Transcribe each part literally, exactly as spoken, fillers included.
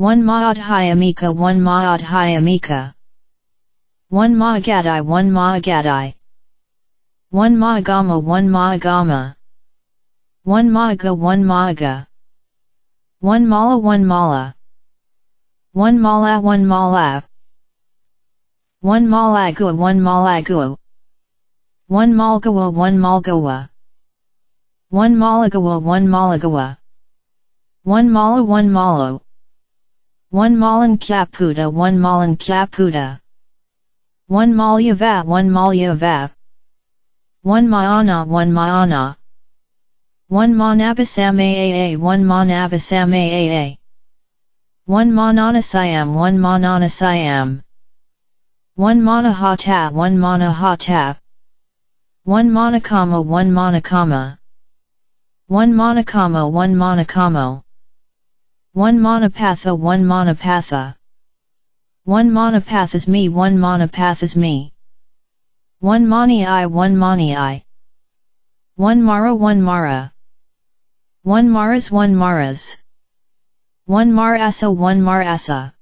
One ma adhyayamika, one ma adhyayamika. One ma agadai, one ma agadai. One ma agama, one ma agama. One ma aga, one ma aga. One mala, one mala. One mala, one mala. One malagua, one malagua. One malgawa, one malgawa. One malagawa, one malagawa. One mala, one malo. One malankyaputta, one malankyaputta. One malyava, one malyava. One mayana, one mayana. One manabasamaaa, one manabasamaaa. One mananasayam, one mananasayam. One manahata, one manahata. One manakama, one manakama. One manakama, one manakamo. One manapatha, one manapatha. One manapathasmi, one manapathasmi. One mani I, one mani I. One mara, one mara. One maras, one maras. One mar asa, one mar asa.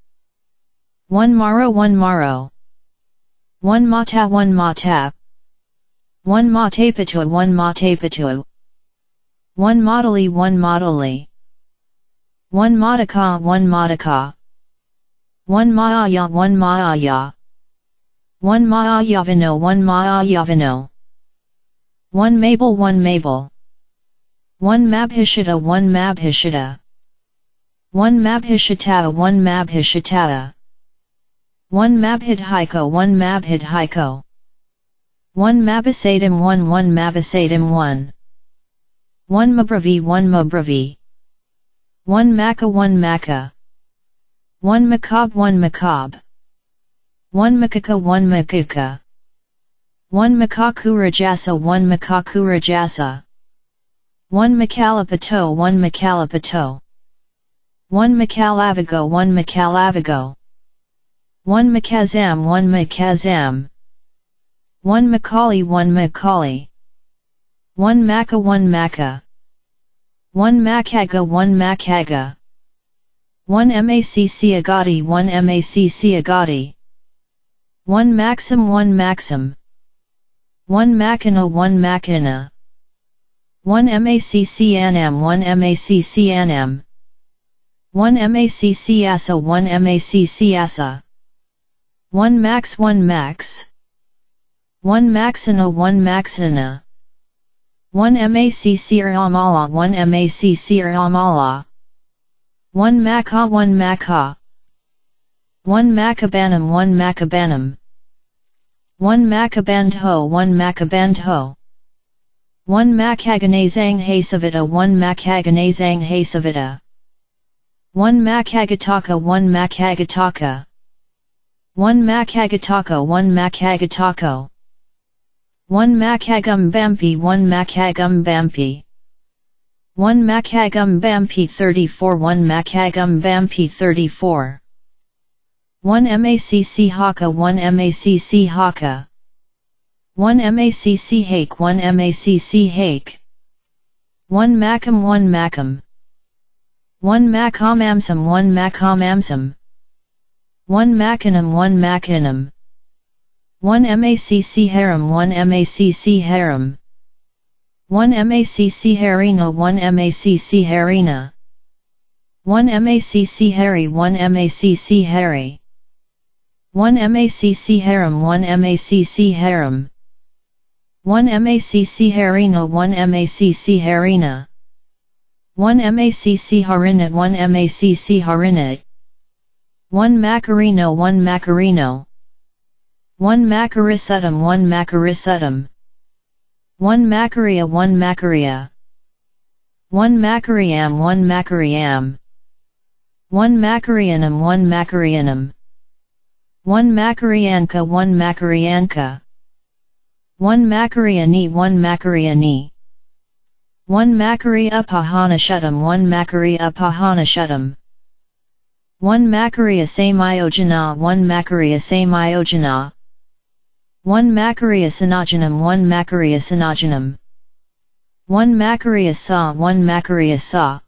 One maro, one maro. One mata, one mata. One matapito, one matapito. One matali, one matali. One mataka, one mataka. One maaya, one maaya. One maayavino, one maayavino. One mabel, one mabel. One mabhishita, one mabhishita. One mabhishitava, one mabhishitava. One mabhidhaiko, one mabhidhaiko. One mabhisadim, one, one mabhisadim, one. One mabravi, one mabravi. One maka, one maka. One makab, one makab. One makaka, one makaka. One makakurajasa, one makakurajasa. One makalapato, one makalapato. One makalavago, one makalavago. One makazam, one makazam. One makali, one makali. One maka, one maka. One makaga, one makaga. One macc agati, one macc agati. One maxim, one maxim. One makana, one makana. One macc anam, one macc anam. One macc asa, one macc asa. One max, one max. One maxana, one maxana. One macc amala, one macc amala. One maka, one maka. One makabanam, one makabanam. One makabandho, one makabandho. One makaganazang hasavita, one makaganazang hasavita. One makagataka, one makagataka. One makagataka, one makagatako. One makagambampi, one makagambampi. One makagambampi thirty-four, one makagambampi thirty-four. One macc haka, one macc haka. One macc hake, one macc hake. One makam, one makam. One makamamsam, one makamamsam. One makanam, one makanam. One macc haram, one macc haram. One macc harina, one macc harina. One macc hari, one macc hari. One macc haram, one macc haram. One macc harina, one macc harina. One macc harina, one macc harina. One makarino, one makarino. One makarisutam, one makarisutam. One makariya, one makariya. One makariyam, one makariyam. One makariyanam, one makariyanam. One makariyanka, one makariyanka. One makariyani, one makariyani. One makari upahana shatam, one makari upahana shatam. One makariya samayojana, one makariya samayojana. One makariya sanajanam, one makariya sanajanam. One makariya sa, one makariya sa.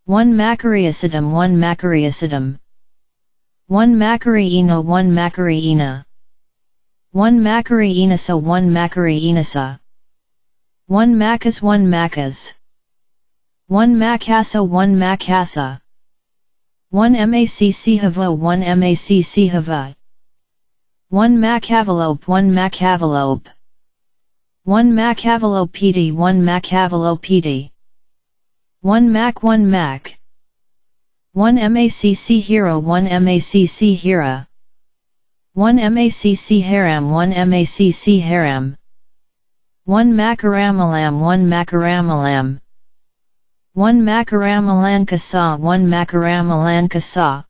One makari asadam, one makari asadam. One makari ino, one makari ina. One makari inasa, one makari inasa. One makas, one makas. One makasa, one makasa. One maccihava, one maccihava. One makavalope, one makavalope. One makavalopiti, one makavalopiti. One mak, one mak. One maccihiro, one maccihira. One maccihram, one maccihram. One makaramalam, one makaramalam. One makaramalankasa, one makaramalankasa.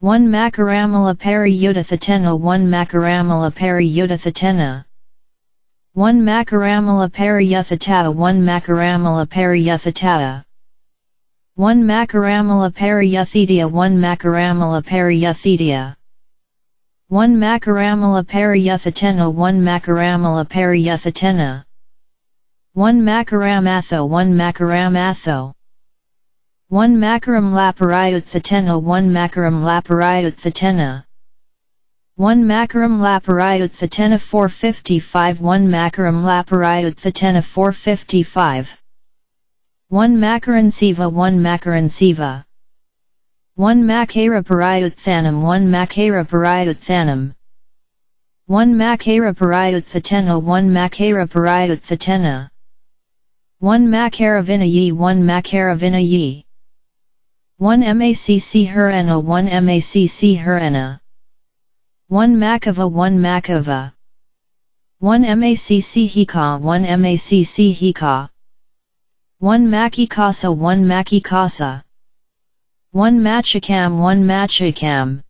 One makaramalapariyutthatena, one makaramalapariyutthatena. One makaramalapariyutthatā, one makaramalapariyutthatā. One makaramalapariyutthatitya, one makaramalapariyutthatitya. One makaramalapariyutthatena, one makaramalapariyutthatena. One makaramatho, one makaramatho. One makaramalapariyutthatena, one makaramalapariyutthatena. One makaramalapariyutthatena, four fifty-five. One makaramalapariyutthatena, four fifty-five. One makarañcīva, one makarañcīva. One makarapariyutthanam, one makarapariyutthanam. One makarapariyutthatena, one makarapariyutthatena. One makaravinayī, one makaravinayī. One maccharana, one maccharana. One makava, one makava. One maccihikā, one maccihikā. One makkikasa, one makkikasa. One makkikam, one makkikam.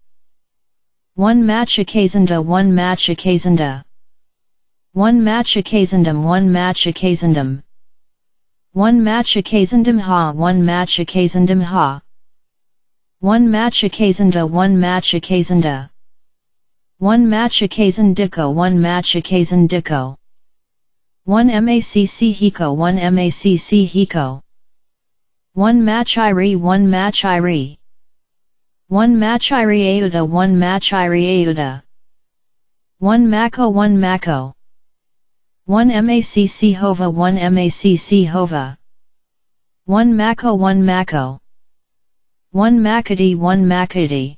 One makkikasanda, one makkikasanda. One makkikasandam, one makkikasandam. One makkikasandamhā, one makkikasandamhā. One makkikasanda, one makkikasanda. One makkikasandiko, one makkikasandiko. One maccihiko, one maccihiko. One makkirī, one makkirī. One makkiriyuta, one makkiriyuta. One makko, one makko. One macchihova, one macchihova. One makko, one makko. One makkati, one makkati.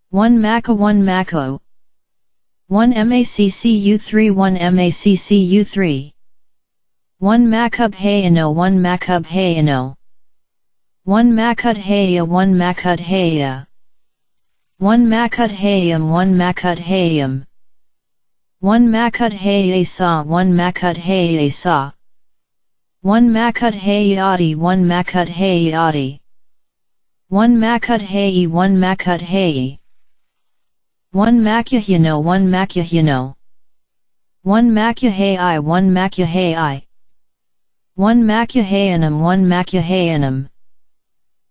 One makka, one makko. One macchu three, one macchu three. One makkubhayano, one makkubhayano. One makkudhayya, one makkudhayya. One makkudhayam, one makkudhayam. One makkudhayasā, one makkudhayasā. One makkudhayati, one makkudhayati. One makkudhayī, one makkudhayī. One makkuhino, one makkuhino. One makkuhayī, one makkuhayī. One makkudhayanam, one makkudhayanam.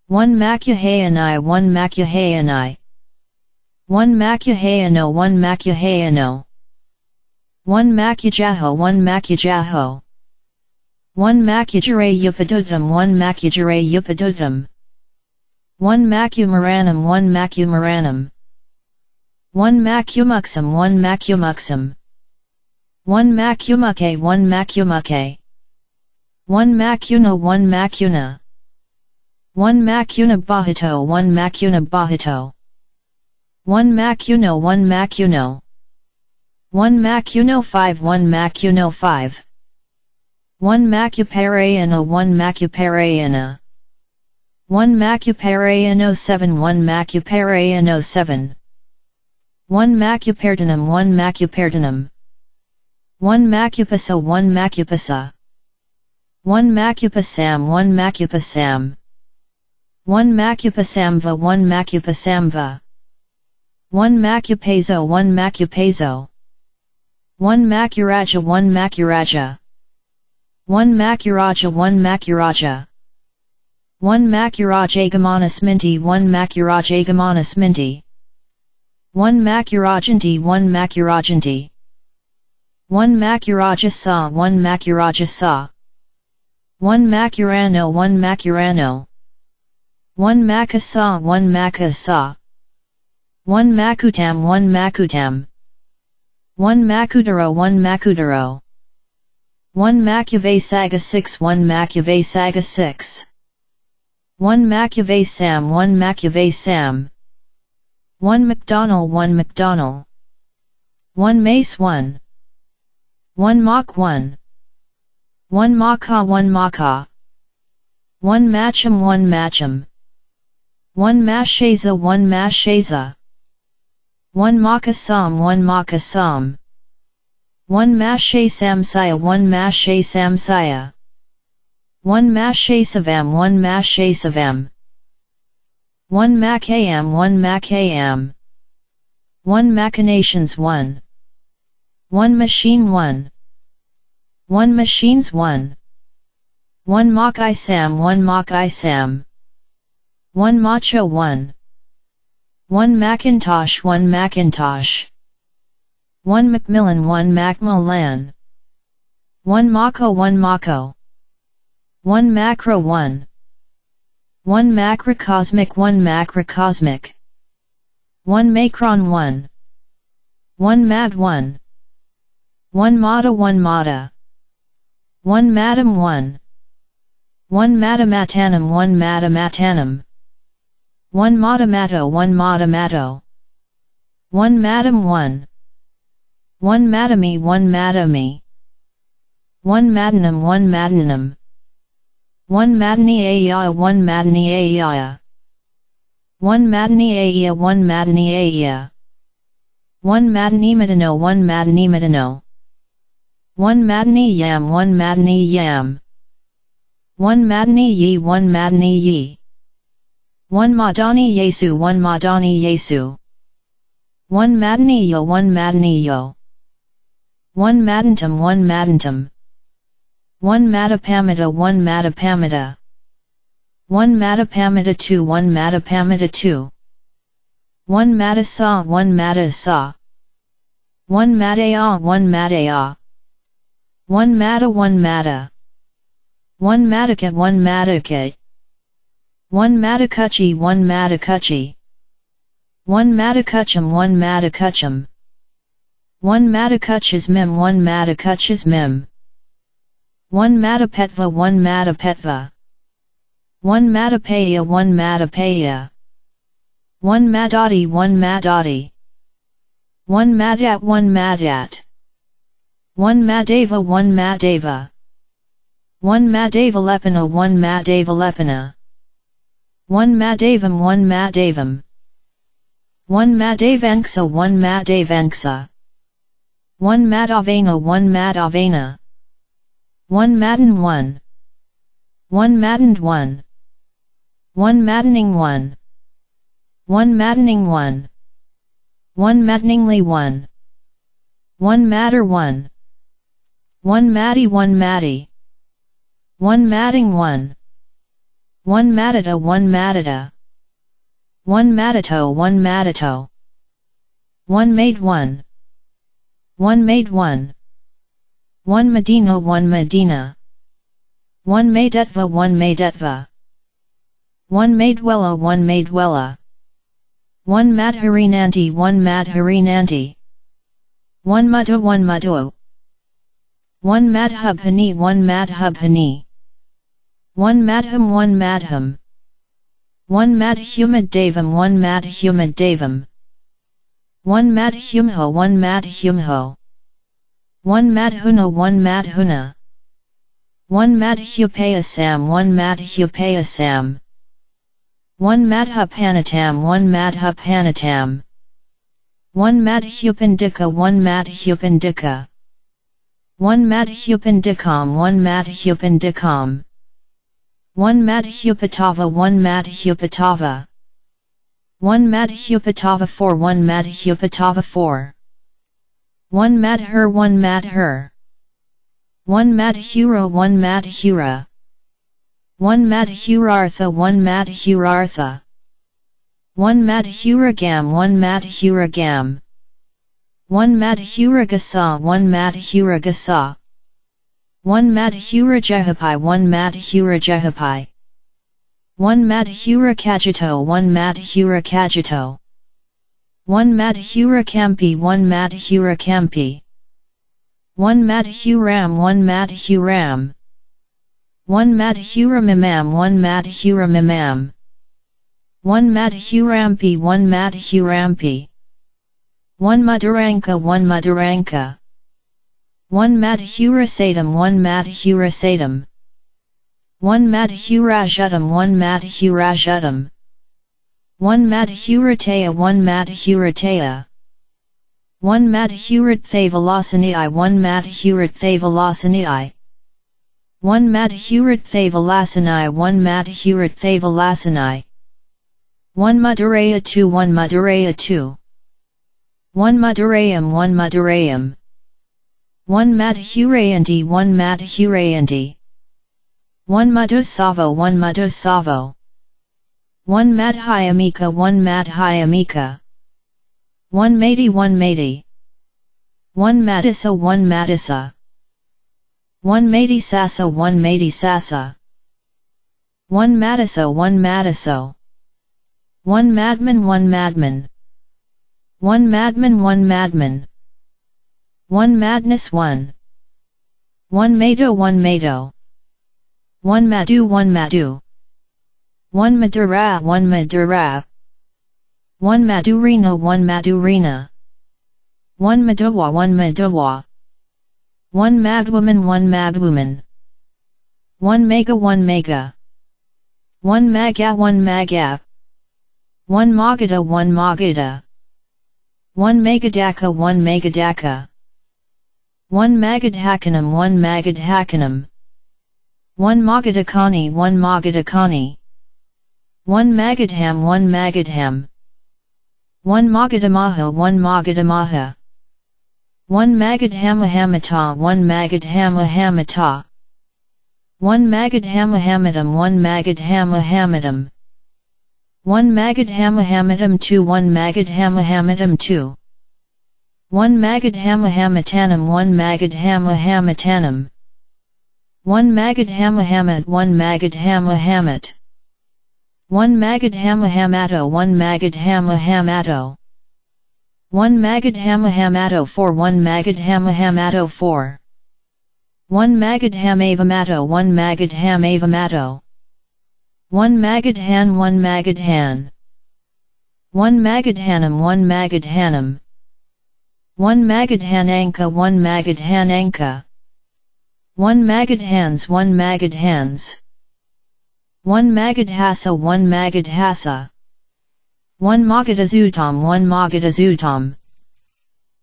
One makkudhayanī, one makkudhayanī. One makkudhayano, one makkudhayano. One makkudhajo, one makkudhajo. One makkudhareyyapaduttam, one makkudhareyyapaduttam. One makkumaranam, one makkumaranam. One makkumuksam, one makkumuksam. One makkumuke, one makkumake. One makkuno, one makkuno. One makkunabhāhito, one makkunabhāhito. One makkuno, one makkuno. One makkuno five, one makkuno five. One makkuparayano, one makkuparayana. One makkuparayano seven, one makkuparayano seven. One makkupartanam, one makkupartanam. One makkupasa, one makkupasa. One makkupasam, one makkupasam. One makkupasamva, one makkupasamva. One makkupaso, one makkupaso. One makkuraja, one makkuraja. One makkuraja, one makkuraja. One makkurajagamanasminti, one makkurajagamanasminti. One makkurajanti, one makkurajanti. One makkurajasā, one makkurajasā. One makkurano, one makkurano. One makasā, one makasā. One makutam, one makutam. One makutaro, one makutaro. One makyave saga six, one makyave saga six. One makyave sam, one makyave sam. One makdonal, one makdonal. One mace, one. One mak, one. One makā, one makā. One macham, one macham. One masheza, one masheza. One makasam, one makasam. One mashe samsaya, one mashe samsaya. One mashe savam, one mashe savam. One makayam, one makayam. One machinations, one. One machine, one. One machines, one. One makai sam, one makai sam. One macho, one. One macintosh, one macintosh. One macmillan, one macmillan. One mako, one mako. One macro, one. One macrocosmic, one macrocosmic. One macron, one. One mad, one. One mata, one mata. One madam, one. One madamatanam, one madamatanam. One madamato, one madamato. One madam, one. One madami, one madami. One madanam, one madanam. One madani aya, one madani aya. One madani aya, one madani aya. One madani madano, one madani madano. One madani yam, one madani yam. One madani yi, one madani yi. One madani yesu, one madani yesu. One madani yo, one madani yo. One madantam, one madantam. One madapamata, one madapamata. One madapamata two, one madapamata two. One madasa, one madasa. One madaya, one madaya. One mada, one mada. One madaka, one madaka. One madakuchi, one madakuchi. One madakucham, one madakucham. One madakuchasmim, one madakuchasmim. One madapetva, one madapetva. One madapaya, one madapaya. One madati, one madati. One madat, one madat. One madeva, one madeva. One madavalepana, one madavalepana. One madavam, one madavam. One madavanksa, one madavanksa. One madavena, one madavena. One madan, one. One madan, one. One madaning, one. One madaning, one. One madaningli, one. One madar, one. One madi, one madi. One mading, one. One madada, one madada. One madato, one madato. One made, one. One made, one. One madino, one madina. One madetva, one madetva. One madwela, one madwela. One madharinanti, one madharinanti. One madhu, one madhu. One madhubhani, one madhubhani. One madham, one madham. One madhumadavam, one madhumadavam. One madhumho, one madhumho. One madhuna, one madhuna. One madhupayasam, one madhupayasam. One madhupanatam, one madhupanatam. One madhupandika, one madhupandika. One madhupandikam, one madhupandikam. One madhupatava, one madhupatava. One madhupatava four, one madhupatava four. One madhur, one madhur. One madhura, one madhura. One madhurartha, one madhurartha. One madhuragam, one madhuragam. One madhuragasa, one madhuragasa. One madhurajahapai, one madhurajahapai. One Madhura Kajito, one Madhura Kajito. One Madhura Kampi, one Madhura Kampi. One Madhuram, one Madhuram. One Madhuramimam, one Madhuramimam. One Madhurampi, one Madhurampi. One Madhuranka, one Madhuranka. One Madhurasadam, one Madhurasadam. One Madhurajadam, one Madhurajadam. One Madhurataya, one Madhurataya. One Madhuratthavalasani, one Madhuratthavalasani. One Madhuratthavalasani, one Madhuratthavalasani. One Madhuraya two, one Madhuraya two. One Madhurayam, one Madhurayam. One Madhurayanti, one Madhurayanti. One Madhusavo, one Madhusavo. One Madhyamika, one Madhyamika. One Mati, one Mati. One Madasa, one Madasa. One Mati Sasa, one Mati Sasa. One Mataso, one Mataso. One Madman, one Madman. One Madman, one Madman. One Madness, one. One Mado, one Mado. One Madu, one Madu. One Madura, one Madura. One Madurina, one Madurina. One Madowa, one Madowa. One Madwoman, one Madwoman. One Mega, one Mega. One Maga, one Maga. One Magadha, one Magadha. One Magadaka, one Magadaka. One Magadhakanam, one Magadhakanam. One Magadakani, one Magadakani. One Magadham, one Magadham. One Magadamaha, one Magadamaha. One Magadhamahamata, one Magadhamahamata. One Magadhamahamadam, one Magadhamahamadam. One Magadhamahamadam two, one Magadhamahamadam two. One Magadhamahamattanam, one Magadhamahamattanam. One Magadhamahamad, one Magadhamahamad. One Magadhamahamato, one Magadhamahamato. One Magadhamahamato four, one Magadhamahamato four. One Magadhamavamato, one Magadhamavamato. One Magadhan, one Magadhan. One Magadhanam, one Magadhanam. One Magadhananka, one Magadhananka. One Magadhans, one Magadhans. One Magadhasa, one Magadhasa. One Magadasutam, one Magadasutam.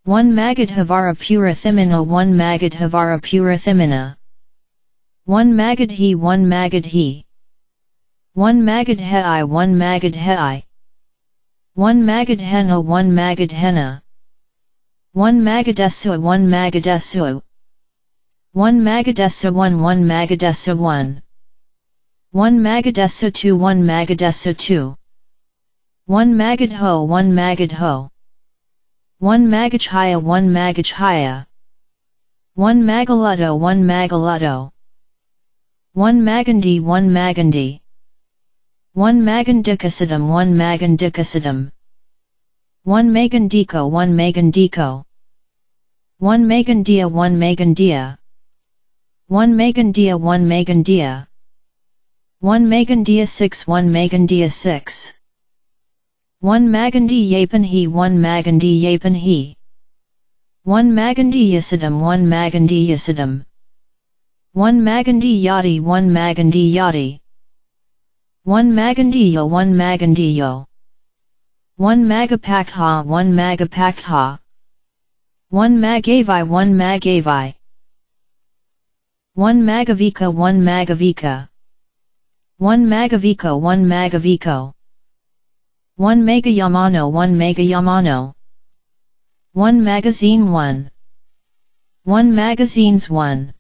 One Magadhavarapuratthimana, one Magadhavarapuratthimana. One Magadhi, one Magadhi. One Magadhai, one Magadhai. One Magadhana, one Magadhana. One Magadesa, one Magadesa. One Magadesa one, one Magadesa one. One Magadesa two, one Magadesa two. One Magadho, one Magadho. One Magadhaya, one Magadhaya. One Magaluddo, one Magaluddo. One Magandi, one Magandi. One Magandikasadam, one Magandikasadam. One Magandiko, one Magandiko. One Magandia, one Magandia. One Magandia, one Magandia. One Magandia six, one Magandia six. One Magandiyapanhi, one Magandiyapanhi. One Magandiyasadam, one Magandiyasadam. One Magandiyadi, one Magandiyadi. One Magandiyo, one Magandiyo. One Magapakha, one Magapakha. One Magavai, one Magavai. One Magavika, one Magavika. One Magaviko, one Magaviko. One Magayamano, one Magayamano. One Magazine one. One Magazines one.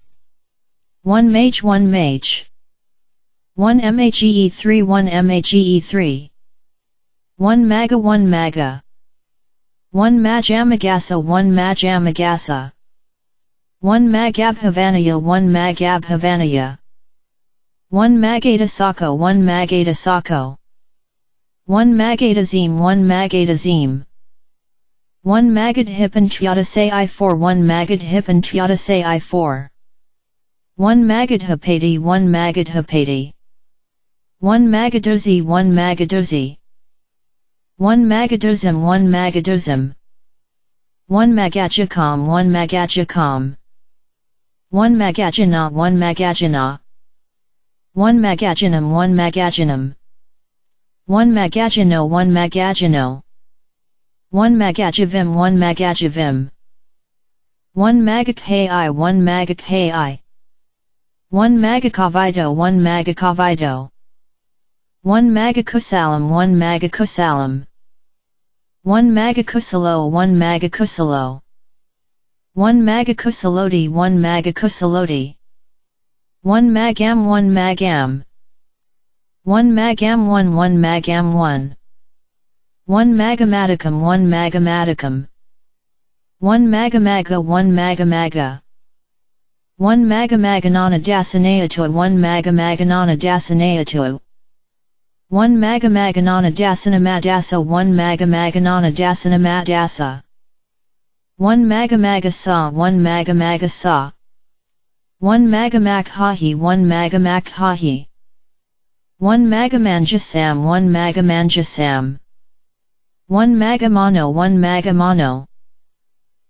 One Mage, one Mage. One Mage three, one Mage three. One Maga, one Maga. One Majamagasa, one Majamagasa. One Magabhavanaya, one Magabhavanaya. One magāta sāko, one magāta sāko. One magāta zīme, one magāta zīme. One magadhipan trijātase i four, one magadhipan trijātase i four. One magadhipati, one magadhipati. One magadhosi, one magadhosi. One magadhosam, one magadhosam. One magacchakam, one magacchakam. One magacchana, one magacchana. One magachanam, one magachanam. One magachano, one magachano. One magachavim, one magachavim. One magakhayi, one magakhayi. One magakavito, one magakavito. One magakusalam, one magakusalam. One magakusalo, one magakusalo. One magakusaloti, one magakusaloti. One magam, one magam. One magam, one, one magam, one. One magamatakam, one magamatakam. One magamaga, one magamaga. One magamaganana dasanayatu, one magamaganana dasanayatu. One magamaganana dasanamādasa, one magamaganana dasanamādasa. One magamagasa, one magamagasa. One magamakhahi, one magamakhahi. One magamanjasam, one magamanjasam. One magamano, one magamano.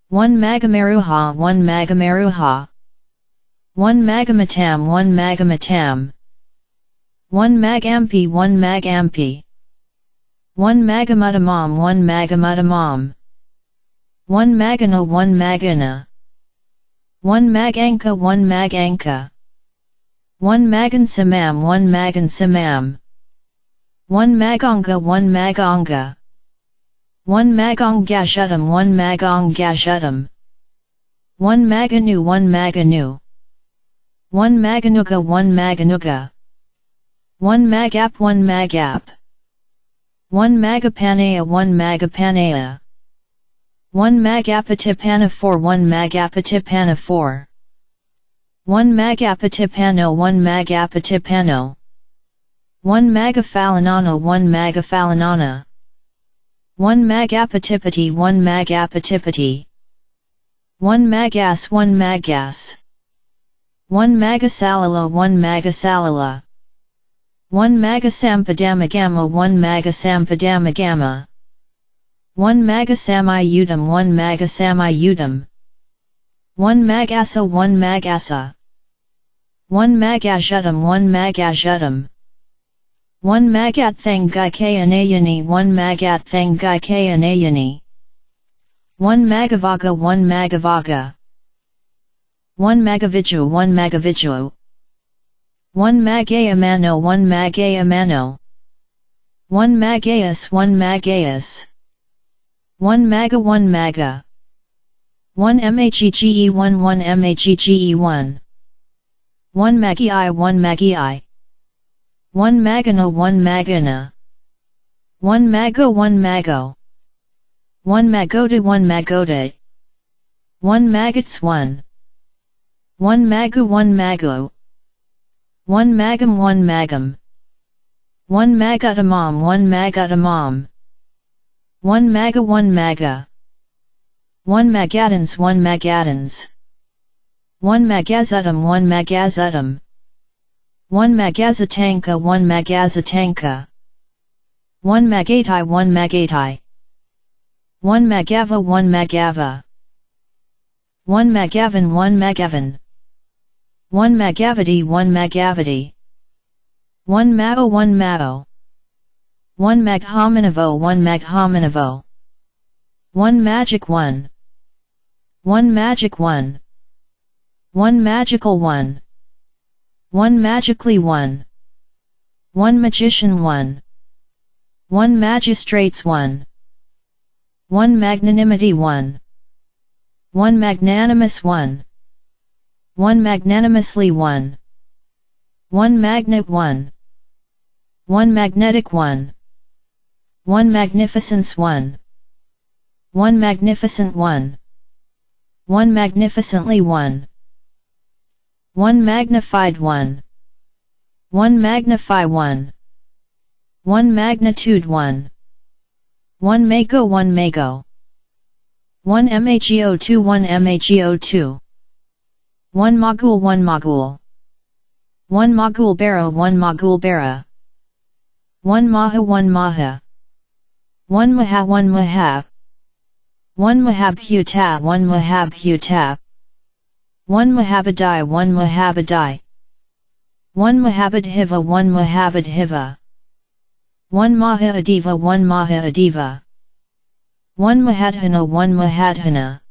One magamaruha, one magamaruha. One magamatam, one magamatam. One magampi, one magampi. One magamutamam, one magamutamam. One magana, one magana. One maganka, one maganka. One magansamam, one magansamam. One maganga, one maganga. One magangashutam, one magangashutam. One maganu, one maganu. One maganuga, one maganuga. One magap, one magap. One magapanaya, one magapanaya. One magapatipana four, one magapatipana four. One magapatipano, one magapatipano. One magafalanano, one magafalanana. One magapatipati, one magapatipati. One magas, one magas. One magasalala, one magasalala. One magasampadamagama, one magasampadamagama. One magasamayutam, one magasamayutam. One magasa, one magasa. One magashutam, one magashutam. One magathangikayanayani, one magathangikayanayani. One magavaga, one magavaga. One magavichu, one magavichu. One magayamano, one magayamano. One magayas, one magayas. One maga, one maga. One mhege, one, one mhege, one. One magi, one magi. One magana, one magana. One mago, one mago. One magota, one magota. One magats, one. One magu, one magu. One magam, one magam. One magutamam, one magutamam. One maga, one maga. One magatans, one magatans. One magazutam, one magazutam. One magazatanka, one magazatanka. One magatai, one magatai. One magava, one magava. One magavan, one magavan. One magavati, one magavati. One mao, one mao. One maghamanavo, one maghamanavo. One magic one. One magic one. One magical one. One magically one. One magician one. One magistrates one. One magnanimity one. One magnanimous one. One magnanimously one. One magnet one. One magnetic one. One magnificence one. One magnificent one. One magnificently one. One magnified one. One magnify one. One magnitude one. One mako one mako. One mheo two one mheo two. One magul one magul. One magul bara one magul bara. One maha one maha. One maha one maha. One mahabhuta one mahabhuta. One mahabadai one mahabadai. One mahabadhiva one mahabadhiva. One maha adiva one maha adiva. One mahadhana one mahadhana.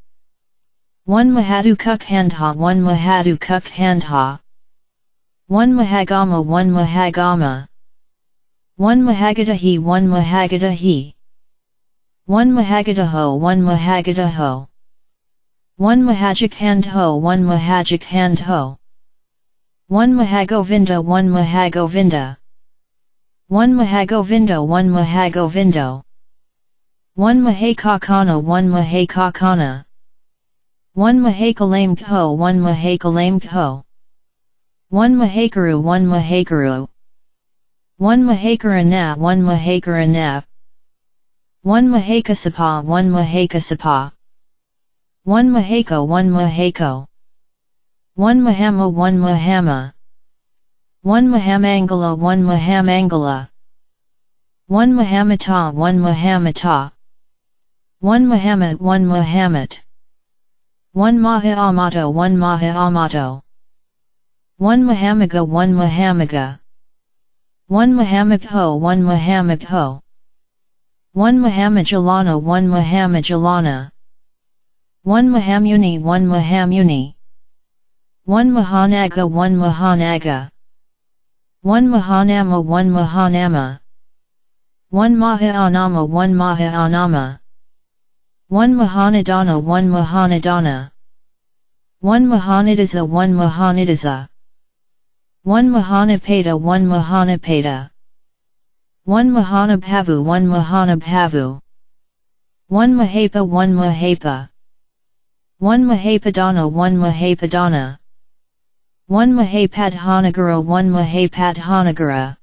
One mahadukukhandha one mahadukukhandha. One mahagama one mahagama. One mahagadahi one mahagadahi. One mahagadaho one mahagadaho. One mahajakhandho one mahajakhandho. One mahagovinda one mahagovinda. One mahagovindo one mahagovindo. One mahakakana one mahakakana. One mahakalamkho one mahakalamkho. One mahakaru one mahakaru. One mahakarana one mahakarana. One mahakasapa one mahakasapa. One mahako one mahako. One mahama one mahama. One mahamangala one mahamangala. One mahamata one mahamata. One mahamat one mahamat. One maha amato one maha amato. One mahamaga one mahamaga. One mahamakho one mahamakho. One mahamajalana one mahamajalana. One mahamuni one mahamuni. One mahanaga one mahanaga. One mahanama one mahanama. One mahaanama one mahaanama. One mahanadana one mahanadana. One mahanadasa one mahanadasa. One mahanapeta one mahanapeta. One mahanabhavu one mahanabhavu. One mahapa one mahapa. One mahapadana one mahapadana. One mahapadhanagara one mahapadhanagara.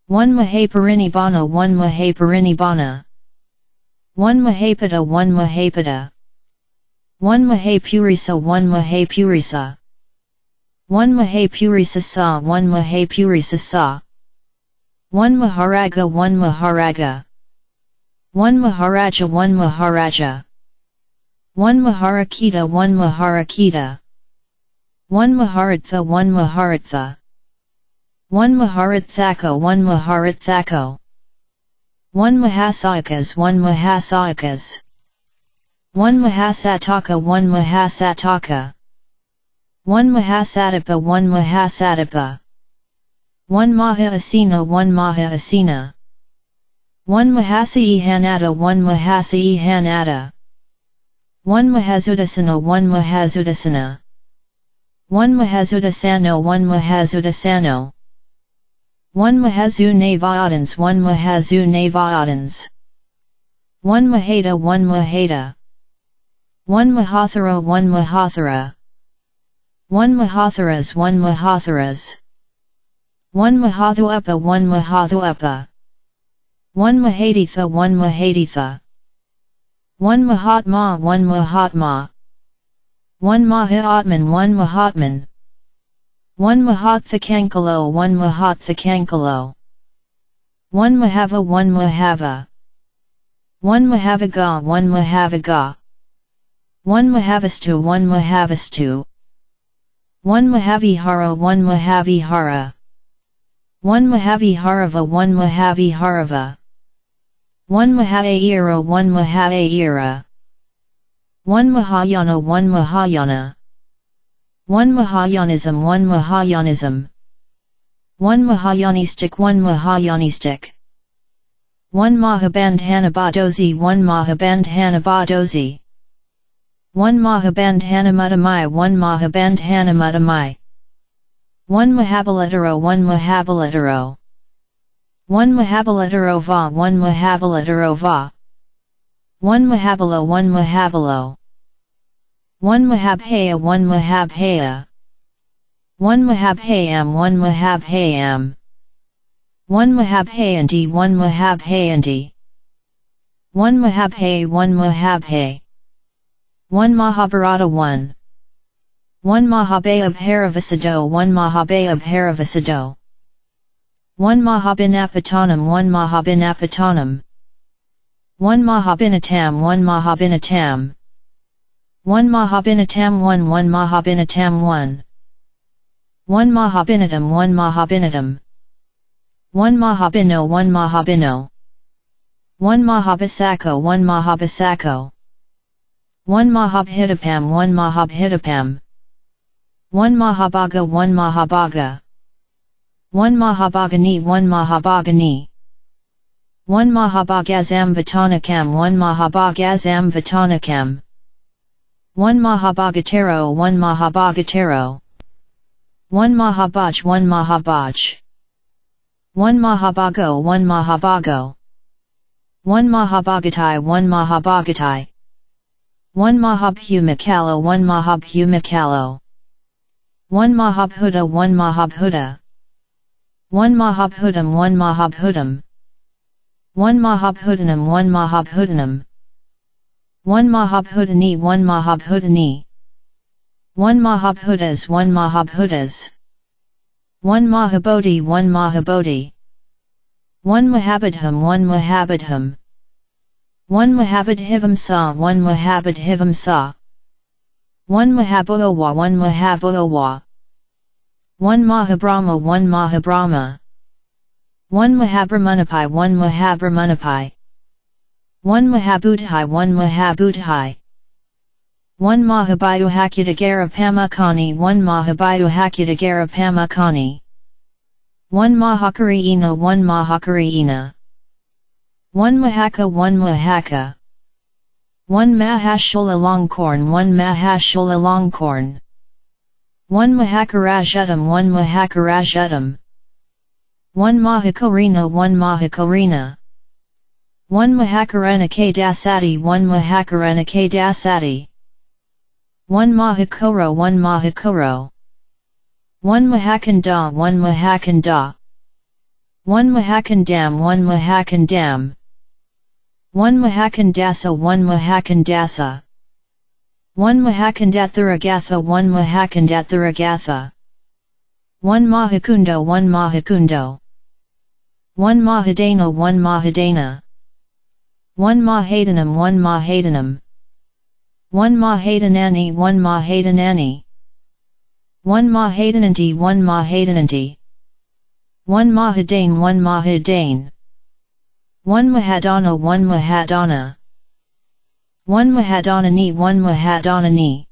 One mahaparinibbana one mahaparinibbana. One mahapata one mahapata. One mahapurisa one mahapurisa. One mahapurisasa one mahapurisasa. One maharaga one maharaga. One maharaja one maharaja. One maharakita one maharakita. One maharatha one maharatha. One maharathako one maharathako. One mahasayakas one mahasayakas. One mahasataka one mahasataka. One mahasatapa one mahasatapa. One mahaasina one mahaasina. One mahasaihanata one mahasaihanata. One mahasudasana one mahasudasana. One mahasudasano one mahasudasano. One mahasunavayatans one mahasunavayatans. One mahata one mahata. One mahathara one mahathara. One mahatharas one mahatharas. One mahathuapa one mahathuapa. One mahatitha one mahatitha. One mahatma one mahatma. One mahaatman one mahatman. One mahatthakaṅkalo one mahatthakaṅkalo. One mahava one mahava. One mahavaga one mahavaga. One mahavastu one mahavastu. One mahavihara one mahavihara. One mahaviharava one mahaviharava. One mahaayira one mahaayira. One mahayana one mahayana. One mahayanism one mahayanism. One mahayanistic one mahayanistic. One mahabandhana badosi one mahabandhana badosi. One mahabandhana mutamai one mahabandhana mutamai. One mahabalataro one mahabalataro. One mahabalataro va one mahabalataro va. One mahabalo one mahabalo. One mahabhaya one mahabhaya. One Mahabhayam, one Mahabhayam. One Mahabhayanti, one Mahabhayanti. One Mahabhay, one Mahabhay. One Mahabharata, one. One Mahabhayabharavasado, one Mahabhayabharavasado. One Mahabhinapatanam, one Mahabhinapatanam. One Mahabhinatam, one Mahabhinatam. One Mahabhinatam, one, one Mahabhinatam, one. One Mahabhinatam, one Mahabhinatam. One Mahabhino, one Mahabhino. One Mahabhisako, one Mahabhisako. One Mahabhidapam, one Mahabhidapam. One Mahabhaga, one Mahabhaga. One Mahabhagini, one Mahabhagini. One Mahabhagazam Vatanakam, one Mahabhagazam Vatanakam. One Mahabhagatero, one Mahabhagatero. One Mahabhaj, one Mahabhaj. One Mahabhago, one Mahabhago. One Mahabhagatai, one Mahabhagatai. One Mahabhumakalo, one Mahabhumakalo. One Mahabhuta, one Mahabhuta. One Mahabhutam, one Mahabhutam. One Mahabhutanam, one Mahabhutanam. One Mahabhutani, one Mahabhutani. One Mahabhutas, one Mahabhutas. One Mahabodhi, one Mahabodhi. One Mahabodham, one Mahabodham. One Mahabodhivamsa, one Mahabodhivamsa. One Mahabohowa, one Mahabohowa. One Mahabrahma, one Mahabrahma. One Mahabrahmanapai, one Mahabrahmanapai. One Mahabudhai, one Mahabudhai. One Mahabayuhakutagarapamakani, one Mahabayuhakutagarapamakani. One Mahakarina, one Mahakarina. One Mahaka, one Mahaka. One Mahashola Longkorn, one Mahashola Longkorn. One Mahakarajutam, one Mahakarajutam. One Mahakarina, one Mahakarina. One Mahakarana K Dasati, one Mahakarana K Dasati. One Mahakoro, one Mahakoro. One Mahakanda, one Mahakanda. One Mahakandam, one Mahakandam. One Mahakandasa, one Mahakandasa. One Mahakandatharagatha, one Mahakandatharagatha. One Mahakundo, one Mahakundo. One Mahadana, one Mahadana. One Mahadanam, one Mahadanam. One Mahadanani, one Mahadanani. One Mahadananti, one Mahadananti. One Mahadain, one Mahadain. One Mahadana, one Mahadana. One Mahadanani, one Mahadanani.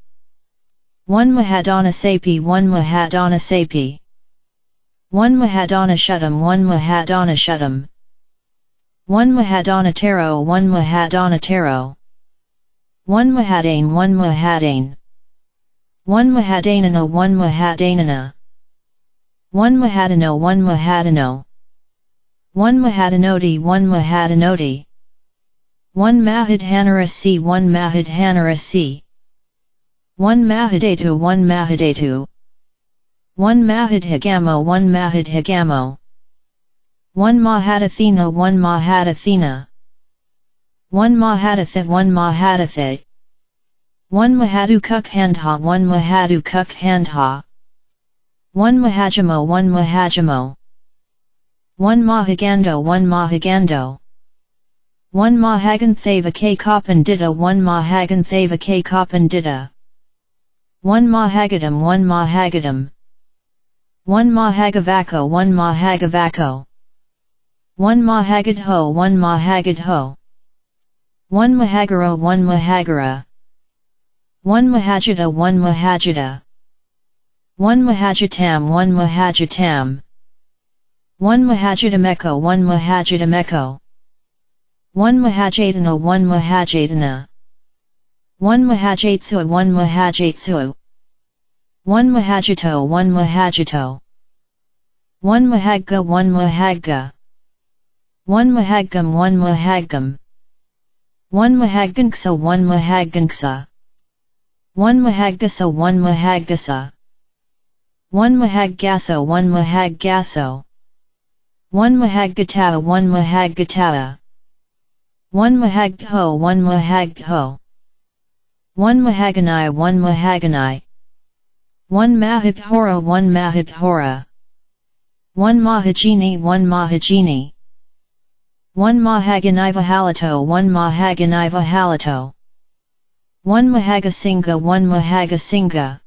One Mahadana Sapi, one Mahadana Sapi. One Mahadana Shutam, one Mahadana Shutam. One Mahadana Taro, one Mahadana Taro. One Mahadain, one Mahadain. One Mahadanana, one Mahadanana. One Mahadano, one Mahadano. One Mahadanoti, one Mahadanoti. One Mahadhanarasi, one Mahadhanarasi. One Mahadatu, one Mahadatu. One Mahadhagamo, one Mahadhagamo. One Mahadathena, one Mahadathena. One Mahadathit, one Mahadathit. One Mahadukukhandha, one Mahadukukhandha. One Mahajamo, one Mahajamo. One Mahagando, one Mahagando. One Mahaganthava Kapandita, one Mahaganthava Kapandita. One Mahagadam, one Mahagadam. One Mahagavako, one Mahagavako. One Mahagadho, one Mahagadho. One Mahagaro, one Mahagara. One Mahajita, one Mahajita. One Mahajatam, one Mahajatam. One Mahajatameko, one Mahajatameko. One Mahajatana, one Mahajatana. One Mahajatsu, one Mahajatsu. One Mahajato, one Mahajato. One Mahagga, one Mahagga. One Mahaggam, one Mahaggam. One Mahagganksa, one Mahagganksa. One Mahaggasa, one Mahaggasa. One mahaggaso, one mahaggaso. One mahaggatā, one mahaggatā. One mahaggaho, one mahaggaho. One mahagganai, one mahagganai. One mahagahora, one mahagahora. One mahajini, one mahajini. One mahagganaivahalito, one mahagganaivahalito. One mahaggasingha, one mahaggasingha.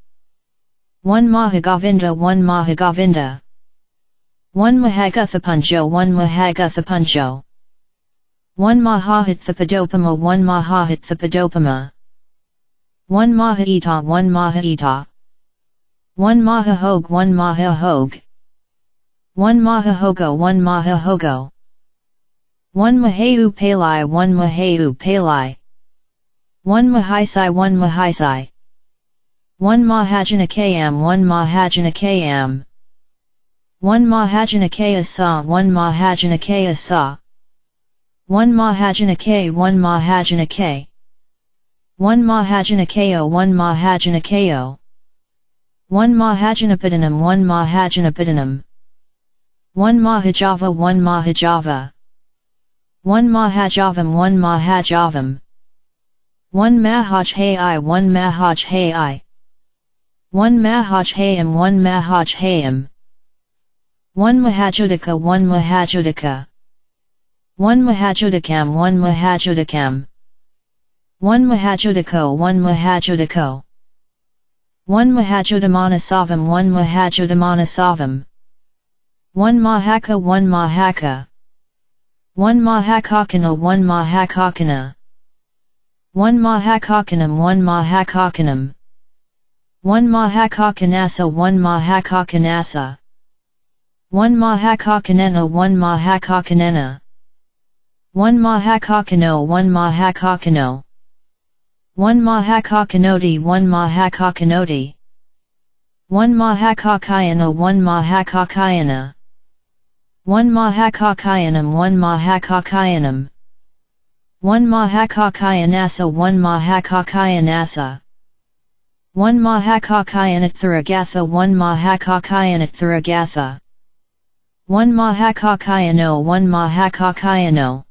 One mahagovinda, one mahagovinda. One mahagutthapunjo, one mahagutthapunjo. One mahagutthapadopama, one mahagutthapadopama. One mahaitā, one mahaitā. One mahahog, one mahahog. One mahahogo, one mahahogo. One maheupalai, one maheupalai. One mahisai, one mahisai. One mahajanakayam, one mahajanakayam. One mahajanakayasā, one mahajanakayasā. One mahajanake, one mahajanake. One mahajanakayo, one mahajanakayo. One mahajanapadanam, one mahajanapadanam. One mahajava, one mahajava. One mahajavam, one mahajavam. One mahajhai, one mahajhai. One mahajhayam, one mahajhayam. One mahajotaka, one mahajotaka. One mahajodakam, one mahajodakam. One mahajodako, one mahajodako. One mahajodamanasāvam, one mahajodamanasāvam. One mahaka, one mahaka. One mahakakana, one mahakakana. One mahakakanam, one mahakakanam. One mahakakanasa, one mahakakanasa. One mahakakanena, one mahakakanena. One mahakakano, one mahakakano. One mahakakanoti, one mahakakanoti. One mahakakayana, one mahakakayana. One mahakakayanam, one mahakakayanam. One mahakakayanasa, one mahakakayanasa. One mahakakayanattharagatha, one mahakakayanattharagatha. One mahakakayano, one mahakakayano.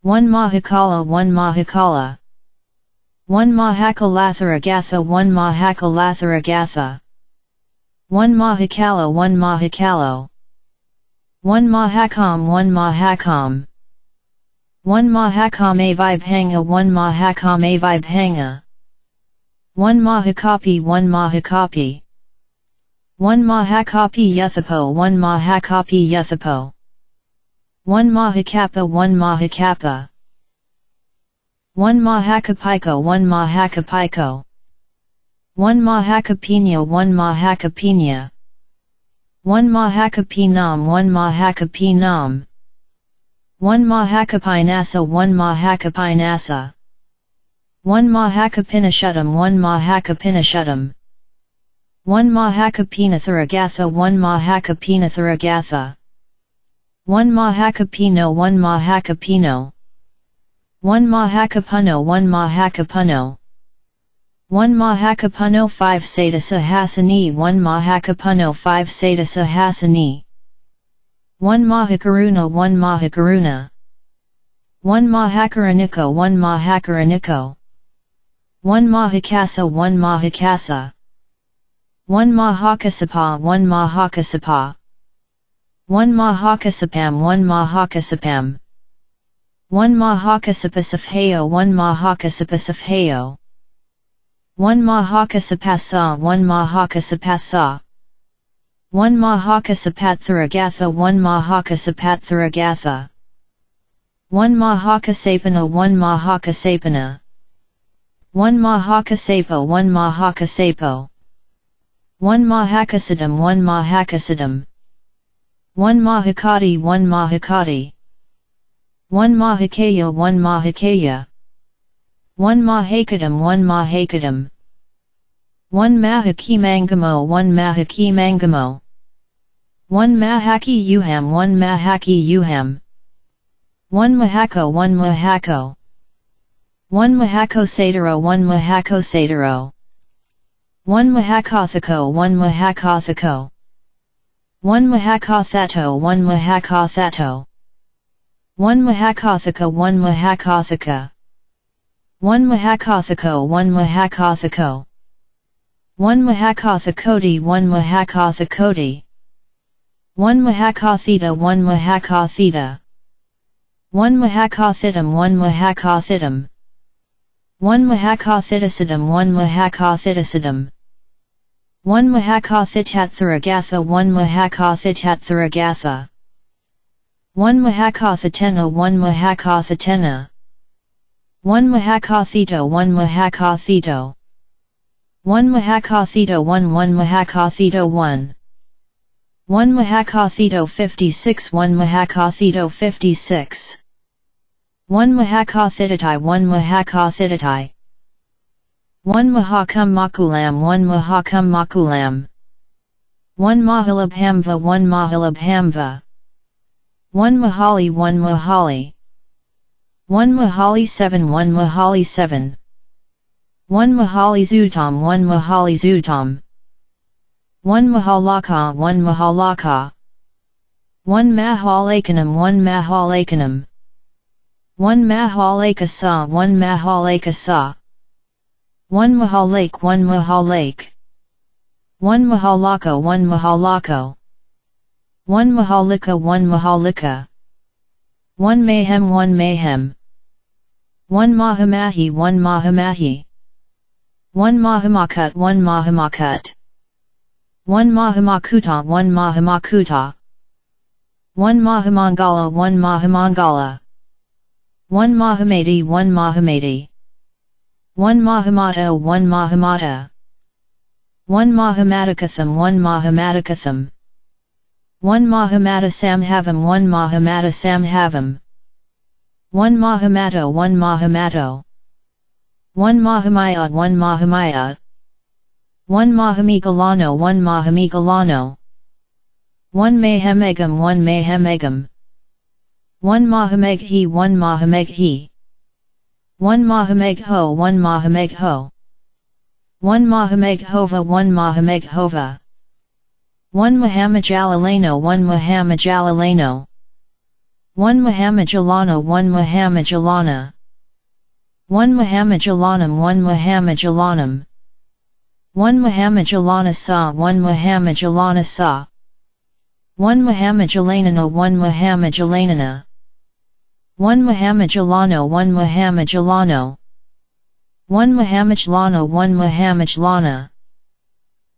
One mahakala, one mahakala. One mahakalattharagatha, one mahakalattharagatha. One mahakalo, one mahakalo. One mahakam, one mahakam. One mahakamavibhanga, one mahakamavibhanga. One mahakapi, one mahakapi. One mahakapi yuthapo, one mahakapi yuthapo. One mahakapa, one mahakapa. One mahakapaiko, one mahakapaiko. One mahakapiñña, one mahakapiñña. One mahakapinam, one mahakapinam. One mahakapinasa, one mahakapinasa. One mahakapinishuddham, one mahakapinishuddham. One mahakapinattharagatha, one mahakapinattharagatha. One mahakapino, one mahakapino. One mahakapunno, one mahakapunno. One mahakapunno five satasahassini, one mahakapunno five satasahassini. One mahakaruṇa, one mahakaruṇa. One mahakaruṇiko, one mahakaruṇiko. One mahakassa, one mahakassa. One mahakassapa, one mahakassapa. One mahakassapam, one mahakassapam. One mahakassapasaphayo, one mahakassapasaphayo. One mahakassapassa, one mahakassapassa. One mahakassapattharagatha, one mahakassapattharagatha. One mahakassapana, one mahakassapana. One mahakassapo, one mahakassapo. One mahakasadam, one mahakasadam. One mahakati, one mahakati. One mahakaya, one mahakaya. One mahakadam, one mahakadam. One mahakimangamo, one mahakimangamo. One mahakiyuham, one mahakiyuham. One mahako, one mahako. One mahakosataro, one mahakosataro. One mahākārthako, one mahākārthako. One mahākārthato, one mahākārthato. One mahākārthaka, one mahākārthaka. One mahākārthako, one mahākārthako. One mahākārthakoti, one mahākārthakoti. One mahākārthita, one mahākārthita. One mahākārthitam, one mahākārthitam. One mahākārthitasatam, one mahākārthitasatam. One mahākārthitattharagatha, one mahākārthitattharagatha. One mahākārthatenna, one mahākārthatenna. One mahākārthito, one mahākārthito. One mahākārthito, one, one mahākārthito, one. One mahākārthito fifty-six, one mahākārthito fifty-six. One mahākārthitatai, one mahākārthitatai. One mahākumbakulam, one mahākumbakulam. One mahalabhamva, one mahalabhamva. One mahali, one mahali. One mahali seven, one mahali seven. One mahali zutam, one mahali zutam. One mahalakha, one mahalakha. One mahalakanam, one mahalakanam. One mahalakasa, one mahalakasa. One mahalake, one mahalake. One mahalako, one mahalako. One mahalika, one mahalika. One mahem, one mahem. One mahamahi, one mahamahi. One mahamakut, one mahamakut. One mahamakuta, one mahamakuta. One mahamangala, one mahamangala. One mahamati, one mahamati. One mahamato, one mahamata. One mahamatakatham, one mahamatakatham. One mahamatasamhavam, one mahamatasamhavam. One mahamato, one mahamato. One mahamaya, one mahamaya. One mahamikalano, one mahamikalano. One mahamegam, one mahamegam. One mahameghi, one mahameghi. One mahamegho, one mahamegho. One mahameghova, one mahameghova. One mahamajalaleno, one mahamajalaleno. One mahamajalana, one mahamajalana. One mahamajalanam, one mahamajalanam. One mahamajalanasa, one mahamajalanasa. One mahamajalanana, one mahamajalanana. One mahamajalano, one mahamajalano. One mahamajlano, one mahamajlana.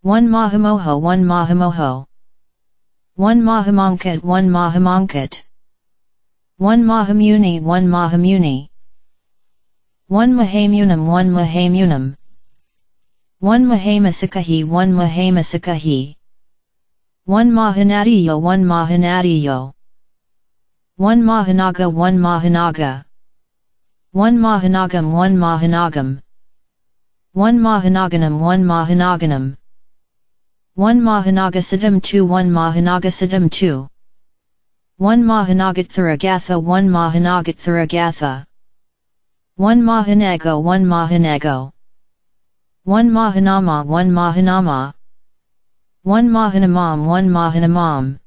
One mahamoho, one mahamoho. One mahamangkat, one mahamangkat. One mahamuni, one mahamuni. One mahamunam, one mahamunam. One mahamasakahi, one mahamasakahi. One mahanadiyo, one mahanadiyo. One mahanaga, one mahanaga. One mahanagam, one mahanagam. One mahanaganam, one mahanaganam. One mahanagasadam, two, one mahanagasadam, two. One mahanagattaragatha, one mahanagattaragatha. One mahanago, one mahanago. One mahanama, one mahanama. One mahanamam, one mahanamam.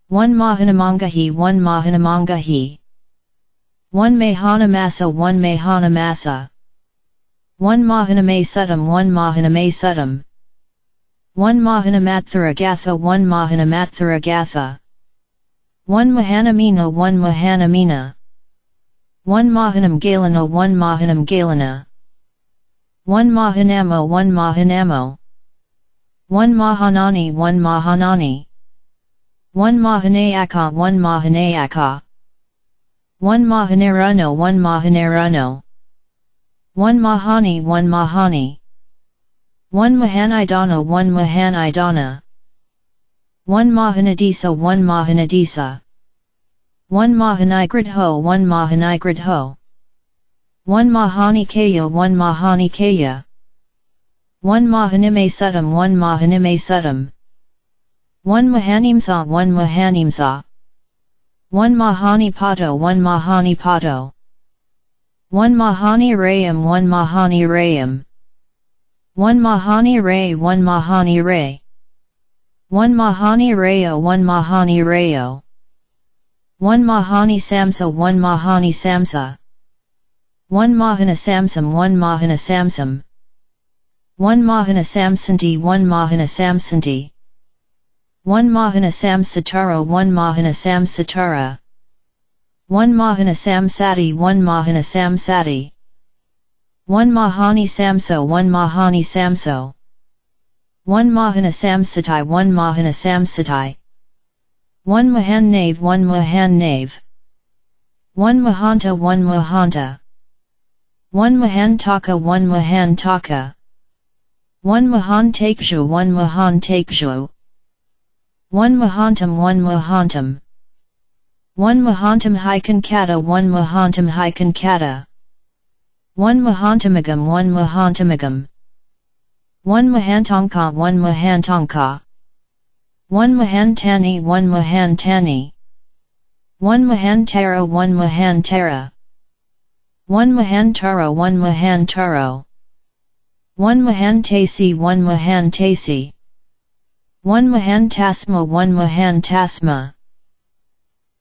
One mahanamangahi, one mahanamangahi. One mahanamasa, one mahanamasa. One mahanamasadam, one mahanamasadam. One mahanamattaragatha, one mahanamattaragatha. One mahanamina, one mahanamina. One mahanamgalana, one mahanamgalana. One mahanamo, one mahanamo. One mahanani, one mahanani. One mahanayaka, one mahanayaka. One mahanarano, one mahanarano. One mahani, one mahani. One mahanidana, one mahanidana. One mahanadisa, one mahanadisa. One mahanigridho, one mahanigridho. One mahanikaya, one mahanikaya. One mahanimasadam, one mahanimasadam. One mahanimsa, one mahanimsa. One mahanipato, one mahanipato. One mahanirayam, one mahanirayam. One mahāni re, one mahāni re. One mahāni reyo, one mahāni reyo. One mahāni samsa, one mahāni samsa. One mahāna samsam, one mahāna samsam. One mahāna samsanti, one mahāna samsanti. One mahāna samsataro, one mahāna samsatara. One mahāna samsati, one mahāna samsati. One mahāni samso, one mahāni samso. One mahāna samsatai, one mahāna samsatai. One mahānave, one mahānave. One mahānta, one mahānta. One mahāntaka, one mahāntaka. One mahāntaksho, one mahāntaksho. One mahāntam, one mahāntam. One mahāntam hikankata, one mahāntam hikankata. One mahāntamagam, one mahāntamagam. One mahāntaṅka, one mahāntaṅka. One mahāntāni, one mahāntāni. One mahāntaro, one mahāntara. One mahāntaro, one mahāntaro. One mahāntesi, one mahāntesi. One mahāntasma, one mahāntasma.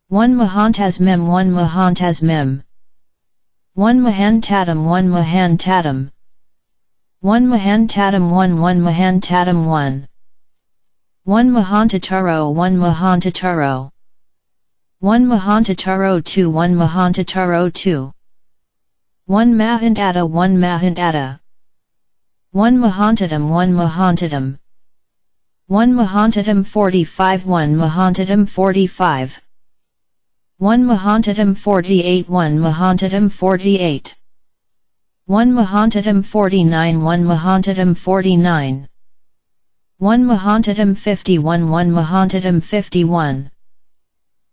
One mahāntasmam, one mahāntasmam. One mahāntatam, one mahāntatam. One mahāntatam, one, one mahāntatam, one. One mahāntataro, one mahāntataro. One mahāntataro, two, one mahāntataro, two. One mahāntata, one mahāntata. One mahāntatam, one mahāntatam. One mahāntatam forty-five, one mahāntatam forty-five. One mahāntatam forty-eight, one mahāntatam forty-eight. One mahāntatam forty-nine, one mahāntatam forty-nine. One mahāntatam fifty-one, one mahāntatam fifty-one.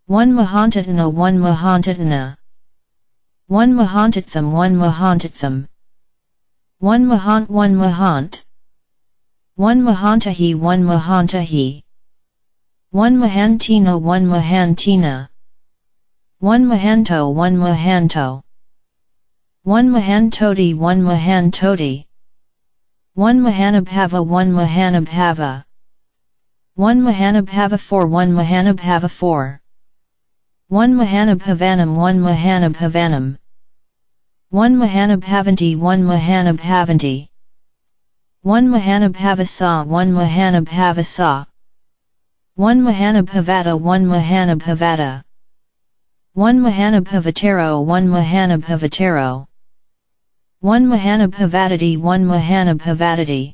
One mahāntatana, one mahāntatana. One mahāntatham, one mahāntatham. One mahānt, one mahānt. One mahāntahi, one mahāntahi. One mahāntina, one mahāntina. One mahānto, one mahānto. One mahāntoti, one mahāntoti. One mahānubhava, one mahānubhava. One mahānubhava four, one mahānubhava four. One mahānubhavanam, one mahānubhavanam. One mahānubhavanti, one mahānubhavanti. One mahānubhavassa, one mahānubhavassa. One mahānubhavata, one mahānubhavata. One mahānubhavataro, one mahānubhavataro. One mahānubhavatati, one mahānubhavatati.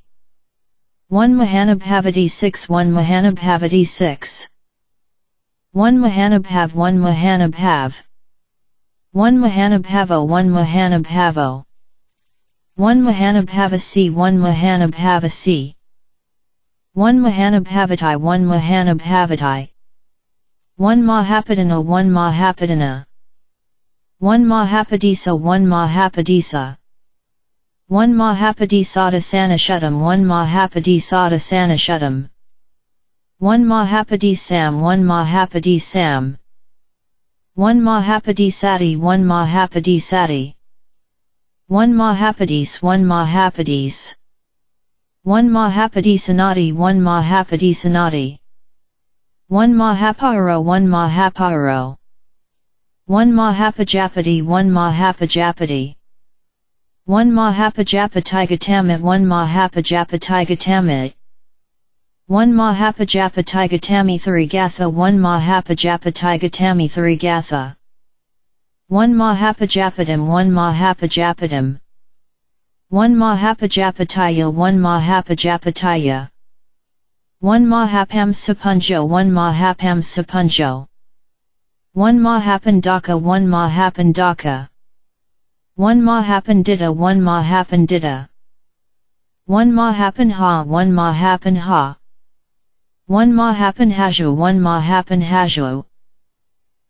One mahānubhavati six, one mahānubhavati six. One mahānubhav, one mahānubhav. One mahānubhavo, one mahānubhavo. One mahānubhavasi, one mahānubhavasi. One mahānubhavatai, one mahānubhavatai. One mahāpadana, one mahāpadana. One mahāpadisa, one mahāpadisa. One mahāpadisāda sanashatam, one mahāpadisāda sanashatam. One mahāpadisam, one mahāpadisam. One mahāpadisati, one mahāpadisati. One mahāpadis, one mahāpadis. One mahāpadisanati, one mahāpadisanati. One mahāpaharo, one mahāpaharo. One mahāpajapati, one mahāpajapati. One mahāpajapatigatama, one mahāpajapatigatama. One mahāpajapatigatami thrigatha, one mahāpajapatigatami thrigatha. One mahāpajapatam, one mahāpajapatam. One mahāpajapatiyya, one mahāpajapatiyya. One mahāpamsapañño, one mahāpamsapañño. One mahāpaṇḍaka, one mahāpaṇḍaka. One mahāpaṇḍita, one mahāpaṇḍita. One mahāpaṇhā, one mahāpaṇhā. One mahāpaṇhāso, one mahāpaṇhāso.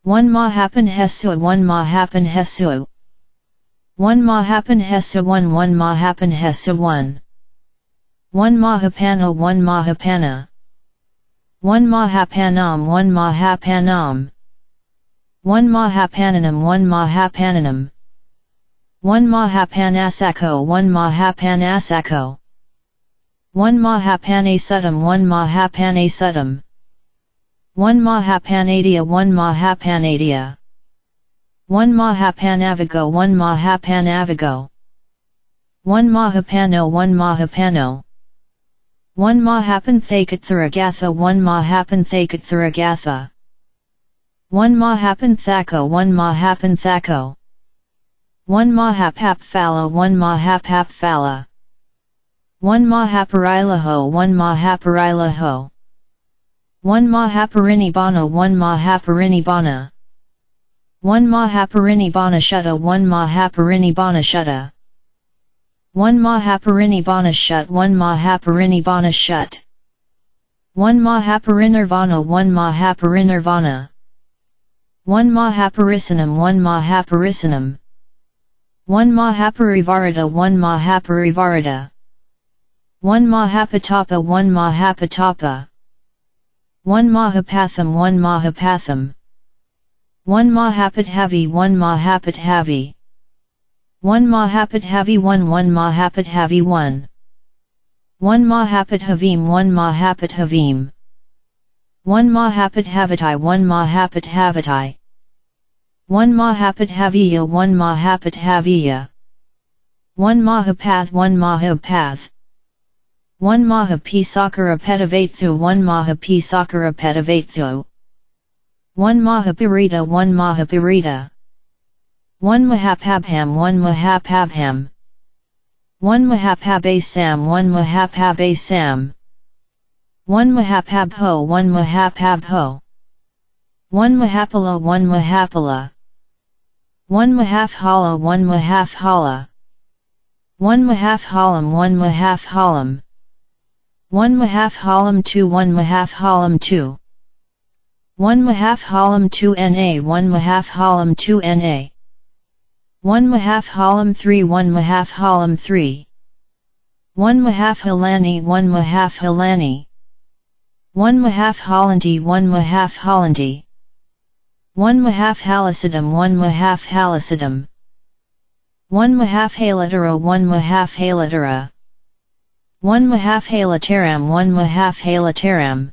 One mahāpaṇheso, one mahāpaṇheso. One mahāpaṇheso, one, one mahāpaṇheso, one. One mahāpaṇṇo, one mahāpaṇṇa. One mahāpaṇṇaṃ, one mahāpaṇṇaṃ. One mahāpaṇṇanam, one mahāpaṇṇanam. One mahāpaṇṇasako, one mahāpaṇṇasako. One mahapanasuttam, one mahapanasuttam. One mahapanadiya, one mahapanadiya. One mahapanavago, one mahapanavago. One mahapanno, one mahapanno. One mahapanthakattharagatha, one mahapanthakattharagatha. One mahapanthako, one mahapanthako. One mahapapfalo, one mahapapfala. One mahaparilaho, one mahaparilaho. One mahaparinibbāno, one mahaparinibbāna. One mahaparinibbānashuddha, one mahaparinibbānashuddha. One mahaparinibbānashut, one mahaparinibbānashut. One mahaparinirvāno, one mahaparinirvāna. One mahaparisanam, one mahaparisanam. One mahaparivarita, one mahaparivarita. One mahapatapa, one mahapatapa. One mahapatham, one mahapatham. One mahapadhavi, one mahapadhavi. One mahapadhavi, one, one mahapadhavi, one. One mahapadhavim, one mahapadhavim. One mahapadhavatai, one mahapadhavatai. One mahapadhaviya, one mahapadhaviya. One mahapath, one mahapath. One mahapisakarapedavathu, one mahapisakarapedavathu. One mahaparita, one mahaparita. One mahapabham, one mahapabham. One mahapabasam, one mahapabasam. One mahapabho, one mahapabho. One mahapala, one mahapala. One mahaphala, one mahaphala. One mahaphalam, one mahaphalam. One mahaphalam two, one mahaphalam two. One mahaphalam two na, one mahaphalam two na. One mahaphalam three, one mahaphalam three. One mahaphalani, one mahaphalani. One mahaphalanti, one mahaphalanti. One mahaphalasitam, one mahaphalasitam. One mahaphalatara, one mahaphalatara. One mahaphalateram, one mahaphalateram.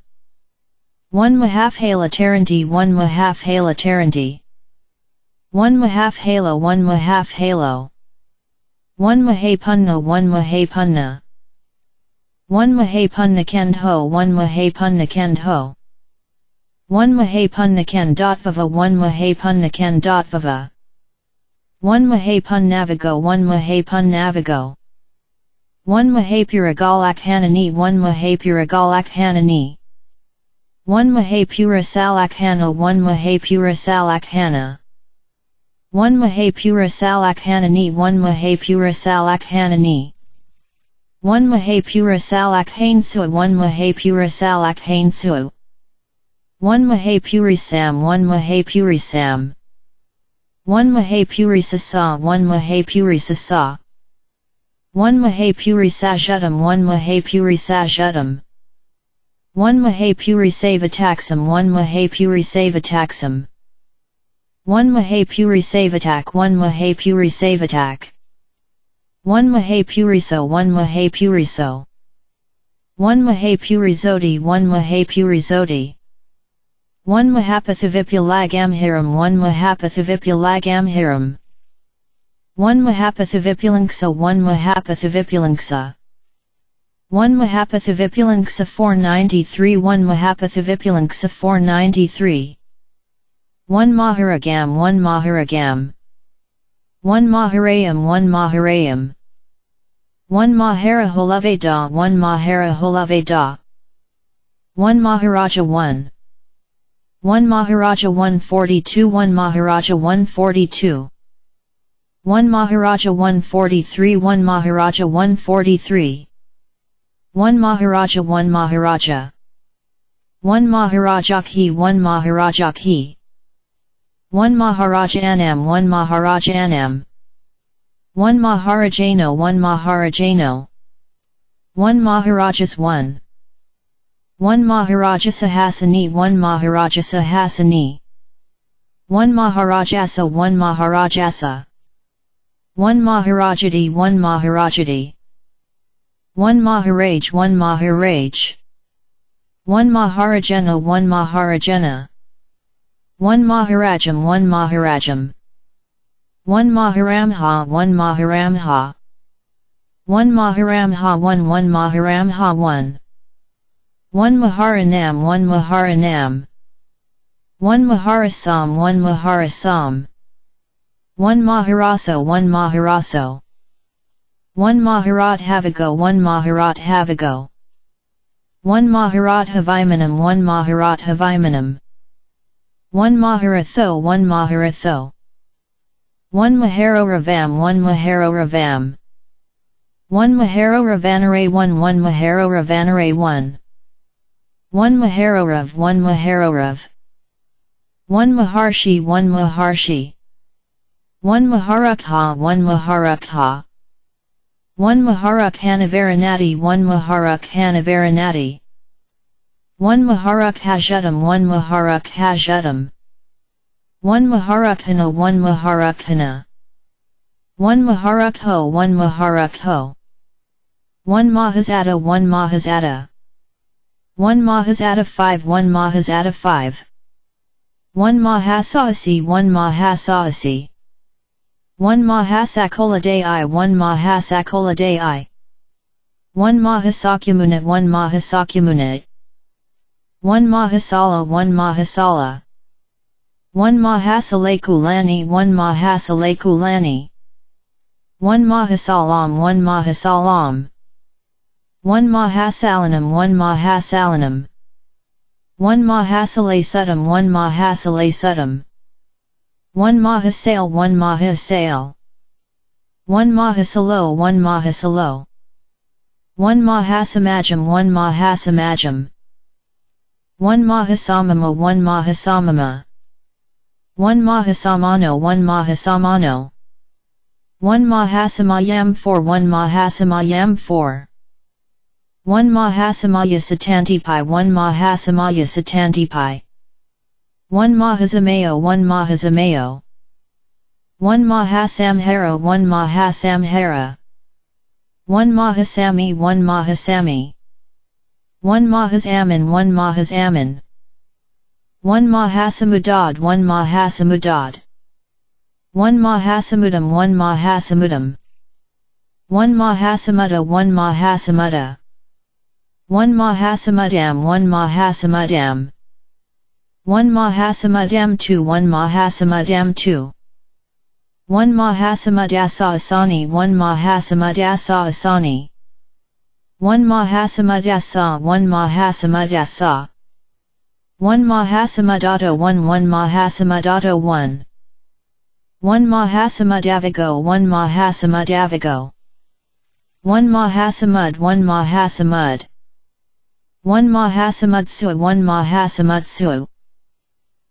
One mahaphalateranti, one mahaphalateranti. One mahaphala, one mahaphalo. One mahapunna, one mahapunna. One mahapunnakandho, one mahapunnakandho. One mahapunnakandatvava, one mahapunnakandatvava. One mahapunnavago, one mahapunnavago. One mahapuragalakkhanani, one mahapuragalakkhanani. One mahapurasalakkhanno, one mahapurasalakkhanna. One mahapurasalakkhanani, one mahapurasalakkhanani. One mahapurasalakkhansva, one mahapurasalakkhansva. One mahapurisam, one mahapurisam. One mahapurisasa, one mahapurisasa. One mahapurisashuddham, one mahapurisashuddham. One mahapurisavataksam, one mahapurisavataksam. One mahapurisavatak, one mahapurisavatak. One mahapuriso, one mahapuriso. One mahapurisoti, one mahapurisoti. One mahapathavipulagambhiram, one mahapathavipulagambhiram. One mahapathavipulangsa, one mahapathavipulangsa. One mahapathavipulangsa four ninety-three, one mahapathavipulangsa four ninety-three. One maharagam, one maharagam. One maharayam, one maharayam. One maharahulaveda, one maharahulaveda. One maharaja, one. One maharaja, one forty-two, one maharaja, one forty-two. One maharaja, one forty-three, one maharaja, one forty-three. One maharaja, one maharaja. One maharajakhi, one maharajakhi. One maharajanam, one maharajanam. One maharajano, one maharajano. One maharajas, one. One maharajasahasani, one maharajasahasani. One maharajasa, one maharajasa. One maharajati, one maharajati. One Maharaj, one Maharaj. One Maharajena, one Maharajena. One Maharajam, one Maharajam. One Maharamha, one Maharamha. One Maharamha, one, one Maharamha, one. One Maharanam, one Maharanam. One Maharasam, one Maharasam. One Maharaso, one Maharaso. One Maharathavigo, one Maharathavigo. One Maharathavimanam, one Maharathavimanam. One Maharatho, one Maharatho. One Maharoravam, one Maharoravam. One Maharoravanare, one, one Maharoravanare, one. One Maharorav, one Maharorav. One Maharshi, one Maharshi. One Maharakha, one Maharakha. One Maharakhanavaranati, one Maharakhanavaranati. One Maharakhajutam, one Maharakhajutam. One Maharakhana, one Maharakhana. One Maharakho, one Maharakho. One Mahasata, one Mahasata. One Mahasata five, one Mahasata five. One Mahasasi, one Mahasasi. One Mahasakola Dei, one Mahasakola Dei. One Mahasakyamunit, one Mahasakyamunit. One Mahasala, one Mahasala. One Mahasalekulani, one Mahasalekulani. One Mahasalam, one Mahasalam. One Mahasalanam, one Mahasalanam. One Mahasale Sutam, one Mahasale Sutam. One Mahasale, one Mahasale. One Mahasalo, one Mahasalo. One Mahasamajam, one Mahasamajam. One Mahasamama, one Mahasamama. One Mahasamano, one Mahasamano. One Mahasamayam four, one Mahasamayam four. One Mahasamaya Satantipai, one Mahasamaya Satantipai. One Mahasamayo, one Mahasamayo. One Mahasamhara, one Mahasamhara. One Mahasami, one Mahasami. One Mahasaman, one Mahasaman. One Mahasamudad, one Mahasamudad. One Mahasamudam, one Mahasamudam. One Mahasamudda, one Mahasamudda. One Mahasamudam, one Mahasamudam. One Mahasamudam two, one Mahasamudam two. One Mahasamudasa asani, one Mahasamudasa asani. One Mahasamudasa, one Mahasamudasa. One Mahasamudata one, one Mahasamudata one. One Mahasamudavago, one Mahasamudavago. One Mahasamud, one Mahasamud. One Mahasamudsu, one Mahasamudsu.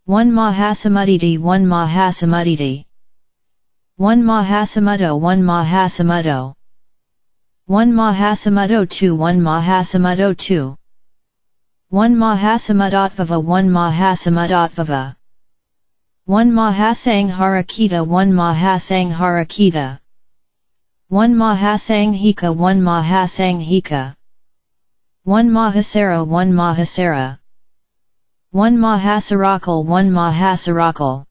One Mahasamuditi, one Mahasamuditi. One Mahasamudo, one Mahasamudo. One Mahasamudo two, one Mahasamudo two. One Mahasamudatvava, one Mahasamudatvava. One Mahasanghara Kita, one Mahasanghara Kita. One Mahasanghika, one Mahasanghika. One Mahasara, one Mahasara. One Mahasarakal, one Mahasarakal.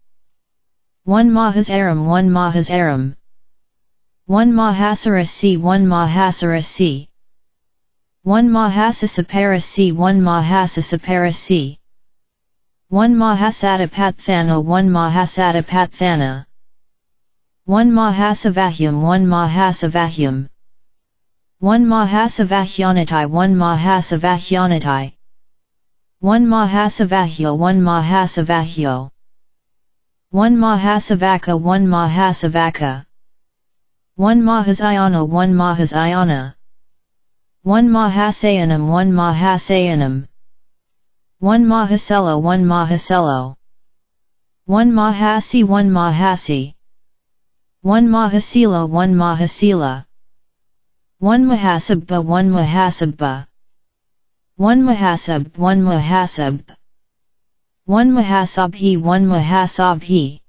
One Mahasaram, one Mahasaram. One Mahasarasi, one Mahasarasi. One Mahasasaparasi, one Mahasasaparasi. One Mahasatapathana, one Mahasatapathana. One Mahasavahyam, one Mahasavahyam. One Mahasavahyanatai, one Mahasavahyanatai. One Mahasavahyo, one Mahasavahyo. One Mahasavaka, one Mahasavaka. One Mahasayana, one Mahasayana. One Mahasayanam, one Mahasayanam. One Mahaselo, one Mahaselo. One Mahasi, one Mahasi. One Mahasila, one Mahasila. One Mahasabba, one Mahasabba. One Mahasab, one Mahasab. One Mahasabhi, one Mahasabhi.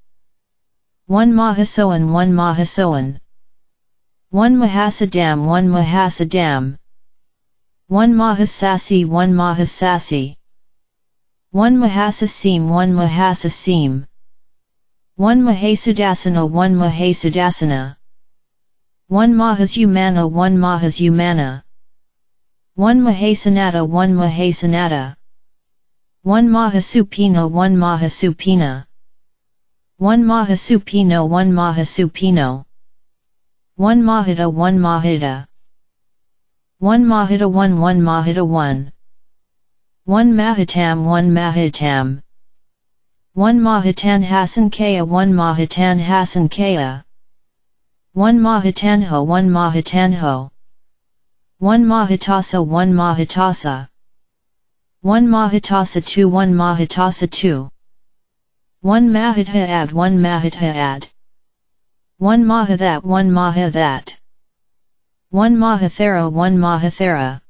One Mahasoan, one Mahasoan. One Mahasadam, one Mahasadam. One Mahasasi, one Mahasasi. One Mahasasīm, one Mahasasīm. One Mahasudasana, one Mahasudasana. One Mahasumana, one Mahasumana. One Mahasanata, one Mahasanata. One Mahasupina, one Mahasupina. One Mahasupino, one Mahasupino. One Mahata, one Mahata. One Mahata, one, one Mahata, one. One Mahatam, one Mahatam. One Mahatanhasankaya, one Mahatanhasankaya. One Mahatanho, one Mahatanho. One Mahatasa, one Mahatasa. One Mahatasa two, one Mahatasa two. One Mahathaat, one Mahathaat. One Mahathat, one Mahathat. One Mahathera, one Mahathera.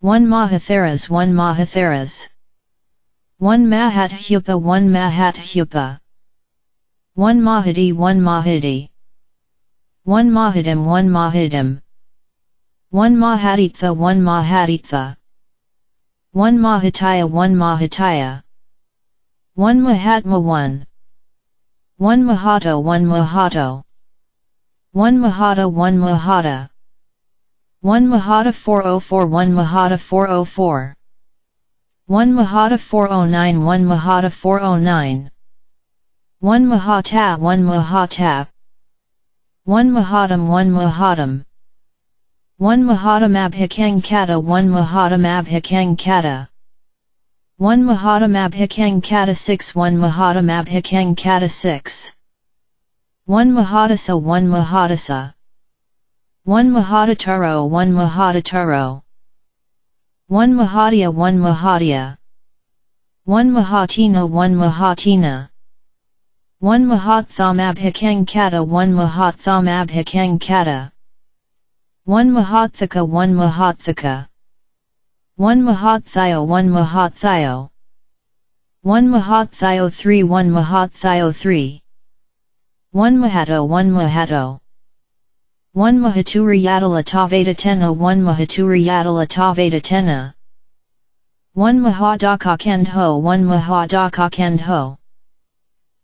One Mahatheras, one Mahatheras. One Mahathupa, one Mahathupa. One Mahati, one Mahati. One Mahatam, one Mahatam. One Mahaditha, one Mahaditha. One Mahataya, one Mahataya. One Mahatma, one. One Mahato, one Mahato. One Mahata, one Mahata. One Mahata four oh four, one Mahata four oh four. One Mahata four oh nine, one Mahata four oh nine. One Mahata, one Mahata. One Mahatam, one Mahatam. One Mahatam abhikaṅkhata, one Mahatam abhikaṅkhata. One Mahatam abhikaṅkhata six, one Mahatam abhikaṅkhata six. One Mahatasa, one Mahatasa. One Mahatataro, one Mahatataro. One Mahatiya, one Mahatiya. One Mahatina, one Mahatina. One Mahatham abhikaṅkhata, one Mahatham abhikaṅkhata. One Mahathaka, one Mahathaka. One Mahathayo, one Mahathayo. One Mahathayo three, one Mahathayo three. One Mahato, one Mahato. One Mahaturiyatala taveda tena, one Mahaturiyatala taveda tena. One Mahadakakandho, one Mahadakakandho.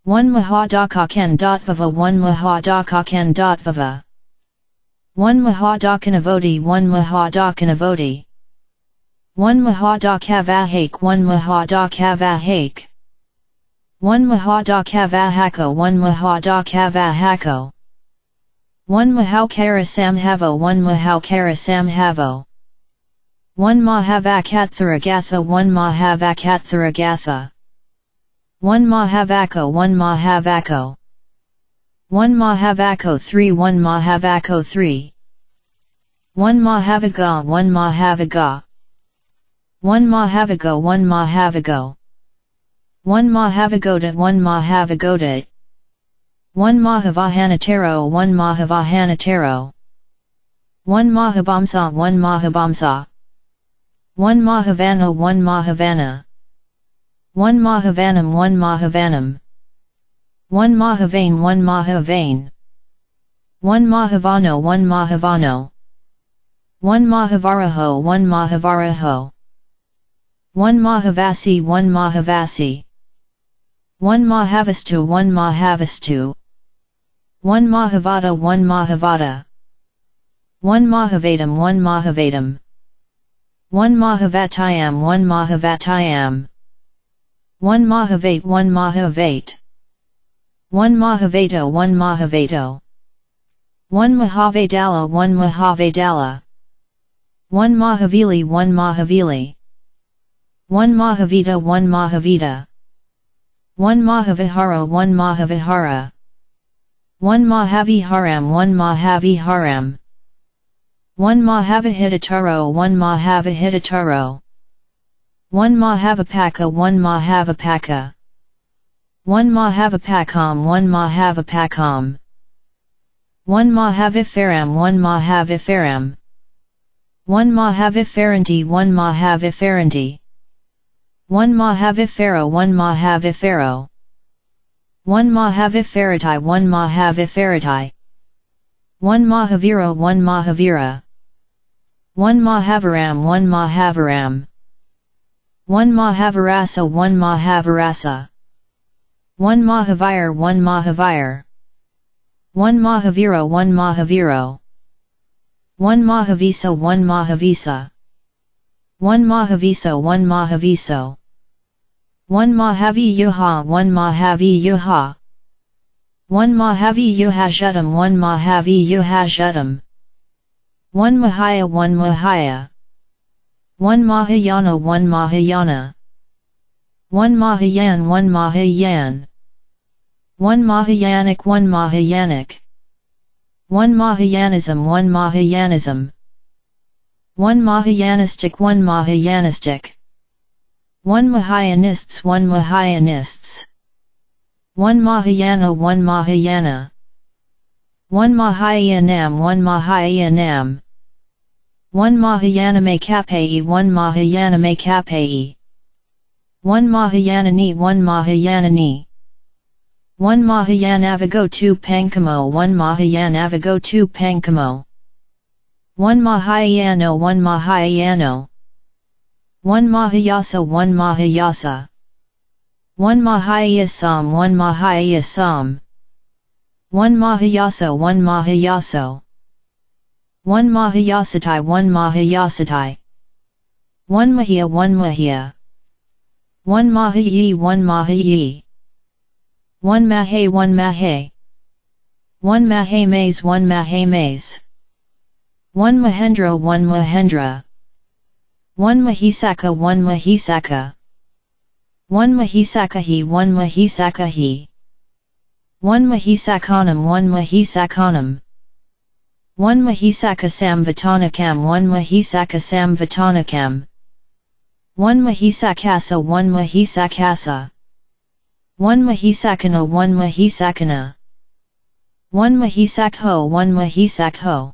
One Mahadakakandhatvava, one Mahadakakandhatvava. One Mahadakanavoti, one Mahadakanavoti. One Mahadakavahak, one Mahadakavahak. One Mahadakavahako, one Mahadakavahako. One Mahaukarasamhavo, one Mahaukarasamhavo. One Mahavakattharagatha, one Mahavakattharagatha. One Mahavako, one Mahavako. One Mahavako three, one Mahavako three. One Mahavaga, one Mahavaga. One Mahavago, one Mahavago. One Mahavagoda, one Mahavagoda. One Mahavahanatero, one Mahavahanatero. One Mahabamsa, one Mahabamsa. One Mahavana, one Mahavana. One Mahavanam, one Mahavanam. One Mahavain, one Mahavain. One Mahavano, one Mahavano. One Mahavaraho, one Mahavaraho. One Mahavasi, one Mahavasi. One Mahavastu, one Mahavastu. One Mahavata, one Mahavata. One Mahavadam, one Mahavadam. One Mahavatayam, one Mahavatayam. One Mahavate, one Mahavate. One Mahavato, one Mahavato. One Mahavedala, one Mahavedala. One Mahavili, one Mahavili. One Mahavita, one Mahavita. One Mahavihara, one Mahavihara. One Mahaviharam, one Mahaviharam. One Mahavihitataro, one Mahavihitataro. One Mahavipaka, one Mahavipaka. One Mahavipakam, one Mahavipakam. One Mahavifaram, one Mahavifaram. One Mahavifaranti, one Mahavifaranti. One Mahavifaro, one Mahavifaro. One Mahavifaratai, one Mahavifaratai. One Mahavira, one Mahavira. One Mahavaram, one Mahavaram. One Mahavarasa, one Mahavarasa. One Mahavir, one Mahavir. One Mahaviro, one Mahaviro. One Mahavisa, one Mahavisa. One Mahaviso, one Mahaviso. One Mahaviyuha, one Mahaviyuha. One Mahaviyuhashatam, one Mahaviyuhashatam. One Mahaya, one Mahaya. One Mahayana, one Mahayana. One Mahayan, one Mahayan. One Mahayanik, one Mahayanik. One Mahayanism, one Mahayanism. One Mahayanistic, one Mahayanistic. One Mahayanists, one Mahayanists. One Mahayana, one Mahayana. One Mahayanam, one Mahayanam. One Mahayanamakapayi, one Mahayanamakapayi. One Mahayanani, one Mahayanani. One Mahayanavago tu Pankamo, one Mahayanavago tu Pankamo. One Mahayano, one Mahayano. One Mahayasa, one Mahayasa. One Mahayasam, one Mahayasam. One Mahayaso, one Mahayaso. One Mahayasatai, one Mahayasatai. One Mahia, one Mahia. One Mahayi, one Mahayi. One Mahe, one Mahe. One Mahe Maze, one Mahe Maze. One Mahendra, one Mahendra. One Mahisaka, one Mahisaka. One Mahisakahi, one Mahisakahi. One Mahisakanam, one Mahisakanam. One Mahisakasam Vatanakam, one Mahisakasam Vatanakam. One Mahisakasa, one Mahisakasa. One Mahisakana, one Mahasakana. One Mahasakho, one Mahasakho.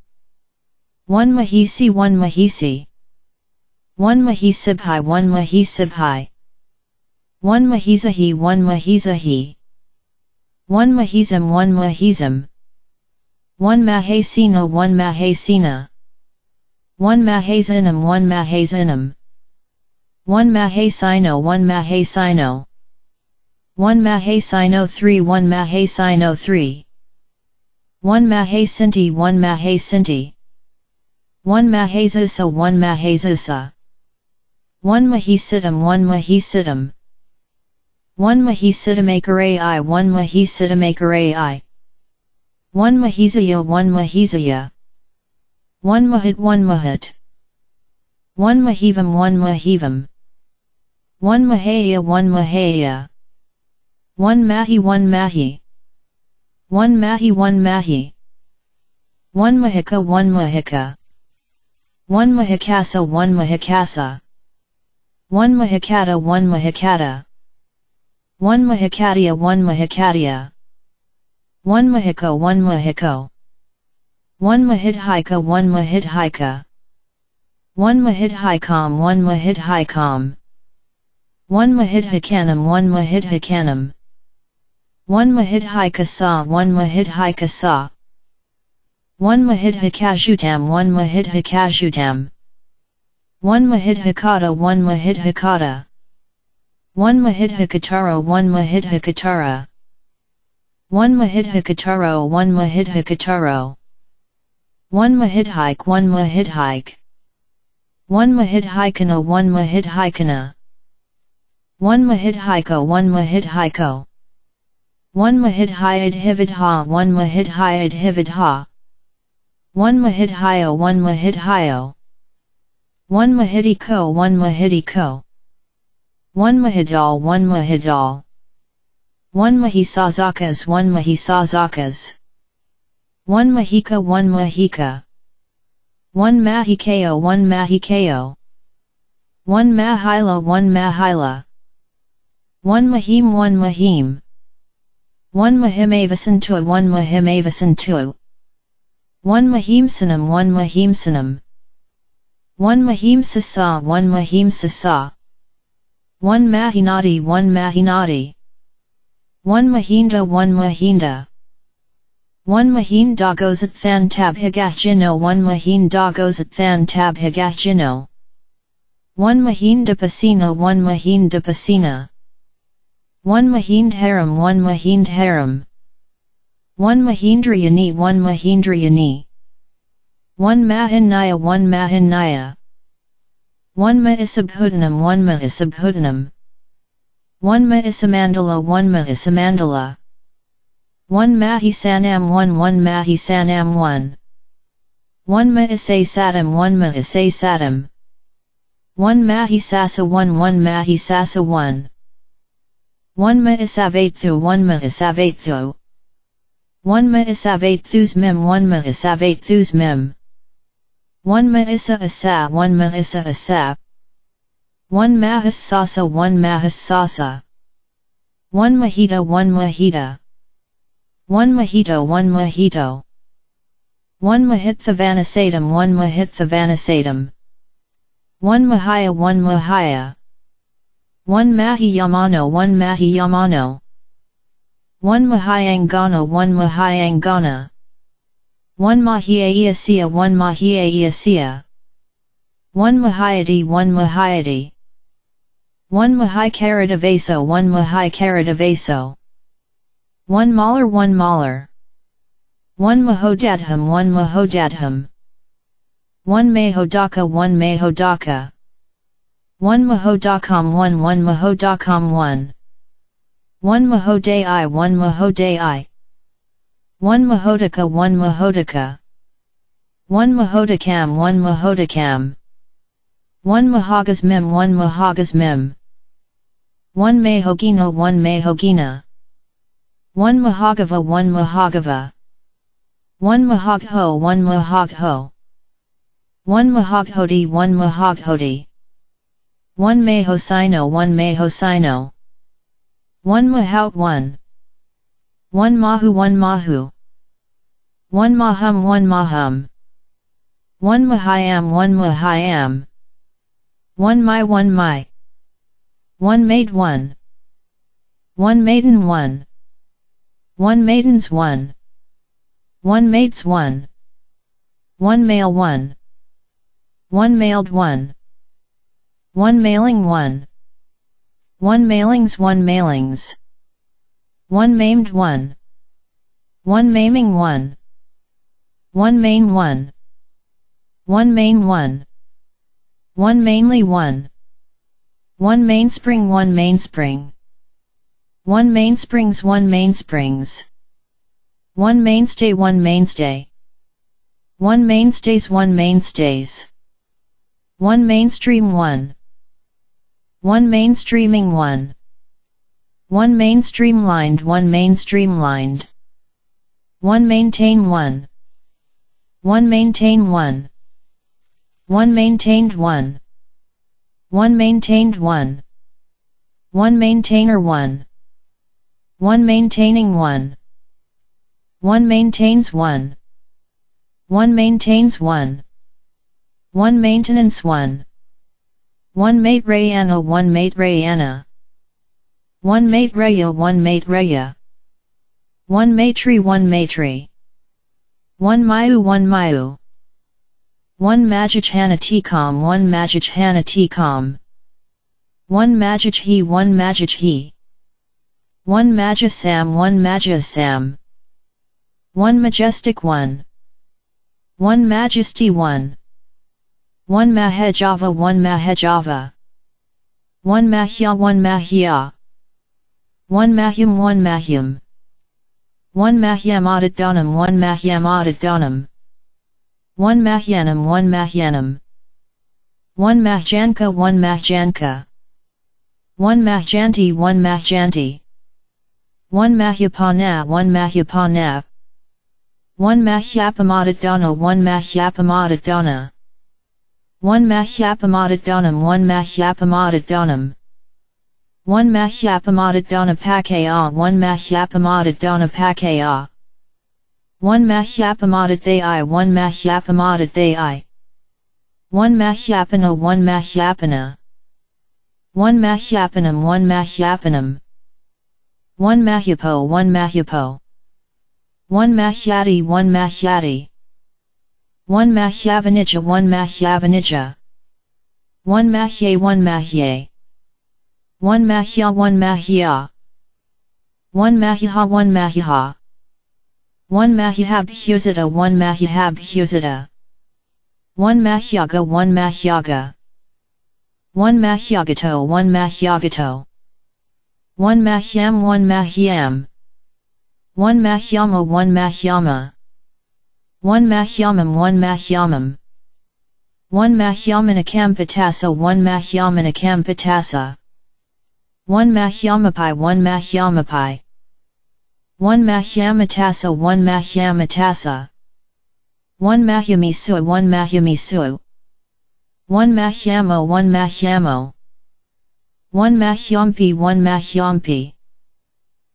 One Mahasi, one Mahasi. One Mahasabhai, one Mahasabhai. One Mahasahi, one Mahasahi. One Mahasam, one Mahasam. One Mahasena, one Mahasena. One Mahasanam, one Mahasanam. One Mahasino, one Mahasino. One Mahasino three, one Mahasino three. One Mahasinti, one Mahasinti. One Mahasasa, one Mahasasa. One Mahasitam, one Mahasitam. One Mahasitamakarai, one Mahasitamakarai. One Mahasaya, one Mahasaya. One Mahat, one Mahat. One Mahivam, one Mahivam. One Mahaya, one Mahaya. One Mahi, one Mahi. One Mahi, one Mahi. One Mahika, one Mahika. One Mahakasa, one Mahakasa. One Mahakata, one Mahakata. One Mahakatiya, one Mahakatiya. One Mahiko, one Mahiko. One Mahidhika, one Mahidhika. One Mahidhikam, one Mahidhikam. One Mahidhikanam, one Mahidhikanam. One Mahidhikasa, one Mahidhikasa. One Mahidhikashutam, one Mahidhikashutam. One Mahidhikata, one Mahidhikata. One Mahidhikatara, one Mahidhikatara. One Mahidhikataro, one Mahidhikataro. One Mahidhik, one Mahidhik. One Mahidhikana, one Mahidhikana. One Mahidhiko, one Mahidhiko. One Mahidhiyadhividha, one Mahidhiyadhividha. One Mahidhiyo, one Mahidhiyo. One Mahidiko, one Mahidiko. One Mahidal, one Mahidal. One Mahisazakas, one Mahisazakas. One Mahika, one Mahika. One Mahikayo, one Mahikayo. One Mahila, one Mahila. One Mahim, one Mahim. One Mahimavasantua, one Mahimavasantua. One Mahimsanam, one Mahimsanam. One Mahimsasa, one Mahimsasa. One Mahinati, one Mahinati. One Mahinda, one Mahinda. One mahinda gosathan tabhagah jino, one mahinda gosathan tabhagah jino. One mahinda pasina, one mahinda pasina. One mahinda haram, one mahinda haram. One mahindra yani, one mahindra yani. One mahinaya, one mahinaya. One maisabhutanam, one maisabhutanam. One maisamandala, one maisamandala. One mahisanam, one, one mahisanam, one. One maisasatam, one maisasatam. One mahisasa, one, one mahisasa, one. One maisavathu, one maisavathu. One maisavatthusmim, one maisavatthusmim. One maisa asa, one maisa asa. One mahasasa, one mahasasa. One mahita, one mahita. One mahito, one mahito. One mahithavanasatam, one mahithavanasatam. One mahaya, one mahaya. One mahiyamano, one mahiyamano. One mahiyangana, one mahiyangana. One mahiayasiya, one mahiayasiya. One mahiyati, one mahiyati. One mahikaritavaso, one mahikaritavaso. One malar, one malar. One mahodadham, one mahodadham. One mahodaka, one mahodaka. One mahodakam, one, one mahodakam, one. One mahodai, one mahodai. One mahodaka, one mahodaka. One mahodakam, one mahodakam. One mahagasmim, one mahagasmim. One mahogina, one mahogina. One mahagava, one mahagava. One mahagho, one mahagho. One mahaghoti, one mahaghoti. One mahosino, one mahosino. One mahout, one. One mahu, one mahu. One maham, one maham. One mahayam, one mahayam. One mai, one mai. One maid, one. One maiden, one. One maidens, one. One maids, one. One male, one. One mailed, one. One mailing, one. One mailings, one mailings. One maimed, one. One maiming, one. One main, one. One main, one. One mainly, one. One mainspring, one mainspring. One mainsprings, one mainsprings. One mainstay, one mainstay. One mainstays, one mainstays. One mainstream, one. One mainstreaming, one. One mainstreamlined, one mainstreamlined. One maintain, one. One maintain, one. One maintained, one. One maintained, one. One maintainer, one. One maintaining, one. One maintains, one. One maintains, one. One maintenance, one. One maitrayana, one maitrayana. One maitreya, one maitreya. One maitri, one maitri. One mayu, one mayu. One majajhanatikam, one majajhanatikam. One majajhi, one majajhi. One majasam, one majasam. One majestic, one. One majesty, one. One mahajava, one mahajava. One mahya, one mahya. One mahyam, one mahyam. One mahyamadadanam, one mahyamadadanam. One mahyanam, one mahyanam. One mahjanka, one mahjanka. One mahjanti, one mahjanti. One mahyapana, one mahyapana. One mahyapamadadana, one mahyapamadadana. One mahyapamadadana, one mahyapamadadana. One mahyapamadadana pakaya, one mahyapamadadana pakaya. One mahyapamadadai, one mahyapamadadai. One mahyapana, one mahyapana. One mahyapanam, one mahyapanam. One mahyapo, one mahyapo. One mahyāti, one mahyāti. One mahyāvanicca, one mahyāvanicca. One mahye, one mahye. One mahyā, one mahyā. One mahyhā, one mahyhā. One mahyhabhyusita, one mahyhabhyusita. One mahyāga, one mahyāga. One mahyāgato, one mahyāgato. One mahyam, one mahyam. One mahyāmo, one mahyāmo. One mahyāmam, one mahyāmam. One mahyāmanakampatassa, one mahyāmanakampatassa. One mahyāmapi, one mahyāmapi. One mahyāmatassa, one mahyāmatassa. One mahyamessu, one mahyamessu. One mahyamo, one mahyamo. One mahyampi, one mahyampi.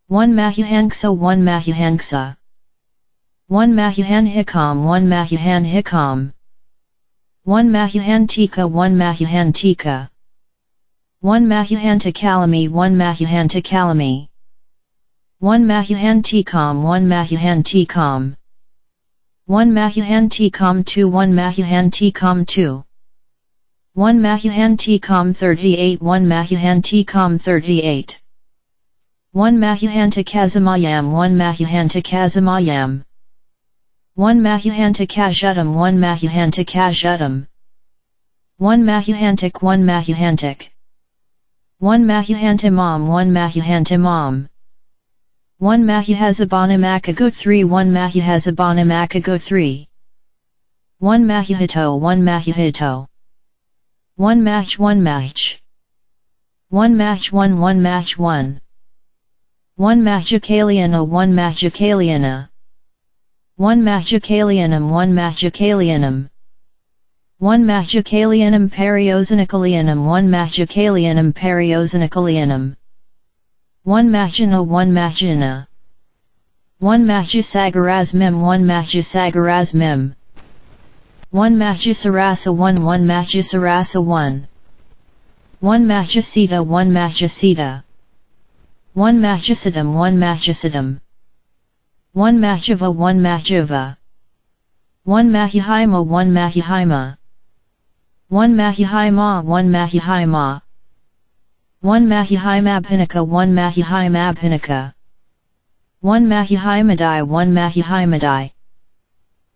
One mahyahangso, one mahyahangsa. One mahyahanhikam, one mahyahanhikam. One mahyahantika, one mahyahantika. One mahyahantakalami, one mahyahantakalami. One mahyahantikam, one mahyahantikam. One mahyahantikam two, one mahyahantikam two. One mahyahantikam thirty-eight, one mahyahantikam thirty-eight. One mahyahantakasmayam, one mahyahantakasmayam. One mahyahantakashatam, one mahyahantakashatam. One mahyahantak, one mahyahantak. One mahyahantamam, one mahyahantamam. One mahyahasabbanamakago three, one mahyahasabbanamakago three. One mahyahito, one mahyahito. One mahy, one mahy. One mahy, one, one mahy, one. One mahyakalyana, one mahyakalyana. One mahyakalyana, one mahyakalyana. One mahyakalyana pariyojanakalyanam, one mahyakalyana pariyojanakalyanam. One mahyajana, one mahyajana. One mahyasagarasmim, one mahyasagarasmim. One mahyasarasa, one, one mahyasarasa, one. One mahyasita, one mahyasita. One mahyasatam, one mahyasatam. One mahyava, one mahyava. One mahyahima, one mahyahima. One mahyahima, one mahyahima. One mahyahimabhinnaka, one mahyahimabhinnaka. One mahyahimadai, one mahyahimadai.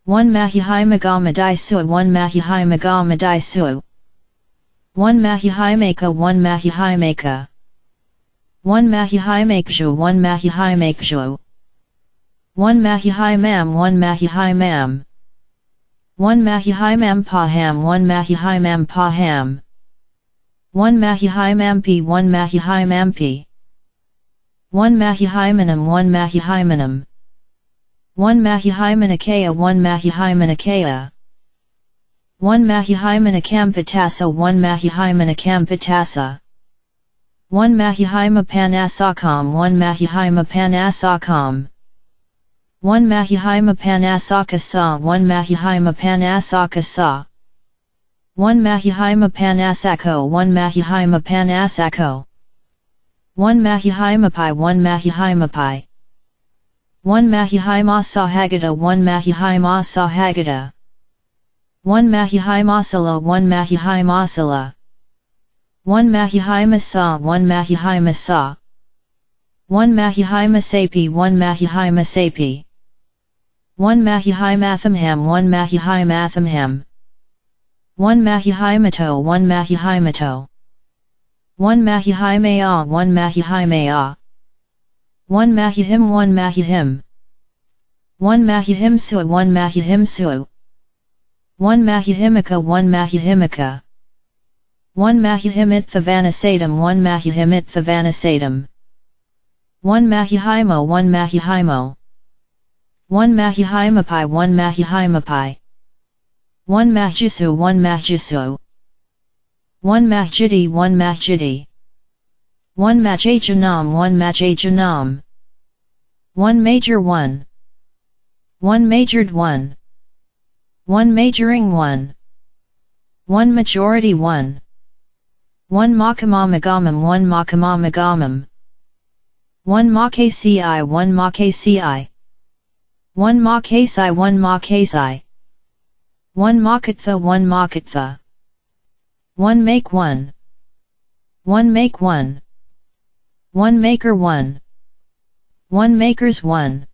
One mahyahimagamadaisua, one mahyahimagamadaisua. One mahyahimaka, one mahyahimaka. One mahyahimakajo, one mahyahimakajo. One mahyahimam, one mahyahimam. One mahyahimam paham, one mahyahimam paham. One mahyahimampi, one mahyahimampi. One mahyahimanam, one mahyahimanam. One mahyahimanakaya, one mahyahimanakaya. One mahyahimanakampatassa, one mahyahimanakampatassa. One mahyahimapanasakam, one mahyahimapanasakam. One mahyahimapanasakassa, one mahyahimapanasakassa. One mahyahimapanasako, one mahyahimapanasako. One mahyahimapi, one mahyahimapi. One mahyahimasahagata, one mahyahimasahagata. One mahyahimasala, one mahyahimasala. One mahyahimasa, one mahyahimasa. One mahyahimasepi, one mahyahimasepi. One mahyahimathamham, one mahyahimathamham. One mahyahimato, one mahyahimato. One mahyahimaya, one mahyahimaya. One mahyahim, one mahyahim. One mahyahimsua, one mahyahimsua. One mahyahimaka, one mahyahimaka. One mahyahimithāvanasetam, one mahyahimithāvanasetam. One mahyahimo, one mahyahimo. One mahyahimapi, one mahyahimapi. One mahyasu, one mahyasu. One mahyati, one mahyati. One mahyajanam, one mahyajanam. One major one. One majored one. One majoring one. One majority one. One makamamagamam, one makamamagamam. One makasi, one makasi. One mākasai, one mākasai. One mākattha, one mākattha. One make one. One make one. One maker one. One makers one.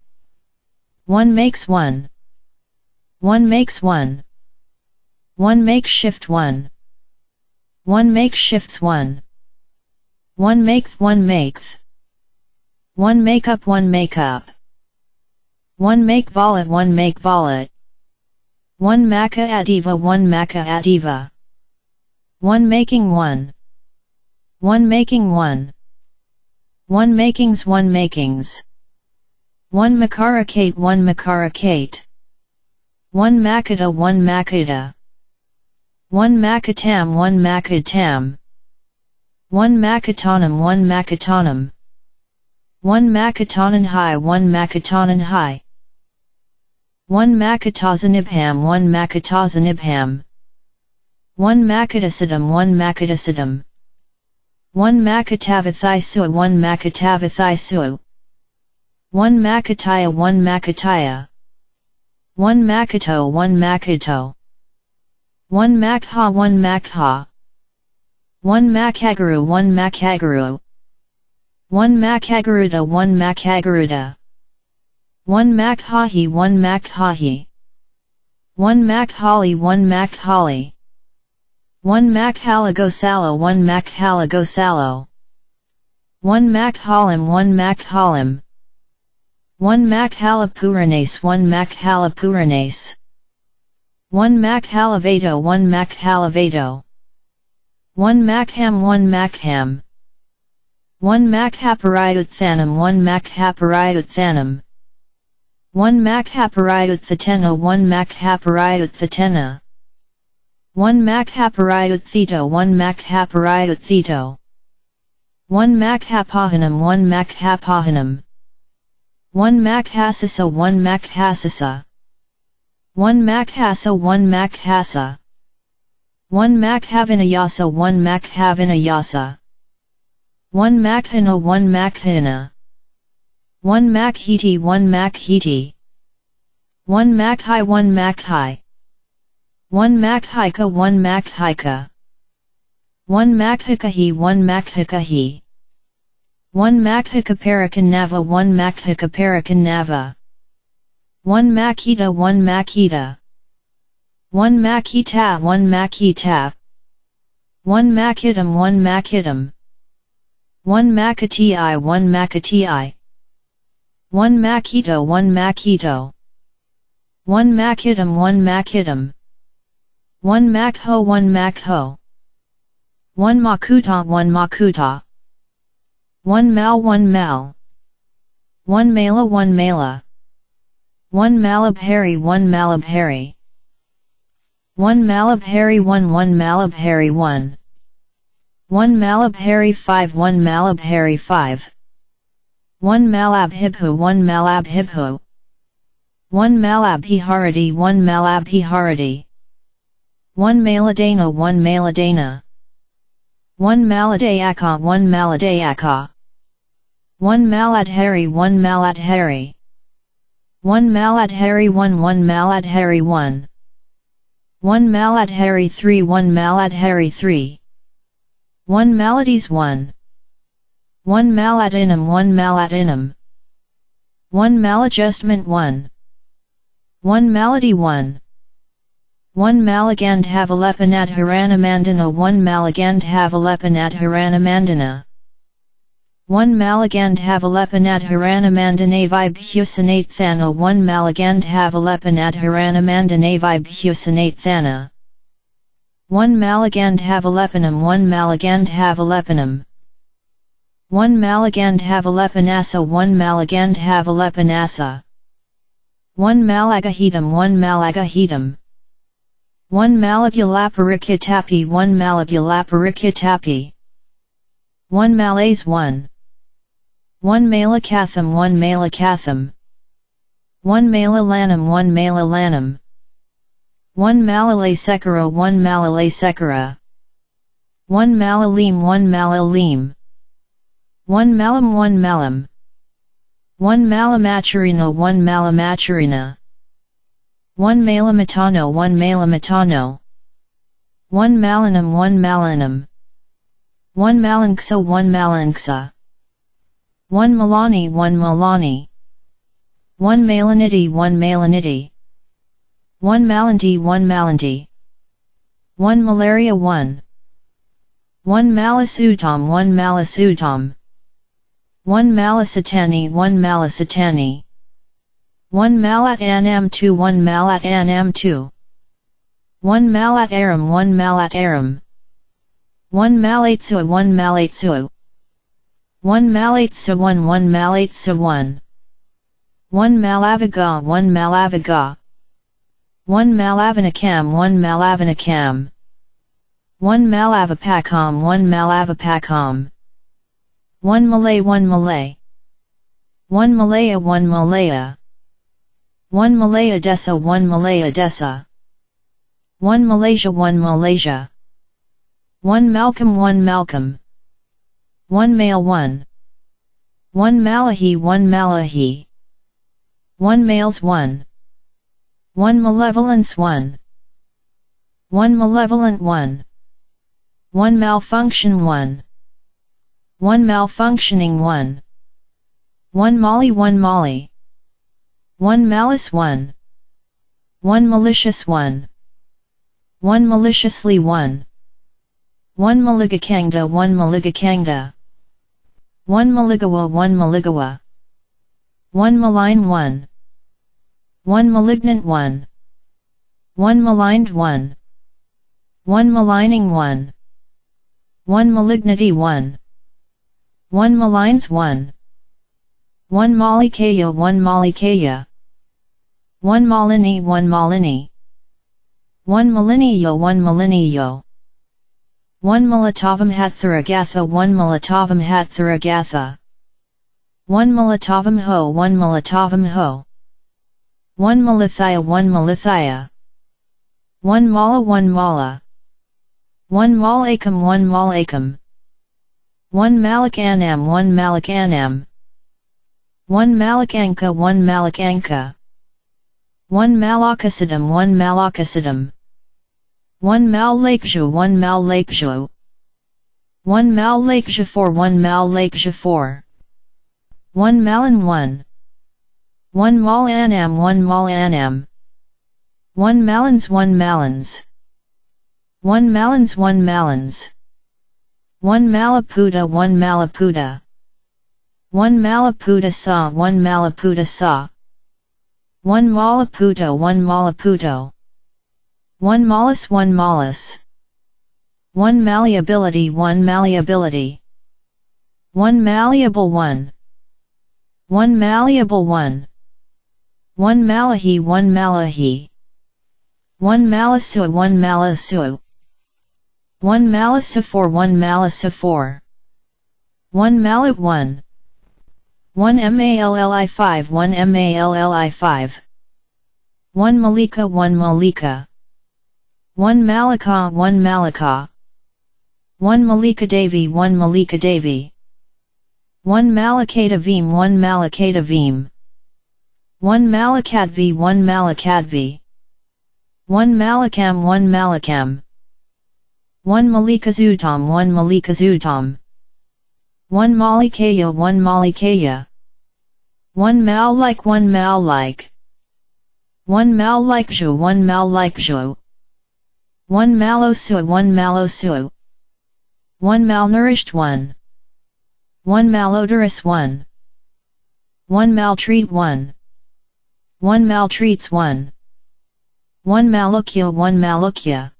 One makes one. One makes one. One makeshift one. One makeshifts one. One maketh, one maketh. One make up, one make up. One make valat, one make valat. One māka attiva, one māka attiva. One making one. One making one. One makings, one makings. One mākarakate, one mākarakate. One mākata, one mākata. One mākatam, one mākatam. One mākatānam, one mākatānam. One mākatānanhai, one mākatānanhai. One mākatāsanibham, one mākatāsanibham. One mākatasitam, one mākatasitam. One mākatavathaisu, one mākatavathaisu. One mākatāya, one mākatāya. One mākato, one mākato. One mākha, one mākha. One mākagaru, one mākagaru. One mākagarutta, one mākagarutta. One mākhahi, one mākhahi. One mākhali, one mākhali. One mākhalagosalo, one mākhalagosalo. One mākhalam, one mākhalam. One mākhalapuranes, one mākhalapuranes. One mākhalavato, one mākhalavato. One mākham, one mākham. One mākhapariyutthanam, one mākhapariyutthanam. One mākhapariyutthatena, one mākhapariyutthatena. One mākhapariyutthito, one mākhapariyutthito. One mākhapahanam, one mākhapahanam. One mākhasasa, one mākhasasa. One mākhasa, one mākhasa. One mākhavinayasa, one mākhavinayasa. One mākhana, one mākhana. One mākhiti, one mākhiti. One mākhai, one mākhai. One mākhaika, one mākhaika. One mākhakahi, one mākhakahi. One mākhakaparakannava, one mākhakaparakannava. One mākhita, one mākhita. One mākhitā, one mākhitā. One mākhitam, one mākhitam. One mākhitai, one mākhitai. One mākhito, one mākhito. One mākhitam, one mākhitam. One mākho, one mākho. One mākhutā, one mākhutā. One māl, one māl. One māla, one māla. One mālabhari, one mālabhari. One mālabhari one, one mālabhari one. One mālabhari five, one mālabhari five. One mālabhibhu, one mālabhibhu. One mālabhiharati, one mālabhiharati. One māladena, one māladena. One māladayaka, one māladayaka. One māladhari, one māladhari. One māladhari one, one māladhari one. One māladhari three, one māladhari three. One māladis one. One māladenam, one māladenam. One māladjustment one. One māladi one. One mālagandhavalepanaddharānamandana, one mālagandhavalepanaddharānamandana. One mālagandhavalepanaddharānamandane vibhusanatthana, one mālagandhavalepanaddharānamandane vibhusanatthana. One mālagandhavalepanaṃ, one mālagandhavalepanaṃ. One mālagandhavalepanassa, one mālagandhavalepanassa. One mālagahitam, one mālagahitam. One mālagulaparikitāpi, one mālagulaparikitāpi. One mālase one. One mālakatham, one mālakatham. One mālalānam, one mālalānam. One mālalasekara, one mālalasekara. One mālalīm, one mālalīm. One mālam, one mālam. One malamacharino, one malamacharinā. One malamatano, one malamatanō. One malanam, one malanam. One malankso, one malanksā. One malani, one malani. One malaniti, one malaniti. One malanti, one malanti. One malaria, one. One malasuttam, one malasuttam. One malasatani, one malasatani. One malat anam two, one malat anam two. One malat aram, one malat aram. One malaitso, one malaitso. One malaitsa, one, one malaitsa, one. One malavagā, one malavagā. One malavanakam, one malavanakam. One malavapakam, one malavapakam. One malay, one malay. One malaya, one malaya. One malaya desa, one malaya desa. One Malaysia, one Malaysia. One Malcolm, one Malcolm. One male, one. One malahi, one malahi. One males, one. One malevolence, one. One malevolent, one. One malfunction, one. One malfunctioning, one. One mali, one mali. One malice, one. One malicious, one. One maliciously, one. One maligakangda, one maligakangda. One maligawa, one maligawa. One malign, one. One malignant, one. One maligned, one. One maligning, one. One malignity, one. One malines, one. One malikaya, one malikaya. One malini, one malini. One maliniyo, one maliniyo. One malatavam hattaragatha, one malatavam hattaragatha. One malatavam ho, one malatavam ho. One malathaya, one malathaya. One mala, one mala. One malakam, one malakam. One malakanam, one malakanam. One malakanka, one malakanka. One malakasadam, one malakasadam. One malakju, one malakju. One malakju four, one malakju four. One malan, one. One malanam, one malanam. One malans, one malans. One malans, one malans. One malaputa, one malaputa. One malaputa sa, one malaputa sa. One malaputo, one malaputo. One malas, one malas. One malleability, one malleability. One malleable, one. One malleable, one. One malahi, one malahi. One malasu, one malasu. One malasa four, one malasa four. One malat, one. One malli five, one malli five. One malika, one malika. One malaka, one malaka. One malika devi, one malika devi. One malakatavim, one malakatavim. One malakatvi, one malakatvi. One malakam, one malakam. One malikazutam, one malikazutam. One malikaya, one malikaya. One mal like, one mal like. One mal like jo, one mal like jo. One malosu, one malosu. One malnourished, one. One malodorous, one. One maltreat, one. One maltreats, one. One malukya, one malukya.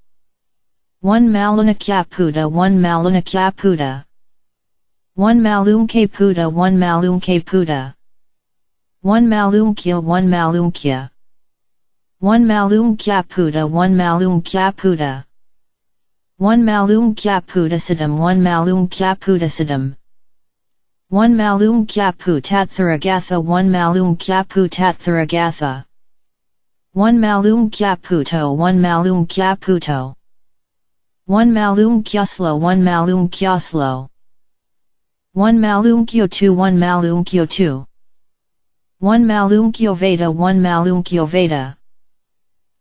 One malunakyaputa, one malunakyaputa. One malunkaputa, one malunkaputa. One malunkya, one malunkya. One malunkyaputa, one malunkyaputa. One malunkyaputasadam, one malunkyaputasadam. One malunkyaputattharagatha, one malunkyaputattharagatha. One malunkyaputo, one malunkyaputo. One malunkyaslo, one malunkyaslo. One malunkyotu, one malunkyotu. One malunkyo veda, one malunkyo veda.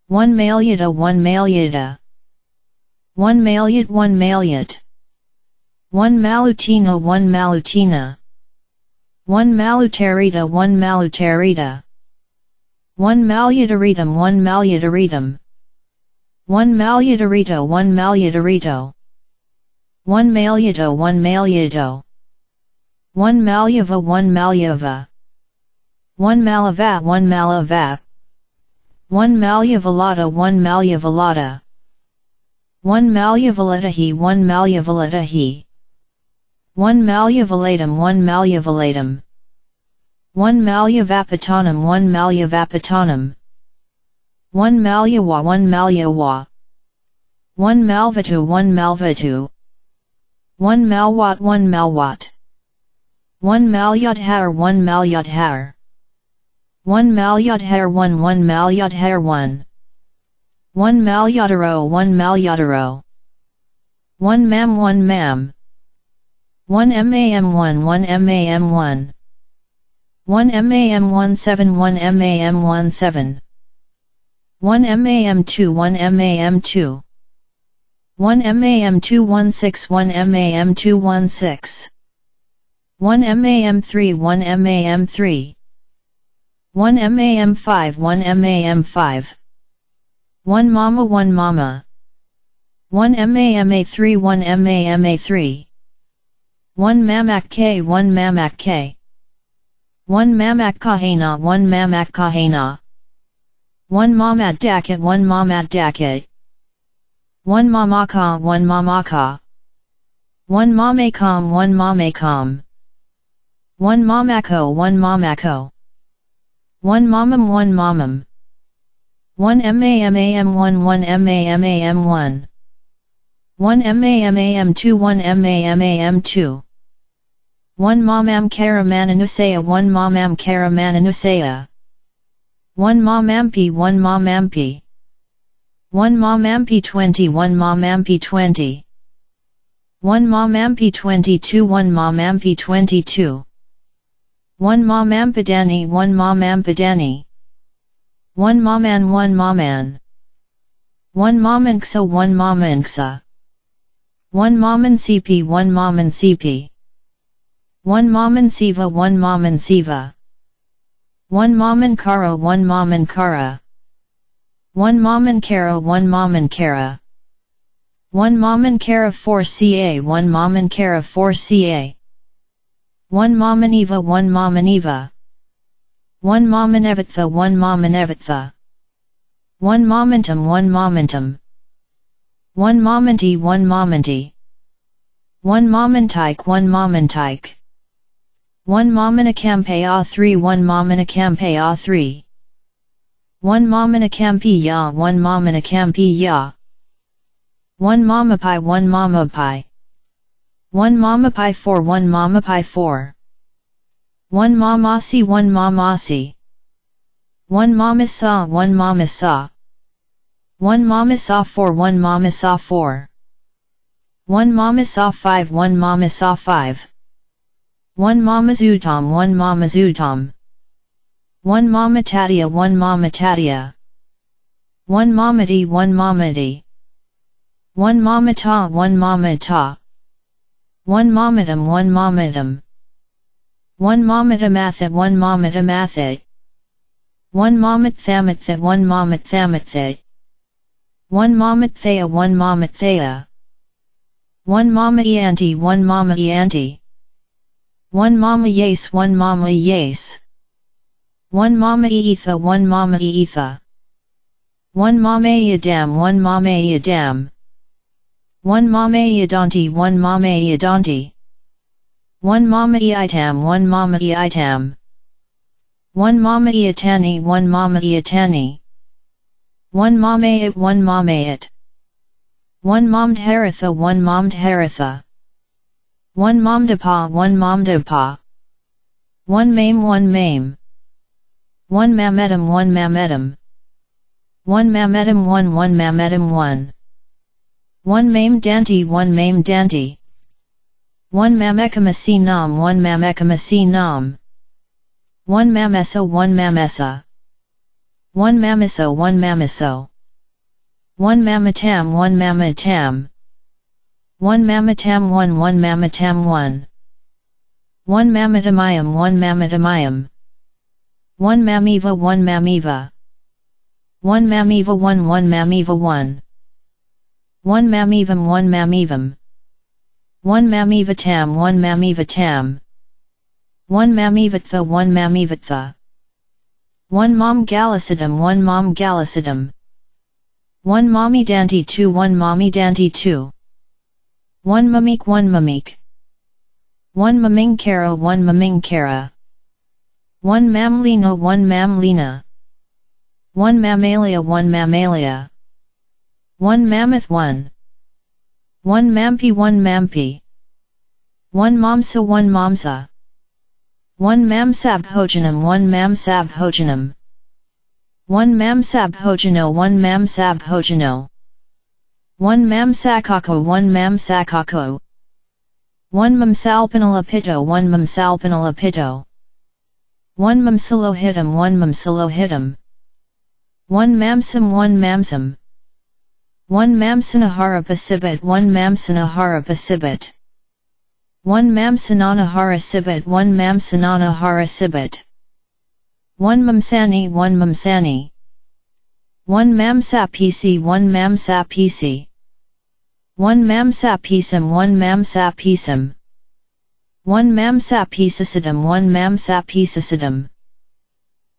One malyata, one malyata. One malyat, one malyat. One malutina, one malutina. One malutarita, one malutarita. One malyataritam, one malyataritam. One malyatarito, one malyatarito. One malyato, one malyato. One malyava, one malyava. One malava, one malava. One malyavalata, one malyavalata. One malyavalatahi, one malyavalatahi. One malyavalatam, one malyavalatam. One malyavapatanam, one malyavapatanam. One malyava, one malyava. One malvatu, one malvatu. One malvat, one malvat. One malyadhar, one malyadhar. One malyadhar, one, one malyadhar, one. One malyadharo, one malyadharo. One mam, one mam. One mam, one, one mam, one. One mam, one seven, one mam, one seven. One mam, two, one mam, two. One mam, two, one six, one mam, two, one six. One mam, three, one mam, three. One mam, five, one mam, five. One mama, one mama. One mama, three, one mama, three. One mamak, one mamak. One mamak kahena, one mamak kahena. One mamak dakat, one mamak dakat. One mamaka, one mamaka. One mamakam, one mamakam. One mamako, one mamako. One mamam, one mamam. One mam, one, one mama, one. One mam, two, one mama, two. One mamam karamananusaya, one mamam karamananusaya. One mamampi, one mamampi. One mamampi twenty, one mamampi twenty. One mamampi twenty-two, one mamampi twenty-two. One mamampadani, one mamampadani. One maman, one maman. One mamanksa, one mamanksa. One mamansipi, one mamansipi. One mamansiva, one mamansiva. One mamankara, one mamankara. One mamankara, one mamankara. One mamankara four ca, one mamankara four ca. One mamaniva, one mamaniva. One mamanavattha, one mamanavattha. One mamantam, one mamantam. One mamanti, one mamanti. One mamantaik, one mamantaik. One mamanakampa, three, one mamanakampa, three. One mamanakampiya, one mamanakampiya. One mamapai, one mamapai. One mamapai four, one mamapai four. One mamasi, one mamasi. One mamasa, one mamasa. One mamasa four, one mamasa four. One mamasa five, one mamasa five. One mamazutam, one mamazutam. One mamatatiya, one mamatatiya. One mamati, one mamati. One mamata, one mamata. One mamatam, one mamatam. One mamatamathat, one mamatamathat. One mamathamathat, one mamathamathat. One mamathaya, one mamathaya. One mamayanti, one mamayanti. One mamayas, one mamayas. One mamaitha, one mamaitha. One mamayadam, one mamayadam. One mamayadanti, one mamayadanti. One mamaitam, one mamaitam. One mamayatani, one mamayatani. One mamayat, one mamayat. One mamdharatha, one mamdharatha. One mamdapa, one mamdapa. One mame, one mame. One mametam, one mametam. One mametam, one, one mametam, one. One mame danti, one mame danti. One mamekamasinam, one mamekamasinam. One mamesa, one mamesa. One mamesa, one mamesa. One mamatam, one mamatam. One mamatam, one, one mamatam, one. One mamatamayam, one mamatamayam. One mameva, one mameva. One mameva, one, one mameva, one. One mamevam, one mamevam. One mamevatam, one mamevatam. One mamevatha, one mamevatha. One mam galasadam, one mam galasadam. One mamidanti, two, one mamidanti, two. One mamik, one mamik. One mamingkara, one mamingkara. One mamlina, one mamlina. One mammalia, one mammalia. One mammoth, one. One mampi, one mampi. One mamsa, one mamsa. One mamsabhojanam, one mamsabhojanam. One mamsabhojano, one mamsabhojano. One mamsakako, one mamsakako. One mamsalpanalapito, one mamsalpanalapito. One mamsalohitam, one mamsalohitam. One mamsam, one mamsam. One mamsanahara pasibit, one mamsanahara pasibit. One mamsananahara sibit, one mamsananahara sibit. One mamsani, one mamsani. One mamsapisi, one mamsapisi. One mamsapisam, one mamsapisam. One mamsapisasadam, one mamsapisasadam.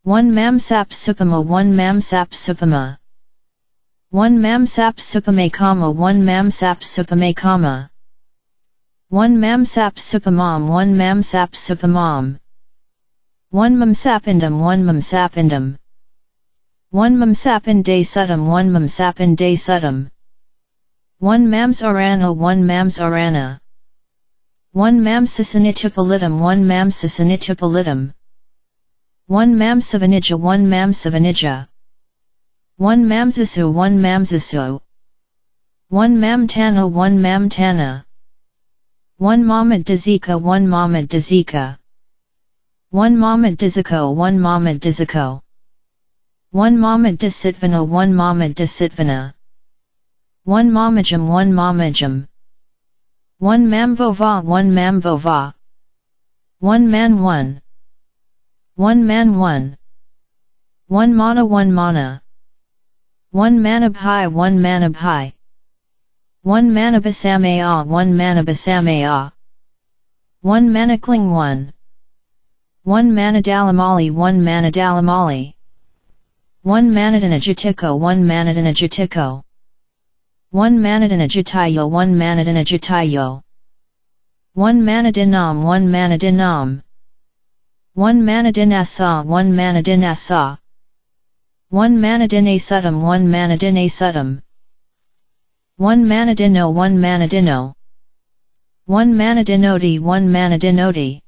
One mamsapsupama, one mamsapsupama. One mamsapsupamekama, one mamsapsupamekama. One mamsapsupamam, one mamsapsupamam. One mamsapindam, one mamsapindam. One mamsapindasadam, one mamsapindasadam. One mamsarana, one mamsarana. One mamsasanitapalitam, one mamsasanitapalitam. One mamsavanija, one mamsavanija. One mamsasu, one mamsasu. One mamtana, one mamtana. One mamadazika, one mamadazika. One mamadazako, one mamadazako. One mamadasitvana, one mamadasitvana. One mamajam, one mamajam. One mamvova, one mamvova. One man, one. One man, one. One mana, one mana. One manabhai, one manabhai. One manabasamaya, one manabasamaya. One manakling, one. One manadalamali, one manadalamali. One manadana jatiko, one manadana jatiko. One manadana jatayo, one manadana jatayo. One manadinam, one manadinam. One manadinasa, one manadinasa. One manadinasudam, one manadinasudam. One manadino, one manadino. One manadinoti, one manadinoti.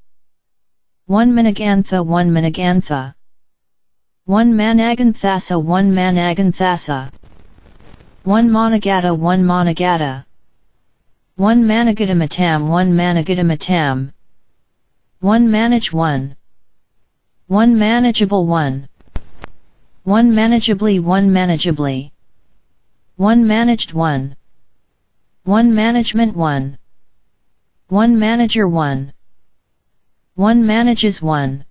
One managantha, one managantha. One managanthasa, one managanthasa. One managata, one managata. One managitamatam, one managitamatam. One manage, one. One manageable, one. One manageably, one manageably. One managed, one. One management, one. One manager, one. One manages, one.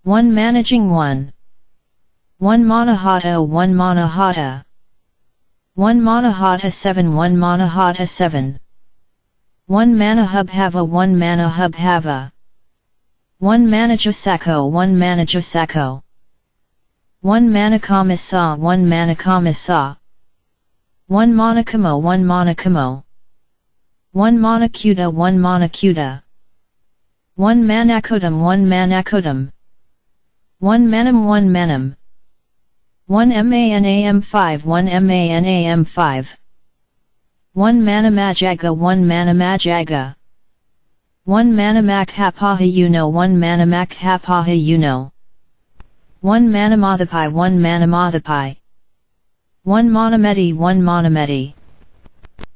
One managing, one. One manahata, one manahata. One manahata, seven, one manahata, seven. One manahubhava, one manahubhava. One manajasako, one manajasako. One manakamasa, one manakamasa. One manakamo, one manakamo. One manakuta, one manakuta. One manakutam, one manakutam. One manam, one manam. One manam five, one manam five. One manamajaga, one manamajaga. One manamakhapahayuno, one manamakhapahayuno. One manamadapai, one manamadapai. One manameti, one manameti.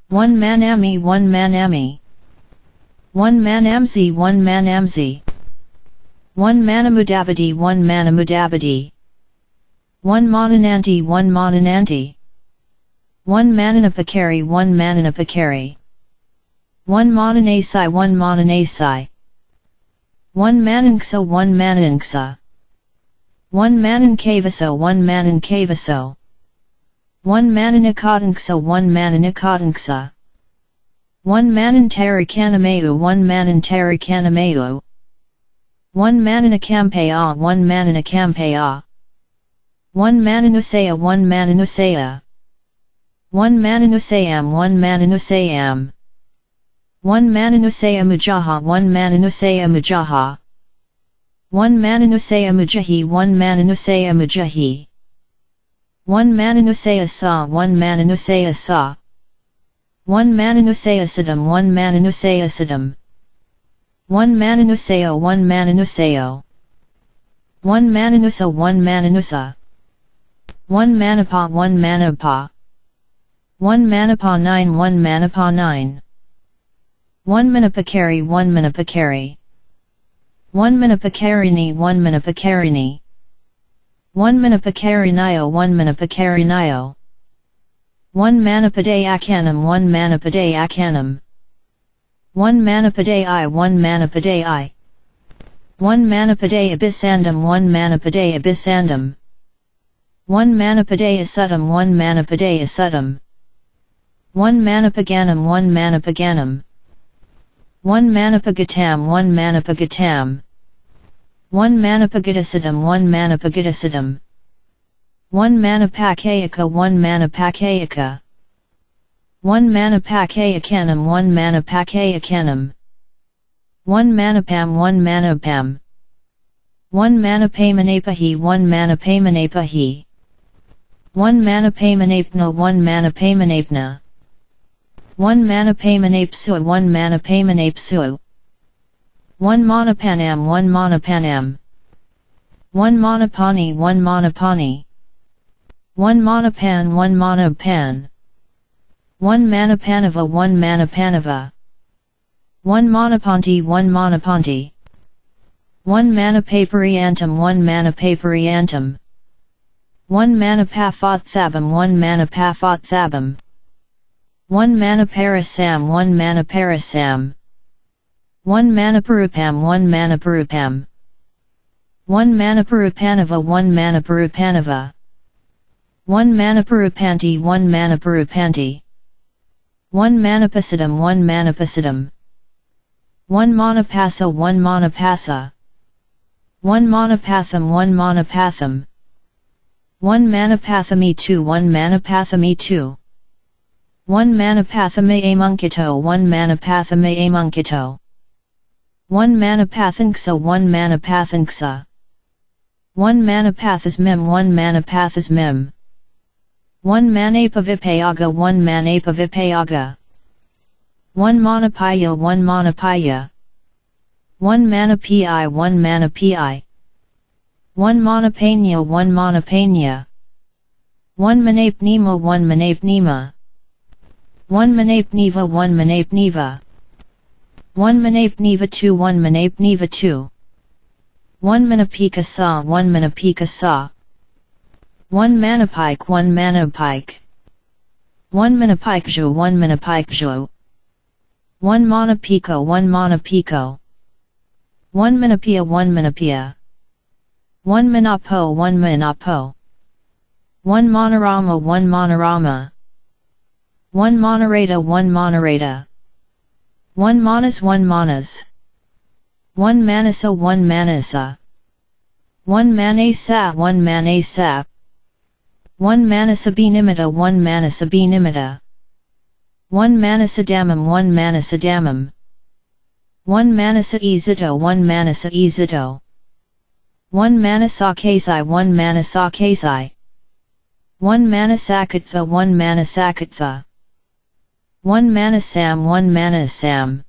One manami, one manami. One manamsi, one manamsi. One manam udapādi, one manam udapādi. One manananti, one manananti. One mananapakari, one mananapakari. One mananasai, one mananasai. One manangsa, one manangsa. One manankaviso, one manankaviso. One mananakatangsa, one mananakatangsa. One manantarikanamayu, one manantarikanamayu. One mananakampaya, one mananakampaya. One mananusaya, one mananusaya. One mananusayam, one mananusayam. One mananusayam ujjaha, one mananusayam ujjaha. One mananusayam ujjahi, one mananusayam ujjahi. One mananusayasa, one mananusayasa. One mananusayasiddham, one mananusayasiddham. One mananusayo, one mananusayo. One mananusa, one mananusa. One manapa, one manapa. One manapanain, one manapanain. One manapakari, one manapakari. One manapakarini, one manapakarini. One manapakarinayo, one manapakarinayo. One manapadai akanam, one manapadai akanam. One manapadai, one manapadai. One manapadai abhisandam, one manapadai abhisandam. One manapadai asuddham, one manapadai asuddham. One manapaganam, one manapaganam. One manapagatam, one manapagatam. One manapagatasadam, one manapagatasadam. One manapakayaka, one manapakayaka. One manapakayakanam, one manapakayakanam. One manapam, one manapam. One manapamanapahi, one manapamanapahi. One manapamanapna, one manapamanapna. One manapamanapsu, one manapamanapsu. One manapanam, one manapanam. One manapani, one manapani. One manapan, one manapan. One manapanava, one manapanava. One manapanti, one manapanti. One manapapariyantam, one manapapariyantam. One manapafathabam, one manapafathabam. One manaparasam, one manaparasam. One manaparupam, one manaparupam. One manaparapanava, one manaparapanava. One manaparupanti, one manaparupanti. One manapasadam, one manapasadam. One manapasa, one manapasa. One manapatham, one manapatham. One manapathamitu, one manapathamitu. One manapathamayamaṅkito, one manapathamayamaṅkito. One manapathaṅksa, one manapathaṅksa. One manapathasmim, one manapathasmim. One manapavippayaga, one manapavippayaga. One manapiyya, one manapiyya. One manapiyi, one manapiyi. One manapanya, one manapanya. One manapnima, one manapnima. One manapniva, one manapniva. One manapniva two, one manapniva two. One manapikasa, one manapikasa. One manapik, one manapik. One manapikju, one manapikju. One manapiko, one manapiko. One manapiya, one manapiya. One manapo, one manapo. One manarama, one manarama. One manareta, one manareta. One manas, one manas. One manasa, one manasa. One manasa, one manasa. One manasabhinimita, one manasabhinimita. One manasadhammam, one manasadhammam. One manasa isito, one manasa isito. One manasakasi, one manasakasi. One manasakattha, one manasakattha. One manasam, one manasam.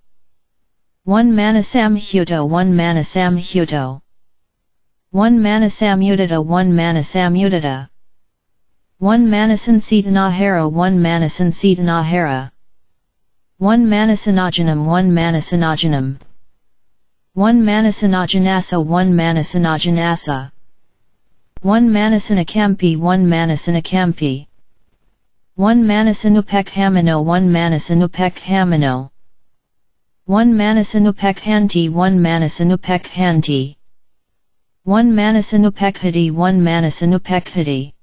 One manasamyuto, one manasamyuto. One manasamyudita, one manasamyudita. One manasaṃsetanāharo, one manasaṃsetanāhara. One manasanajanam, one manasanajanam. One manasānajanassa, one manasānajanassa. One manasānakampi, one manasānakampi. One manasānupakkamino, one manasānupakkamino. One manasānupakkanti, one manasānupakkanti. One manasānupakkhati, one manasānupakkhati.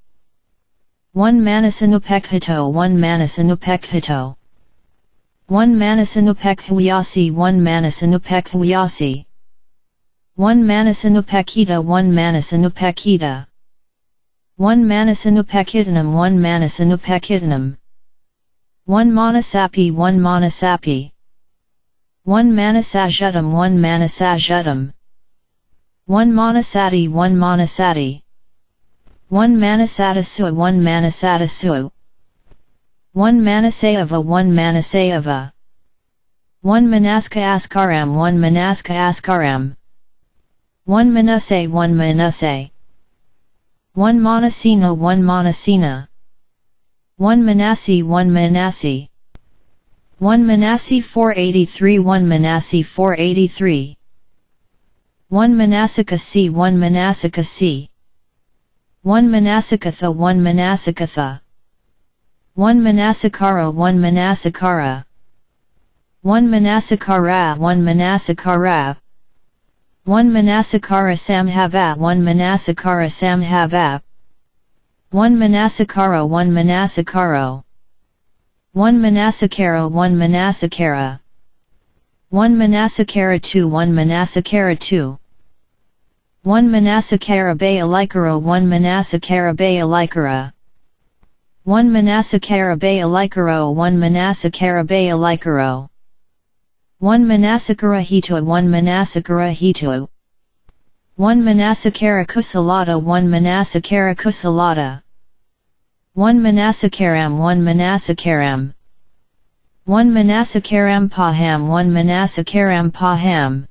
One manasānupakkhāto, one manasānupakkhāto. One manasānupakkhāviyasi, one manasānupakkhāviyasi. One manasānupakkhitvā, one manasānupakkhitvā. One manasānupakkhitvā, one manasānupakkhitvā. One manasāpi, one manasāpi. One manasājutvā, one manasājutvā. One manasāti, one manasāti. One manasātusu, one manasātusu. One manasāyeva, one manasāyeva. One manassakāskaram, one manassakāskaram. One manassā, one manassā. One manasino, one manasino. One manassi, one manassi. One manassi four eighty-three, one manassi four eighty-three. One manassakassi, one manassakassi. One manassakatha, one manassakatha. One manassakāro, one manassakāro. One manassakārā, one manassakārā. One manassakārasambhavā, one manassakārasambhavā. One manassakāro, one manassakāro. One manassakāro, one manassakāro. One manassakāratu, one manassakāratu. One manassakārabhayalīkāro, one manassakārabhayalīkāro. One manassakārabhayalīkāro, one manassakārabhayalīkāro. One manassakārahetu, one manassakārahetu. One manassakārakusalata, one manassakārakusalata. One manassakāram, one manassakāram. One manassakārampaham, one manassakārampaham.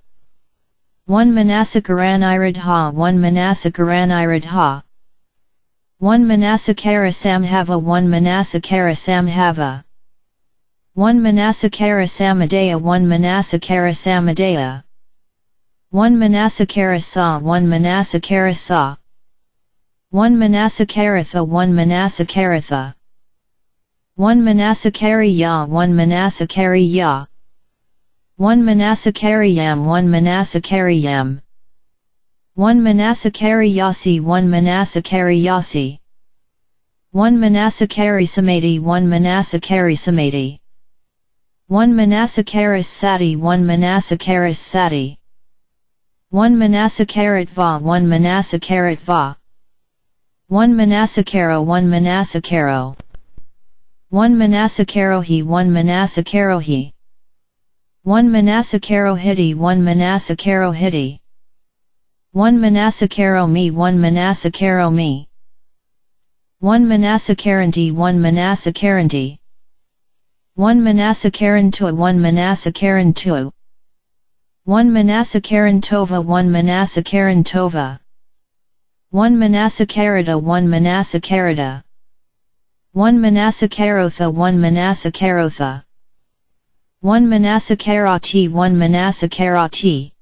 One manassakāranirodhā, one manassakāranirodhā. One manassakārasambhavā, one manassakārasambhavā. One manassakārasamudaya, one manassakārasamudaya. One manassakārassa, one manassakārassa. One manassakāratha, one manassakāratha. One manassakāriyā, one manassakāriyā. One manassakāriyam, one manassakāriyam. One manassakāriyasi, one manassakāriyasi. One manassakārasameti, one manassakārasameti. One manassakārassati, one manassakārassati. One manassakāratvā, one manassakāratvā. One manassakāro, one manassakāro. One manassakārohi, one manassakārohi. One manassakārohiti, one manassakārohiti. One manassakāromi, one manassakāromi. One manassakāranti, one manassakāranti. One manassakārantu, one manassakārantu. One manassakārantovā, one manassakārantovā. One manassakārata, one manassakārata. One manassakārotha, one manassakārotha. One manassakārati, one manassakārati.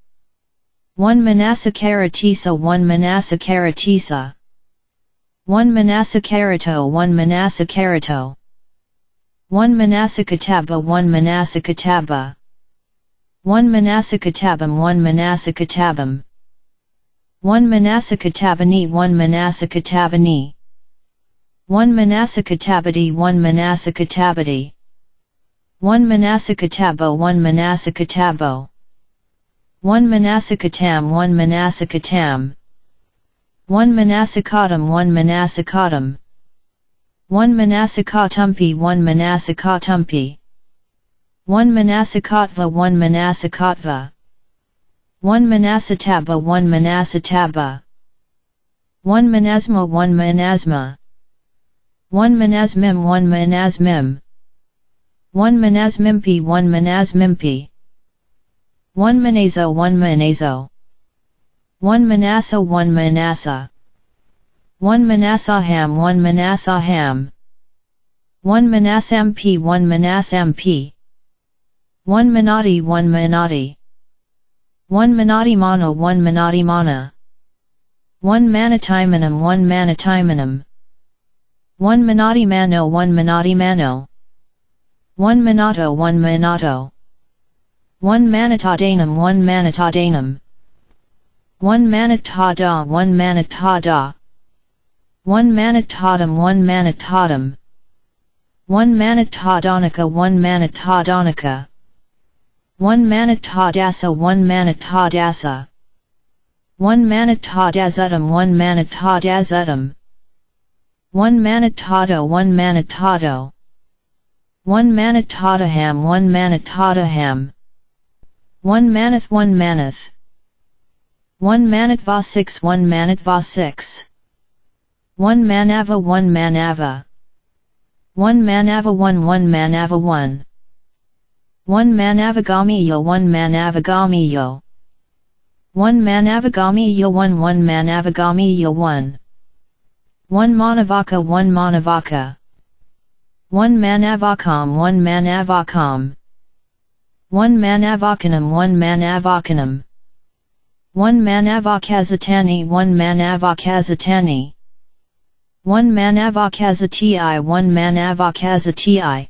One manassakāratissa, one manassakāratissa. One manassakārato, one manassakārato. One manassakatabba, one manassakatabba. One manassakatabam, one manassakatabam. One manassakatabani, one manassakatabani. One manassakatabati, one manassakatabati. One manassakatabbo, one manassakatabbo. One manassakatam, one manassakatam. One manassakatam, one manassakatam. One manassakatumpi, one manassakatumpi. One manassakatva, one manassakatva. One manassatabba, one manassatabba. One manasma, one manasma. One manasmim, one manasmim. One manasmimpi, one manasmimpi. One manaso, one manaso. One manassa, one manassa. One manassaham, one manassaham. One manassampi, one manassampi. One manati, one manati. One manātimāno, one manātimānā. One manatimānam, one manatimānam. One manātimāno, one manātimānā. One manāto, one manātā. One manātādainam, one manātādainā. One manātādā, one manātādā. One manātādam, one manātādānā. One manātādānaka, one manātādānakā. One manātādassa, one manātādassa. One manātādassutam, one manātādassutānā. One manātādo, one manātādānā. One manātādaham, one manātādahānā. One manātha, one manātha. One manātvā, six, one manātvā, six. One manāva, one manāvā. One manāvaha, one, one manāvaha, one. One manāvagāmiyo, one manāvagāmiyo. One manāvagāmiyo, one, one manāvagāmiyo, one. One manāvakā, one manāvakā. One manāvakamā, one manāvakamā. One manāvakanam, one manāvakanā. One manāvakāsatāni, one manāvakāsatānī. One manāvakāsatīhi, one manāvakāsatīhī.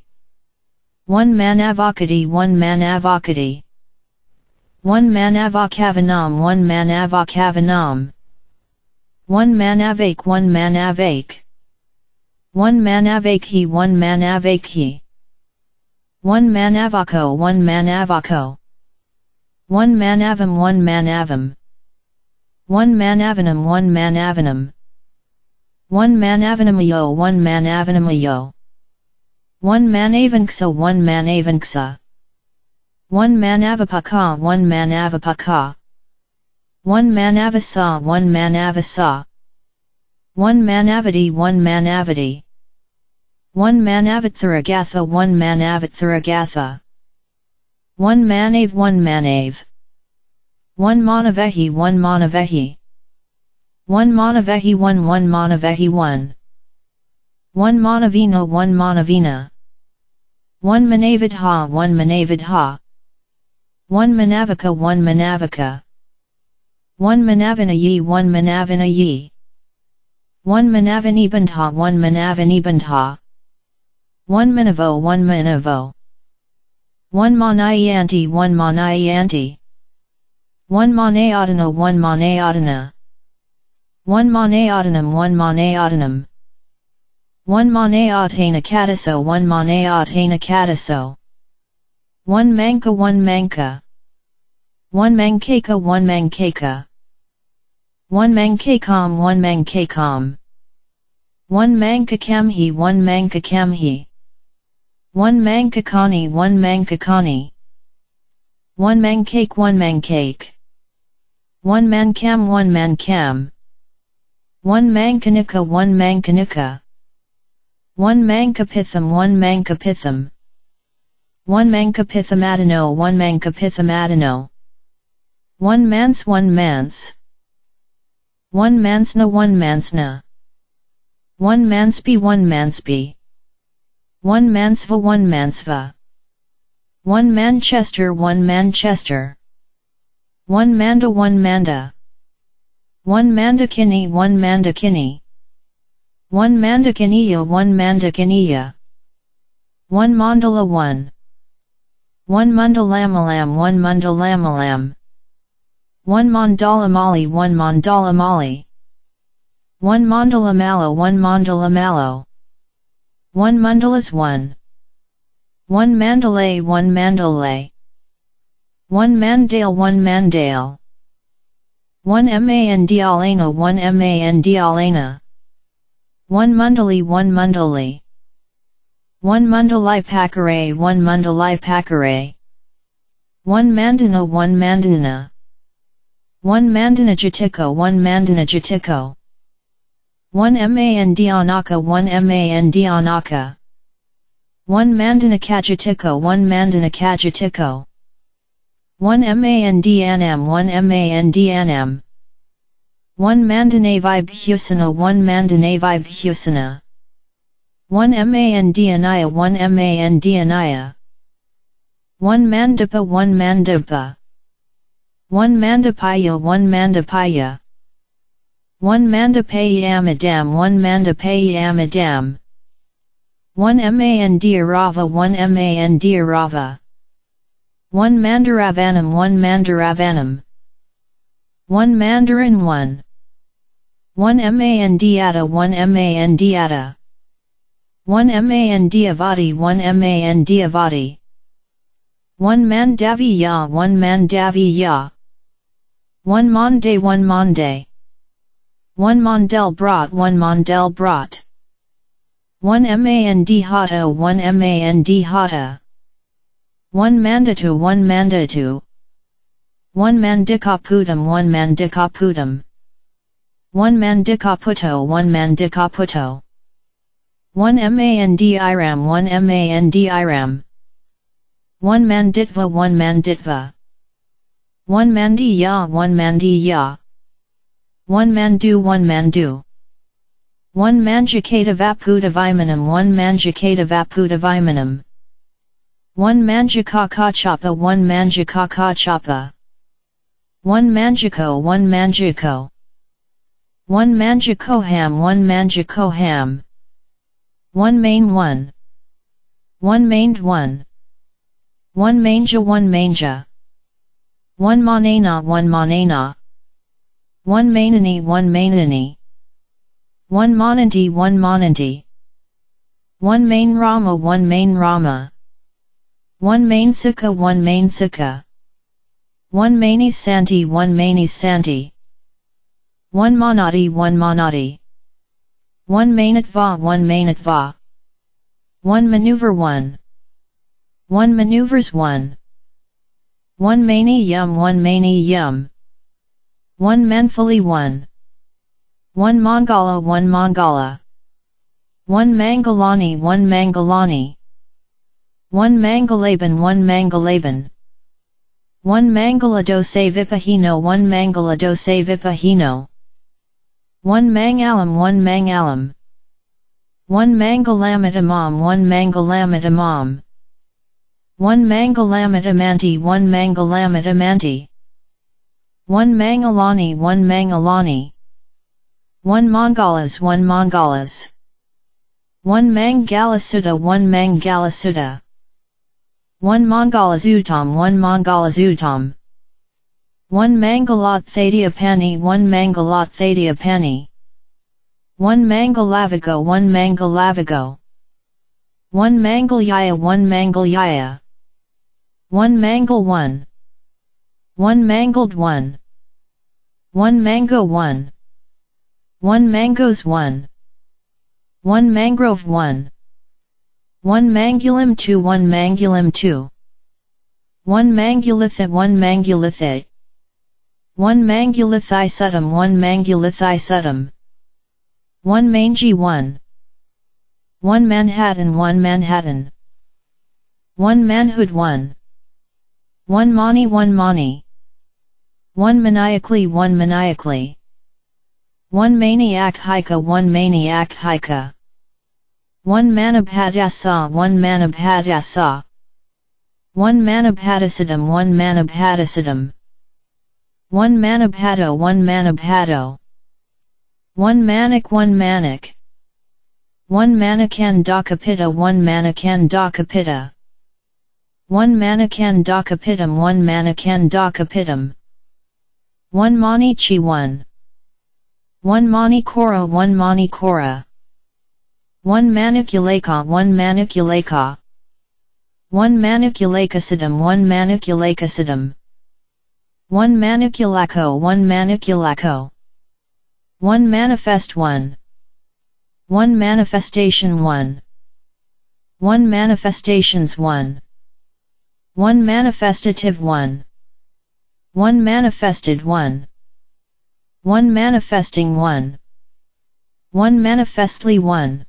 One manāvakāti, one manāvakātī. One manāvakāvanam, one manāvakāvanānā. One manāvaka, one manāvakā. One manāvakhi, one manāvakhī. One manāvako, one manāvako. One manāvam, one manāvānā. One manāvanam, one manāvanānā. One manāvanamayo, one manāvanamayo. One manāvankso, one manāvanakso. One manāvapakā, one manāvapakā. One manāvasā, one manāvasā. One manāvati, one manāvatī. One manāvatharagātha, one manāvatharagāthā. One manāva, one manāvā. One manāvahi, one manāvahi. One manāvahi, one, one manāvahi, one. One manāvino, one manāvinā. One manāvathā, one manāvathā. One manāvaka, one manāvakā. One manāvinayi, one manāvinayi. One manāvanibandhā, one manāvanibandhā. One manāvo, one manāvo. One manāyanti, one manāyanti. One manāyatino, one manāyatinā. One manāyatnam, one manāyatinaṃ. One manāyathena kataso, one manāyathena kataso. One maṅkā, one maṅkā. One maṅkakā, one maṅkakā. One maṅkakam, one maṅkakam. One maṅkakamhi, one maṅkakamhi. One maṅkakāni, one maṅkakāni. One maṅkaka, one maṅkaka. One maṅkam, one maṅkam. One maṅkanikā, one maṅkanikā. One maṅkapitham, one maṅkapitham. One maṅkapithamadino, one maṅkapithamadino. One mans, one mans. One mansna, one mansna. One manspi, one manspi. One mansva, one mansva. One Manchester, one Manchester. One manda, one manda. One mandakini, one mandakini. One mandakiniya, one mandakiniya. One mandala, one. One mandalamalam, one mandalamalam. One mandalamali, one mandalamali. One mandalamalo, one mandalamalo. One mandalas, one. One mandale, one mandale. One mandale, one mandale. One mandalena, one mandalena. One mandali, one mandali. One mandalipakkhare, one mandalipakkhare. One mandana, one mandana. One mandanajatiko, one mandanajatiko. One mandanaka, one mandanaka. One mandanakajatiko, one mandanakajatiko. One mandanam, one mandanam. One mandanavibhusana, one mandanavibhusana. One mandanaya, one mandanaya. One mandapa, one mandapa. One mandapāya, one mandapāya. One mandapāyam idam, one mandapāyam idam. One mandirāva, one mandirāva. One mandirāvanam, one mandirāvanam. One mandiran, one. One mandiyattā, one mandiyattā. One mandiyavatti, one mandiyavatti. One mandaviya, one mandaviya. One mande, one mande. One mandelbrot, one mandelbrot. One mandihato, one mandihato. One mandatu, one mandatu. One mandikāputam, one mandikāputam. One mandikāputo, one mandikāputo. One mandiram, one mandiram. One manditva, one manditva. One mandiya, one mandiya. One mandu, one mandu. One manjakatavapputavimanam, one manjakatavapputavimanam. One manjakakachapa, one manjakakachapa. One manjako, one manjako. One manjakoham, one manjakoham. One man, one. One mand, one. One manja, one manja. One manena, one manena. One manani, one manani. One mananti, one mananti. One manrama, one manrama. One mansika, one mansika. One manisanti, one manisanti. One manati, one manati. One manatva, one manatva. One maneuver, one. One maneuvers, one. One maniyam, one maniyam. One manfali, one. One mangala, one mangala. One mangalani, one mangalani. One mangalaban, one mangalaban. One mangaladose vipahino, one mangaladose vipahino. One mangalam, one mangalam. One mangalamidamam, one mangalamidamam. One mangalamidam anti, one mangalamidam anti. One mangalani, one mangalani. One mangalas, one mangalas. One mangalasuta, one mangalasuta. One mangalasutam, one mangalasutam. One mangalatthadiyapani, one mangalatthadiyapani. One mangalavako, one mangalavako. One mangalyaya, one mangalyaya. One mangal, one. One mangled, one. One mango, one. One mangoes, one. One mangrove, one. One mangalam, two, one mangalam, two. One mangalitha, one mangalitha. One mangalithisutam, one mangalithisutam. One manji, one. One Manhattan, one Manhattan. One manhood, one. One mani, one mani. One maniacally, one maniacally. One maniac hika, one maniac hika. One manabhadasa, one manabhadasa. One manabhadasitam, one manabhadasitam. One manabhado, one manabhado. One manik, one manik. One manikandakapita, one manikandakapita. One manikandakapitam, one manikandakapitam. One manichi, one. One manikora, one manikora. One manikulaka, one manikulaka. One manikulakasitam, one manikulakasitam. One manikulako, one manikulako. One manifest, one. One manifestation, one. One manifestations, one. One manifestative, one. One manifested, one. One manifesting, one. One manifestly, one.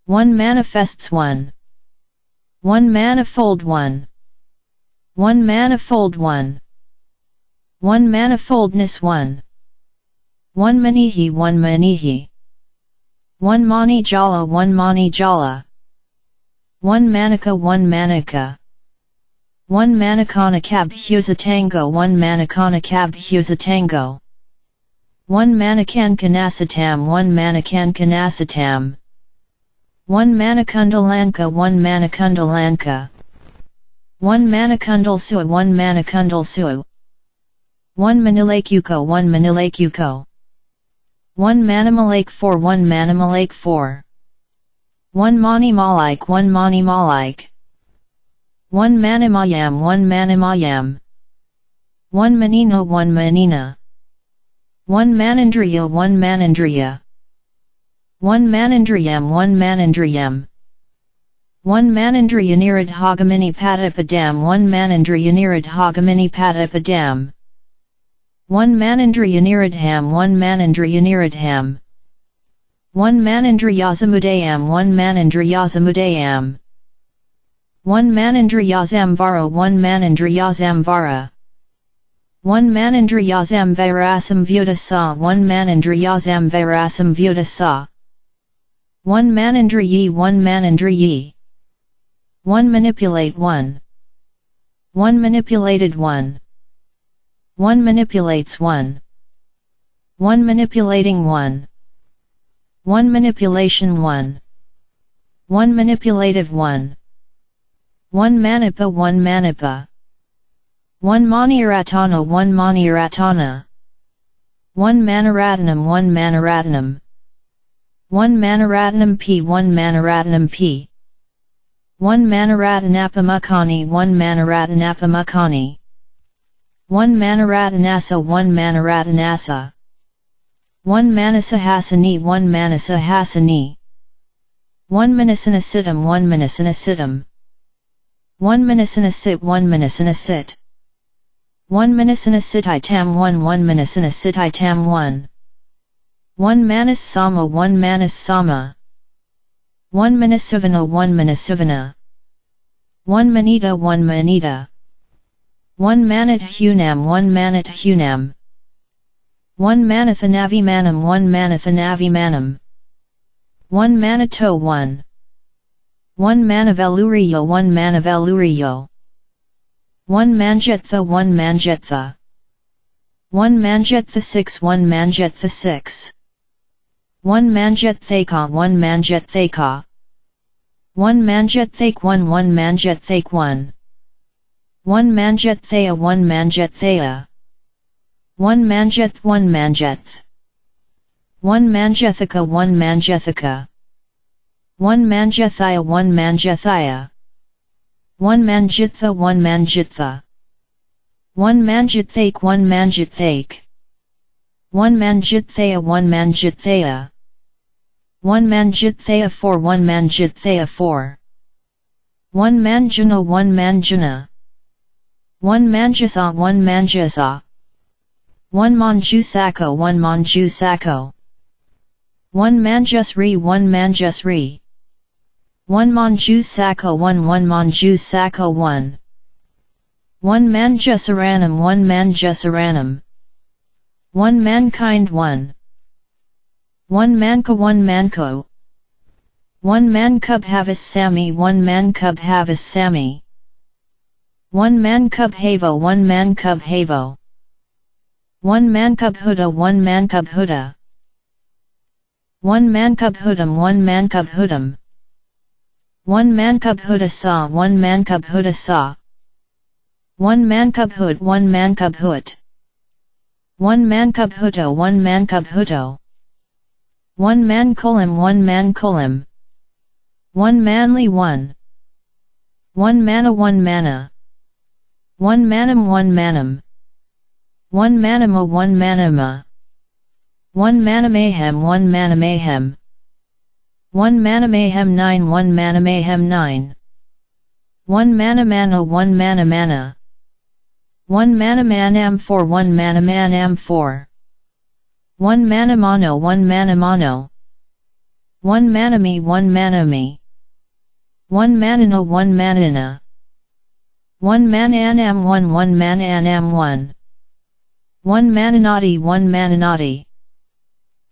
One manifests, one. One manifold, one. One manifold, one. One manifoldness, one. One manihi, one manihi. One manijala, one manijala. One manika, one manika. One manakana kabhusatango, one manakana kabhusatango. One manakankanasattam, one manakankanasatam. One manakundalanka, one manakundalanka. One manakundalsua, one manakundalsua. One manilakuko, one manilakuko. One manamalak four, one manamalak four. One mani malaik, one mani malaik. One manamayam, one manamayam. One manino, one manina. One manindriya, one manindriya. One manindriyam, one manindriyam. One manindriya nirodhagamini padappadam, one manindriya nirodhagamini padappadam. One manindriya nirodham, one manindriya nirodham. One manindriyasamudayam, one manindriyasamudayam. One manindriyasamvara, one manindriyasamvara. One manindriyasamvarasamvutasa, one manindriyasamvarasamvutasa. One manindriyi, one manindriyi. One manipulate, one. One manipulated, one. One manipulates, one. One manipulating, one. One manipulation, one. One manipulative, one. One manapa, one manapa. One maniratana, one maniratana. One manaratnam, one manaratnam. One manaratnampi, one manaratnampi. One manaratnapamukani, one manaratnapamukani. One manaratnasa, one manaratnasa. One manasahasani, one manasahasani. One manasanasitam, one manasanasitam. One manasanasit, one manasanasit. One manasanasititam, one, one manasanasititam, one. One manassama, one manassama. One manasavana, one manasavana. One manita, one manita. One manatthunam, one manatthunam. One manathanavimānam, one manathanavimānam. One manato, one. One manavelluriyo, one manavelluriyo. One manjettha, one manjettha. One manjettha six, one manjettha six. One manjetthaka, one manjetthaka. One manjetthak, one, one manjetthak, one. One manjetthaya, one manjetthaya. One manjeth, one manjeth. One manjethaka, one manjethaka. One manjethaya, one manjethaya. One manjitha, one manjitha. One manjithak, one manjithak. One manjithaya, one manjithaya. One manjithaya, four, one manjithaya, four. One manjana, one manjana. One manjasa, one manjasa. One manjusako, one manjusako. One manjasri, one manjasri. One manjusako, one, one manjusako, one. One manjasaranam, one manjasaranam. One mankind, one. One manka, one manko. One mankubhavasami, one mankubhavasami. One mankubhavo, one mankubhavo. One mankubhuta, one mankubhuta. One mankubhutam, one mankubhutam. One mankubhutasa, one mankubhutasa. One mankubhut, one mankubhut. One mankubhuto, one mankubhuto. One mankolam, one mankolam. One manli, one. One mana, one mana. One manam, one manam. One manama, one manama. One manamaham, one manamaham. One manamaham nine, one manamaham nine. One manamana, one manamana. One manamanam, four, one manamanam, four. One manamano, one manamano. One manami, one manami. One manana, one manana. One mananam, one, one mananam, one. One mananati, one mananati.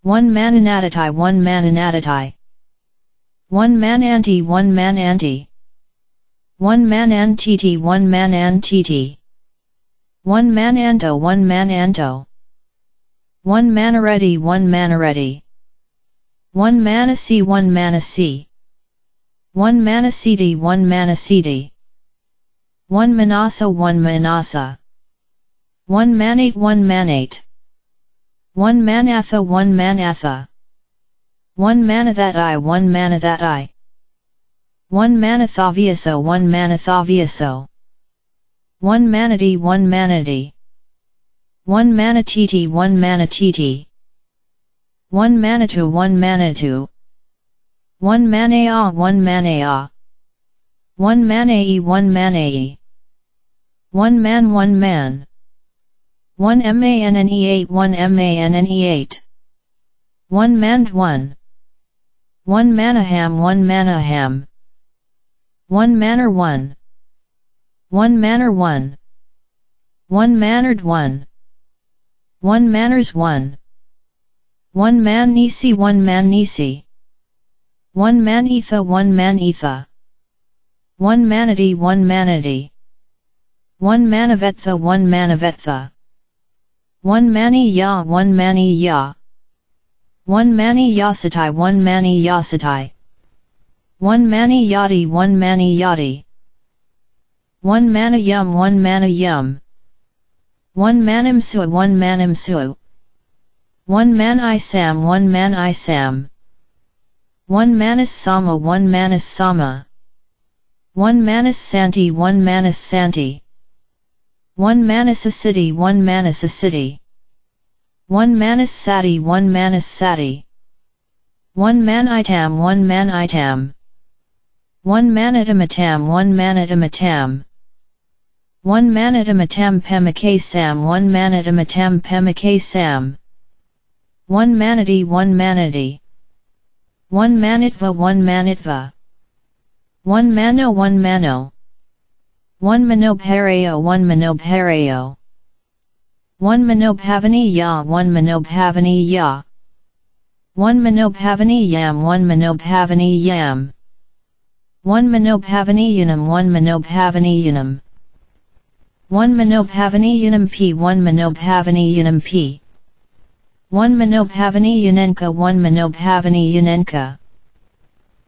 One mananatatai, one mananatatai. One mananti, one mananti. One man antīti, one man antīti. One man anto, one man anto. One man areti, one man areti. One man asi, one man asi. One man asīti, one man asīti. One man assa, one man assa. One man ate, one man ate. One man attha, one man attha. One man attati, one man attati. One man atthāvīyaso, one man atthāvīyaso. One man ati, one man ati. One man atīti, one man atīti. One man attu, one man attu. One man ayā, one man ayā. One man ayi, one man ayi. One man, one man. One man ate, one man ate. One man ṭṭhān. One man aham, one man aham. One man ar one. One man ar one. One man arṭ one. One man ars one. One man nisi, one man nisi. One man attha, one man attha. One man ati, one man ati. One man avatha, one man avatha. One man ayā, one man ayā. One man ayasati, one man ayasati. One man ayati, one man ayati. One man ayam, one man ayam. One man amsu, one man amsu. One man isam, one man isam. One man assama, one man assama. One man assanti, one man assanti. One man asasati, one man asasati. One man assati, one man assati. One man itam, one man itam. One man atamatam, one man atamatam. One man atamatam pamakasam, one man atamatam pamakasam. One man ati, one man ati. One man atva, one man atva. One mano, one mano. One mano parayo, one mano parayo. One mano pavaniyā, one mano pavaniyā. One mano pavaniyam, one mano pavaniyam. One mano pavaniyanam, one mano pavaniyanam. One mano pavaniyanampi, one mano pavaniyanampi. One mano pavaniyananka, one mano pavaniyananka.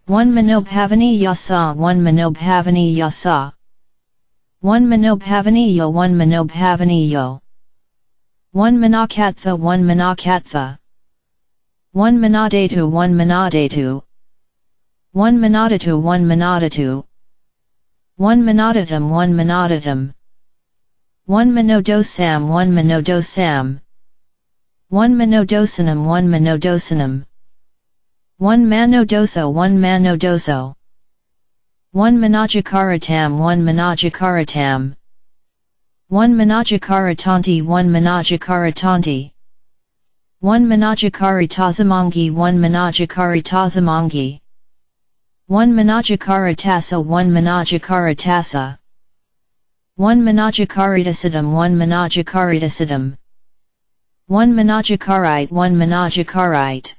One mano pavaniyassa, one mano pavaniyassa. One mano pavaniyo, one mano pavaniyo. One manakattha, one manakattha. One manadatu, one manadatu. One manadatu, one manadatu. One manadatam, one manadatam. One manodosam, one manodosam. One manodosanam, one manodosanam. One manodoso, one manodoso. One manājakarattam, one manājakarattam. One manājakarattanti, one manājakarattanti. One manājakarattassamangi, one manājakarattassamangi. One manājakaratassa, one manājakaratassa. One manājakarattassatam, one manājakarattassatam. One manājakārite, one manājakārite.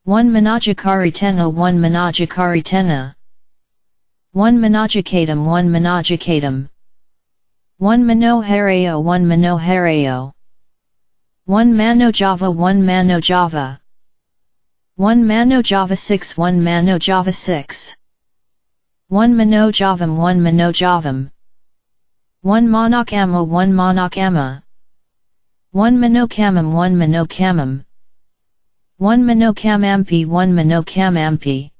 One manājakāritenna, one manājakāritenna. One manājakatam, one manājakatam. One manoharayo, one manoharayo. One manojava, one manojava. One manojava six, one manojava six. One manojavam, one manojavam. One manokama, one manokama. One manokamam, one manokamam. One manokamampi, one manokamampi.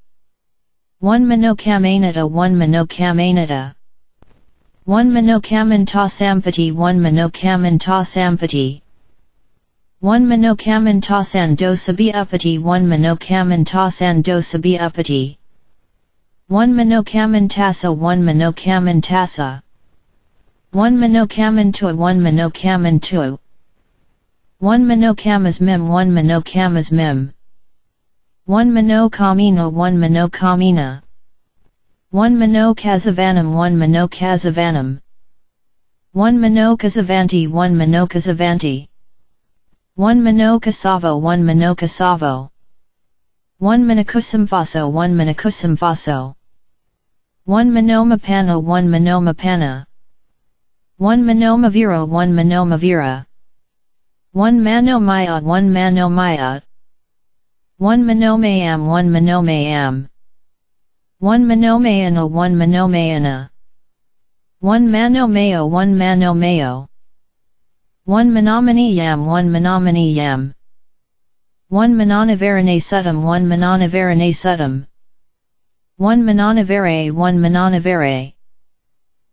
One manokamaññata, one manokamaññata. One manokamantā sampatti, one manokamantā sampatti. One manokamantā santo sabbe uppatti, one manokamantā santo sabbe uppatti. One manokamantassa, one manokamantassa. One manokamanto, one manokamanto. One manokamasmim, one manokamasmim. One manokamino, one manokamina. One manokasavannam, one manokasavannam. One manokasavanti, one manokasavanti. One manokasavo, one manokasavo. One manakusamvaso, one manakusamvaso. One manomappanno, one manomappanna. One manomavīro, one manomavīra. One manomaya, one manomaya. One manomayam, one manomayam. One manomayano, one manomayana. One manomayo, one manomayo. One manamaniyam, one manamaniyam. One mananavarane suttam, one mananavarane suttam. One mananavare, one mananavare.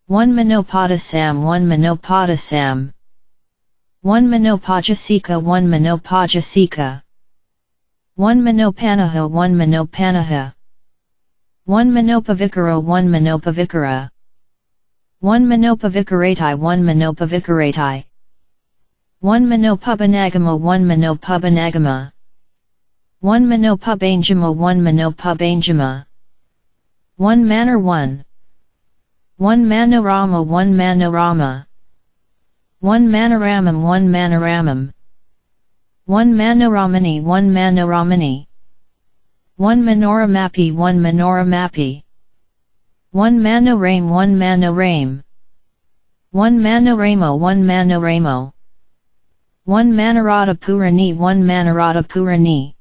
One manopadasam, one manopadasam. One manopajasika, one manopajasika. One manopannaho, one manopannaha. One manopavikaro, one manopavikara. One manopavikarati, one manopavikarati. One manopabanagamo, one manopabanagama. One manopabanjamo, one manopabanjama. One manor one. One manorama, one manorama. One manoramam, one manoramam. One manoramani, one manoramani. One manoramapi, one manoramappi. One manorame, one manorame. One manoramo, one manoramo. One manoradapurani, one manoradapurani.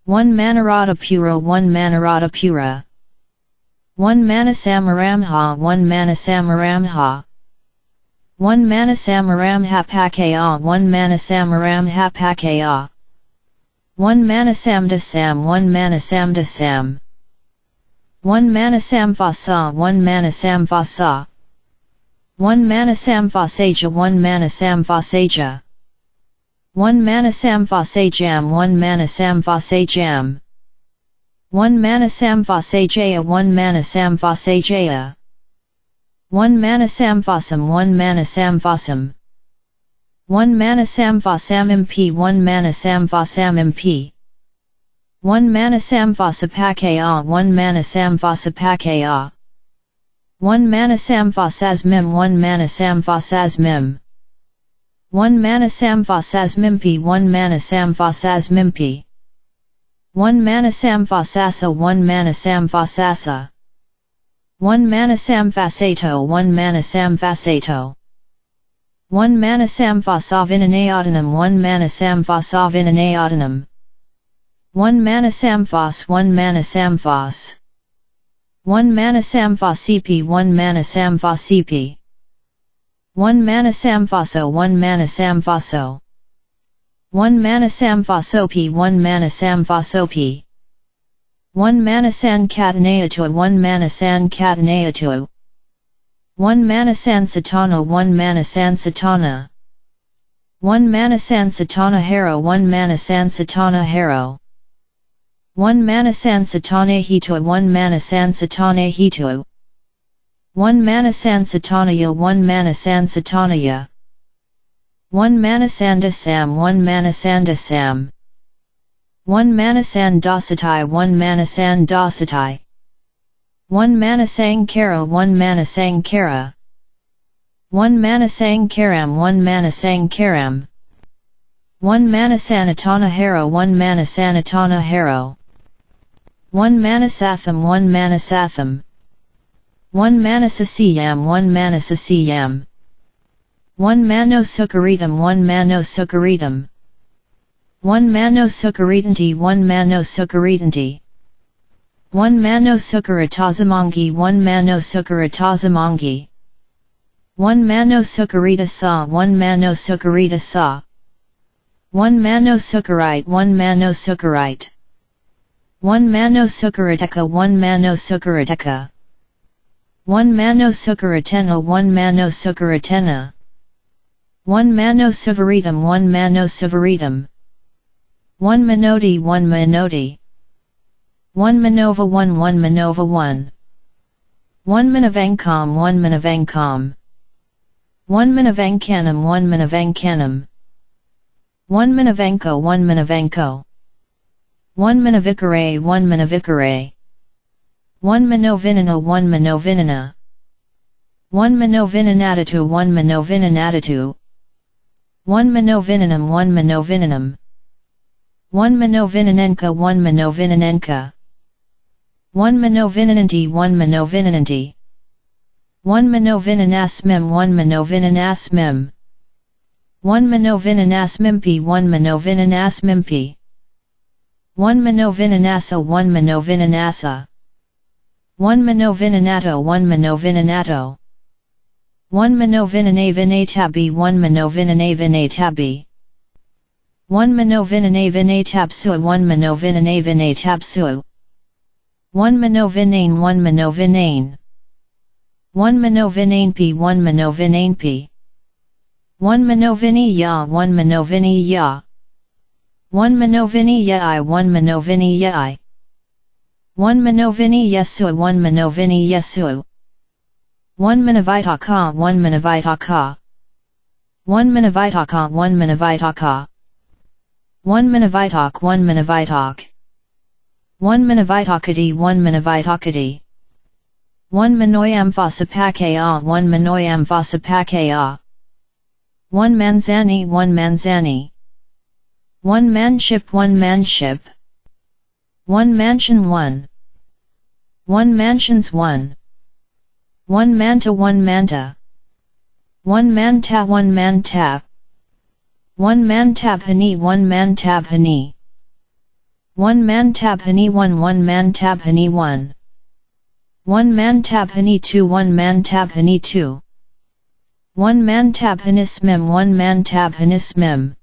One manoradapuro, one manoradapura. One manasamaramha, one manasamaramha. One manasamaramhapakaya, one manasamaramhapakaya. One manasamdasam, one manasamdasam. One manasamphasa, one manasamphasa. One manasamphasāja, one manasamphasāja. One manasamphasājam, one manasamphasājam. One manasamphasājaya, one manasamphasājaya. One manasamphasam, one manasamphasam. One manasamphasāmampi, one manasamphasāmampi. One manasamphasapakaya, one manasamphasapakaya. One manasamphasasmam, one manasamphasasmam. One manasamphasasmampi, one manasamphasasmampi. One manasamphasasa, one manasamphasasa. One manasamphasato, one manasamphasato. One manasamphasāvinanayātanam, one manasamphasāvinanayātanam. One manasamphas, one manasamphas. One manasamphasīpi, one manasamphasīpi. One manasamphāso, one manasamphāso. One manasamphāsopi, one manasamphāsopi. One manasaṅkatanayato, one manasaṅkatanayato. One manasaṅsatāno, one manasaṅsatāna. One manasaṅsatānaharo, one manasaṅsatānaharo. One manasaṅsatānahito, one manasaṅsatānahito. One manasaṅsatānāya, one manasaṅsatānāya. One manasaṅdasam, one manasaṅdasam. One manasaṅdāsatai, one manasaṅdāsatai. One manasaṅkaro, one manasaṅkara. One manasaṅkaram, one manasaṅkaram. One manasaṅatānaharo, one manasaṅatānaharo. One manasatham, one manasatham. One manasasiyam, one manasasiyam. One manosukaritam, one manosukaritam. One manosukaritanti, one manosukaritanti. One manosukaratāsamangi, one manosukaratāsamangi. One manosukaritasā, one manosukaritasā. One manosukarite, one manosukarite. One manosukarataka, one manosukarataka. One manosukaratena, one manosukaratena. One manosuvaritam, one manosuvaritam. One manoti, one manoti. One manova one, one manova one. One manavaṅkam, one manavaṅkam. One manavaṅkanam, one manavaṅkanam. One manavaṅko, one manavaṅko. One manavikare, one manavikare. One manovinana, one manovinana. One manovinanatatu, one manovinanatatu. One manovinanam, one manovinanam. One manovinanenka, one manovinanenka. One mano vinananti, one mano vinananti. One mano vinanasmim, one mano vinanasmim. One mano vinanasmimpi, one mano vinanasmimpi. One mano vinanassa, one mano vinanassa. One mano vinanato, one mano vinanato. One mano vinane vinatabbi, one mano vinane vinatabbi. One mano vinane vinatapsu, one mano vinane vinatapsu. One mano vinane, one mano vinane. One mano vinanpi, one mano vinanpi. One mano vinaya, one mano vinaya. One mano vinayai, one mano vinayai. One mano vinayasu, one mano vinayasu. One manavitaka, one manavitaka. One manavitaka, one manavitaka. One manavitaka, one manavitaka. One manavitaka, one manavitaka. One manoyam vāsapakaya, one manoyam vāsapakaya. One manzani, one manzani. One manship, one manship. One mansion, one. One mansions, one. One manta, one manta. One manta, one manta. One mantabhani, one mantabhani. One mantabhani, one, one mantabhani, one. One mantabhani, two, one mantabhani, two. One mantabhanismim, one mantabhanismim.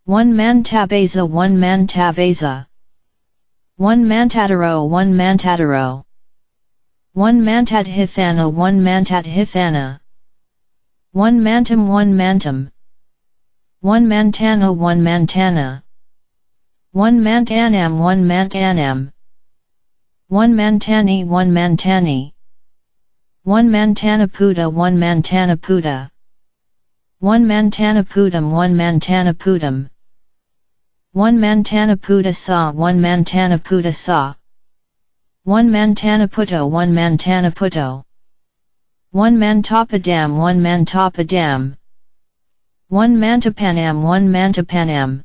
One mantabeza, one mantabeza. One mantataro, one mantataro. One mantathithana, one mantathithana. One mantam, one mantam. One mantana, one mantana. One mantanam, one mantanam. One mantani, one mantani. One mantanaputa, one mantanaputa. One mantanaputam, one mantanaputam. One mantanaputasa, one mantanaputasa. One mantanaputto, one mantanaputto. One mantapadam, one mantapadam. One mantapanam, one mantapanam.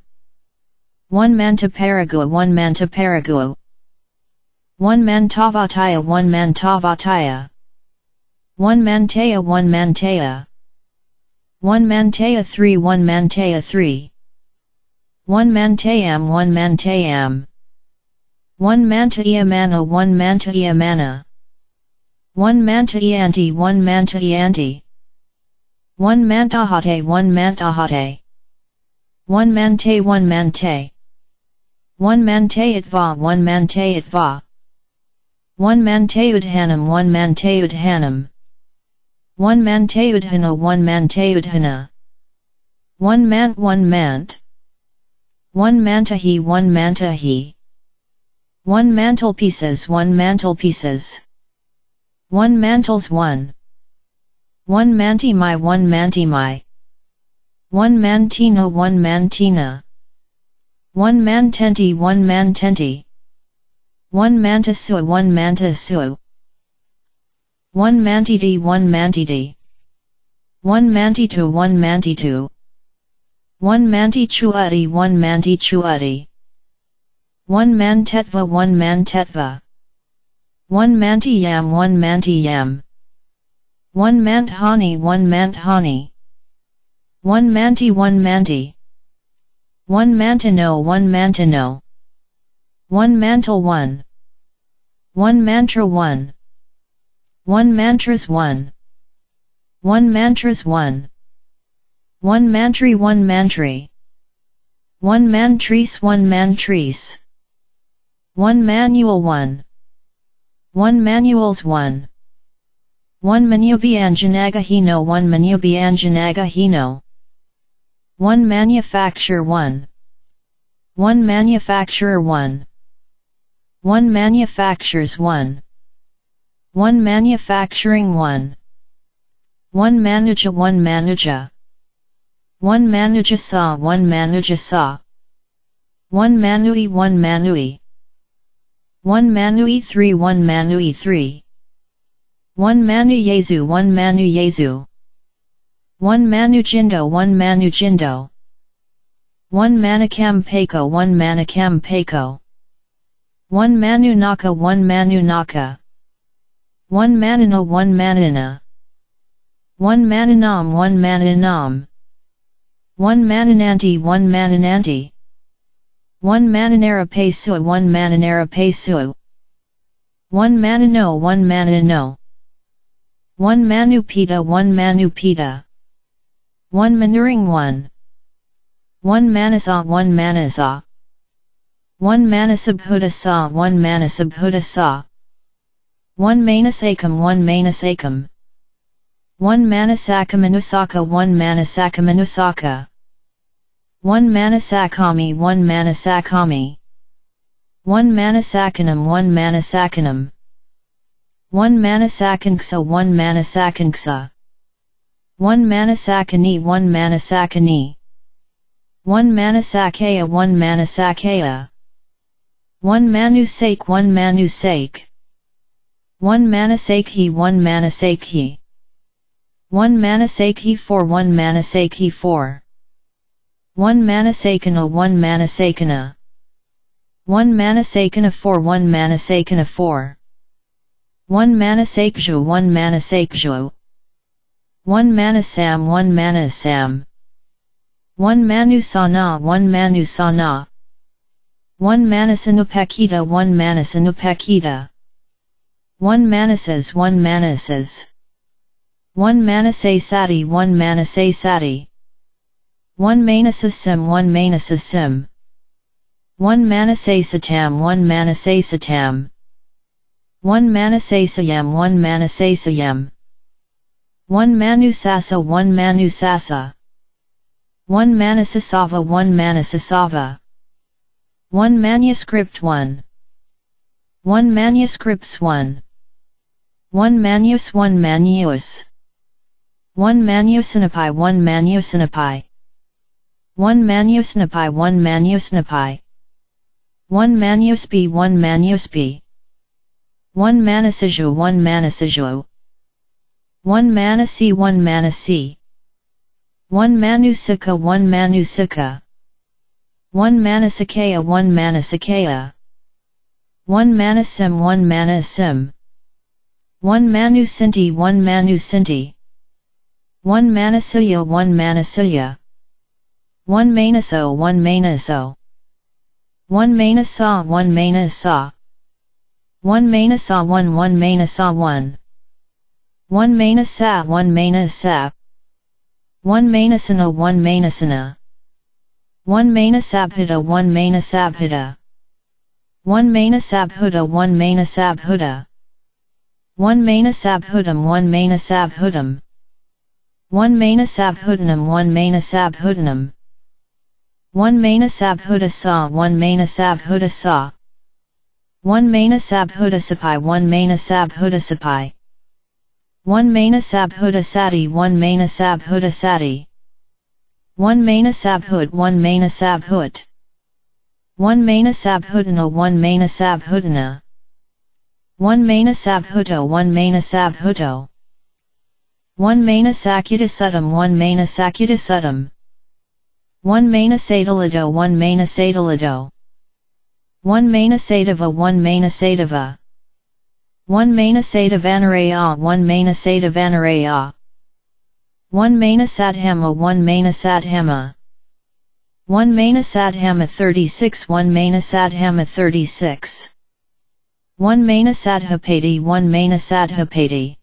One mantaparagu, one mantaparagu. One mantavataya, one mantavataya. One mantaya, one mantaya. One mantaya three, one mantaya three. One mantayam, one mantayam. One mantayamana, one mantayamana. One mantayanti, one mantayanti. One mantahate, one mantahate. One mante, one mante. One mantayatva, one mantayatva. One mantayudhanam, one mantayudhanam. One mantayudhana, one mantayudhana. One mant, one mant. One mantahi, one mantahi. One mantelpieces, one mantelpieces. One mantles, one. One mantimai, one mantimai. One mantina, one mantina. One mantenti, one mantenti. One mantasu, one mantasu. One mantiti, one mantiti. One mantitu, one mantitu. One mantichuati, one mantichuati. One mantetva, one mantetva. One mantiyam, one mantiyam. One manthani, one manthani. One manti, one manti. One mantano, one mantano. One mantle, one. One mantra, one. One mantras, one. One mantras, one. One mantri, one mantri. One mantris, one mantris. One manual, one. One manuals, one. One manubyanjanagahino, one manubyanjanagahino. One manufacture, one. One manufacturer, one. One manufactures, one. One manufacturing, one. One manuja, one manuja. One manujasa, one manujasa. One manui, one manui. One manui three, one manui three. One manuyesu, one manuyesu. One manujindo, one manujindo. One manakampako, one manakampako. One manunāka, one manunāka. One manino, one manino. One manunam, one manunam. One manunanti, one manunanti. One manunarapesu, one manunarapesu. One manuno, one manuno. One manupita, one manupita. One manuring, one. One manasa, one manasa. One manasabhutasa, one manasabhutasa. One manasakam, one manasakam. One manasakamanusaka, one manasakamanusaka. One manasakami, one manasakami. One manasakanam, one manasakanam. One manasakanksa, one manasakanksa. One manasakani, one manasakani. One manasakaya, one manasakaya. One manusake, one manusake. One manasakhi, one manasakhi. One manasakhi, four, one manasakhi, four. One manasakana, one manasakana. One manasakana, four, one manasakana, four. One manasakju, one manasakju. One manasam, one manasam. One manusana, one manusana. One manasanupakita, one manasanupakita. One manasas, one manasas. One manasasati, one manasasati. One manasasim, one manasasim. One manasasatam, one manasasatam. One manasasayam, one manasasayam. One manusasa, one manusasa. One manasasava, one manasasava. One manuscript, one. One manuscripts, one. One manus, one manus. One manusanapai, one manusanapai. One manusnapai, one manusnapai. One manuspi, one manuspi. One manasaju, one manasaju. One manasi, one manasi. One manusaka, one manusaka. One manasakaya, one manasakaya. One manasim, one manasim. One manusinti, one manusinti. One manasaya, one manasaya. One manaso, one manaso. One manasa, one manasa. One manasa, one, one manasa, one. One manasa, one manasa. One manasana, one manasana. One manasabhita, one manasabhita. One manasabhuta, one manasabhuta. One manasabhutam, one manasabhutam. One manasabhutanam, one manasabhutanam. One manasabhutasa, one manasabhutasa. One manasabhutasapai, one manasabhutasapai. One manasabhutasati, one manasabhutasati. One manasabhut, one manasabhut. One manasabhutano, one manasabhutana. One manasabhuto, one manasabhuto. One manasakitasuttam, one manasakitasuttam. One manasadalado, one manasadalado. One manasadava, one manasadava. One manasadavanaraya, one manasadavanaraya. One manasadhama, one manasadhama. One manasadhama thirty-six, one manasadhama thirty-six. One manasadhapati, one manasadhapati.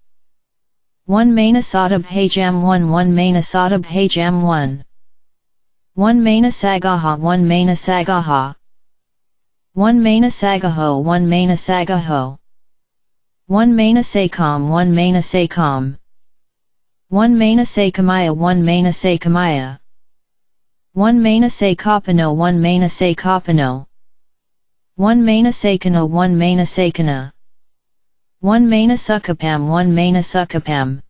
One manasadabhajam, one, one manasadabhajam, one. One manasagaha, one manasagaha. One manasagaho, one manasagaho. One manasakam, one manasakam. One manasakamaya, one manasakamaya. One manasakapano, one manasakapano. One manasakano, one manasakana. One manasukapam, one manasukapam.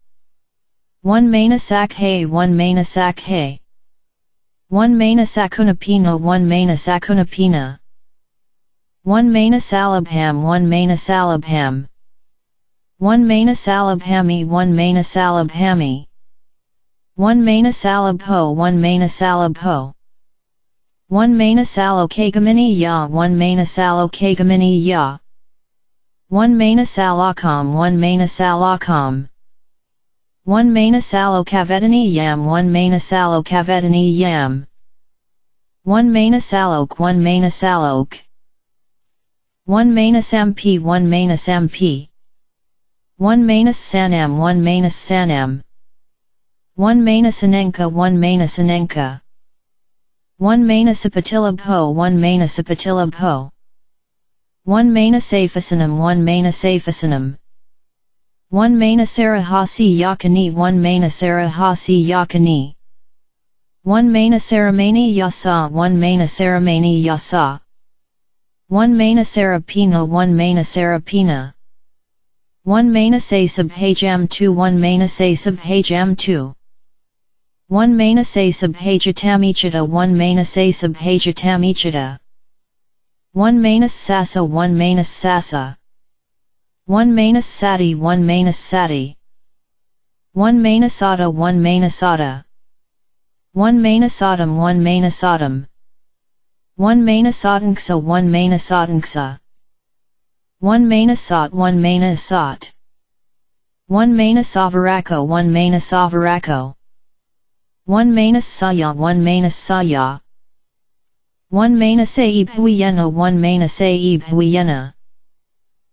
One manasakhe, one manasakhe. One manasakunapino, one manasakunapina. One manasalabham, one manasalabham. One manasalabhami, one manasalabhami. One manasalabho, one manasalabho. One mena sālokagaminiya, one mena sālokagaminiya. One mena sālokam, one mena sālokam. One mena sālokavedaniya, one mena sālokavedaniya. One mena sālok, one mena sālok. One mena sampi, one mena sampi. One mena sanam, one mena sanam. One mena sanenka, one mena sanenka. One mena sapatilabho, one mena sapatilabho. One mena sapasanam, one mena sapasanam. One mena sarahasi yakani, one mena sarahasi yakani. One mena saramani yasa, one mena saramani yasa. One mena sarapina, one mena sarapina. One mena sasabhajam tu, one mena sasabhajam tu. One mena sasabhajatamichata, one mena sasabhajatamichata. One mena sasa, one mena sasa. One mena sati, one mena sati. One mena sata, one mena sata. One mena satam, one mena satam. One mena satanksa, one mena satanksa. One mena sat, one mena sat. One mena savarako, one mena savarako. One mena saya, one mena saya. One mena saibhuyena, one mena saibhuyena.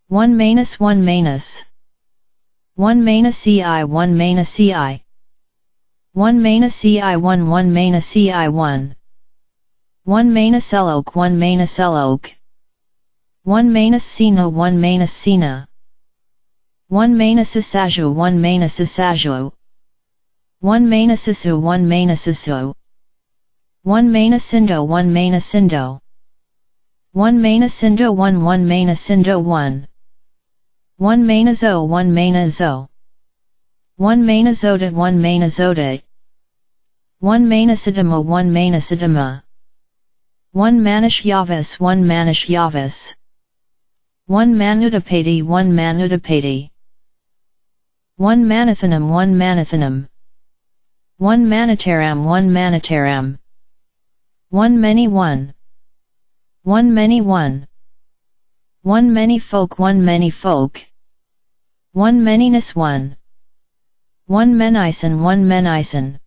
One menas, one menas. One mena si, one mena si. One mena si, one, one mena si, one. One mena selok, one mena selok. One mena sina, one mena sina. One mena sasajo, one mena sasajo. One mena sisu, one mena sisu. One mena sindo, one mena sindo. One mena sindo, one, one mena sindo, one. One mena zo, one mena zo. One mena zota, one mena zota. One mena sidama, one mena sidama. One manashyavas, one manashyavas. One manudapati, one manudapati. One manathanam, one manathanam. One manataram, one manataram. One many one. One many one. One many folk, one many folk. One many ness one. One menison, one menison.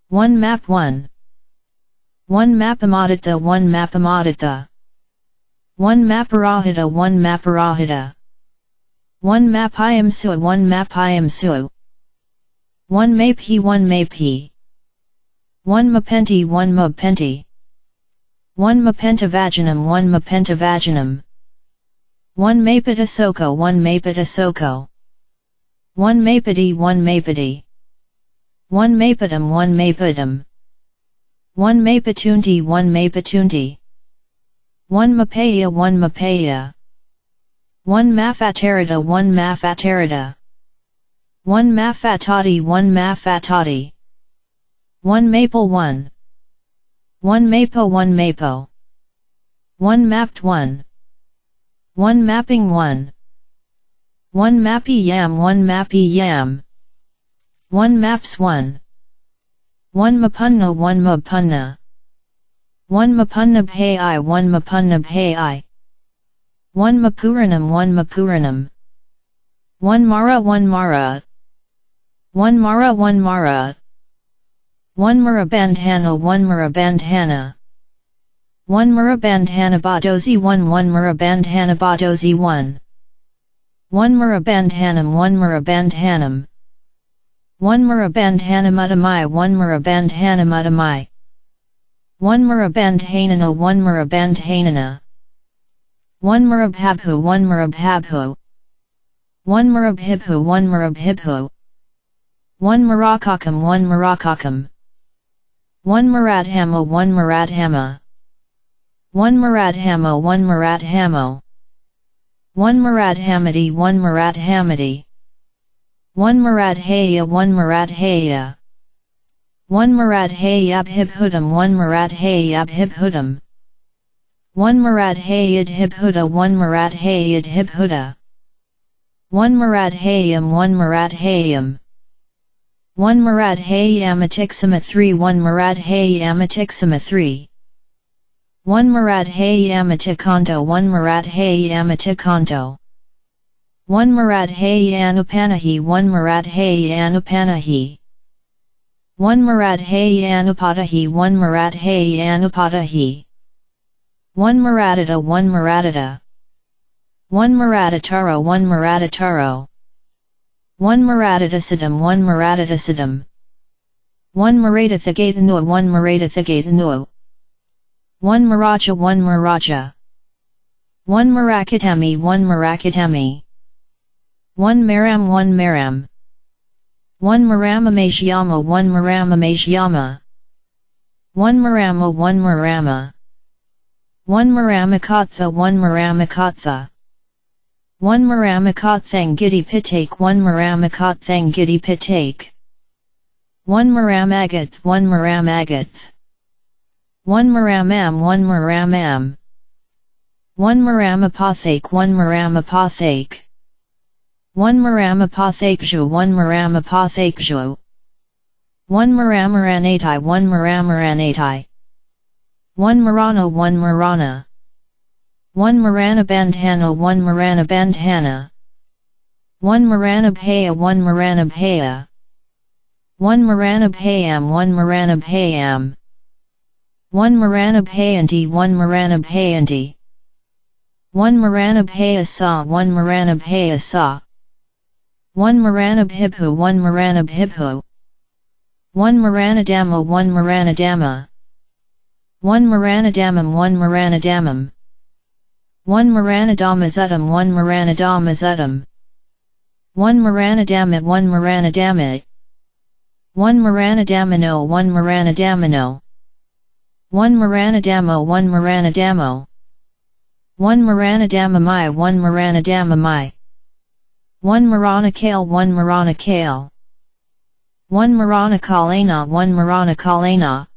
One map one. One mapamadatta, one mapamadatta. One maparahita, one maparahita. One mapayamsu, one mapayamsu. One maphi, one maphi. One mapenti, one mapenti. One mapentavajanam, one mapentavajanam. One mapatasoko, one mapatasoko. One mapati, one mapati. One mapatam, one mapatam. One mapatunti, one mapatunti. One mapaya, one mapaya. One mafatarata, one mafatarata. One mafatati, one mafatati. One maple one. One mapo, one mapo. One mapped one. One mapping one. One mappy yam, one mappy yam. One maps one. One mapunna, one mapunna. One mapunna bhai, one mapunna bhai. One mapuranam, one mapuranam. One mara, one mara. One mara, one mara. One mara bandhana, one mara bandhana. One mara bandhana badozi one, one mara bandhana badozi one. One mara bandhanam, one mara bandhanam. One mara bandhanam utamai, one mara bandhanam utamai. One mara bandhanana, one mara bandhanana. One mara bhabhu, one mara bhabhu. One mara bhibhu, one mara bhibhu. One marakakam, one marakakam. One maradhama, one maradhama. One maradhama, one maradhama. One maradhamati, one maradhamati. One maradhaya, one maradhaya. One maradhaya bhibhutam, one maradhaya bhibhutam. One maradhaya dibhuta, one maradhaya dibhuta. One maradhayam, one maradhayam. One maradhayam atiksama three, one maradhayam atiksama three. One marat he yamatikanto, one marat he yamatikanto. One marat he anupanahi, one marat he anupanahi. One marat he anupatahi, one marat he anupatahi. One maratata, one maratata. One maratataro, one maratataro. One maratatasadam, one maratatasadam. One maratathagatanur, one maratathagatanur. One maracha, one maracha. One marakatami, one marakatami. One maram, one maram. One maramameshyama, one maramameshyama. One marama, one marama. One maramakatha, one maramakatha. One maramakathang gidipitake, one maramakathang gidipitake. One maramagat, one maramagat. One maramam, one maramam. One maramapathake, one maramapathake. One maramapathakjo, one maramapathakjo. One maramaranatai, one maramaranatai. One marana, one marana. One maranabandhana, one maranabandhana. One maranabhaya, one maranabhaya. One maranabhayam, one maranabhayam. One maranabhayanti, one maranabhayanti. One maranabhayasa, one maranabhayasa. One maranabhibhu, one maranabhibhu. One maranadama, one maranadama. One maranadamam, one maranadamam. One maranadamazatam, one maranadamazatam. One maranadama, one maranadama. One maranadamano, one maranadamano. One maranadamo, one maranadamo. One maranadamamai, one maranadamamai. One maranakale, one maranakale. One maranakalena, one maranakalena.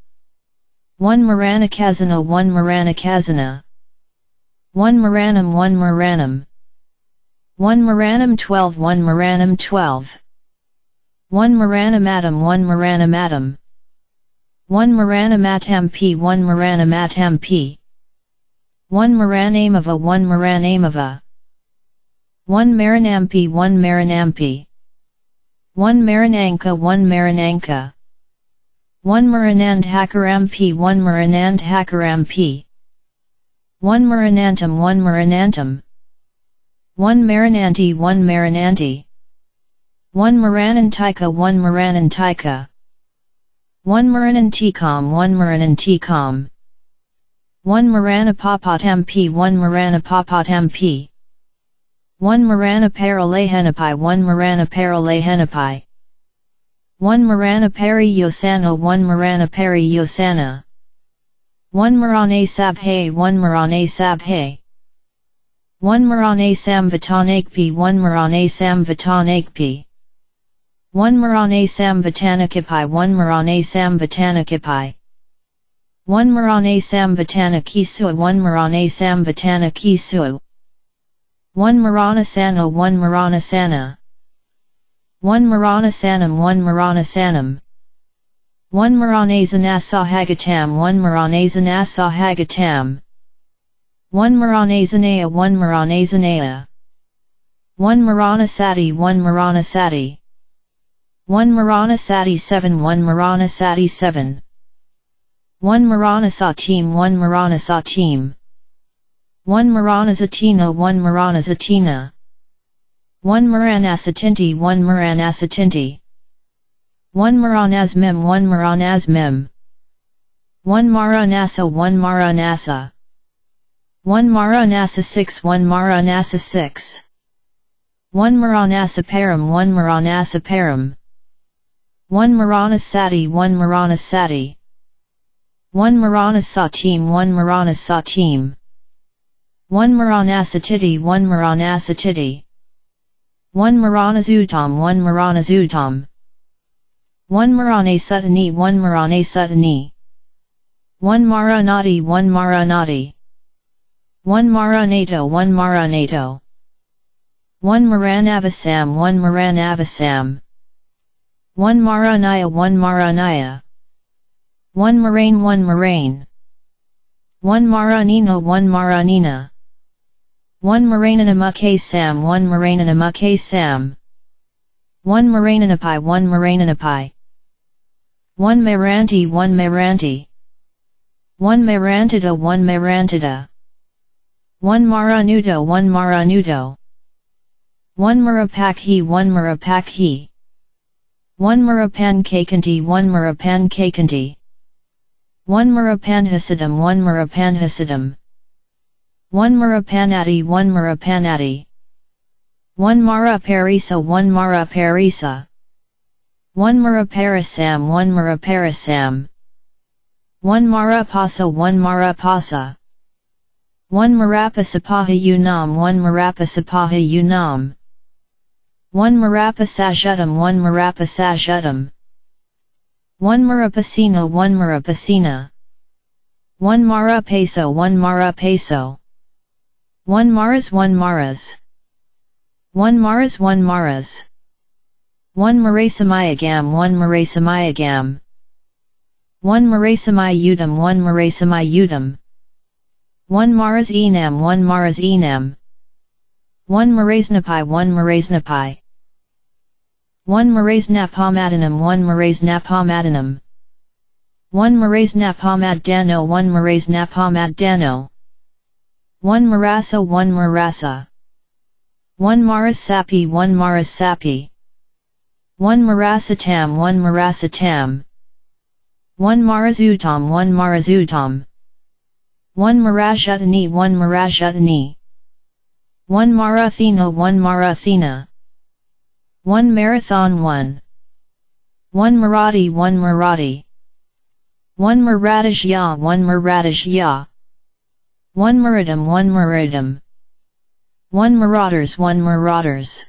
One maranakazana, one maranakazana. One maranam, one maranam. One maranam twelve, one maranam twelve. One maranamatam, one maranamatam. One maranamatampi, one maranamathampi. One maranamava, one maranamava. One maranampi, one maranampi. One marananka, one marananka. One maranandhakarampi, one maranandhakarampi. One maranantam, one maranantam. One marananti, one marananti. One maranantika, one maranantika. One maranantikam, one maranantikam. One maranapapatampi, one maranapapatampi. One maranaparalehenapai, one maranaparalehenapai. One maranapariyosana, one maranapariyosana. One maranasabhe, one maranasabhe. One maranasamvatanakpi, one maranasamvatanakpi. One maranasamvatanakipai, one maranasamvatanakipai. One maranasamvatanakisu, one maranasamvatanakisu. One maranasana, one maranasana. One maranasanam, one maranasanam. One maranasanasahagitam, one maranasanasahagitam. One maranasanaya, one maranasanaya. One maranasati, one maranasati. One maranasati seven, one maranasati seven. One maranasatim, one maranasatim. One maranasatina, one maranasatina. One maranasatinti, one maranasatinti. One maranasmem, one maranasmem. One maranasa, one maranasa. One maranasa six, one maranasa six. One maranasa param, one maranasa param. One maranasati, one maranasati. One maranasatim, one maranasatim. One maranasatiti, one maranasatiti. One maranasutam, one maranasutam. One maranasutani, one maranasutani. One maranati, one maranati. One maranato, one maranato. One maranavasam, one maranavasam. One maranaya, one maranaya. One marain, one marain. One mara nina, one mara nina. One maranana muke sam, one maranana muke sam. One marananapai, one marananapai. One maranti, one maranti. One marantata, one marantata. One maranuto, one maranuto. One marapakhi, one marapakhi. One marapankakanti, one marapankakanti. One marapanhasadam, one marapanhasadam. One marapanati, one marapanati. One maraparisa, one maraparisa. One maraparasam, one maraparasam. One marapasa, one marapasa. One marapasapaha unam, one marapasapaha unam. One marapasashutam, one marapasashutam. One marapasina, one marapasina. One marapaso, one marapaso. One maras, one maras. One maras, one maras. One marasamayagam, one marasamayagam. One marasamayutam, one marasamayutam. One maras enam, one maras enam. One marasnapai, one marasnapai. One marasnapamadanam, one marasnapamadanam. One marasnapamaddano, one marasnapamaddano. One marasa, one marasa. One marasapi, one marasapi. One marasatam, one marasatam. One marasutam, one marasutam. One marashutani, one marashutani. One marathina, one marathina. One marathon, one. One marati, one marati. One maratashya, one maratashya. One maratam, one maratam. One marauders, one marauders.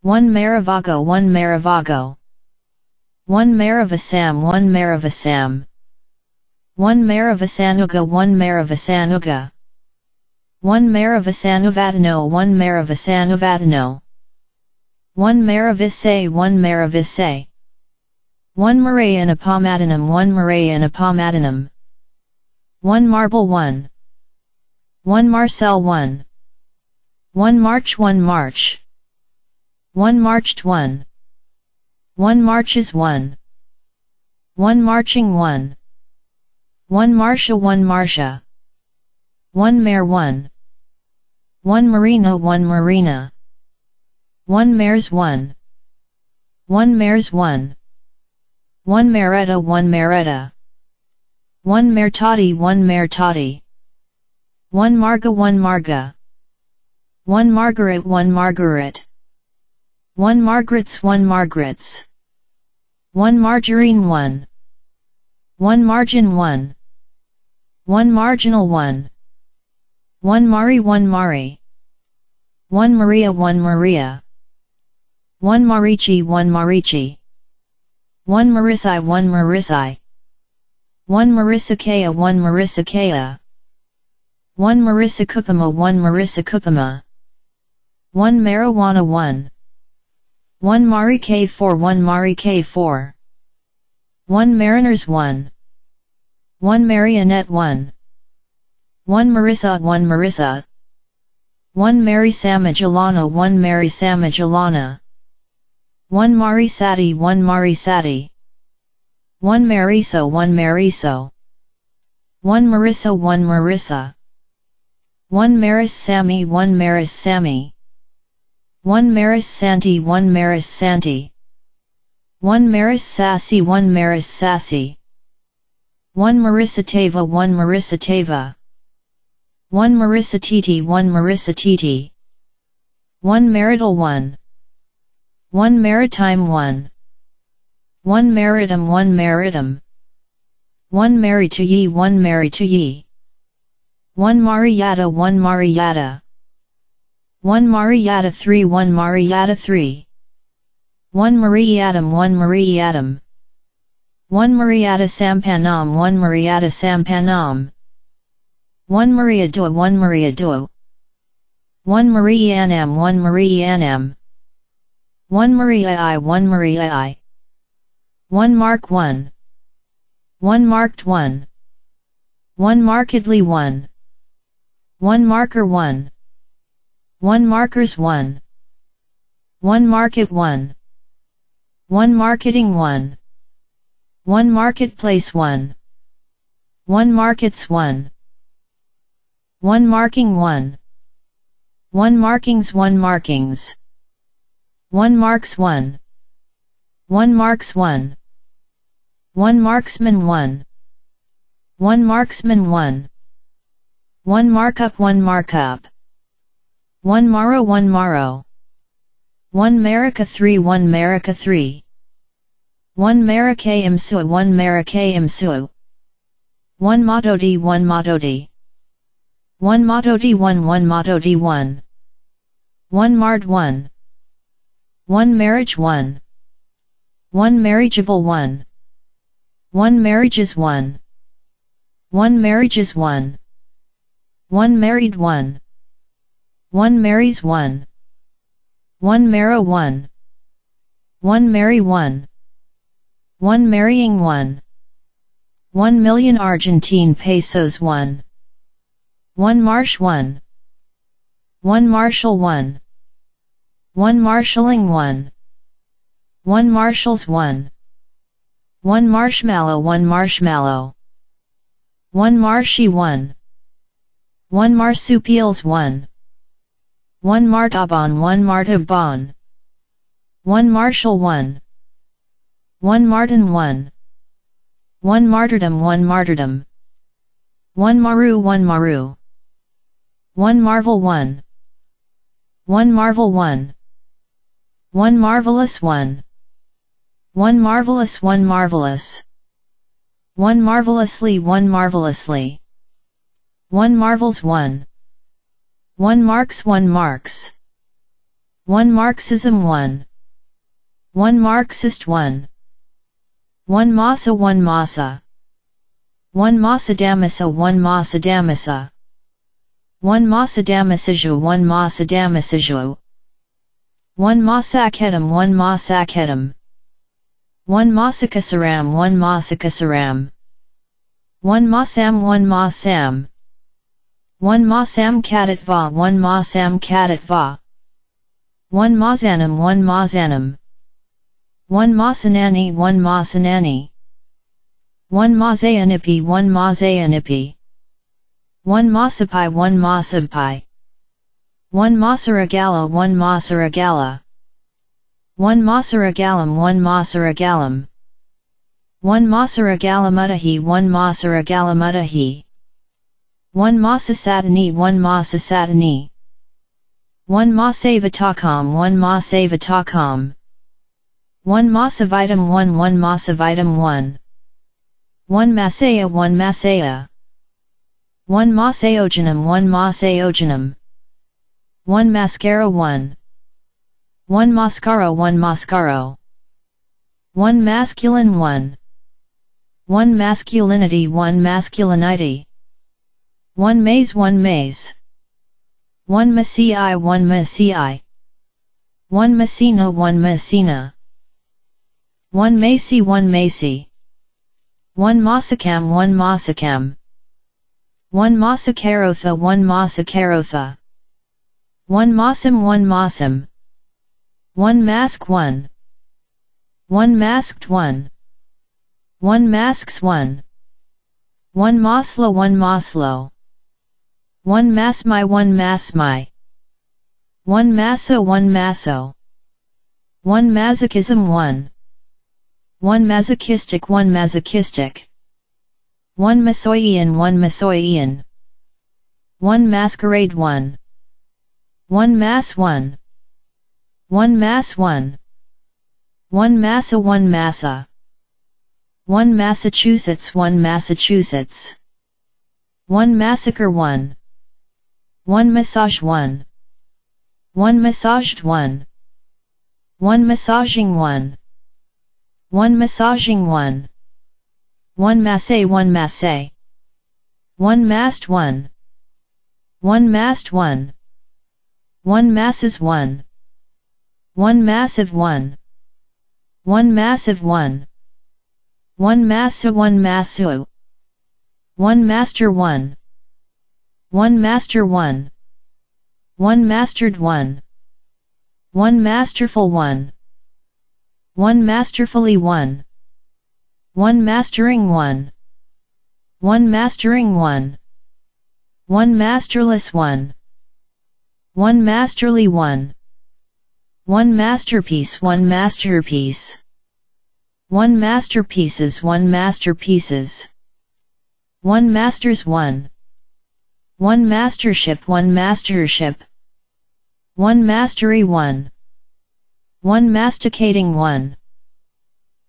One maravago, one maravago. One maravasam, one maravasam. One maravasanuga, one maravasanuga. One maravasanuvadano, one maravasanuvadano. One maravise, one maravise. One marayanapamadinam, one marayanapamadinam. One marble, one. One marcel, one. One march, one march. One marched, one. One marches, one. One marching, one. One marsha, one marsha. One mare, one. One marina, one marina. One mares, one. One mares, one. One mareta, one mareta. One martati, one martati. One marga, one marga. One margaret, one margaret. One margarets, one margarets. One margarine, one. One margin, one. One marginal, one. One mari, one mari. One maria, one maria. One marichi, one marichi. One marisai, one marisai. One marisakaya, one marisakaya. One marisakupama, one marisakupama. One marijuana, one. One mari k four, one mari k four. One mariners, one. One marionette, one. One marisa, one marisa. One mari samajilana, one mari samajilana. One mari sati, one mari sati. One mariso, one mariso. One marisa, one marisa. One maris sami, one maris sami. One maris santi, one maris santi. One maris sasi, one maris sasi. One marisa tava, one marisa tava. One marisa titi, one marisa titi. One marital, one. One maritime, one. One maritum, one maritum. One maritayi, one maritayi. One mariyata, one mariyata. One mariyata three, one mariyata three. One mariyatam, one mariyatam. One mariyata sampannam, one mariyata sampannam. One mariyadua, one mariyadua. One mariyanam, one mariyanam. One mariyai, one mariyai. One mark, one. One marked, one. One markedly one. One marker one. One markers one. One market one. One marketing one. One marketplace one. One markets one. One marking one. One markings one markings. One marks one. One marks one. One marksman one. One marksman one. One markup one markup. One maro one maro. One marika three one marika three. One marika imsu one marika imsu. One madoti one madoti. One madoti one one madoti one. One mard one. One marriage one. One marriageable one. One marriages one. One marriages one. One married one. One marries one. One marrow one. One marry one. One marrying one. One million Argentine pesos one. One marsh one. One marshal one. One marshalling one. One marshals one. One marshmallow one marshmallow. One marshy one. One marsupials one. One martaban one martaban. One marshal one. One martin one. One martyrdom one martyrdom. One maru one maru. One marvel one. One marvel one. One marvelous one. One marvelous one marvelous. One marvelously one marvelously. One marvels one. One marks one marks. One marxism one. One marxist one. One masa one masa. One masa damasa one masa damasa. One masa damasaju one masa damasaju. One masa akhetam one masa akhetam. One masa kasaram one masa kasaram. One masam one masam. One masam katatva one masam katatva. One masanam one masanam. One masanani one masanani. One masayanipi one masayanipi. One masapai one masapai. One masaragala one masaragala. One masaragalam one masaragalam. One masaragalamadahi one masaragalamadahi. One masasatani one masasatani. One masavatakam one masavatakam. One masavaitam one one masavaitam one. One masaya one masaya. One masayojanam one masayojanam. One mascara one. One mascara one mascara. One masculine one. One masculinity one masculinity. One maze one maze. One masi one masi. One masina one masina. One masi one masi. One masakam one masakam. One masakarotha one masakarotha. One masam one masam. One mask one. One masked one. One masks one. One maslo one maslo. One masmai one masmai. One maso one maso. One masochism one. One masochistic one masochistic. One masoyian one masoyian. One masquerade one. One mass one. One mass one. One massa one massa. One Massachusetts one Massachusetts. One massacre one. One massage one. One massaged one. One massaging one. One massaging one. One masse one masse. One massed one. One massed one. One masses one. One massive one. One massive one. One massa one massu. One master one. One master one. One mastered one. One masterful one. One masterfully one. One mastering one. One mastering one. One masterless one. One masterly one. One masterpiece, one masterpiece. One masterpieces, one masterpieces. One master's one. One mastership, one mastership. One mastery one. One masticating one.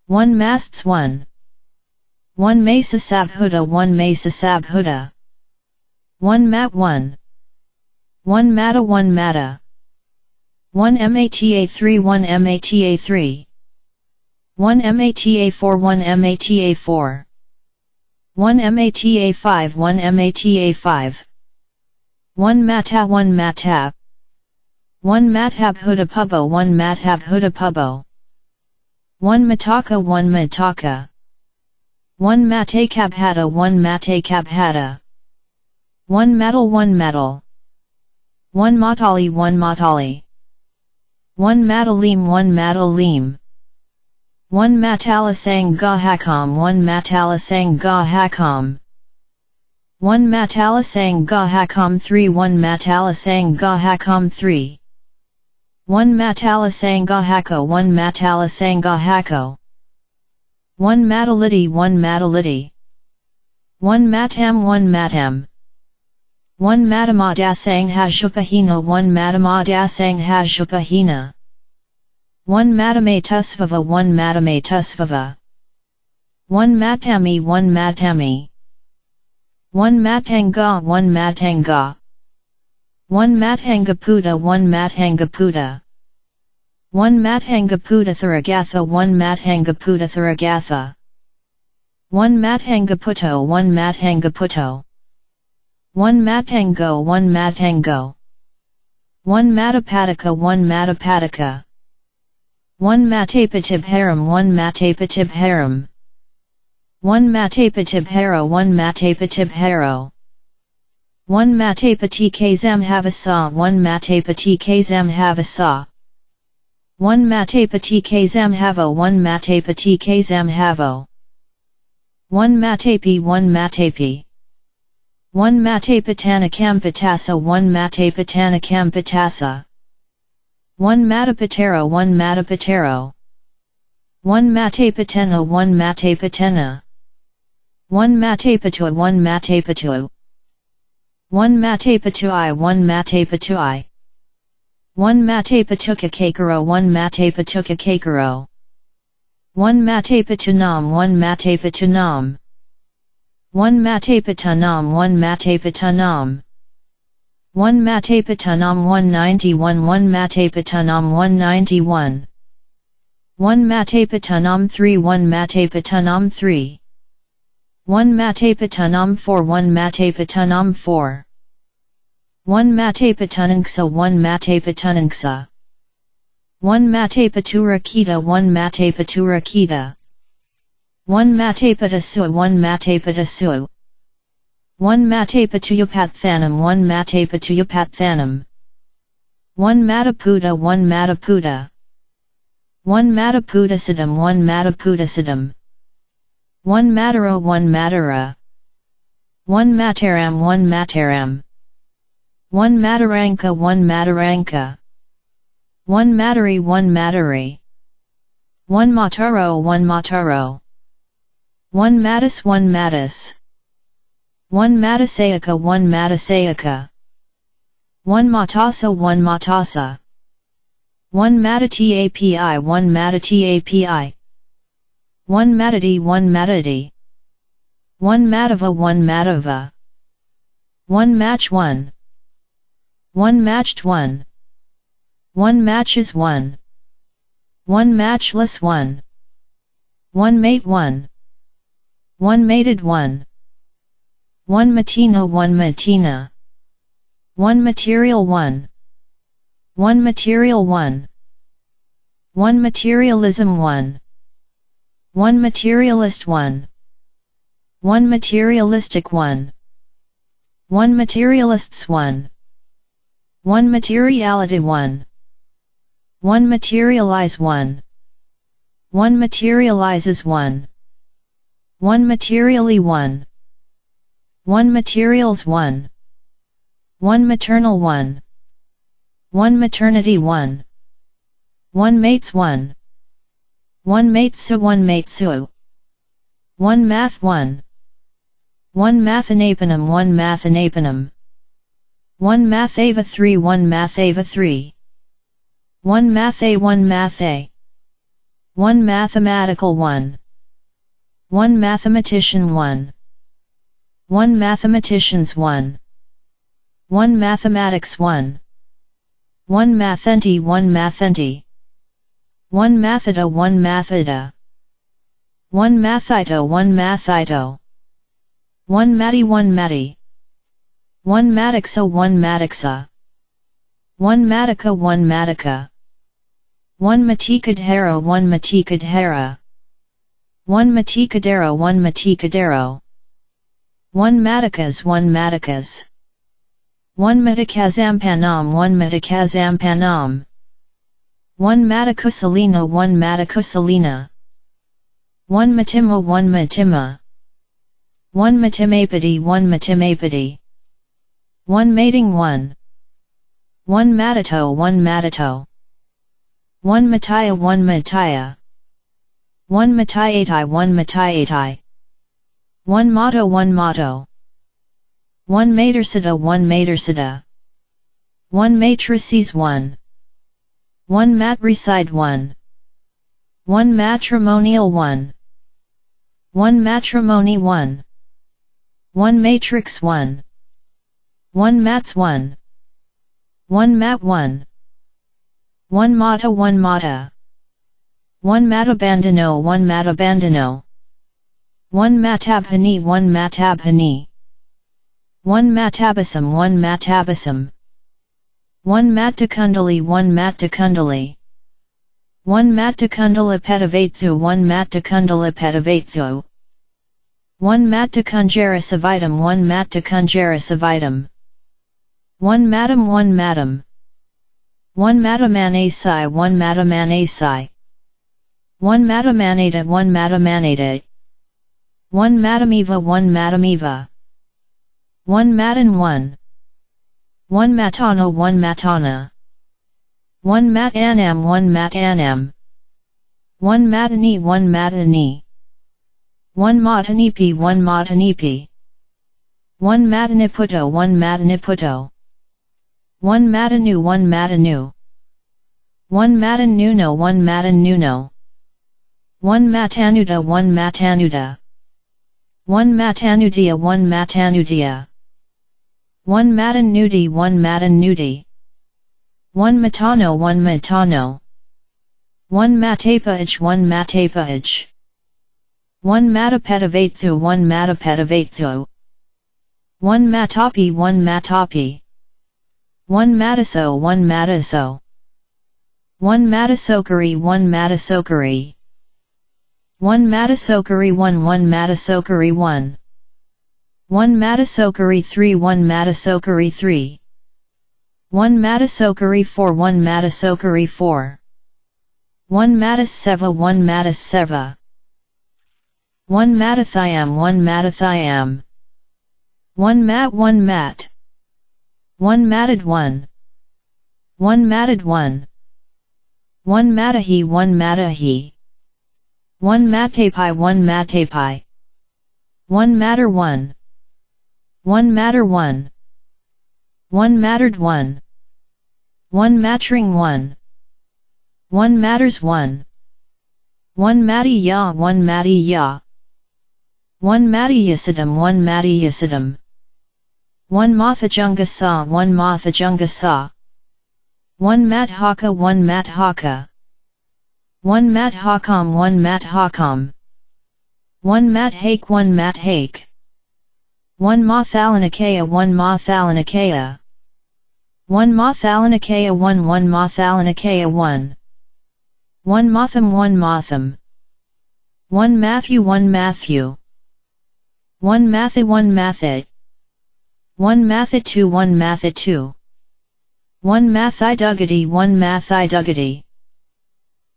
One masts one. One masasabhuta, one masasabhuta. One mat one. One mata, one mata. One mata three, one mata three. One mata four, one mata four. One mata five, one mata five. One mata, one mata. One matabhuta pubbo, one matabhuta pubbo. One mataka, one mataka. One matakabhata, one matakabhata. One matal, one matal. One matali, one matali. One matalim, one matalim. One matalasanggahakam, one matalasanggahakam. One matalasanggahakam three, one matalasanggahakam three. One matalasanggahako, one matalasanggahako. One mataliti, one mataliti. One matam, one matam. One matamadassanghasupahina, one matamadassanghasupahina. One matamatasvava, one matamatasvava. One matami, one matami. One matanga, one matanga. One matangaputa, one matangaputa. One matangaputatharagatha, one matangaputatharagatha. One matangaputo, one matangaputo. One matango, one matango. One matapataka, one matapataka. One matapatibharam, one matapatibharam. One matapatibharo, one matapatibharo. One matapatikazamhavasa, one matapatikazamhavasa. One matapatikazamhavo, one matapatikazamhavo. One matapi, one matapi. One matapatanakampatassa, one matapatanakampatassa. One matapatero, one matapatero. One matapatena, one matapatena. One matapatua, one matapatua. One matapatuai, one matapatuai. One matapatukakakaro, one matapatukakakaro. One matapatunam, one matapatunam. One matapatunam, one matapatunam. One matapatunam, one ninety-one, one matapatunam, one ninety-one. One matapatunam three, one matapatunam three. One matapatunam four, one matapatunam four. One matapatunangsa, one matapatunangsa. One matapaturakita, one matapaturakita. One matapatasu, one matapatasu. One matapatuyapathanam, one matapatuyapathanam. One mataputa, one mataputa. One mataputasadam, one mataputasadam. One mataro, one matara. One mataram, one mataram. One matarangka, one matarangka. One matari, one matari. One mataro, one mataro. One matas, one matas. One matasayaka, one matasayaka. One matasa, one matasa. One matatapi, one matatapi. One matati, one matati. One matava, one matava. One match, one. One matched, one. One matches, one. One matchless, one. One mate, one. One mated, one. One matina, one matina. One material, one. One material, one. One materialism, one. One materialist, one. One materialistic one. One materialists one. One materiality one. One materialize one. One materializes one. One materially one. One materials one. One maternal one. One maternity one. One mates one. One mates one mates. One math one. One mathanapanam one mathanapanam. One math ava three one math ava three. One math a one math a. One mathematical one. One mathematician one. One mathematicians one. One mathematics one. One mathenti one mathenti. One mathita one mathita. One mathito one mathito. One mati one mati. One matiksa one matiksa. One matika one matika. One matikadhara one matikadhara. One matikadhara one matikadhara. One matikas one matikas. One matikasampanam one matikasampanam. One matakusalina one matakusalina. One matima one matima. One matimapati one matimapati. One mating one. One matato one matato. One mataya one mataya. One matayatai one matayatai. One mato one mato. One matarsita one matarsita. One matrices one. One matricide one. One matrimonial one. One matrimony one. One matrix one. One mats one. One mat one. One mata one mata. One matabandhano one matabandhano. One matabhani one matabhani. One matabasam one matabasam. One mattakundali one mattakundali. One mattakundalapetavathu one mattakundalapetavathu. One mattakunjarasavaitam one mattakunjarasavaitam. One matam one matam. One matamanasai one matamanasai. One matamanata one matamanata. One matamiva one matamiva. One matan one. One matana one matana. One matanam one matanam. One matani one matani. One matanipi one matanipi. One mataniputo one mataniputo. One matanu one matanu. One matannuno one matannuno. One matanuta one matanuta. One matanutiya one matanutiya. One matannuti one matannuti. One matano one matano. One matapach one matapach. One matapetavathu one matapetavathu. One matapi one matapi. One mataso one mataso. One matasokari one matasokari. One matasokari one one matasokari one. One matasokari three one matasokari three. One matasokari four one matasokari four. One mataseva one mataseva. One matathayam one matathayam. One mat one mat. One matad one. One matad one. One matahi one matahi. One matapai one matapai. One matar one. One matar one. One matard one. One matring one. One matars one. One matiya one matiya. One matiyasitam one matiyasitam. One mathajungasa one mathajungasa. One mathaka one mathaka. One mathakam one mathakam. One mathake one mathake. One mathalanakaya one mathalanakaya. One mathalanakaya one one mathalanakaya one. One matham one matham. One Matthew one Matthew. One matha, one matha. One matha two, one matha two. One mathi dugati, one mathi dugati.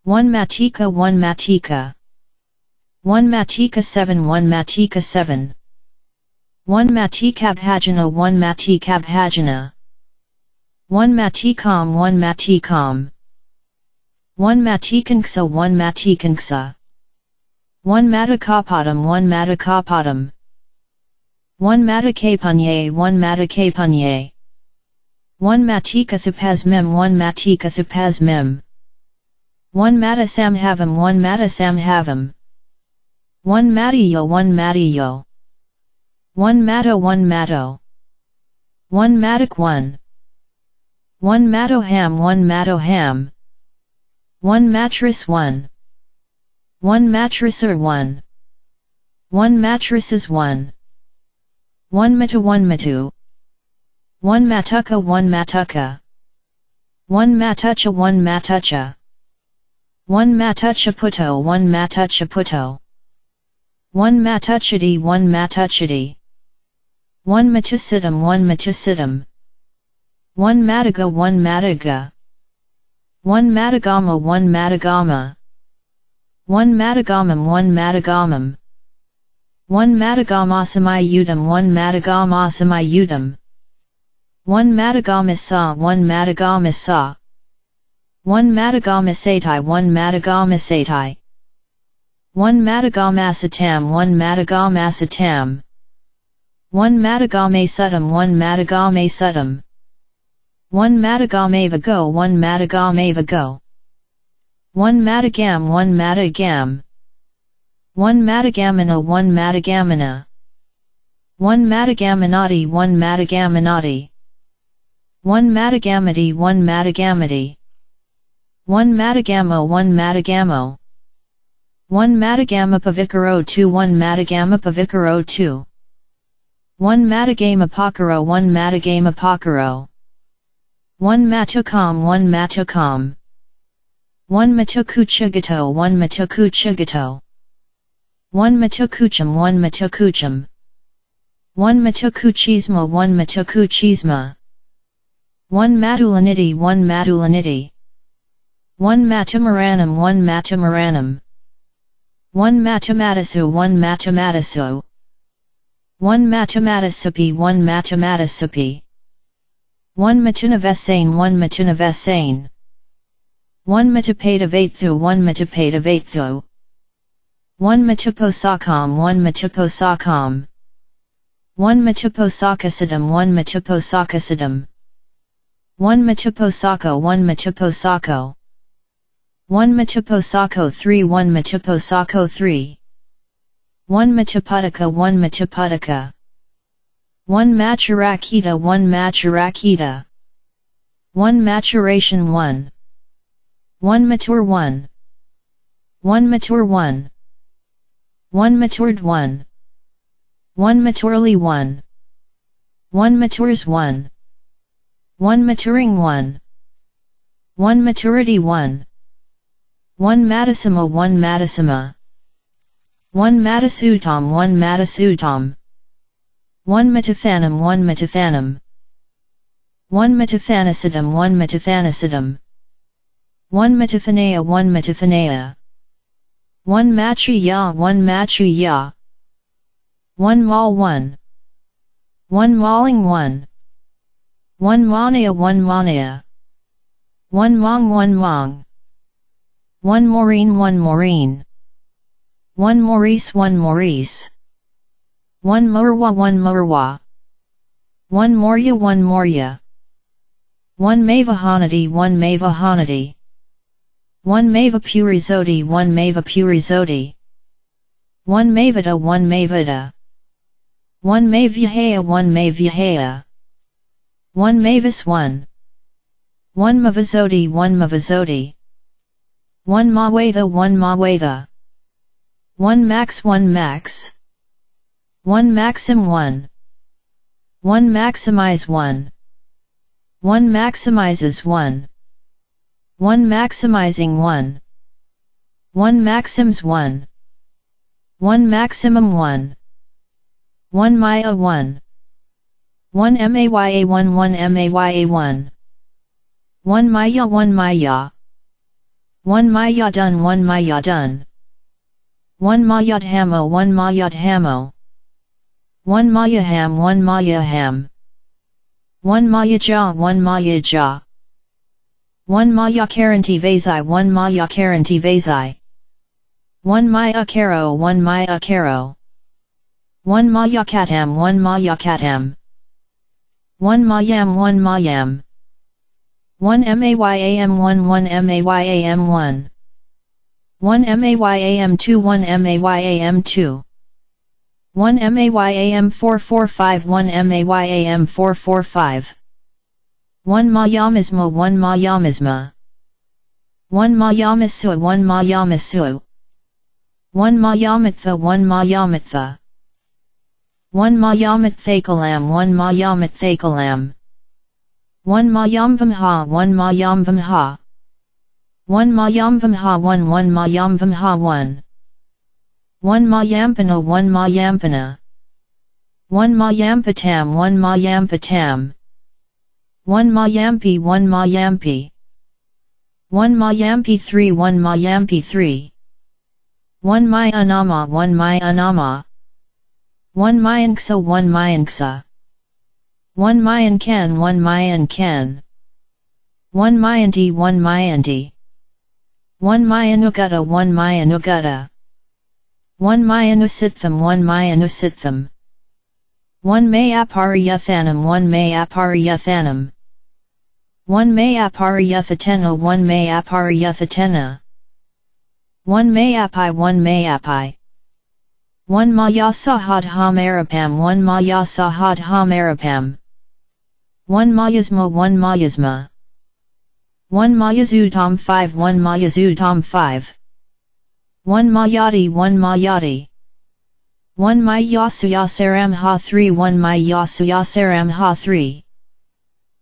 One matika, one matika. One matika seven, one matika seven. One matikabhajana, one matikabhajana. One matikam, one matikam. One matikaṅkha, one matikaṅkha. One matakapaṭam, one matakapaṭam. One matakapaññe, one matakapaññe. One matikathapasmim, one matikathapasmim. One matasambhavam, one matasambhavam. One matiyo, one matiyo. One mato, one mato. One matak one. One matoham, one matoham. One matras one. One matrasar one. One matrasas one. One mata, one matu. One matuka, one matuka. One matucha, one matucha. One matucha putto, one matucha putto. One matuchati, one matuchati. One matusitam, one matusitam. One mataga, one mataga. One matagama, one matagama. One matagamam, one matagamam. One matagamasamayutam, one matagamasamayutam. One matagamasa, one matagamasa. One matagamasati, one matagamasati. One matagamasatam, one matagamasatam. One matagamasatam, one matagamasatam. One matagamavago, one matagamavago. One matagam, one matagam. One matagamana, one matagamana. One matagamanati, one matagamanati. One matagamati, one matagamati. One matagamo, one matagamo. One matagamapavikaro two, one matagamapavikaro two. One matagamapakaro, one matagamapakaro. One matukam, one matukam. One matukuchagato, one matukuchagato. One matukucham, one matukucham. One matukuchisma, one matukuchisma. One matulaniti, one matulaniti. One matumaranam, one matumaranam. One matumatasu, one matumatasu. One matumatasapi, one matumatasapi. One matunavasain, one matunavasain. One matupadavathu, one matupadavathu. One matuposakam, one matuposakam. One matuposakasadam, one matuposakasadam. One matuposako, one matuposako. One matuposako three, one matuposako three. One matuputaka, one matuputaka. One maturakita, one maturakita. One maturation one. One matur one. One matur one. One matured one. One maturely one. One matures one. One maturing one. One maturity one. One matasama, one matasama. One matasutam, one matasutam. One matuthanam, one matuthanam. One matuthanasadam, one matuthanasadam. One matuthanaya, one matuthanaya. One machaya, one machaya. One mal one. One maling one. One manaya, one manaya. One mang, one mang. One maureen, one maureen. One maurice, one maurice. One morwa, one morwa. One morya, one morya. One mavahanati, one mavahanati. One mavapurisoti, one mavapurisoti. One mavata, one mavata. One mavyahaya, one mavyahaya. One mavas one. One mavasoti, one mavasoti. One mavatha, one mavatha. One max, one max. One maxim one. One maximize one. One maximizes one. One maximizing one. One maxims one. One maximum one. One maya one. One maya one, one maya one. One maya, one maya. One maya dun, one maya dun. One maya hamo, one maya hamo. One maya ham, one maya ham. One maya ja, one maya ja. One maya karanti vazai, one maya karanti vazai. One maya karo, one maya karo. One maya katam, one maya katam. One mayam, one mayam. One mayam, one, one mayam, one. One mayam two, one mayam two. One mayam four four five, one mayam four four five. One mayamismo, one mayamisma. One mayamisua, one mayamisua. One mayamatha, one mayamatha. One mayamathaikalam, one mayamathaikalam. One mayamvamha, one mayamvamha. One mayamvamha, one, one mayamvamha, one. One mayampana, one mayampana. One mayampatam, one mayampatam. One mayampi, one mayampi. One mayampi three, one mayampi three. One mayanama, one mayanama. One mayanksa, one mayanksa. One mayankan, one mayankan. One mayanti, one mayanti. One mayanukata, one mayanukata. One mayanusitham, one mayanusitham. One mayapariyathanam, one mayapariyathanam. One mayapariyathatena, one mayapariyathatena. One mayapai, one mayapai. One mayasahadhamarapam, one mayasahadhamarapam. One mayasma, one mayasma. One mayasutam five, one mayasutam five. One mayati, one mayati. One mayasu yasaram ha three, one mayasu yasaram ha three.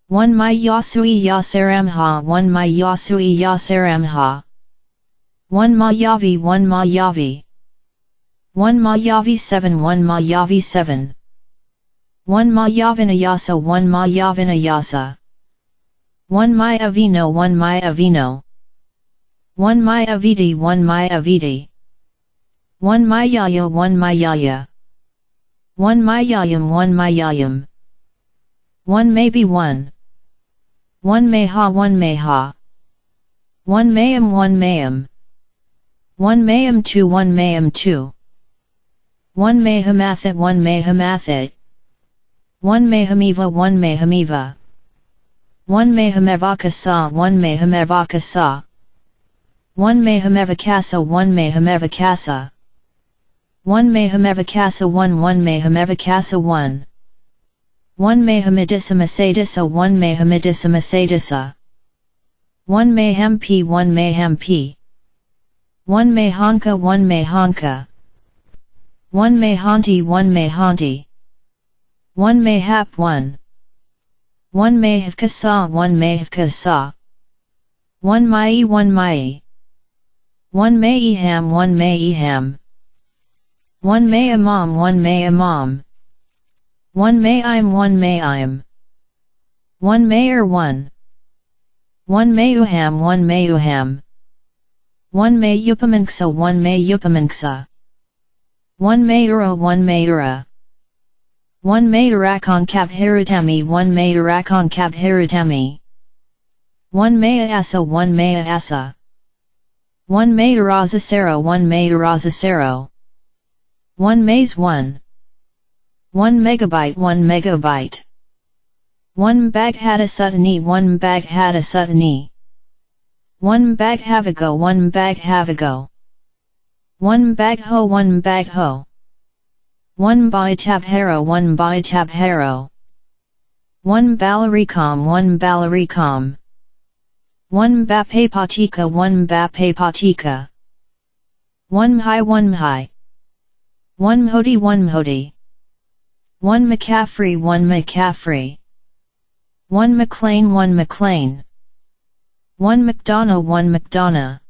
One mayasu yasaram ha, one mayasu yasaram ha. One mayavi, one mayavi. One mayavi seven, one mayavi seven. One mayavinayasa, one mayavinayasa. One mayavino, one mayavino. One mayaviti, one mayaviti. One mayaya, one mayaya. One mayayam, one mayayam. One maybe one. One mayha, one mayha. One mayam, one mayam. One mayam two, one mayam two. One mayamathat, one mayamathat. One mayamiva, one mayamiva. One mayamevakasa, one mayamevakasa. One mayamevakasa, one mayamevakasa. One mayamevakasa, one, one mayamevakasa, one. One mayamidisamasadisa, one mayamidisamasadisa. One mayampi, one mayampi. One mayanka, one mayanka. One mayanti, one mayanti. One mayap, one. One mayavkasa, one mayavkasa. One mayi, one mayi. One mayiham, one mayiham. One mayamam, one mayamam. One mayim, one mayim. One mayer, one. One mayuham, one mayuham. One mayupamanksa, one mayupamanksa. One mayura, one mayura. One mayurakon kapharatami, one mayurakon kapharatami. One mayasa, one mayasa. One mayurasasero, one mayurasasero. One mays one. One megabyte, one megabyte. One baghatasutani, one baghatasutani. One baghavago, one baghavago. One bagho, one bagho. One baitapharo, one baitapharo. One balarikam, one balarikam. One bapapatika, one bapapatika. One mhai, one mhai. One mhoti, one mhoti. One mcafri, one mcafri. One mclean, one mclean. One mcdona, one mcdona.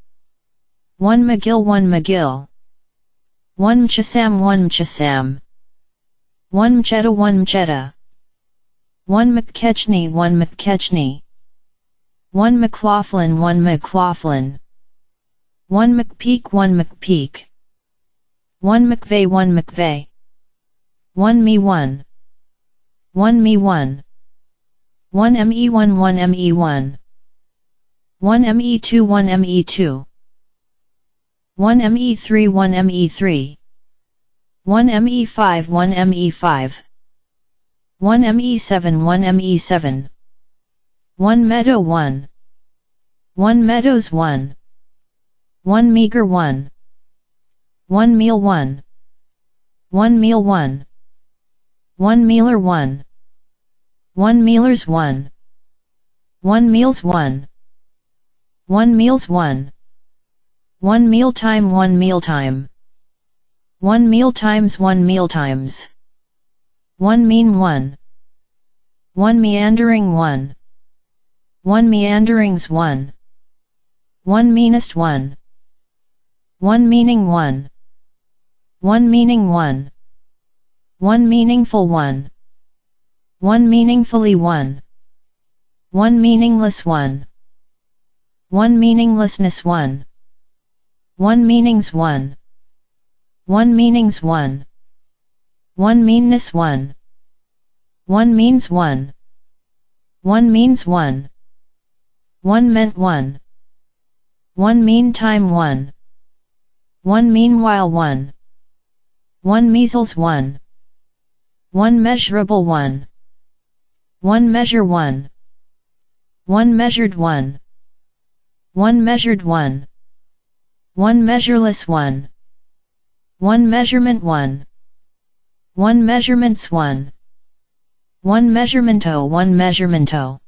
One mcgill, one mcgill. One mchasam, one mchasam. One mcheta, one mcheta. One mckechni, one mckechni. One McLaughlin, one McLaughlin. One McPeak, one McPeak. One McVeigh, one McVeigh. One me one. One me one. One me one, one me one. One me two, one me two. One me three, one me three. One me five, one me five. One me seven, one me seven. One Meadow, one. One Meadows, one. One Meagher, one. One Meal, one. One Meal, one. One Mealer, one. One Mealers, one. One Meals, one. One Meals, one. One Mealtime, one Mealtime. One Mealtimes, one Mealtimes. One Mean, one. One Meandering, one. One Meanderings, one. One Meanest, one. One Meaning, one. One Meaning, one. One Meaningful, one. One Meaningfully, one. One Meaningless, one. One Meaninglessness, one. One Meanings, one. One Meanings, one. One Meanness, one. One Means, one. One Means, one. One Meant, one. One Meantime, one. One Meanwhile, one. One Measles, one. One Measurable, one. One Measure, one. One Measured, one. One Measured, one. One Measureless, one. One Measurement, one. One Measurements, one. One Measuremento, one Measuremento.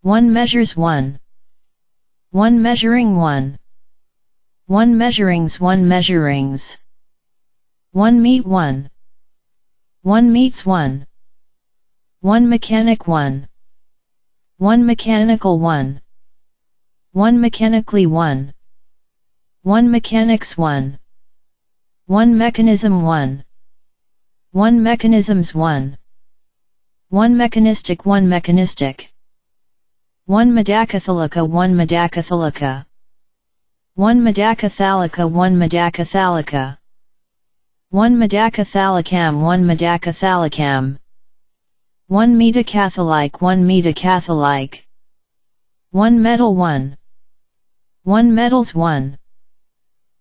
One Measures, one. One Measuring, one. One Measurings, one Measurings. One Meat, one. One Meats, one. One Mechanic, one. One Mechanical, one. One Mechanically, one. One Mechanics, one. One Mechanism, one. One Mechanisms, one. One Mechanistic, one Mechanistic. One Madakathalaka, one Madakathalaka. One Madakathalaka, one Madakathalaka. One Madakathalakam, one Madakathalakam. One Metakathalike, one Metakathalike. One Metal, one. One Metals, one.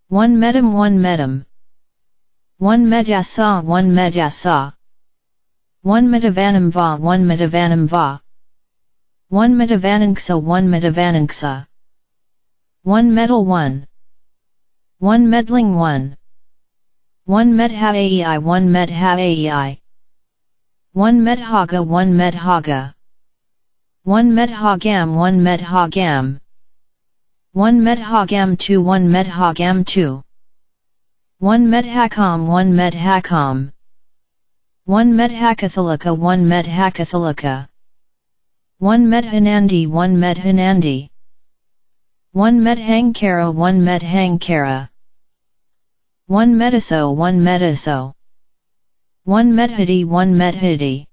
One Metam, one Metam. One Metasa, one Metasa. One Metavanam va, one Metavanam va. One Metavananxa, one Metavananxa. One Metal, one. One Meddling, one. One Methaei, one Methaei. One Methaga, one Methaga. One Methagam, one Methagam. One Methagam two, one Methagam two. One Methakam, one Methakam. One Methakathalaka, one Methakathalaka. One Methanandi, one Methanandi. One Methangkara, one Methangkara. One Metaso, one Metaso. One Methadi, one Methadi.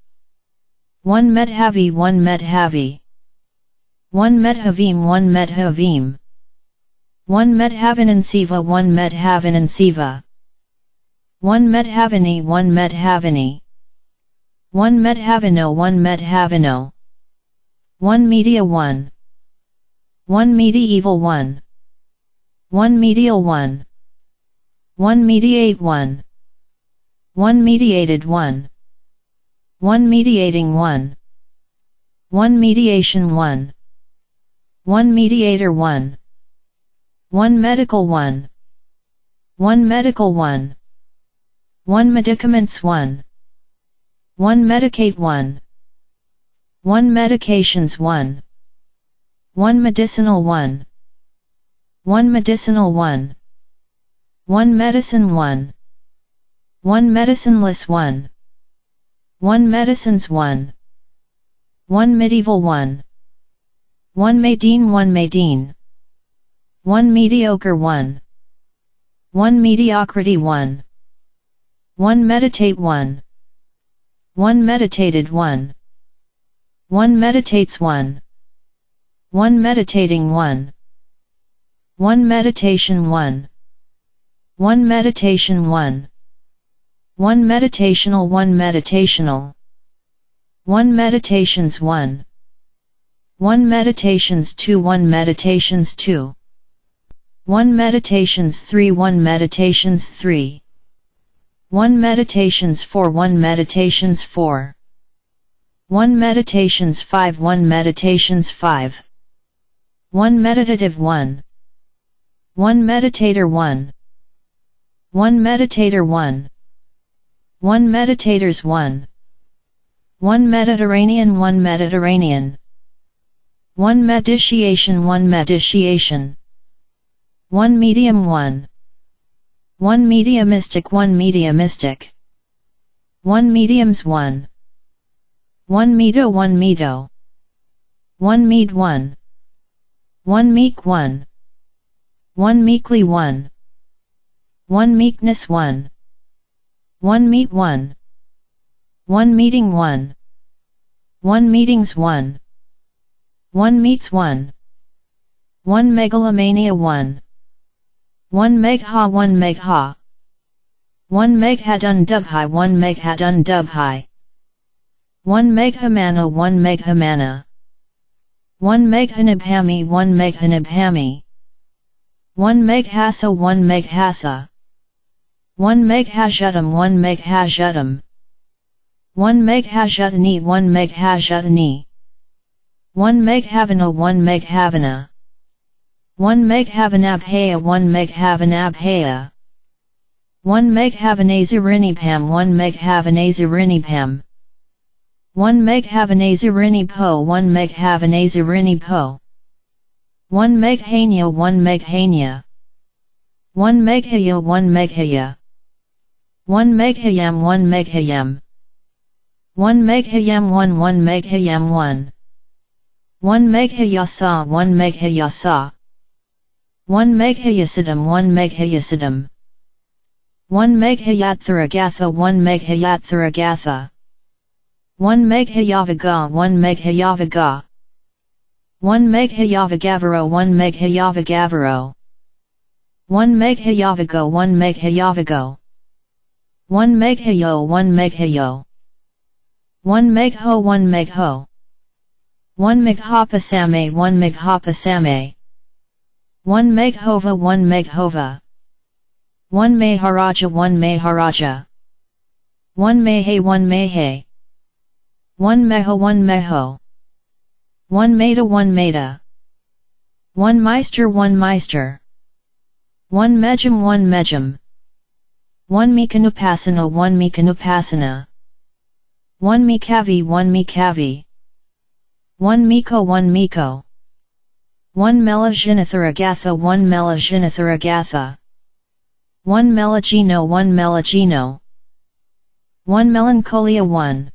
One Methavi, one Methavi. One Methavim, one Methavim. One Methavinansiva, one Methavinansiva. One Methavani, one Methavani. One Methavino, one Methavino. One Media, one. One Medieval, one. One Medial, one. One Mediate, one. One Mediated, one. One Mediating, one. One Mediation, one. One Mediator, one. One Medical, one. One Medical, one. One Medicaments, one. One Medicate, one. One Medications, one. One Medicinal, one. One Medicinal, one. One Medicine, one. One Medicineless, one. One Medicines, one. One Medieval, one. One Medine, one Medine. One Mediocre, one. One Mediocrity, one. One Meditate, one. One meditated one. One meditates one. One meditating one. One meditation one. One meditation one. One meditational one meditational. One meditations one. One meditations two one meditations two. One meditations three one meditations three. One meditations four one meditations four. One meditations five one meditations five. One meditative one. One meditator one. One meditator one. One meditators one. One Mediterranean one Mediterranean. One meditiation one meditiation. One medium one. One mediumistic one mediumistic. One mediums one. One medo one medo. One mead one. One meek one. One meekly one. One meekness one. One meet one. One meeting one. One meetings one. One meets one. One megalomania one. One megha one megha. One meghadundubhi one meghadundubhi. One meghamano one meghamana. One meghanabhami one meghanabhami. One meghasa one meghasa. One meghajudam one meghajudam. One meghajudani one meghajudani. One meghavana one meghavana. One meghavanabhaya one meghavanabhaya. One meghavanasirinibham one meghavanasirinibham. One meghavanasirinibho one meghavanasirinibho. One meghañña one meghañña. One meghañña one meghañña. One meghaññam one meghaññam. One meghaññam one one meghaññam one. One meghaññasa one meghaññasa. One meghaññasadam one meghaññasadam. One meghaññattharagatha one meghaññattharagatha. One meghaññavagga one meghaññavagga. One meghaññavagavaro one meghaññavagavaro. One meghaññavago one meghaññavago. One meghañño one meghañño. One megho one megho. One meghapasame one meghapasame. One meghova one meghova. One meharaja one meharaja. One mehe one mehe. One meho one meho. One meda one meda. One meister one meister. One mejam one mejam. One mikanupasana one mikanupasana. One mikavi one mikavi. One miko one miko. One melajinattharagatha one melajinattharagatha. One melajino one melajino. One melancholia one.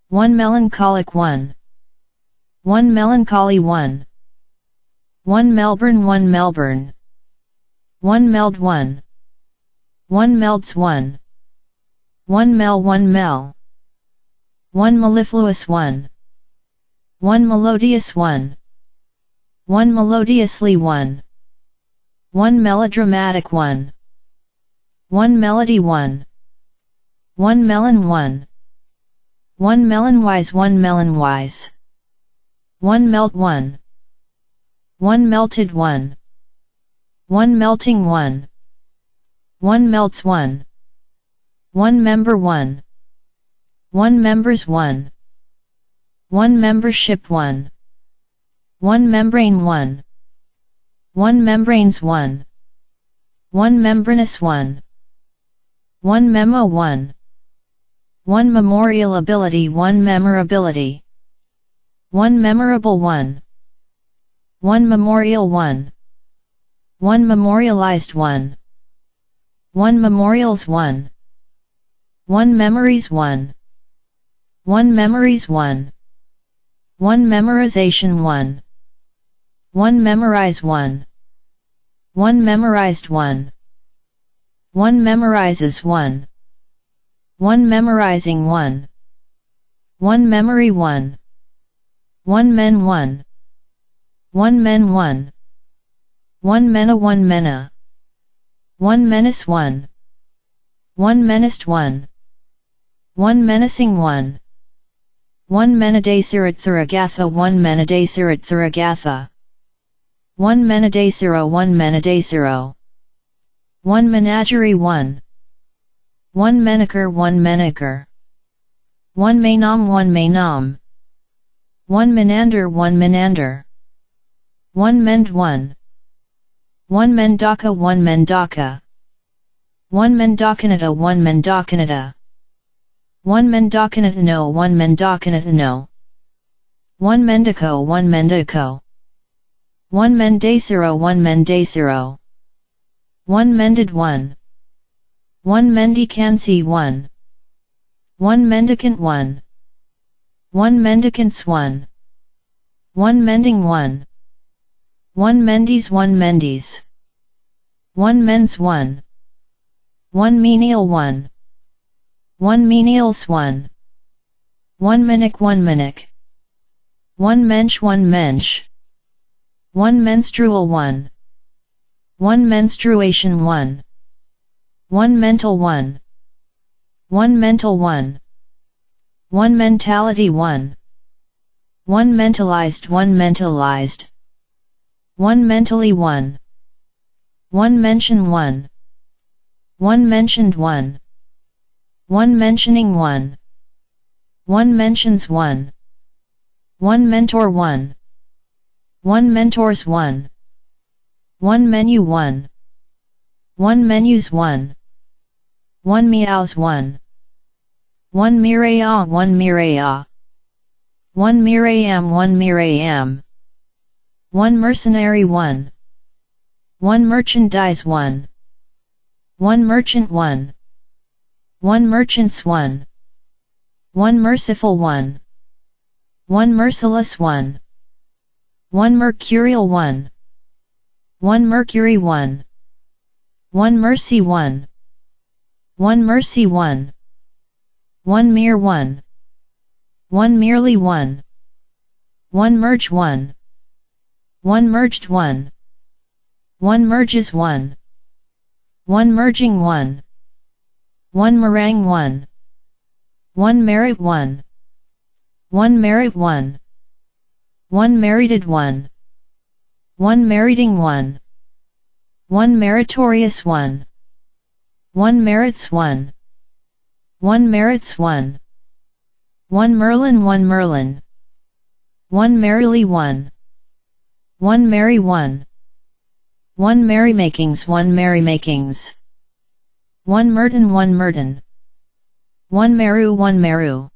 One melancholic one. One melancholy one. One Melbourne one Melbourne. One meld one. One melds one. One mel one mel. One mellifluous one. One melodious one. One melodiously one. One melodramatic one. One melody one. One melon one. One melon wise one melon wise. One melt one. One melted one. One melting one. One melts one. One member one. One members one. One membership one. One membrane one. One membranes one. One membranous one. One memo one. One memorial ability one memorability. One memorable one. One memorial one. One memorialized one. One memorials one. One memories one. One memories one. One memorization one. One memorize one. One memorized one. One memorizes one. One memorizing one. One memory one. One men one. One men one. One mena one mena. One menis one. One menist one. One menasing one. One menadesarattaragatha one menadesarattaragatha. One menadesaro one menadesaro. One menagerie one. One menakar one menakar. One menam one menam. One menander one menander. One mend one. One mendaka one mendaka. One mendakanata one mendakanata. One mendakanatano one mendakanatano. One mendako one mendako. One mendesaro one mendesaro. One mended one. One mendikansi one. One mendicant one. One mendicants one. One mending one. One mendis one mendis. One mens one. One menial one. One menials one. One menik one menik. One mensch one mensch. One menstrual one. One menstruation one. One mental one. One mental one. One mentality one. One mentalized one mentalized. One mentally one. One mention one. One mentioned one. One mentioning one. One mentions one. One mentor one. One mentors one. One menu one. One menus one. One meows one. One mireya one mireya. One mirayam one mirayam. One mercenary one. One merchandise one. One merchant one. One merchants one. One merciful one. One merciless one. One mercurial one. One mercury one. One mercy one. One mercy one. One mere one. One merely one. One merge one. One merged one. One merges one. One merging one. One meringue one. One merit one. One merit one. One merited one. One meriting one. One meritorious one. One merits one. One merits one. One Merlin one Merlin. One merrily one. One merry one. One merrymakings one merrymakings. One Merton one Merton. One Meru one Meru.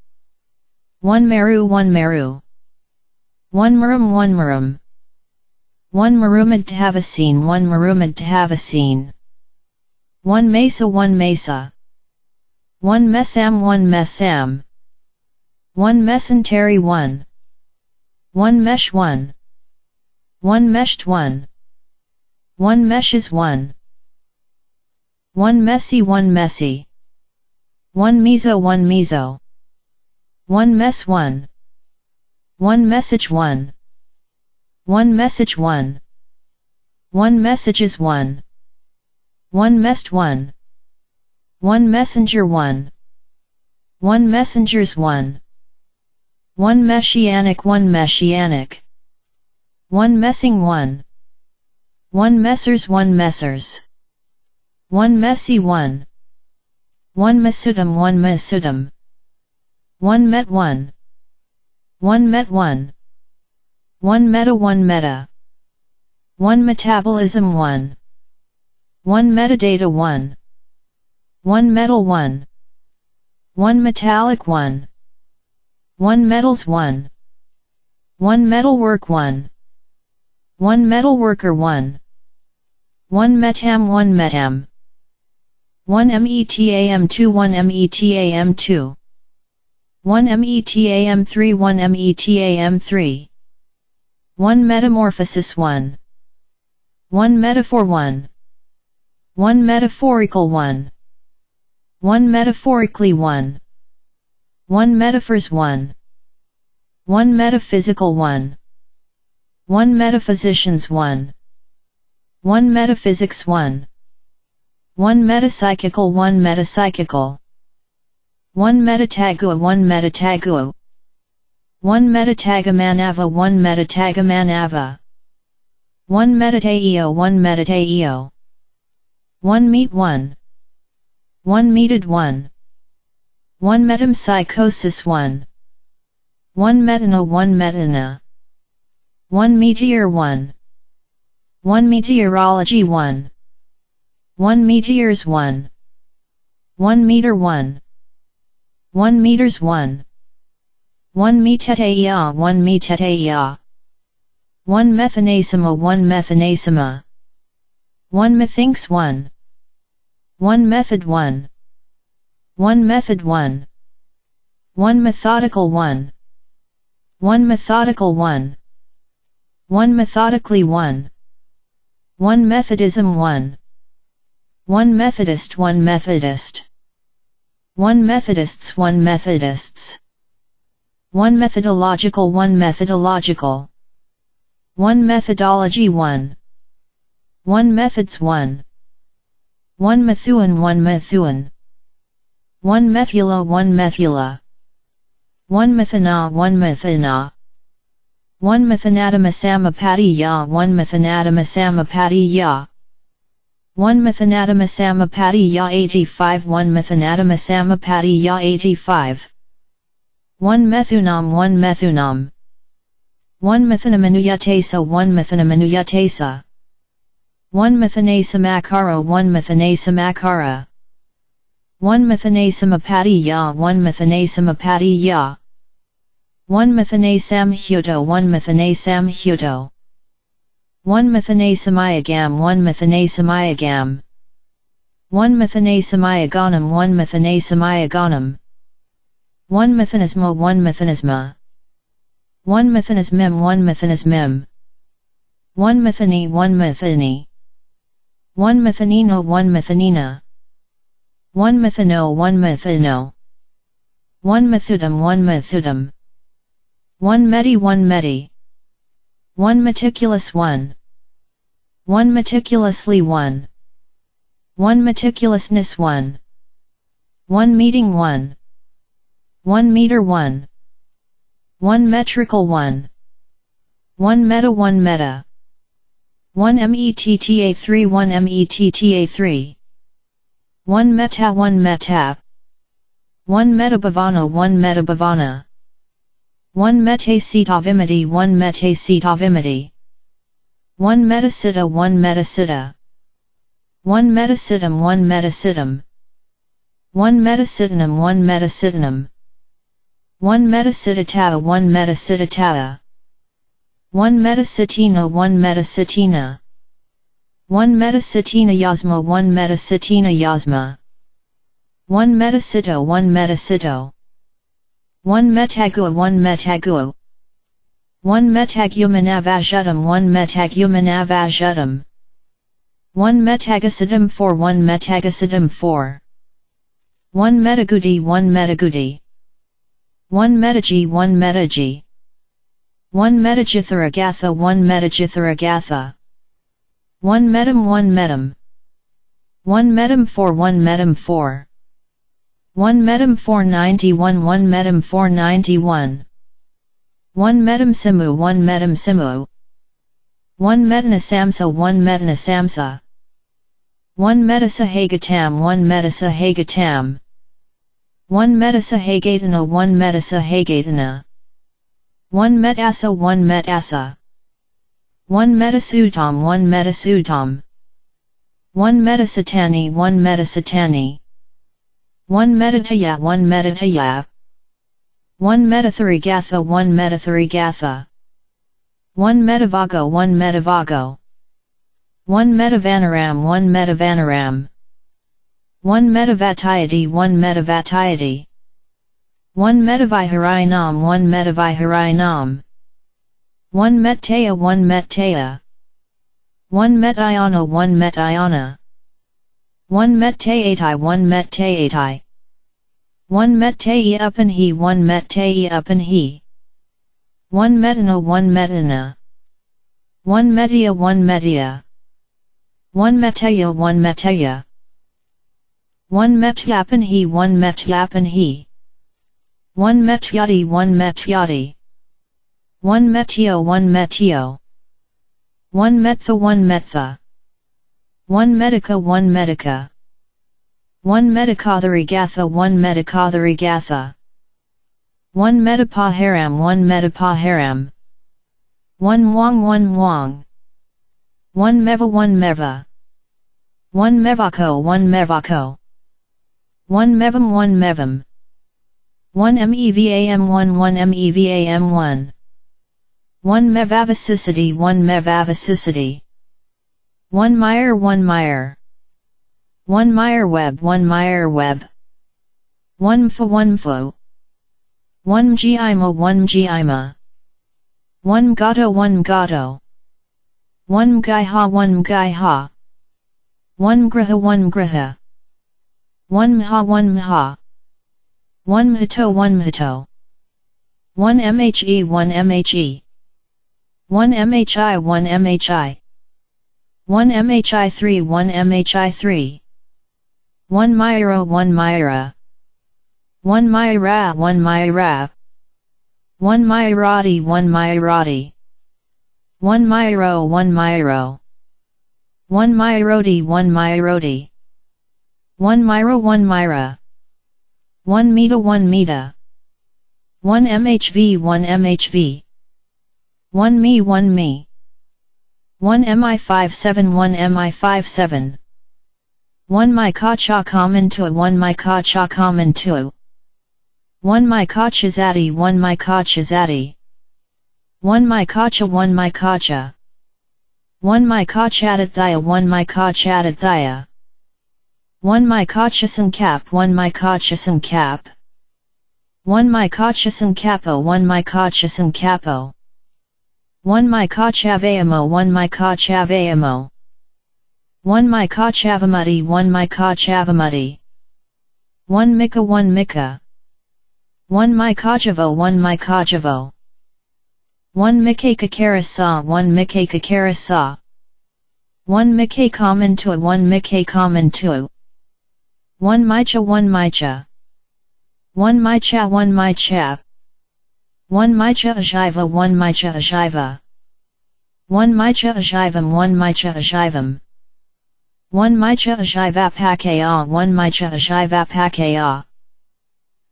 One Meru one Meru. One Murum one Murum. One Murumad Tavasin one Murumad Tavasin. One Mesa one Mesa. One Mesam one Mesam. One Mesentary one. One Mesh one. One Meshed one. One Meshes one. One Messi one Messi. One Mizo one Mizo. One Mess one. One Message one. One Message one. One Messages one. One Messed one. One Messenger one. One Messengers one. One Messianic one Messianic. One Messing one. One Messers one Messers. One Messi one. One Mesudam one Mesudam. One Met one. One Met one. One Meta one Meta. One Metabolism one. One Metadata one. One Metal one. One Metallic one. One Metals one. One Metalwork one. One Metalworker one. One Metam one Metam. One Metam two one Metam two. One Metam three one Metam three. One Metamorphosis one. One Metaphor one. One Metaphorical one. One Metaphorically one. One metaphors one. One metaphysical one. One metaphysicians one. One metaphysics one. One metapsychical one metapsychical. One metataggua one metataggua. One metataggua manava one metataggua manava. One metataggua one metataggua. One meat one. One meated one. One metempsychosis one. One metana one metana. One meteor one. One meteorology one. One meteors one. One meter one. One meters one. One metetaggua one metetaggua. One methanasema one methanasema. One methinks one. One method one. One method one. One methodical one. One methodical one. One methodically one. One methodism one. One methodist one methodist. One methodists one methodists. One methodological one methodological. One methodology one. One methods one. One methuan one methuan. One methula one methula. One methana one methana. One methanatamasamapattiya one methanatamasamapattiya. One methanatamasamapattiya eighty-five one methanatamasamapattiya eighty-five. One methunam one methunam. One methanamanuyatesa one methanamanuyatesa. One methanasamakara one methanasamakara. One methanasamapattiya one methanasamapattiya. One methanasamhuto one methanasamhuto. One methanasamayagam one methanasamayagam. One methanasamayaganam one methanasamayaganam. One methanasma one methanasma. One methanasmem one methanasmem. One methani one methani. One methanino one methanina. One methano one methano. One methutam one methutam. One meti one meti. One meticulous one. One meticulously one. One meticulousness one. One meeting one. One meter one. One metrical one. One meta one meta. One metta three one metta three. One metta one metta. One metabhavana one metabhavana. One metasiddhavimati one metasiddhavimati. One metasiddha one metasiddha. One metasiddham one metasiddham. One metasiddhanam one metasiddhanam. One metasiddhatava one metasiddhatava. One metasiddhina one metasiddhina. One metasiddhinayasma one metasiddhinayasma. One metasiddho one metasiddho. One metaggua one metaggua. One metaggua manavashuddham one metaggua manavashuddham. One metaggasiddham four one metaggasiddham four. One metaggudi one metaggudi. One metaji one metaji. One metajitharagatha one metajitharagatha. One metam one metam. One metam four one metam four. One metam four ninety-one one metam four ninety-one. One metam simu one metam simu. One metanasamsa one metanasamsa. One metasahagatam one metasahagatam. One metasahagatana one metasahagatana. One metassa one metassa. One metasuttam one metasuttam. One metasatani one metasatani. One metataya one metataya. One metatharīgatha one metatharīgatha. One metavago one metavago. One metavanaram one metavanaram. One metavattayati one metavattayati. One metaviharaṇaṃ one metaviharaṇaṃ. One metteyya one metteyya. One mettayana one mettayana. One metteyyathi one metteyyathi. One metteyya uppanhi, one metteyya uppanhi. One mettena, one mettena. One metteyya, one metteyya. One metteyya, one metteyya. One mettyappanhi, one mettyappanhi. One mettyāti, one mettyāti. One mettiyo, one mettiyo. One mettha, one mettha. One mettikka, one mettikka. One mettikātharigātha, one mettikātharigātha. One mettapāharam, one mettapāharam. One mvaṃ, one mvaṃ. One meva, one meva. One mevako, one mevako. One mevam, one mevam. One mevam, one, one mevam, one. One mevavasissati, one mevavasissati. One mire, one mire. One mire web, one mire web. One mfa, one mfo. One mjima, one mjima. One mgato, one mgato. One mgaiha, one mgaiha. One mgriha, one mgriha. One mha, one mha. One mhato, one mhato. One mhe, one mhe. One mhi, one mhi. One mhi three, one mhi three. One miro, one mira. One mira, one mira. One mirāti, one mirāti. One miro, one miro. One miroti, one miroti. One mira, one mira. One mita, one mita. One mhv, one mhv. One mi, one mi. One mi five seven, one mi five seven. One mi kacha kamantua, one mi kacha kamantua. One mi kachasati, one mi kachasati. One mi kacha, one mi kacha. One mi kachadathaya, one mi kachadathaya. One mi kachasaṅkap, one mi kachasaṅkap. One mi kachasaṅkapo, one mi kachasaṅkapo. One mi kachavayamo, one mi kachavayamo. One mi kachavimutti, one mi kachavimutti. One mika, one mika. One mi kachavo, one mi kachavo. One mike kakarasa, one mike kakarasa. One mike kamantua, one mike kamantua. One micha, one micha. One micha, one micha. One micha ajaiva, one micha ajaiva. One micha ajaivam, one micha ajaivam. One micha ajaivapakaya, one micha ajaivapakaya.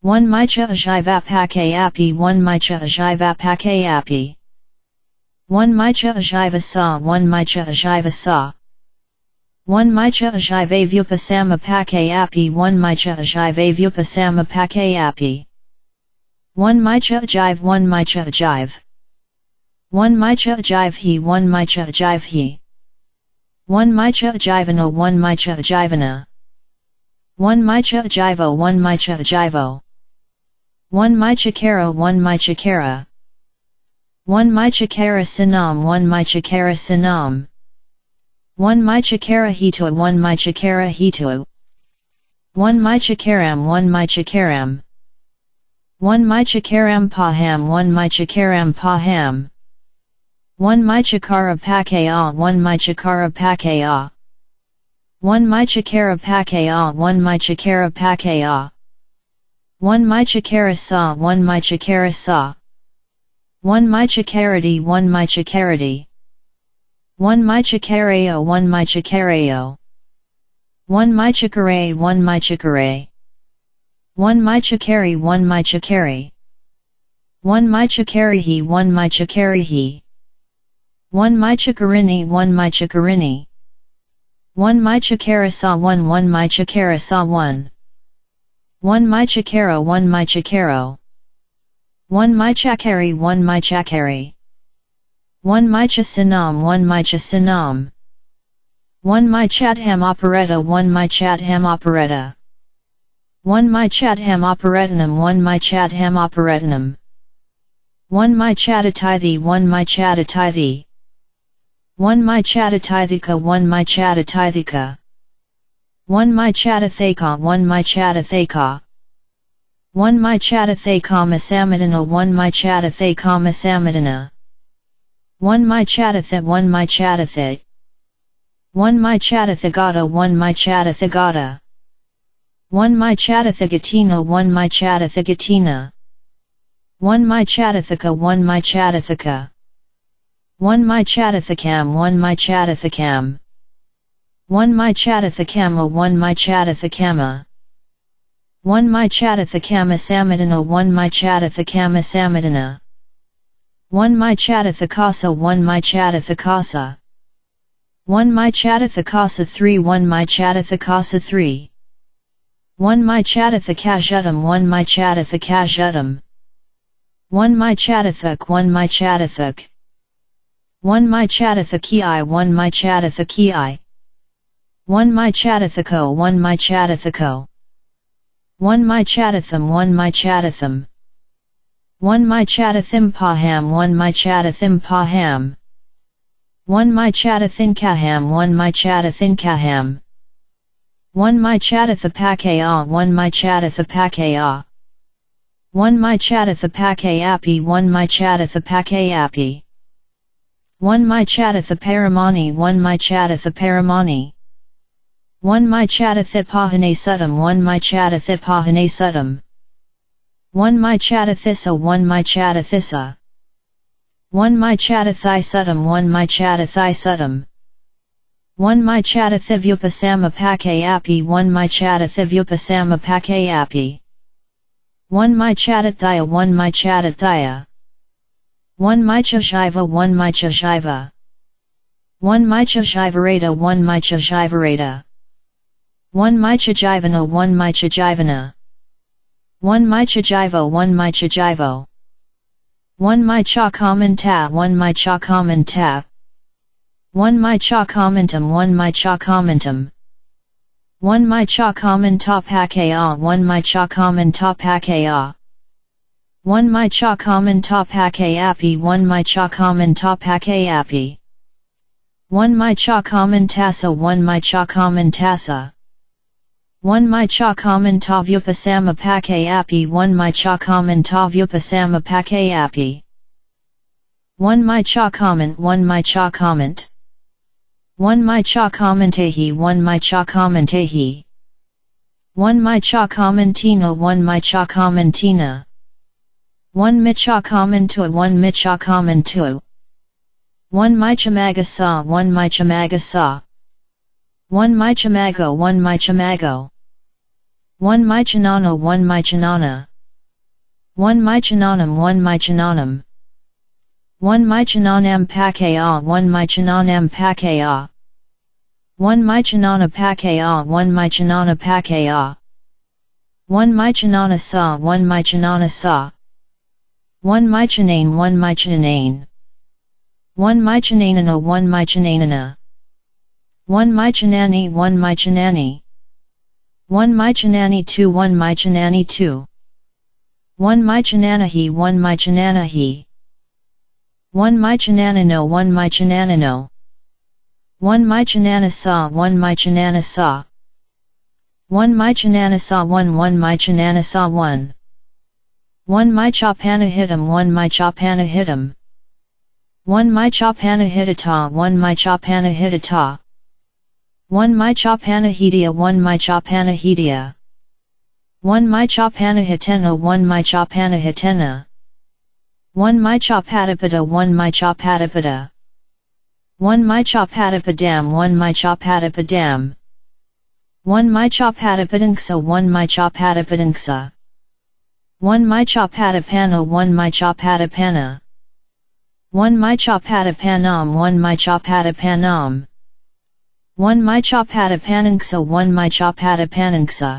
One micha ajaivapakayapi, one micha ajaivapakayapi. One micha ajaivasa, one micha ajaivasa. One micha ajaivavyupasamapakayapi, one micha ajaivavyupasamapakayapi. One micha ajaiv, one micha ajaiv. One micha ajaivhi, one micha ajaivhi. One micha ajaivana, one micha ajaivana. One micha ajaivo, one micha ajaivo. One micha kara, one micha kara. One micha karasanam, one micha karasanam. One micha karahito, one micha karahito. One micha karam, one micha karam. One micha karampaham, one micha karampaham. One micha karapakaya, one micha karapakaya. One micha karapakaya, one micha karapakaya. One micha karasa, one micha karasa. One micha karati, one micha karati. One micha karayo, one micha karayo. One micha kare, one micha kare. One micha kari, one micha kari. One micha karihi, one micha karihi. One micha karini, one micha karini. One micha karasa, one, one micha karasa, one. One micha karo, one micha karo. One micha kari, one micha kari. One micha sanam, one micha sanam. One micha adham apareta, one micha adham apareta. One micha adham aparetanam, one micha adham aparetanam. One micha adataithi, one micha adataithi. One micha adatithika, one micha adatithika. One micha adatheka, one micha adatheka. Onmai chatthatha kammasammadana, onmai chatthatha kammasammadana. Onmai chatthatha, onmai chatthatha. Onmai chatthatha gata, onmai chatthatha gata. Onmai chatthatha gatina, onmai chatthatha gatina. Onmai chatthathaka, onmai chatthathaka. Onmai chatthathakam, onmai chatthathakam. Onmai chatthathakamma, onmai chatthathakamma. Onmai chatthatha kammasammadana, onmai chatthatha kammasammadana. Onmai chatthathakassa, onmai chatthathakassa. Onmai chatthathakassa three, onmai chatthathakassa three. Onmai chatthathakashuddham, onmai chatthathakashuddham. Onmai chatthathak, onmai chatthathak. Onmai chatthathaki, onmai chatthathaki. Onmai chatthathako, onmai chatthathako. Onmai chatthatham, onmai chatthatham. Onmai chatthathimpaham, onmai chatthathimpaham. Onmai chatthathinkaham, onmai chatthathinkaham. Onmai chatthathapakaya, onmai chatthathapakaya. Onmai chatthathapakayapi, onmai chatthathapakayapi. Onmai chatthathaparamāṇi, onmai chatthathaparamāṇi. Onmai chatthathapahānasuttam, onmai chatthathapahanasuttam. Onmai chatthathissa, onmai chatthathissa. Onmai chatthathisuttam, onmai chatthathisuttam. Onmai chatthathivyupasamapakayapi, onmai chatthathivyupasamapakayapi. Onmai chatthatthaya, onmai chatthatthaya. Onmai chajaiva, onmai chajaiva. Onmai chajaivareta, onmai chajaivareta. Onmai chajivana, onmai chajivana. Onmai chajivo, onmai chajivo. Onmai chakammantā, onmai chakammantā. Onmai chakammantam, onmai chakammantam. Onmai chakammantapakaya, onmai chakammantapakaya. Onmai chakammantapakayapi, onmai chakammantapakayapi. Onmai chakammantassa, onmai chakammantassa. Onmai chakammantavipasamappakayapi, onmai chakammantavipasamappakayapi. Onmai chakammant, onmai chakammant. Onmai chakammantehi, onmai chakammantehi. Onmai chakammantena, onmai chakammantenā. Onmai chakammantva, onmai chakammantva. Onmai chamaggassa, onmai chamaggassa. Onmai chamaggo, onmai chamaggo. Onmai chanāṇo, onmai chanāṇā. Onmai chanāṇam, onmai chanāṇam. Onmai chanāṇampakaya, onmai chanāṇampakaya. Onmai chanāṇapakaya, onmai chanāṇapakaya. Onmai chanāṇassa, onmai chanāṇassa. Onmai chanāṇaṃ, onmai chanāṇaṃ. Onmai chanāṇino, onmai chanāṇinā. Onmai chanāṇi, onmai chanāṇi. Onmai chanāṇitū, onmai chanāṇitū. Onmai chanāṇahi, onmai chanāṇahi. Onmai chanāṇino, onmai chanāṇino. Onmai chanāṇassa, onmai chanāṇassa. Onmai chanāṇassa one, onmai chanāṇassa one. Onmai chapanahittam, onmai chapanahittam. Onmai chapanahitattā, onmai chapanahitattā. Onmai chapanahitiyā, onmai chapanahitiyā. Onmai chapanahitenno, onmai chapanahitenā. Onmai chapadappattā, onmai chapadappattā. Onmai chapadappaddam, onmai chapadappaddam. Onmai chapadappattaṃsa, onmai chapadappattaṃsa. Onmai chapadappanno, onmai chapadappannā. Onmai chapadappannam, onmai chapadappannam. Onmai chapadappannaṃsa, onmai chapadappannaṃsa.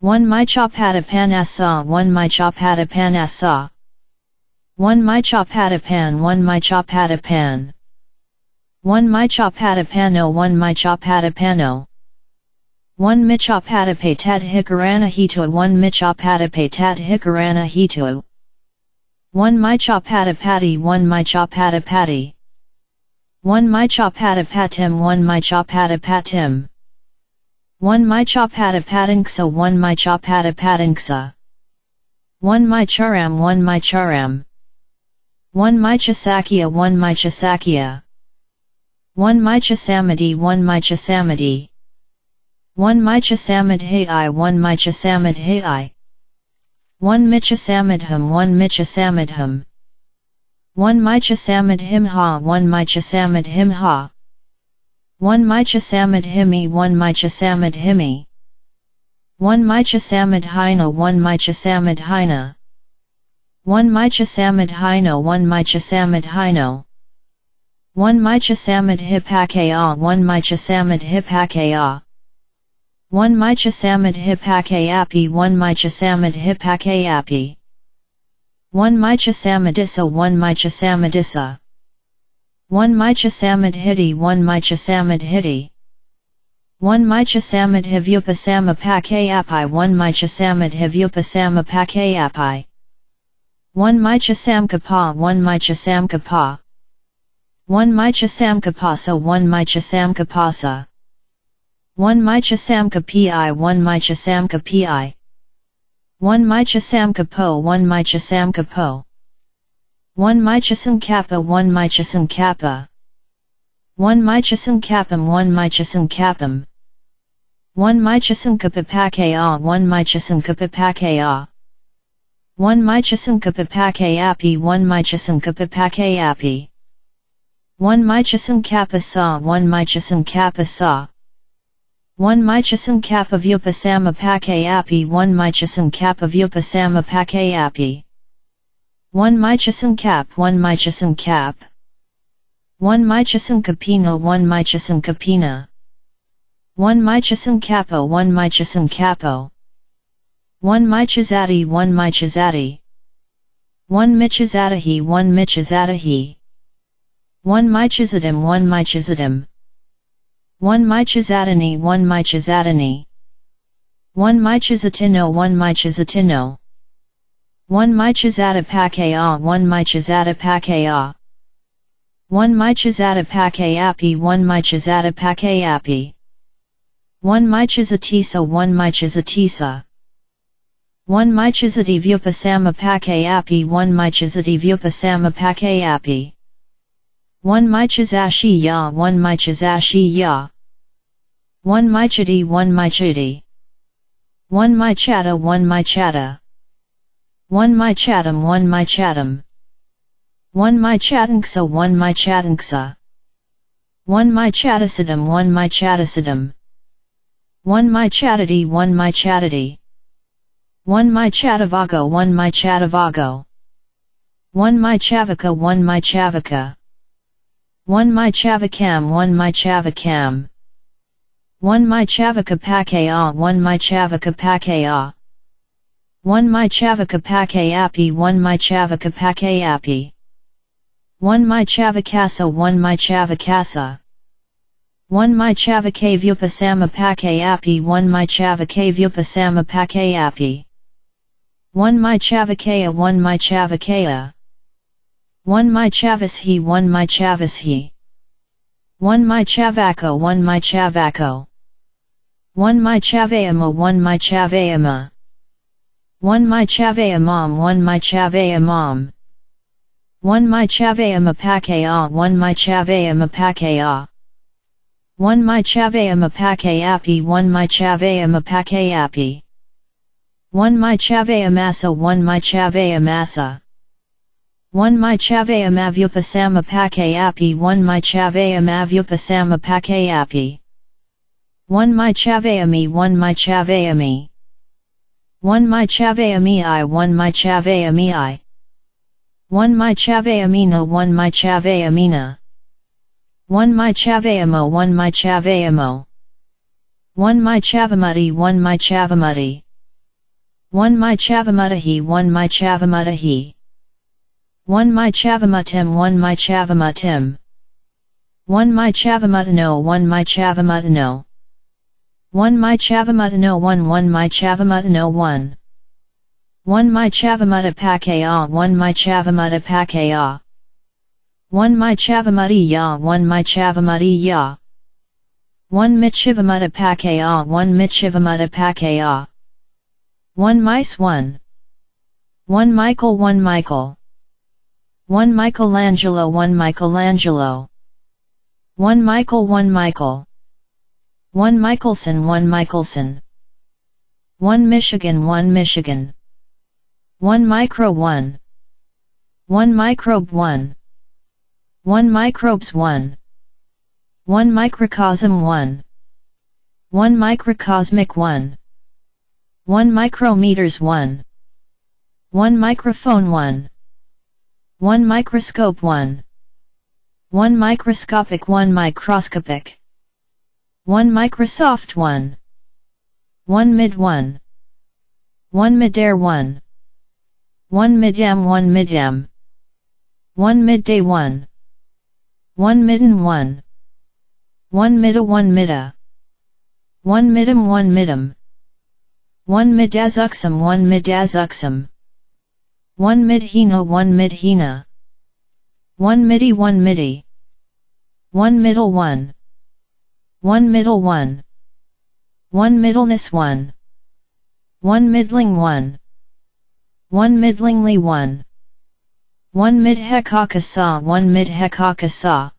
Onmai chapadappannassa, onmai chapadappannassa. Onmai chapadappan, onmai chapadappan. Onmai chapadappanno, onmai chapadappanno. Onmai chapadappattadhikaraṇahitā, onmai chapadappattadhikaraṇahitā. Onmai chapadappatti, onmai chapadappatti. Onmai chapadappattam, onmai chapadappattam. Onmai chapadappataṃsa, onmai chapadappataṃsa. Onemai charam, onemai charam. Onemai ca sakya, onemai ca sakya. Onemai ca samiti, onemai ca samiti. Onemai ca samithayi, onemai ca samithayi. Onemai ca samittham, onemai ca samittham. Onemai ca samitthimha, onemai ca samitthimha. Onemai ca samitthimi, onemai ca samitthimi. Onemai ca samitthayina, onemai ca samitthayina. Onemai ca samitthayino, onemai ca samitthayino. Onemai ca samitthipakaya, onemai ca samitthipakaya. Onemai ca samitthipakayapi, onemai ca samitthipakayapi. Onemai ca samitissa, onemai ca samitissa. Onemai ca samitthiti, onemai ca samitthiti. Onemai ca samitthi vyupasamapakayapi, onemai ca samitthi vyupasamapakayapi. Onemai ca samkappa, onemai ca samkappa. Onemai ca samkappassa, onemai ca samkappassa. Onemai ca samkappi, onemai ca samkappi. Onemai ca samkappo, onemai ca samkappo. Onemai ca sankappa, onemai ca sankappa. Onemai ca sankappam, onemai ca sankappam. Onemai ca sankappapakaya, onemai ca sankappapakaya. Onemai ca sankappapakayapi, onemai ca sankappapakayapi. Onemai ca sankappassa, onemai ca sankappassa. Onemai ca sankappa vyupasamapakayapi, onemai ca sankappa vyupasamapakayapi. Onemai ca sankap, onemai ca sankap. Onemai ca sankappino, onemai ca sankappina. Onemai ca sankappo, onemai ca sankappo. Onemai ca jati, onemai ca jati. Onemai ca jatihi, onemai ca jatihi. Onemai ca jatim, onemai ca jatim. Onemai ca jatini, onemai ca jatini. Onemai ca jatino, onemai ca jatino. Onemai ca jatipakaya, onemai ca jatipakaya. Onemai ca jatipakayapi, onemai ca jatipakayapi. Onemai ca jatissa, onemai ca jatissa. Onemai ca jati vyupasamapakayapi, onemai ca jati vyupasamapakayapi. Onemai ca jāshiya, onemai ca jāshiya. Onemai cati, onemai cati. Onemai cata, onemai cata. Onemai catam, onemai catam. Onemai catangsa, onemai catangsa. Onemai catasatam, onemai catasatam. Onemai catati, onemai catati. Onemai catavāgo, onemai catavāgo. Onemai cavaka, onemai cavaka. Onemai cavakam, onemai cavakam. Onemai cavakapakaya, onemai cavakapakaya. Onemai cavakapakayapi, onemai cavakapakayapi. Onemai cavakassa, onemai cavakassa. Onemai cavake vyupasamapakayapi, onemai cavake vyupasamapakayapi. Onemai cavakaya, onemai cavakaya. Onemai cavashi, onemai cavashi. Onemai cavako, onemai cavako. Onemai cavayama, onemai cavayama. Onemai cavayamam, onemai cavayamam. Onemai cavayamapakaya, onemai cavayamapakaya. Onemai cavayamapakayapi, onemai cavayamapakayapi. Onemai cavayamassa, onemai cavayamassa. Onemai cavayamavyupasamapakayapi, onemai cavayamavyupasamapakayapi. Onemai cavayami, onemai cavayami. Onemai cavayamii, onemai cavayamii. Onemai cavayamino, onemai cavayamino. Onemai cavayamo, onemai cavayamo. Onemai cavamutti, onemai cavamutti. Onemai cavamuttahi, onemai cavamuttahi. Onemai cavamuttam, onemai cavamuttam. Onemai cavamuttano, onemai cavamuttano. Onemai cavamuttano one, onemai cavamuttano one. Onemai cavamuttapakaya, onemai cavamuttapakaya. Onemai cavamuttiyā, onemai cavamuttiyā. Onemai cavamuttapakaya, onemai cavamuttapakaya. Onemai s one. One Michael, one Michael. One Michelangelo, one Michelangelo. One Michael, one Michael. One Michelson, one Michelson. One Michigan, one Michigan. One micro, one. One microbe, one. One microbes, one. One microcosm, one. One microcosmic, one. One micrometers, one. One microphone, one. One microscope, one. One microscopic, one microscopic. One Microsoft, one. One mid, one. One midair, one. One midyam, one midyam. One midday, one. One midden, one. One mida, one mida. One midam, one midam. One midazuksam, one midazuksam. One midhino, one midhina. One midi, one midi. One middle, one. One middle, one. One middleness, one. One middling, one. One middlingly, one. One midhekakasa, one midhekakasa.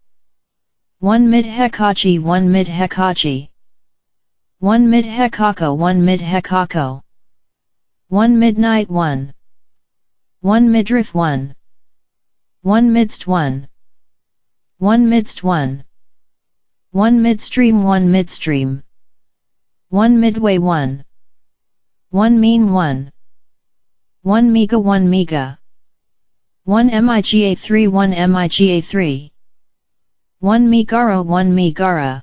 One midhekachi, one midhekachi. One midhekako, one midhekako. One midnight, one. One midriff, one. One midst, one. One midst, one. One midstream, one midstream. One midway, one. One mean, one. One miga, one miga. One miga three, one miga three. One migaro, one migara.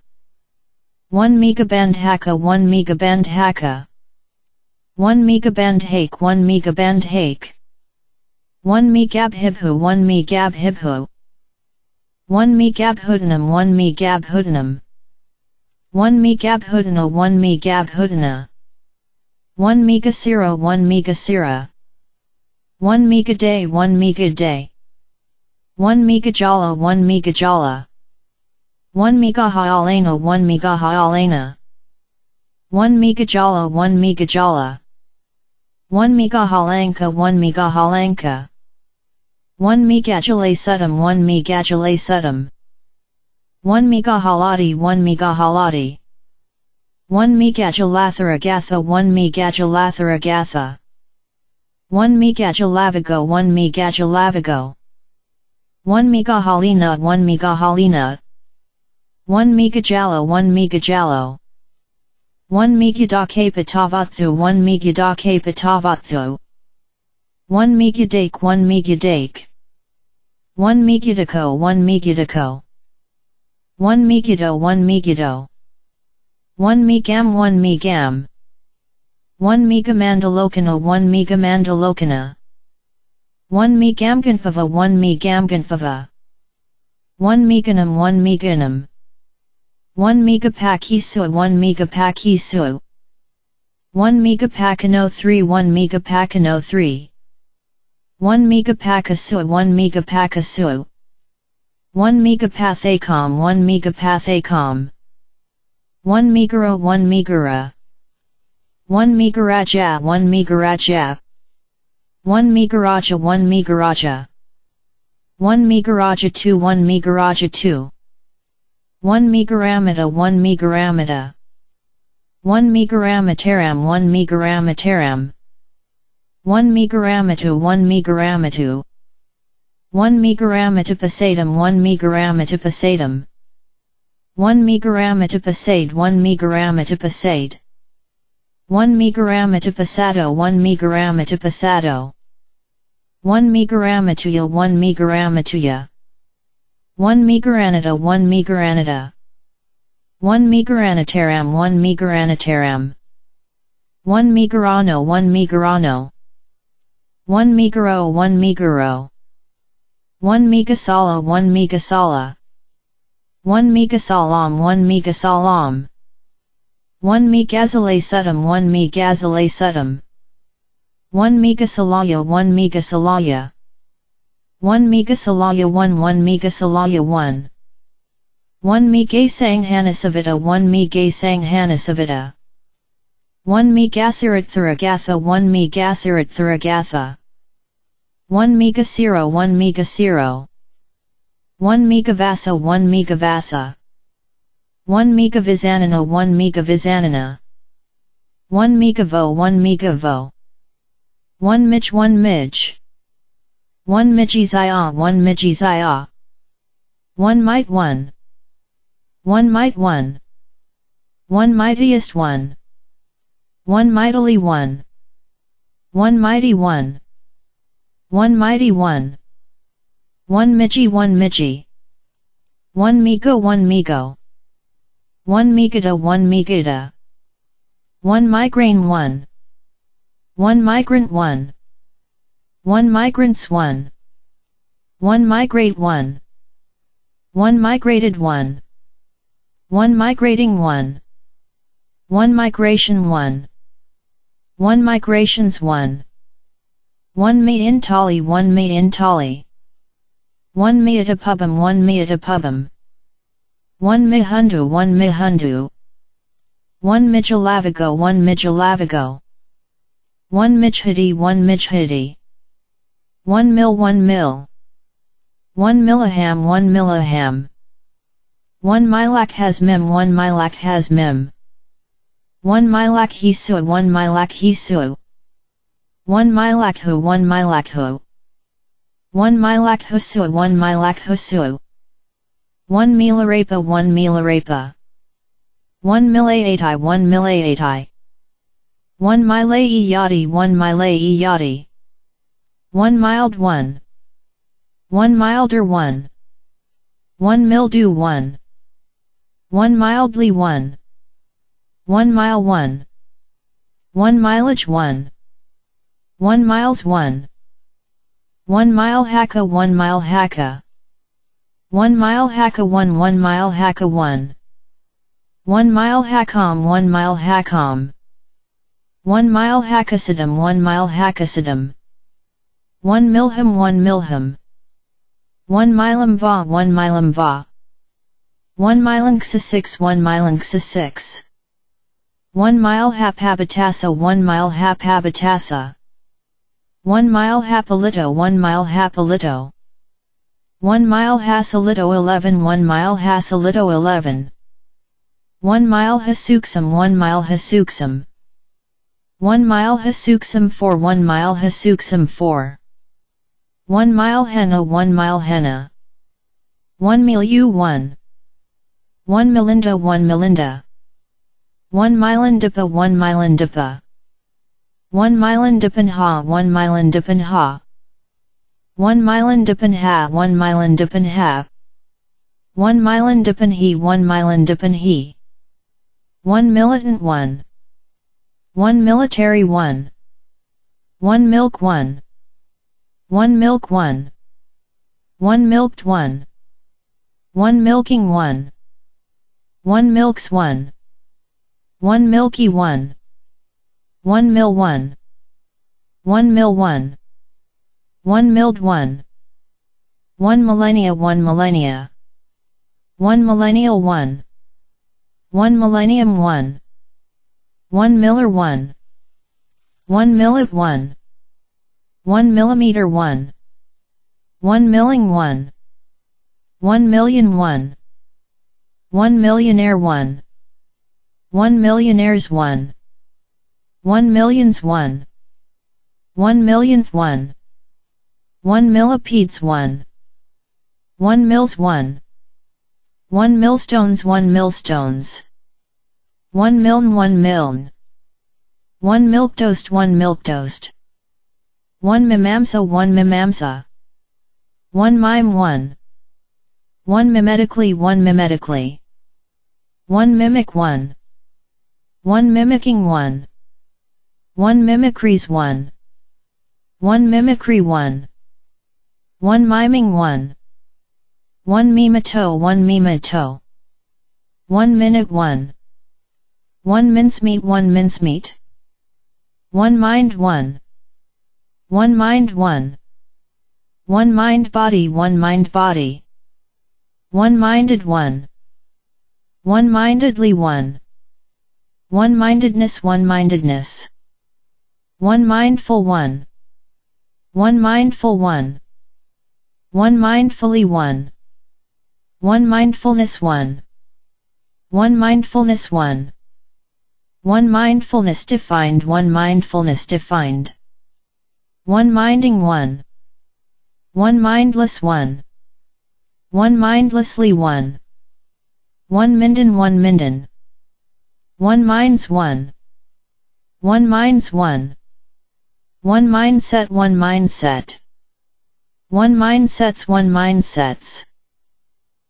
One migabandhaka, one migabandhaka. One migabandhake, one migabandhake. One migabhibhu, one migabhibhu. One migabhudanam, one migabhudanam. One migabhudano, one migabhudana. One migasiro, one migasira. One migade, one migade. One migajala, one migajala. One migahalena, one migahalena. One migajala, one migajala. One migahalanka, one migahalanka. One migajale sudam, one migajale sudam. One migahalati, one migahalati. One migajalatharagatha, one migajalatharagatha. One migajalavigo, one migajalavigo. One migahalina, one migahalina. One migajalo, one migajalo. One migadakapatavathu, one migadakapatavathu. One migadake, one migadake. One migadako, one migadako. One migado, one migado. One migam, one migam. One migamandalokana, one migamandalokana. One migamganfava, one migamganfava. One miganam, one miganam. One migapakisua, one migapakisua. One migapakano three, one migapakano three. One migapakasua, one migapakasua. One migapathakam, one migapathakam. One migaro, one migara. One migaraja, one migaraja. One migaraja, one migaraja. One migaraja two, one migaraja two. One migaramata, one migaramata. One migaramataram, one migaramataram. One migaramatu, one migaramatu. One migaramatapasadam, one migaramatapasadam. One migaramatapasaid, one migaramatapasaid. One migaramatapasato, one migaramatapasato. One migaramatuya, one migaramatuya. One migaranata, one migaranata. One migaranataram, one migaranataram. One migarano, one migarano. One migaro, one migaro. One migasala, one migasala. One migasalam, one migasalam. One migazale sudam, one migazale sudam. One migasalaya, one migasalaya. One migasalaya one, one migasalaya one. One migasanghanasavita, one migasanghanasavita. One migasarattharagātha, one migasarattharagātha. One mīkasiro, one mīkasiro. One mīkavasa, one mīkavasa. One mīkavisāṇana, one mīkavisāṇana. One mīkavo, one mīkavo. One mīch, one mīch. One mīchizaya, one mīchizaya. One mīt, one. One mīt, one. One mītiyast, one. One mītili, one. One mīti, one. One mīti, one. One mīchi, one mīchi. One mīko, one mīko. One mīkata, one mīkata. One mīkraṇ, one. One mīkraṇ, one. One mīkraṇs, one. One mīkrate, one. One mīkrated, one. One mīkrating, one. One mīkration, one. One mīkrations, one. One mīyintāli, one mīyintāli. One mīyatapubbam, one mīyatapubbam. One mīhandu, one mīhandu. One mīchalavako, one mīchalavako. One mīchhati, one mīchhati. One mīl, one mīl. One mīlaham, one mīlaham. One mīlakhasmim, one mīlakhasmim. One mīlakhisu, one mīlakhisu. One mīlakhu, one mīlakhu. One mīlakhusu, one mīlakhusu. One mīlarapa, one mīlarapa. One mīlayatai, one mīlayatai. One mīlaiyati, one mīlaiyati. One mīld, one. One mīlder, one. One mīldu, one. One mīldli, one. One mīl, one. One mīlich, one. One mīls, one. One mīlhaka, one mīlhaka. One mīlhaka, one, one mīlhaka, one. One mīlhakam, one mīlhakam. One mīlhakasadam, one mīlhakasadam. One mīlham, one mīlham. One mīlamva, one mīlamva. One mīlaṅksasiks, one mīlaṅksasiks. One mīlhaphabatasa, one mīlhaphabatasa. One mīlhapalito, one mīlhapalito. One mīlhasalito eleven, one mīlhasalito eleven. One mīlhasuksam, one mīlhasuksam. One mīlhasuksam four, one mīlhasuksam four. One mīlhena, one mīlhena. One mīlyu, one. One mīlinda, one mīlinda. One mīlindapa, one mīlindapa. One mīlindapanha, one mīlindapanha. One mīlindapanha, one mīlindapanha. One mīlindapanhi, one mīlindapanhi. One mīlatan, one. One mīlatari, one. One mīlk, one. One mīlk, one. One mīlkt, one. One mīlking, one. One mīlks, one. One mīlki, one. One mīl, one. One mīl, one. One mīld, one. One mīlenia, one mīlenia. One mīlenial, one. One mīlenium, one. One mīler, one. One mīlit, one. One mīlimeter, one. One mīling, one. One mīlyan, one. One mīlyanaire, one. One mīlyanaires, one. One mīlyans, one. One mīlyanth, one. One mīlapīds, one. One mīls, one. One mīlstones, one mīlstones. One mīln, one mīln. One mīlktost, one mīlktost. One mīmāmsa, one mīmāmsa. One mīm, one. One mīmetikli, one mīmetikli. One mīmik, one. One mīmiking, one. One mīmikris, one. One mīmikri, one. One mīming, one. One mīmito, one mīmito. One mīnat, one. One mincemeat, one mincemeat. One mīnd, one. One mīnd, one. One mīnd body, one mīnd body. One mīnded, one. One mīndedli, one. One mīndedness, one mīndedness. One mīndful, one. One mindful one. One mindfully one. One mindfulness one. One mindfulness one. One mindfulness defined. One mindfulness defined. One minding one. One mindless one. One mindlessly one. One mindin. One mindin. One minds one. One minds one. One mindset. One mindset. One mindsets. One mindsets.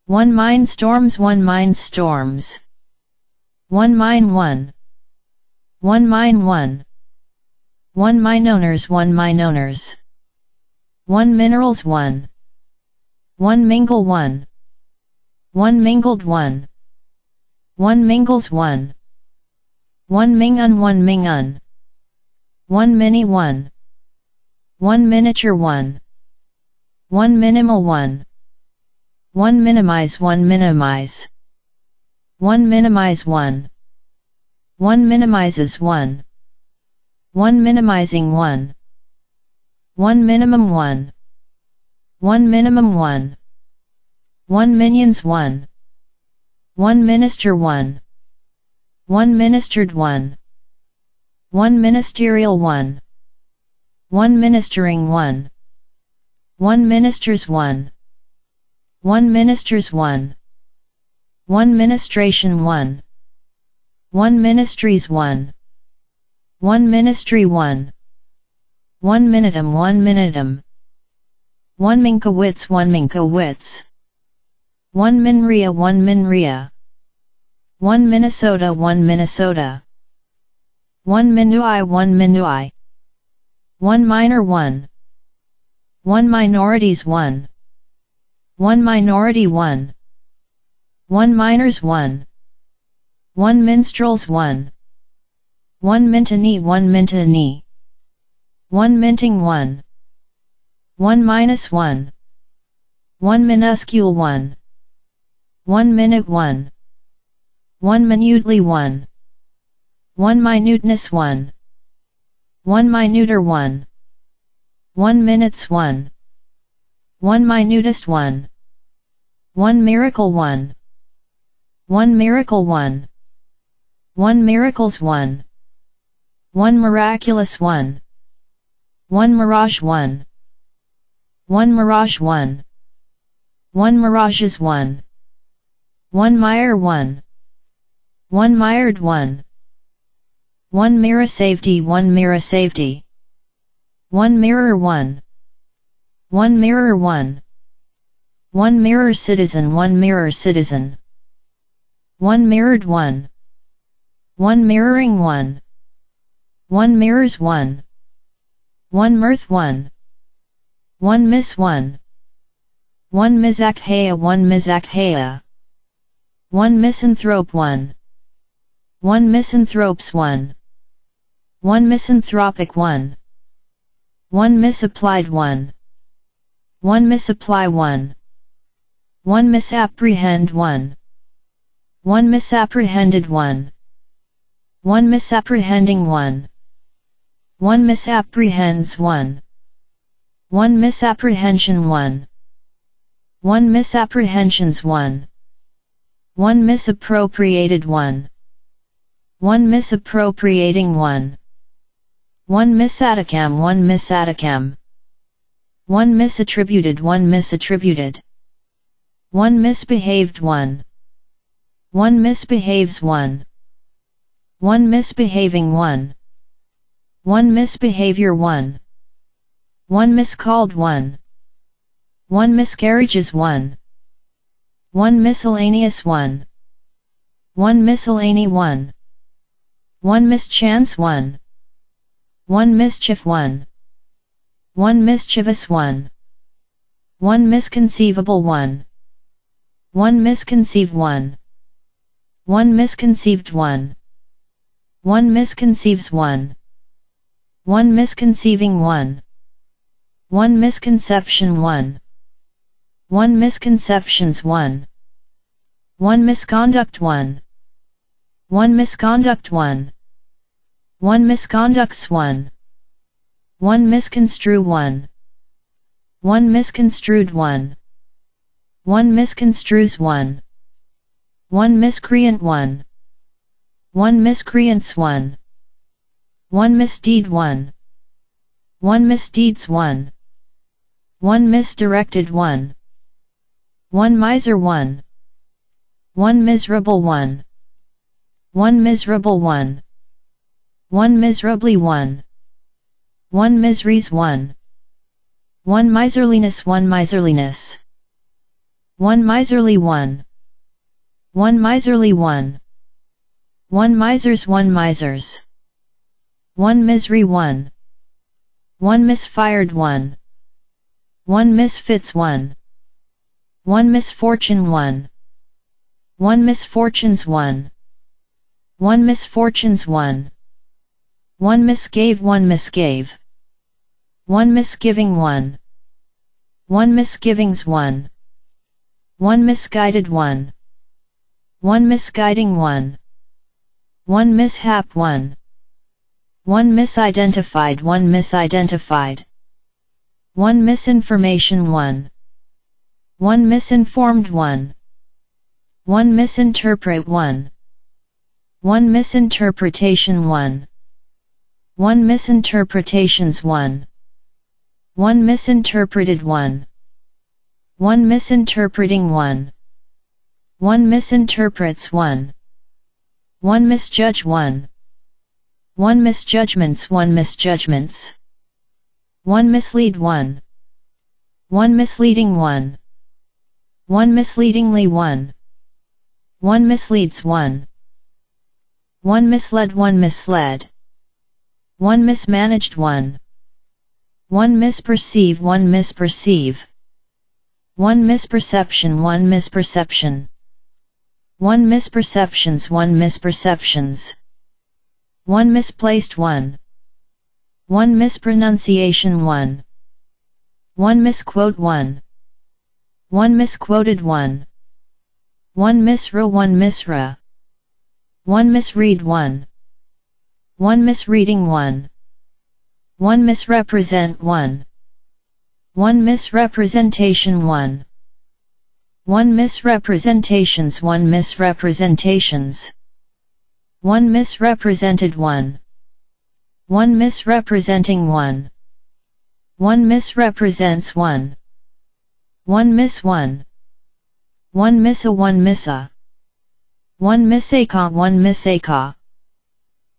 One mindstorms. One mindstorms. One mind one. One mind one. One mine owners. One mine owners. One minerals one. One mingle one. One mingled one. One mingles one. One mingun. One mingun. One mini one. One miniature one. One minimal one. One minimize. One minimize. One minimize one. One minimizes one. One minimizing one. One minimum one. One minimum one. One minions one. One minister one. One ministered one. One ministerial one. One ministering one. One ministers one. One ministers one. One ministration one. One ministries one. One ministry one. One minutum. One minutum. One minkowitz. One minkowitz. One minria. One minria. One Minnesota. One Minnesota. One minui. One minui. One minor one. One minorities one. One minority one. One minors one. One minstrels one. One mintonee. One mintonee. One minting one. One minus one. One minuscule one. One minute one. One minutely one. One minuteness one. One minuter one. One minutes one. One minutest one. One miracle one. One miracle one. One miracles one. One miraculous one. One mirage one. One mirage one. One mirages one. One mire one. One mired one. One mirror safety. One mirror safety. One mirror one. One mirror one. One mirror citizen. One mirror citizen. One mirrored one. One mirroring one. One mirrors one. One mirth one. One miss one. One mizakhaya. One mizakhaya. One misanthrope one. One misanthropes one. One misanthropic one. One misapplied one. One misapply one. One misapprehend one. One misapprehended one. One misapprehending one. One misapprehends one. One misapprehension one. One misapprehensions one. One misappropriated one. One misappropriating one. One misadakam. One misadakam. One misattributed. One misattributed. One misbehaved one. One misbehaves one. One misbehaving one. One misbehavior one. One miscalled one. One miscarriages one. One miscellaneous one. One miscellany one. One mischance one. One mischief one. One mischievous one. One misconceivable one. One misconceive one. One misconceived one. One misconceives one. One misconceiving one. One misconception one. One misconceptions one. One misconduct one. One misconduct one. One misconducts one. One misconstrue one. One misconstrued one. One misconstrues one. One miscreant one. One miscreants one. One misdeed one. One misdeeds one. One misdirected one. One miser one. One miserable one. One miserable one. One miserably one. One miseries one. One miserliness one miserliness. One miserly one. One miserly one. One misers one misers. One misery one. One misfired one. One misfits one. One misfortune one. One misfortunes one. One misfortunes one. One misgave one misgave. One misgiving one. One misgivings one. One misguided one. One misguiding one. One mishap one. One misidentified one misidentified. One misinformation one. One misinformed one. One misinterpret one. One misinterpretation one. One misinterpretations one. One misinterpreted one. One misinterpreting one. One misinterprets one. One misjudge one. One misjudgments one misjudgments. One mislead one. One misleading one. One misleadingly one. One misleads one. One misled one misled. One mismanaged one. One misperceive one misperceive. One misperception one misperception. One misperceptions one misperceptions. One misplaced one. One mispronunciation one. One misquote one. One misquoted one. One misra one misra. One misread one. One misreading one. One misrepresent one. One misrepresentation one. One misrepresentations one misrepresentations. One misrepresented one. One misrepresenting one. One misrepresents one. One miss one. One missa one missa. One miseka one miseka.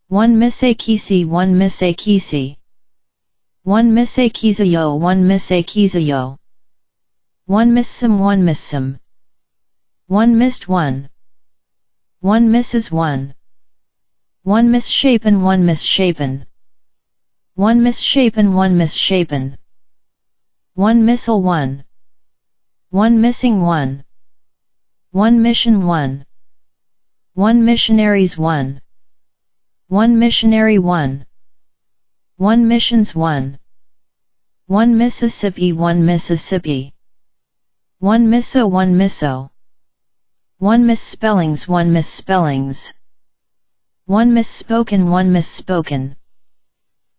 One misakisi one misakisi. One misakisayo one misakisayo. One missam one missam. One missed one. One misses one. One misshapen one misshapen. One misshapen one misshapen. One missile one. One missing one. One mission one. One missionaries one. One missionary one. One missions one. One Mississippi one Mississippi. One misso one misso. One misspellings one misspellings. One misspoken one misspoken.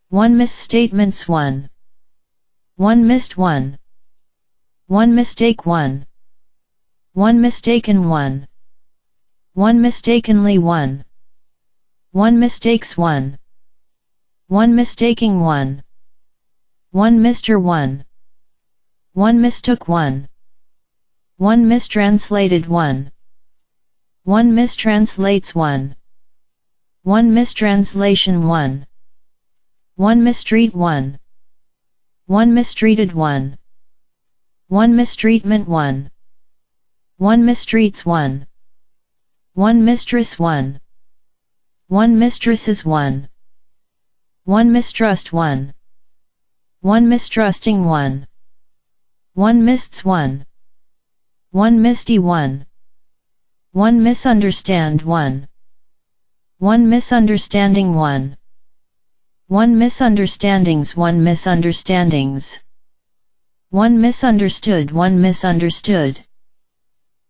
One misstatements one. One missed one. One mistake one. One mistaken one. One mistakenly one. One mistakes one. One mistaking one. One mister one. One mistook one. One mistranslated one. One mistranslates one. One mistranslation one. One mistreat one. One mistreated one. One mistreatment one. One mistreats one. One mistress one. One mistresses one. One mistrust one. One mistrusting one. One mists one. One misty one. One misunderstand one. One misunderstanding one. One misunderstandings one misunderstandings. One misunderstood one misunderstood.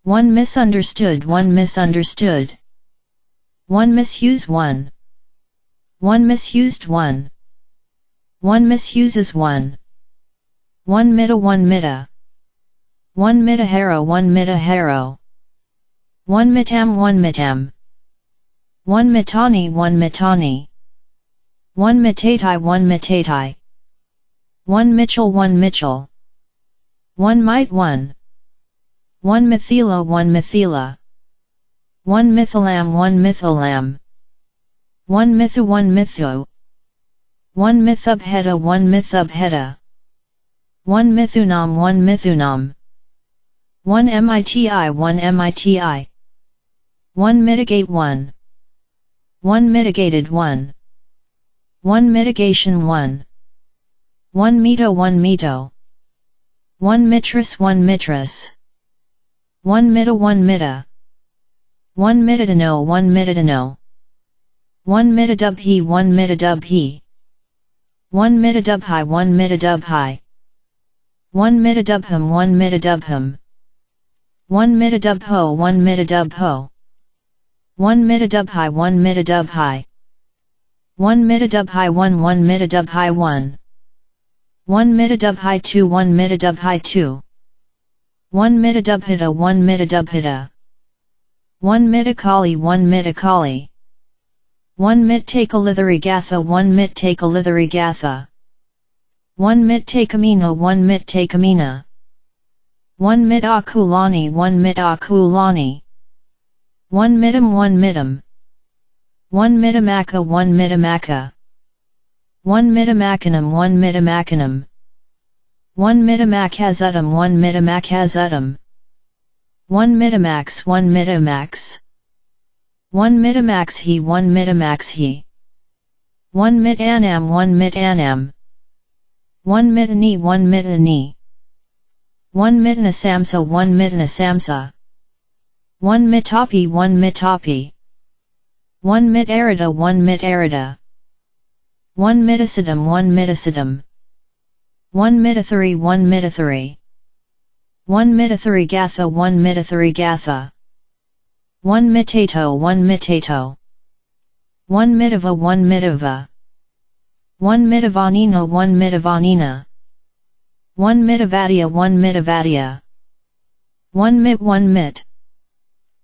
One misunderstood one misunderstood. One misuse one. One misused one. One misuses one. One mita, one mita. One mita haro, one mita haro. One mitam, one mitam. One mitāni, one mitāni. One mitatai, one mitatai. One michal, one michal. One mite, one. One mithila, one mithila. One mithilam, one mithilam. One mithu, one mithu. One mithubheda, one mithubheda. One mithunam, one mithunam. One miti, one miti. One mitigate, one. One mitigated, one. One mitigation, one. One mito, one mito. One mitras, one mitras. One mita, one mita. One mitadano, one mitadano. One mitadubhi, one mitadubhi. One mitadubhi, one mitadubhi. One mitadubham, one mitadubham. One mitadubho, one mitadubho. One mitadubhi, one mitadubhi. One mitadubhi, one, one mitadubhi, one. One mitadubhi, two, one mitadubhi, two. One mitadubhita, one mitadubhita. One mitakali, one mitakali. One mittakalitharigatha, one mittakalitharigatha. One mittakamina, one mittakamina. One mittakulani, one mittakulani. One mitam, one mitam. One mitamaka, one mitamaka. One mitamakanam, one mitamakanam. One mitamakhasutam, one mitamakhasutam. One mitamax, one mitamax. One mitamaxhi, one mitamaxhi. One mitanam, one mitanam. One mitani, one mitani. One mitnasamsa, one mitnasamsa. One mitapi, one mitapi. One mitarita, one mitarita. One mitasadam, one mitasadam. One mitathari, one mitathari. One mitatharigatha, one mitatharigatha. One mitato, one mitato. One mitava, one mitava. One mitavanina, one mitavanina. One mitavatiya, one mitavatiya. One mit, one mit.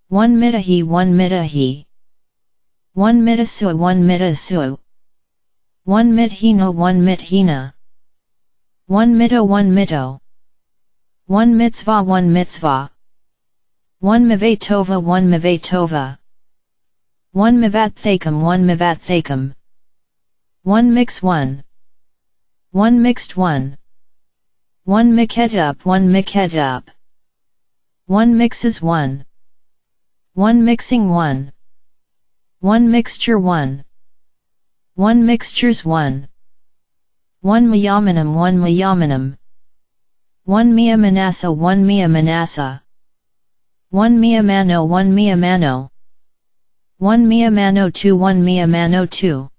One mitahi, one mitahi. One mitasua, one mitasua. One mithina, one mithina. One mito, one mito. One mitzvah, one mitzvah. One mivatova, one mivatova. One mivatthakam, one mivatthakam. One mix, one. One mixed, one. One mikhetup, one mikhetup. One mixes, one. One mixing, one. One mixture, one. One mixtures, one. One miyamanam, one miyamanam. One miyamanasa, one miyamanasa. One miyamano, one miyamano. One miyamano, two, one miyamano, two.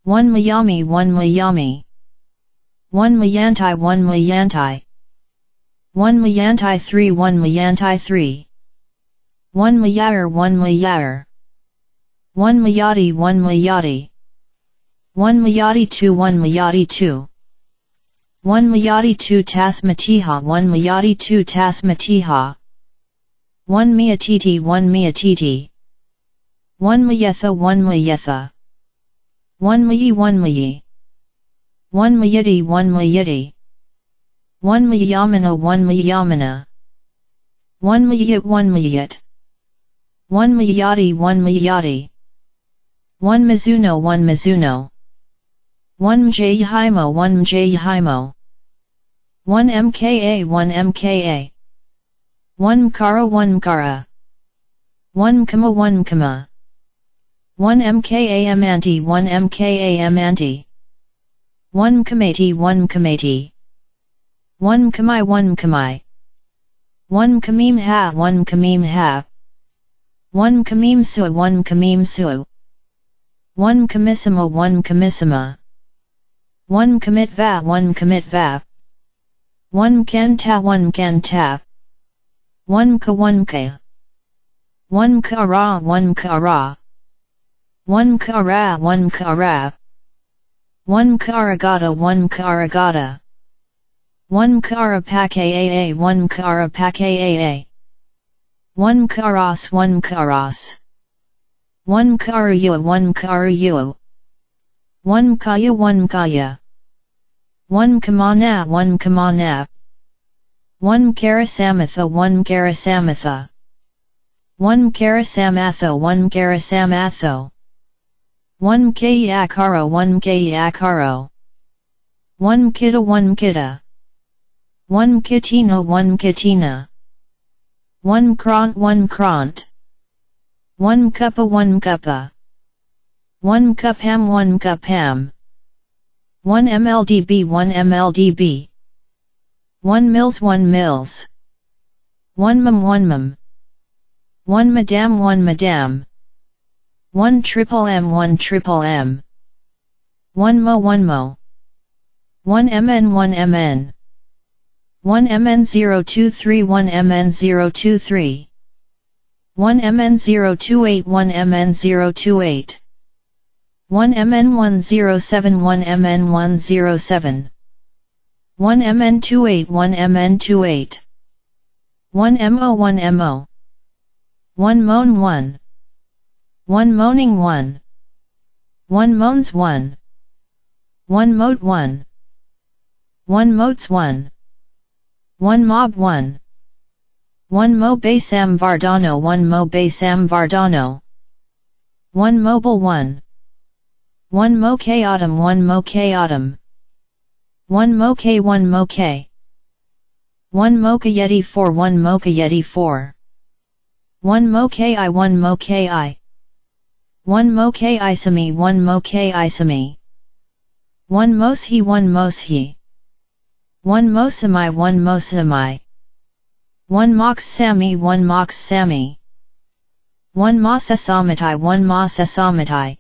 One miyami, one miyami. One miyantai, one miyantai. One miyantai, three, one miyantai, three. One miyair, one miyair. One miyati, one miyati. One miyati, two, one miyati, two. One miyati, two, tasmatiha, one miyati, two, tasmatiha. One miyatiti, one miyatiti. One miyatha, one miyatha. One mayi, one mayi. One mayati, one mayati. One mayamana, one mayamana. One mayat, one mayat. One mayati, one mayati. One mizuno, one mizuno. One mjayahimo, one mjayahimo. One mka, one mka. One mkara, one mkara. One mkama, one mkama. One mka manti, one mka manti. One mkamati, one mkamati. One mkamai, one mkamai. One mkamimha, one mkamimha. One mkamimsu, one mkamimsu. One mkamisama, one mkamisama. One mkamitva, one mkamitva. One mkanta, one mkanta. One mka, one mka. One mkara, one mkara. One mkara, one mkara. One mkaragata, one mkaragata. One kara pakai a a, one kara pakai a a. One karas, one karas. One kara ua, one kara ua. One kaya, one kaya. One kamana, one kamana. One kara samatha, one kara samatha. One kara samatho, one kara samatho. One kaya akaro, one kaya akaro. One kita, one kita. One kitino, one kitina. One krant, one krant. One kupa, one kupa. One kupham, one kupham. One M L D B, one M L D B. One mils, one mils. One mam, one mam. One madam, one madam. One triple M, one triple M. One mo, one mo. One M N, one M N. One M N zero two three, one M N zero two three. One M N zero two eight, one M N zero two eight. One M N one zero seven, one M N one zero seven. One M N two eight, one M N two eight. One M O, one M O. One mon, one. One moning, one. One mons, one. One mot, one. One mots, one. One mob, one. One mo basam vardano, one mo basam vardano. One mobile, one. One mo k autumn, one mo k autumn. One mo k, one mo k. One mo kayeti, four, one mo kayeti, four. One mo k i, one mo k i. One mo k i sami, one mo k i sami. One mos hi, one mos hi. One mo sami, one mo sami. One mox sami, one mox sami. One ma sasamatai, one ma sasamatai.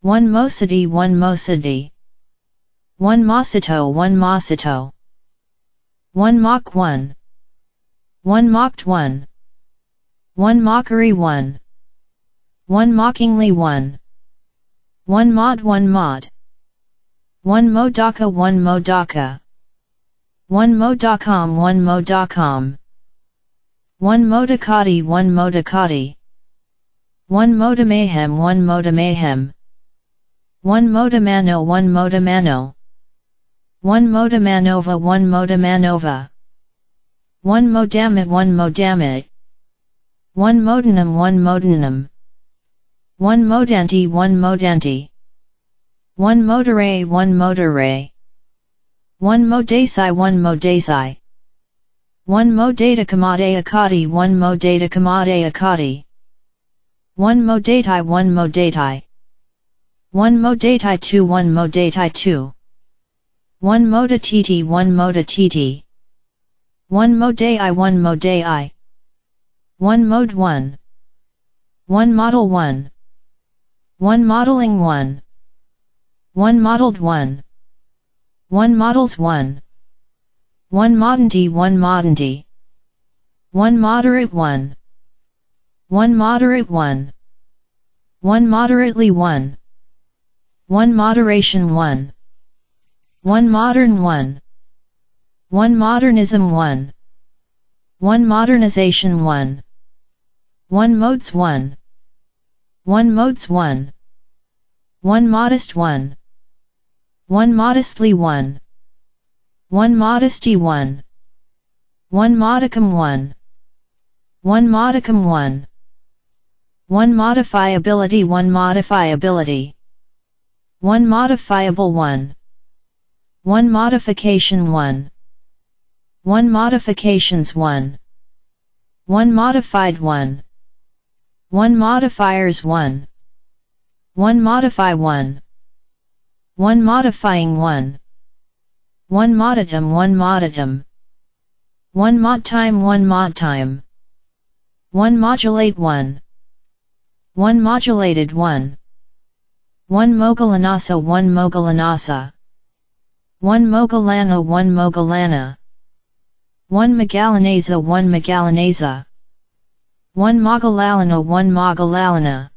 One mosadi, one mosadi. One masato, one masato. One mock, one. One mocked, one. One mockery, one. One mockingly, one. One mod, one mod. One modaka, one modaka. One modakam, one modakam. One modakati, one modakati. One modamaham, one modamaham. One modamano, one modamano. One modamanova, one modamanova. One modamit, one modamit. One modanam, one modanam. One modanti, one modanti. One modare, one modare. One modasai, one modasai. One modata kamade akati, one modata kamade akati. One modatai, one modatai. One modatai two, one modatai two. One modatiti, one modatiti. One modai, one modai. One mod, one. One model, one. One modeling, one. One modeled, one. One models, one. One modanti, one modanti. One moderate, one. One moderate, one. One moderately, one. One moderation, one. One modern, one. One modernism, one. One modernization, one. One modes, one. One modes, one. One modest, one. One modestly, one. One modesty, one. One modicum, one. One modicum, one. One modifiability, one modifiability. One modifiable, one. One modification, one. One modifications, one. One modified, one. One modifiers, one. One modify, one. One modifying, one. One modatum, one modatum. One mod time, one mod time. One modulate, one. One modulated, one. One mogalanasa, one mogalanasa. One mogalana, one mogalana. One magalanesa, one magalanesa. One magalalana, one magalalana.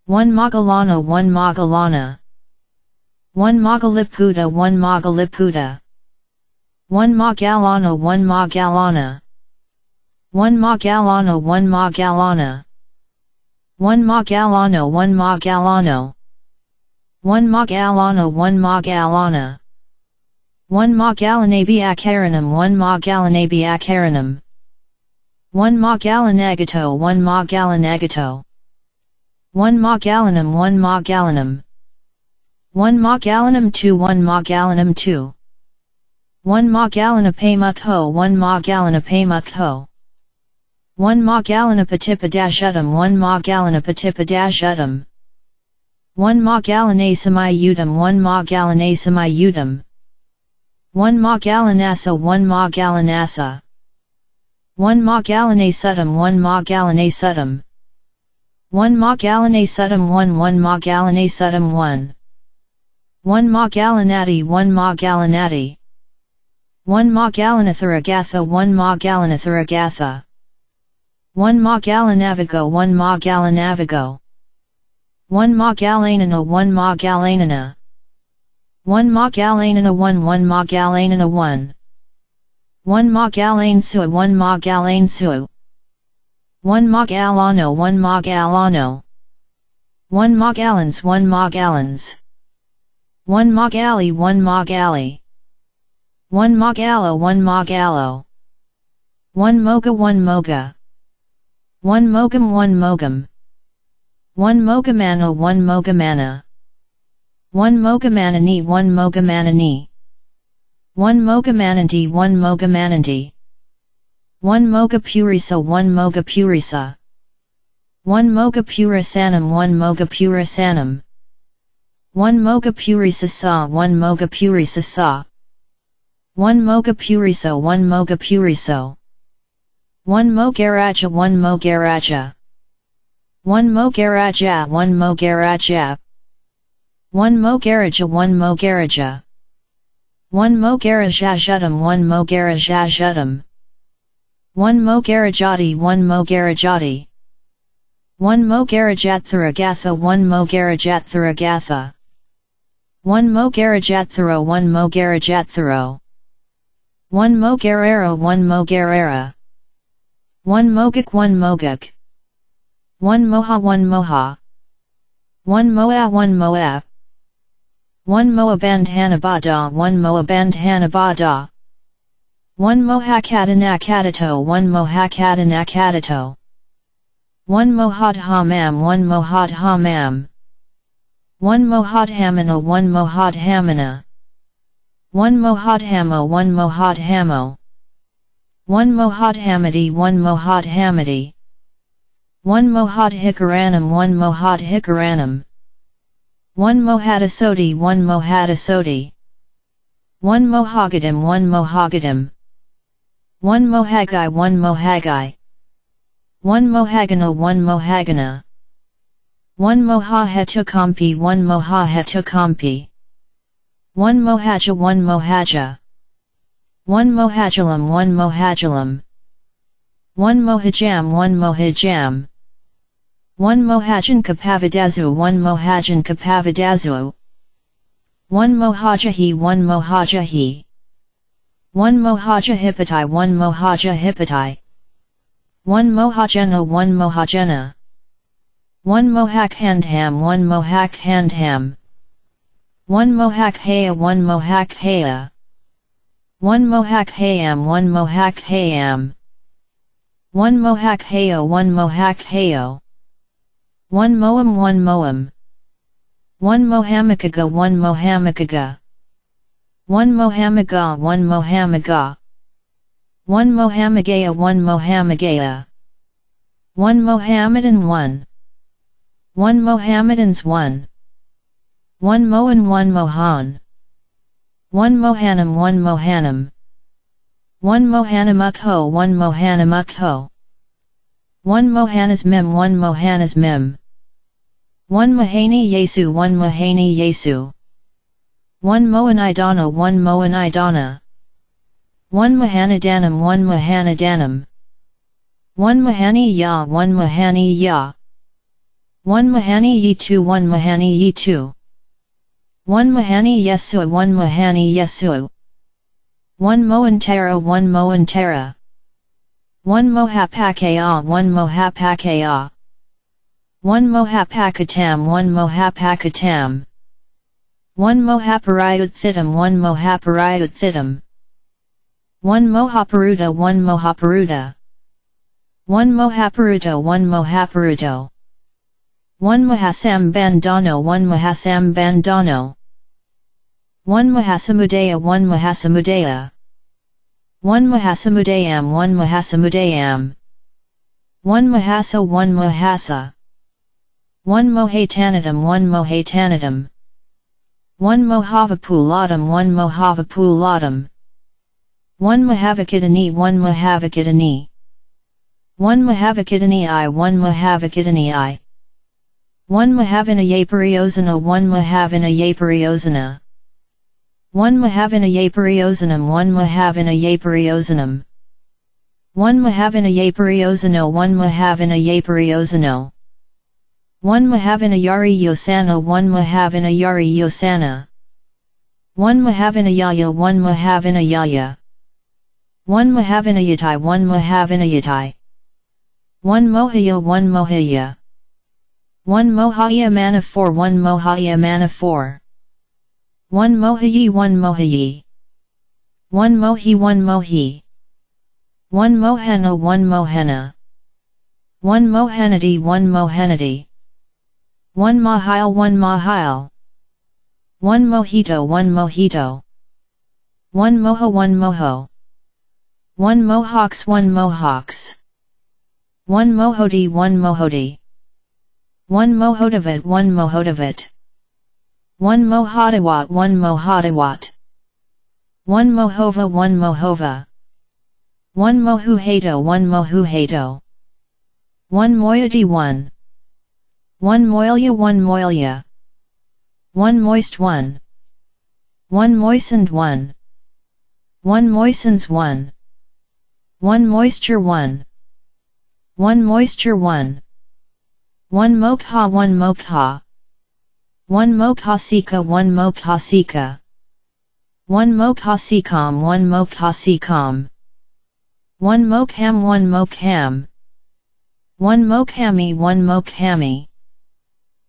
One magalana, one magalana. One magaliputa, one magaliputa. Onemā gallāno, onemā gallāna. Onemā gallāno, onemā gallāna. Onemā gallāno, onemā gallāno. Onemā gallāno, onemā gallāna. Onemā gallānabhiyākaranam, onemā gallānabhiyākaranam. Onemā gallānagato, onemā gallānagato. Onemā gallānam, onemā gallānam. Onemā gallānam tu, onemā gallānam tu. Onemā gallānapamukho, onemā gallānapamukho. Onemā gallānapaṭipadāshuddham, onemā gallānapaṭipadāshuddham. Onemā gallānasamyuttam, onemā gallānasamyuttam. Onemā gallānassa, onemā gallānassa. Onemā gallānasuddham, onemā gallānasuddham. Onemā gallānasuddham one, onemā gallānasuddham one. Onemā gallānatthi, onemā gallānatthi. Onemā gallānatharagatha, onemā gallānatharagatha. Onemā gallānavago, onemā gallānavago. Onemā gallānano, onemā gallānano. Onemā gallānano one, onemā gallānano one. Onemā gallānsuo, onemā gallānsuo. Onemā gallāno, onemā gallāno. Onemā gallāns, onemā gallāns. Onemā gallī, onemā gallī. Onemā gallo, onemā gallo. Onemoga, onemoga. Onemogam, onemogam. Onemogamanno, onemogamanno. Onemogamannanī, onemogamannanī. Onemogamannanti, onemogamannanti. Onemogapurisa, onemogapurisa. Onemogapurisanam, onemogapurisanam. Onemogapurisassa, onemogapurisassa. Onemogapuriso, onemogapuriso. Onemogarajja, onemogarajja. Onemogarajjā, onemogarajjā. Onemogarajja, onemogarajjā. Onemogarajjashuddham, onemogarajjashuddham. Onemogarajjatthi, onemogarajjatthi. Onemogarajjattharagatha, onemogarajjattharagatha. Onemogarajjattharu, onemogarajjaththaru. Onemogarāro, onemogarārā. Onemogak, onemogak. Onemohā, onemohā. Onemoā, onemoā. Onemoabandhanabaddhā, onemoabandhanabaddhā. Onemohakkhatanakkhatato, onemohakkhatanakkhatato. Onemohaṭṭhamam, onemohaṭṭhamam. Onemohaṭṭhamano, onemohaṭṭhamano. Onemohaṭṭhamo, onemohaṭṭhamo. Onemohaṭṭhamati, onemohaṭṭhamati. Onemohaṭṭhakaranam, onemohaṭṭhakaranam. Onemohattasoti, onemohattasoti. Onemohagatam, onemohagatam. Onemohaggi, onemohaggi. Onemohaggino, onemohaggino. Onemohahetukampi, onemohahetukampi. Onemohajja, onemohajja. Onemohajjalam, onemohajjalam. Onemohajjam, onemohajjam. Onemohajjankapavadassū, onemohajjankapavadassū. Onemohajjahi, onemohajjahi. Onemohajjahipati, onemohajjahipati. Onemohajjeno, onemohajjeno. Onemohakkhandham, onemohakkhandham. Onemohakkhāya, onemohakkhāya. Onemohakkhāyam, onemohakkhāyam. Onemohakkhāyo, onemohakkhāyo. Onemoam, onemoam. Onemohammakaga, onemohammakaga. Onemohammagā, onemohammagā. Onemohammagāya, onemohammagāya. Onemohammatan one. Onemohammatans one. Onemoan, onemohan. Onemohanam, onemohanam. Onemohanamukho, onemohanamukho. Onemohanasmim, onemohanasmim. Onemohanīyasu, onemohanīyasu. Onemoanidāno, onemoanidāna. Onemohanidānam, onemohanidānam. Onemohanīyā, onemohanīyā. Onemohanīyitu, onemohanīyitu. Onemohanīyassu, onemohanīyassu. Onemohantara, onemohantara. Onemohappakaya, onemohappakaya. Onemohappakatam, onemohappakatam. Onemohappariyutthitaṃ, onemohappariyutthitaṃ. Onemohapparuṭṭha, onemohapparuṭṭha. Onemohapparuṭṭho, onemohapparuṭṭho. Onemohasambandhano, onemohasambandhano. Onemohasamudaya, onemohasamudaya. Onemohasamudayam, onemohasamudayam. Onemohassa, onemohassa. Onemohatanantam, onemohatanantam. Onemohavapullaṭṭhaṃ, onemohavapullaṭṭhaṃ. Onemohavakitani, onemohavakitani. Onemohavakitani, onemohavakitani. Onemohavinayapariyojana, onemohavinayapariyojana. Onemohavinayapariyojanaṃ, onemohavinayapariyojanaṃ. Onemohavinayapariyojano, onemohavinayapariyojano. Onemohavinayariyojana, onemohavinayariyojana. Onemohavinayāya, onemohavinayāya. Onemohavinayatai, onemohavinayatai. Onemohāya, onemohāya. Onemohāya manā four, onemohāya manā four. Onemohāyi, onemohāyi. Onemohi, onemohi. Onemohana, onemohana. Onemohanati, onemohanati. Onemahila, onemahila. Onemohito, onemohito. Onemoho, onemoho. Onemohaks, onemohaks. Onemohoti, onemohoti. Onemohotavat, onemohotavat. Onemohatavat, onemohatavat. Onemohova, onemohova. Onemohuheto, onemohuheto. Onemoyati, one. Onemoilya, onemoilya. Onemoist, one. Onemoisant, one. Onemoisans, one. Onemoisture, one. Onemoisture, one. Onemokha, onemokha. Onemokhasika, onemokhasika. Onemokhasikam, onemokhasikam. Onemokham, onemokham. Onemokhami, onemokhami.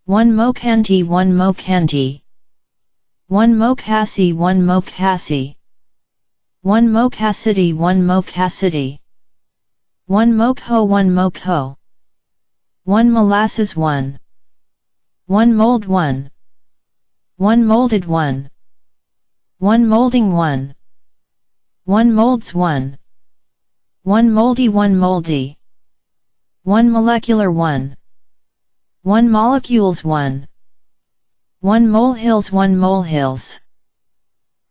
Onemokhanti, onemokhanti. Onemokhasi, onemokhasi. Onemokhasiti, onemokhasiti. Onemokho, onemokho. Onemolasses, one. Onemold, one. Onemolded, one. Onemolding, one. Onemolds, one. Onemoldi, onemoldi. Onemolecular, one. Onemolecules, one. Onemolehills, onemolehills.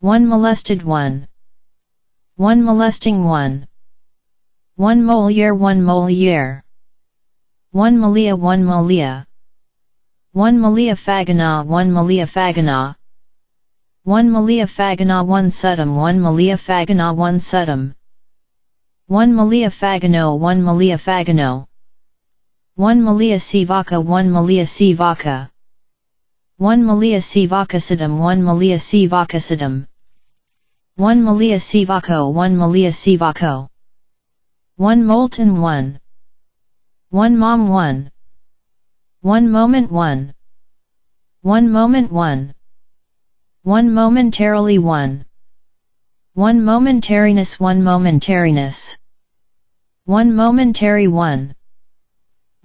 Onemolested, one. Onemolesting, one. Onemoleyear, onemoleyear. Onemolea, onemoleya. Onemoleyappakanā, onemoleyappakanā. Onemoleyappakanā, onesatam, onemoleyappakanā, onesatam. Onemoleyappakano, onemoleyappakano. Onemoleyasevaka, onemoleyassevaka. Onemoleyasevakasatam, onemoleyasevakasatam. Onemoleyasevako, onemoleyasevako. Onemoltan, one. Onemom, one. Onemoment, one. Onemoment, one. Onemomentarily, one. Onemomentariness, onemomentariness. Onemomentary, one.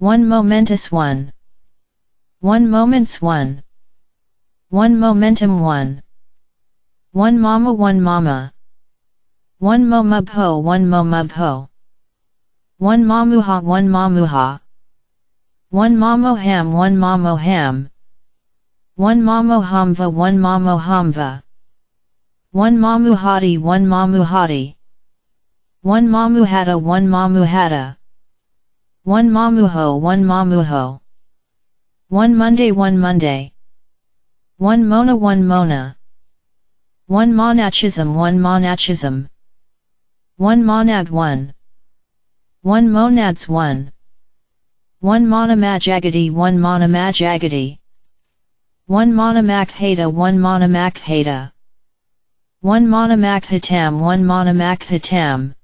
Onemomentous, one. Onemoments, one. Onemomentum, one. Onemama, onemama. Onemomubho, onemomubho. Onemomuha, onemomuha. Onemomoham, onemomoham. Onemomohamva, onemomohamva. Onemomuhati, onemomuhati. Onemomuhata, onemomuhata. Onemomuho, onemomuho. Onemonday, onemonday. Onemona, onemona. Onemonachism, onemonachism. Onemonad, one. Onemonads, one. Onemonamajagati, onemonamajagati. Onemonamakheta, onemonamakheta. One manam akkhatam, one manam akkhatam.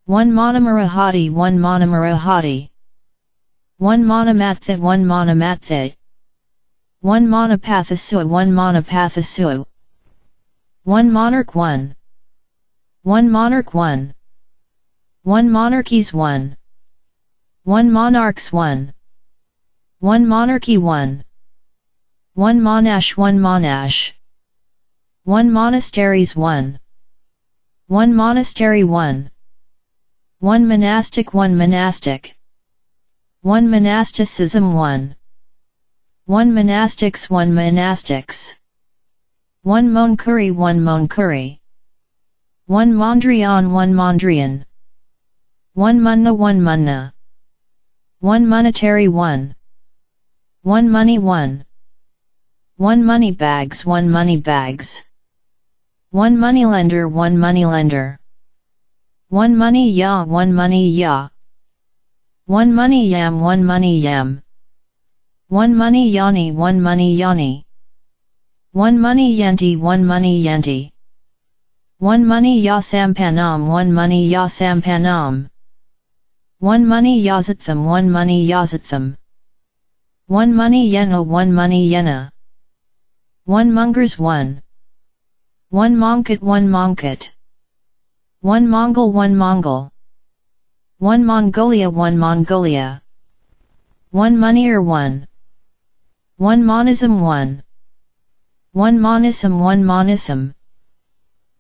One manam arahati, one manam arahati. One manam atthi, one manam atthi. One manam pathassu, one manam pathassu. One monarch, one. One monarch, one. One monarchies, one. One monarchs, one. One monarchy, one. One monash, one monash. One monasteries, one. One monastery, one. One monastic, one monastic. One monasticism, one. One monastics, one monastics. One monkuri, one monkuri. One mondrian, one mondrian. One munna, one munna. One monetary, one. One money, one. One money bags, one money bags. One money lender, one money lender. One money ya, one money ya. One money yam, one money yam. One money yani, one money yani. One money yanti, one money yanti. One money ya sampannam, one money ya sampannam. One money yasatham, one money yasatham. One money yena, one money yena. One mungers, one. One mongkut, one mongkut. One mongol, one mongol. One Mongolia, one Mongolia. One moneyar, one. One monism, one. One monism, one monism.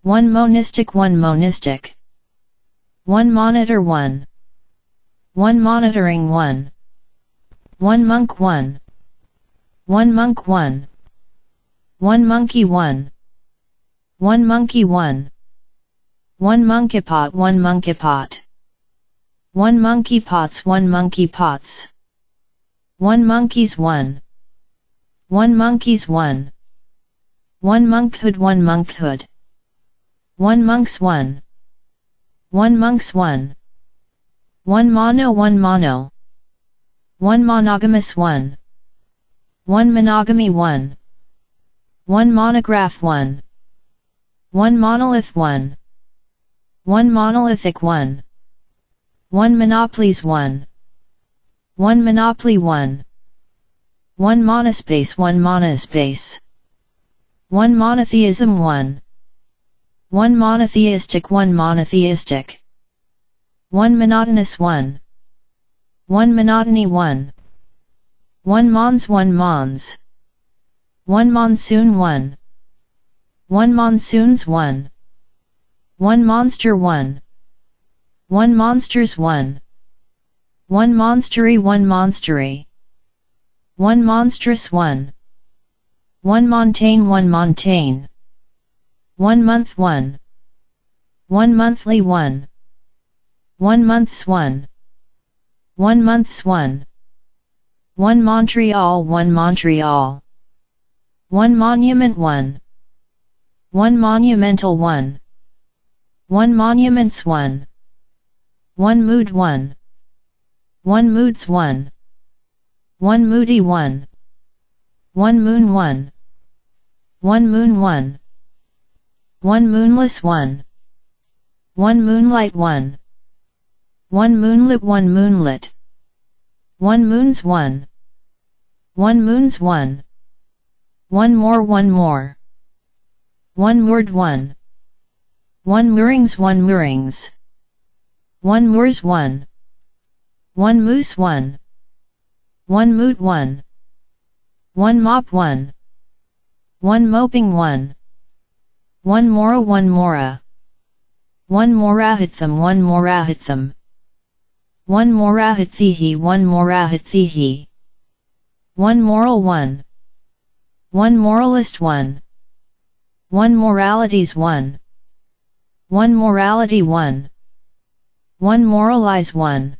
One monistic, one monistic. One monitor, one. One monitoring, one. One monk, one. One monk, one. One monkey, one. One monkey, one. One monkeypot, one monkeypot. One monkeypots, one monkeypots. One monkeys, one. One monkeys, one. One monkhood, one monkhood. One monks, one. One monks, one. One mono, one mono. One monogamous, one. One monogamy, one. One monograph, one. One monolith, one. One monolithic, one. One monopolies, one. One monopoly, one. One monospace, one monospace. One monotheism, one. One monotheistic, one monotheistic. One monotonous, one. One monotony, one. One mons, one mons. One monsoon, one. One monsoons, one. One monster, one. One monsters, one. One monstery, one monstery. One monstrous, one. One montaigne, one montaigne. One month, one. One monthly, one. One months, one. One months, one. One Montreal, one Montreal. One monument, one. One monumental, one. One monuments, one. One mood, one. One moods, one. One moody, one. One moon, one. One moon, one. One moonless, one. One moonlight, one. One moonlit, one moonlit. One moons, one. One moons, one. One more, one more. One moored, one. One moorings, one moorings. One moors, one. One moose, one. One moot, one. One mop, one. One moping, one. One mora, one mora. One morahitham, one morahitham. One morahathihi, one morahathihi. One moral, one. One moralist, one. One moralities, one. One morality, one. One moralize, one.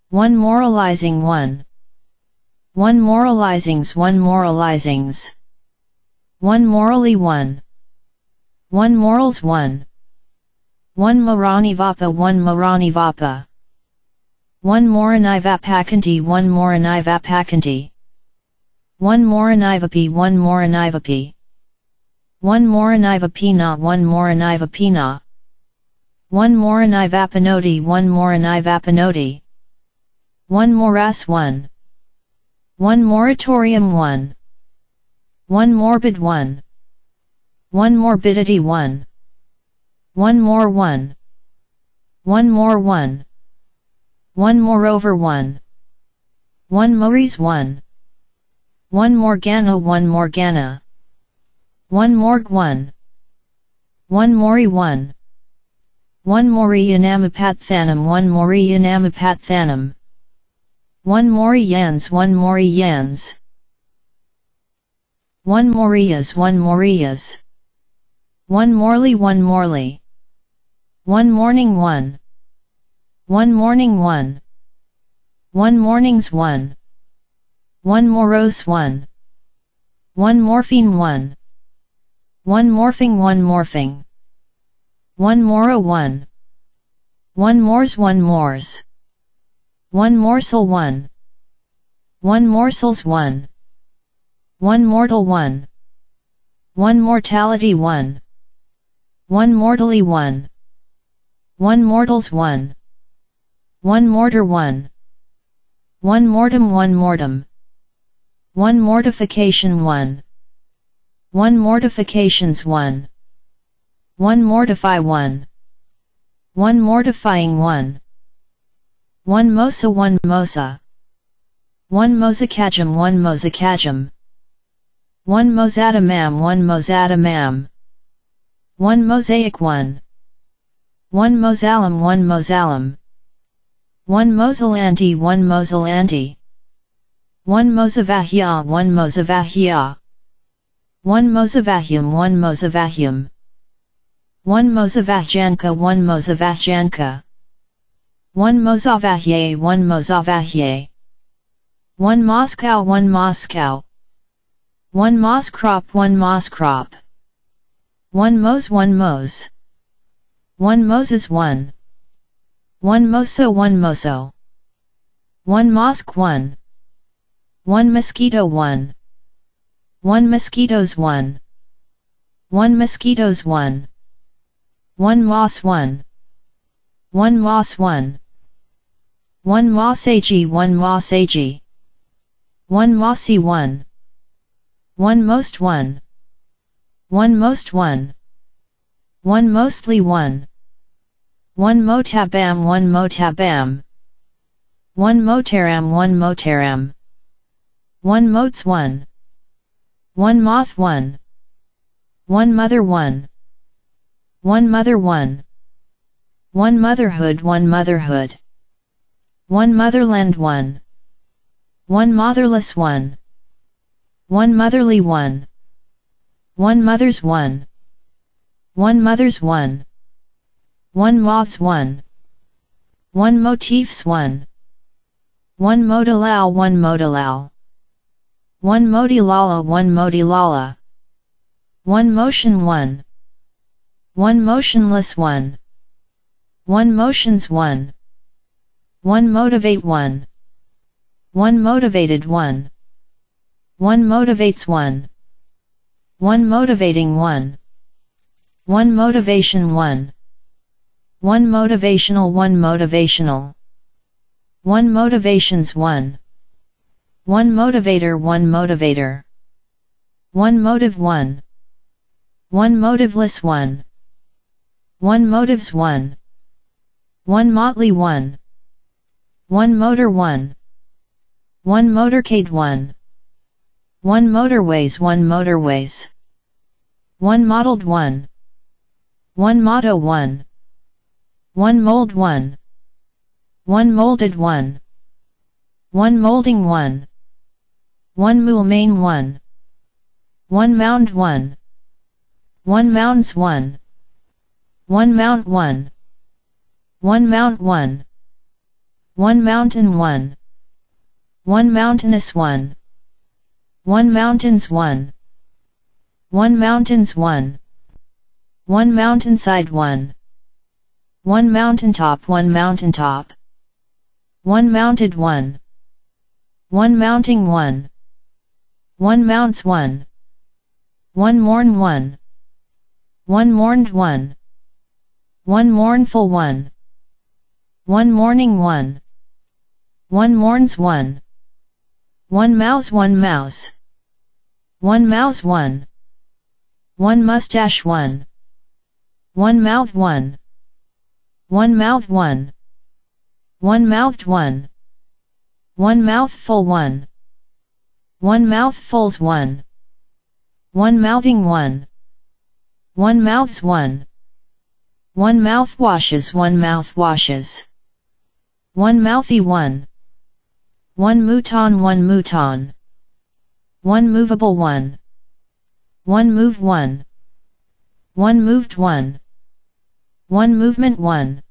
One moralizing, one. One moralizings, one moralizings. One morally, one. One morals, one. One maranivapa, one maranivapa. One moranivappakanti, one moranivappakanti. One moranivapi, one moranivapi. One morinaiva pinnā, one morinaiva pinnā. One morinaiva appanoti, one morinaiva appanoti. One moras one. One moratorium one. One morbid one. One morbidity one. One more one. One more one. One moreover one. One moris one. One morgana, one morgana. One morg one. One mori one. One mori anamapathanam, one mori anamapathanam. One mori yans, one mori yans. One morias, one morias. One morli, one morli. One morning one. One morning one. One mornings one. One moros one. One morphine one. One morphing, one morphing. One mora one. One mors, one mors. One morsel one. One morsels one. One mortal one. One mortality one. One mortally one. One mortals one. One mortar one. One mortem, one mortem. One mortification one. One mortifications one. One mortify one. One mortifying one. One mosa, one mosa. One mosakajam, one mosakajam. One mosatamam, one mosatamam. One mosaic one. One mosalam, one mosalam. One mosalanti, one mosalanti. One mosavahya, one mosavahya. One mosavahyam, one mosavahyam. One mosavahjanka, one mosavahjanka. One mosavahye, one mosavahye. One Moscow, one Moscow. One mos crop, one mos crop. One mos, one mos. One moses one. One moso, one moso. One mosque one. One mosquito one. One mosquitoes one. One mosquitoes one. One moss one. One moss one. One moss ag, one moss ag. One mossy one. One most one. One most one. One mostly one. One motabam, one motabam. One motaram, one motaram. One motes one. One moth one. One mother one. One mother one. One motherhood, one motherhood. One motherland one. One motherless one. One motherly one. One mother's one. One mother's one. One moth's one. One motif's one. One modalal, one modalal. One modilala, one modilala. One motion one. One motionless one. One motions one. One motivate one. One motivated one. One motivates one. One motivating one. One motivation one. One motivational, one motivational. One motivations one. One motivator, one motivator. One motive one. One motiveless one. One motives one. One motley one. One motor one. One motorcade one. One motorways, one motorways. One modeled one. One motto one. One mold one. One molded one. One molding one. One moulmein one. One mound one. One mounds one. One mount one. One mount one. One mountain one. One mountainous one. One mountains one. One mountains one. One mountainside one. One mountaintop, one mountaintop. One mounted one. One mounting one. One mounts one. One morn one. One mourned one. One mournful one. One mourning one. One mourns one. One mouse one mouse. One mouse one. One mustache one. One mouth one. One mouth one. One mouthed one. One mouthful one. One mouthfuls one. One mouthing one. One mouths one. One mouthwashes one mouthwashes. One mouthy one. One mouton one mouton. One movable one. One move one. One moved one. One movement one.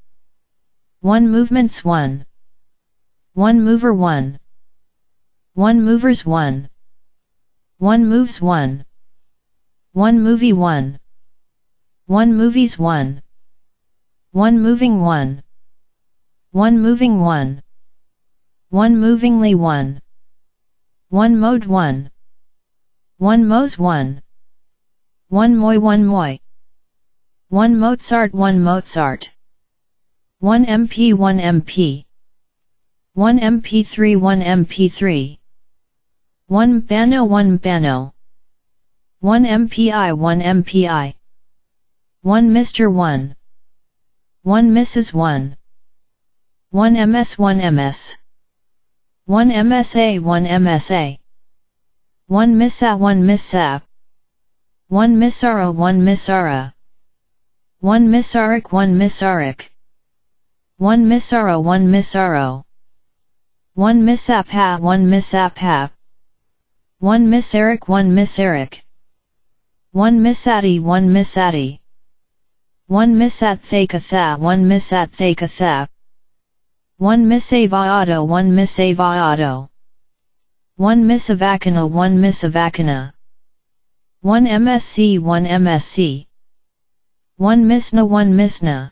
One movements one. One mover one. One movers one. One moves one. One movie one. One movies one. One moving one. One moving one. One movingly one. One mode one. One mose one. One moi one moi. One Mozart one Mozart. One M P one M P. One M P three one M P three. One Bano one Bano. One M P I one M P I. One Mister one. One Missus one. One M S one M S. One M S A one M S A. One Missa one Missa. One Missara one Missara. One Missarik one Missarik. One Missaro one Missaro. One Missapha one Missapha. One Miss Eric one Miss Eric. One Miss Addie one Miss Addie. One Miss Athakatha one Miss Athakatha. One Miss Avayado one Miss Avayado. One Miss Avakana one Miss Avakana. One M S C one M S C. One Misna one Misna.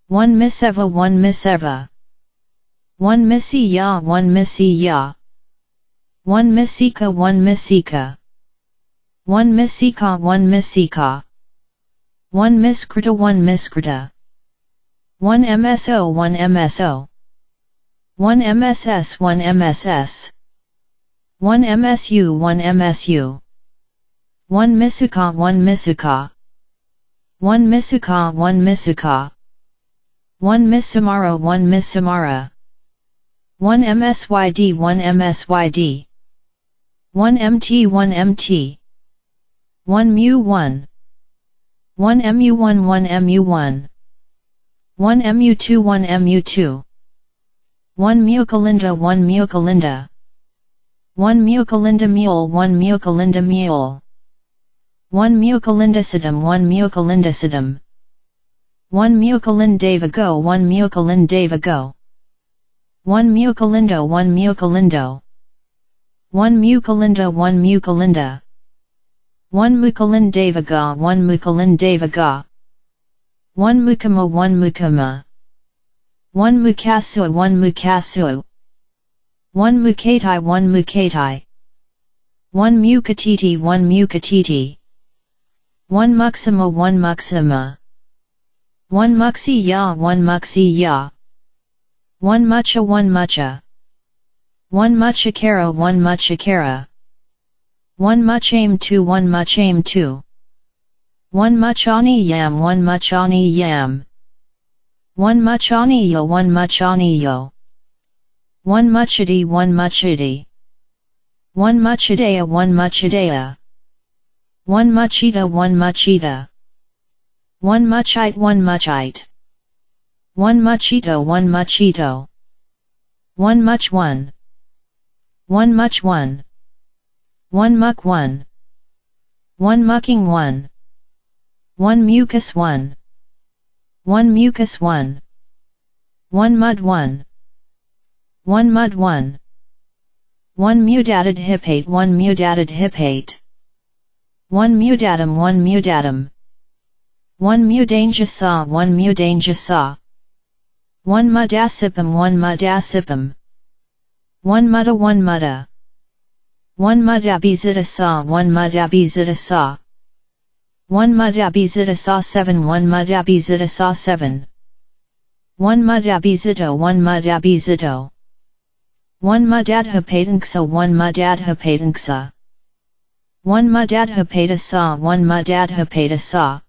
One Miss Eva one Miss Eva. One Miss Iya one Miss Iya. One Miss Ika one Miss Ika. One Miss Ika one Miss Ika. One Miss Krita one Miss Krita. One M S O one M S O. One M S S one M S S. One M S U one M S U. One Misuka one Misuka. One Misuka one Misuka. One Miss Samara one Miss Samara. One M S Y D one M S Y D. One M T one M T. One Mu one. One M U one one M U one. One M U two one M U two. One Mukalinda one Mukalinda. One Mukalinda Mule one Mukalinda Mule. One Mukalinda Siddham one Mukalinda Siddham. One Mukalin Devago one Mukalin Devago. One Mukalindo one Mukalindo. One Mukalinda one Mukalinda. One Mukalin Devaga one Mukalin Devaga. One Mukama one Mukama. One Mukasua one Mukasua. One Mukatai one Mukatai. One Mukatiti one Mukatiti. One Muksama one Muksama. One Muksiya one Muksiya. One Mucha one Mucha. One Muchakara one Muchakara. One Muchame two one Muchame two. One Muchani yam one Muchani yam. One Muchani yo one Muchani yo. One Muchidi one Muchidi. One Muchidea one Muchidea. One Muchida one Muchida. One Muchite one Muchite. One Muchito one Muchito. One Much one. One Much one. One Muck one. One Mucking one. One Mucus one. One Mucus one. One Mud one. One Mud one. One Mudated Hip eight one Mudated Hip eight. One Mudatum one Mudatum. One Mudanjasa one Mudanjasa. One Mudasipam one Mudasipam. One Muda one Muda. One Mudabizidasa one Mudabizidasa. One mud abhijita sa seven, one mud abhijita sa seven. One mud abhijito, one mud abhijito. One mud adhipatengsa, one mud adhipatengsa. One mud adhipata sa, one mud adhipata sa.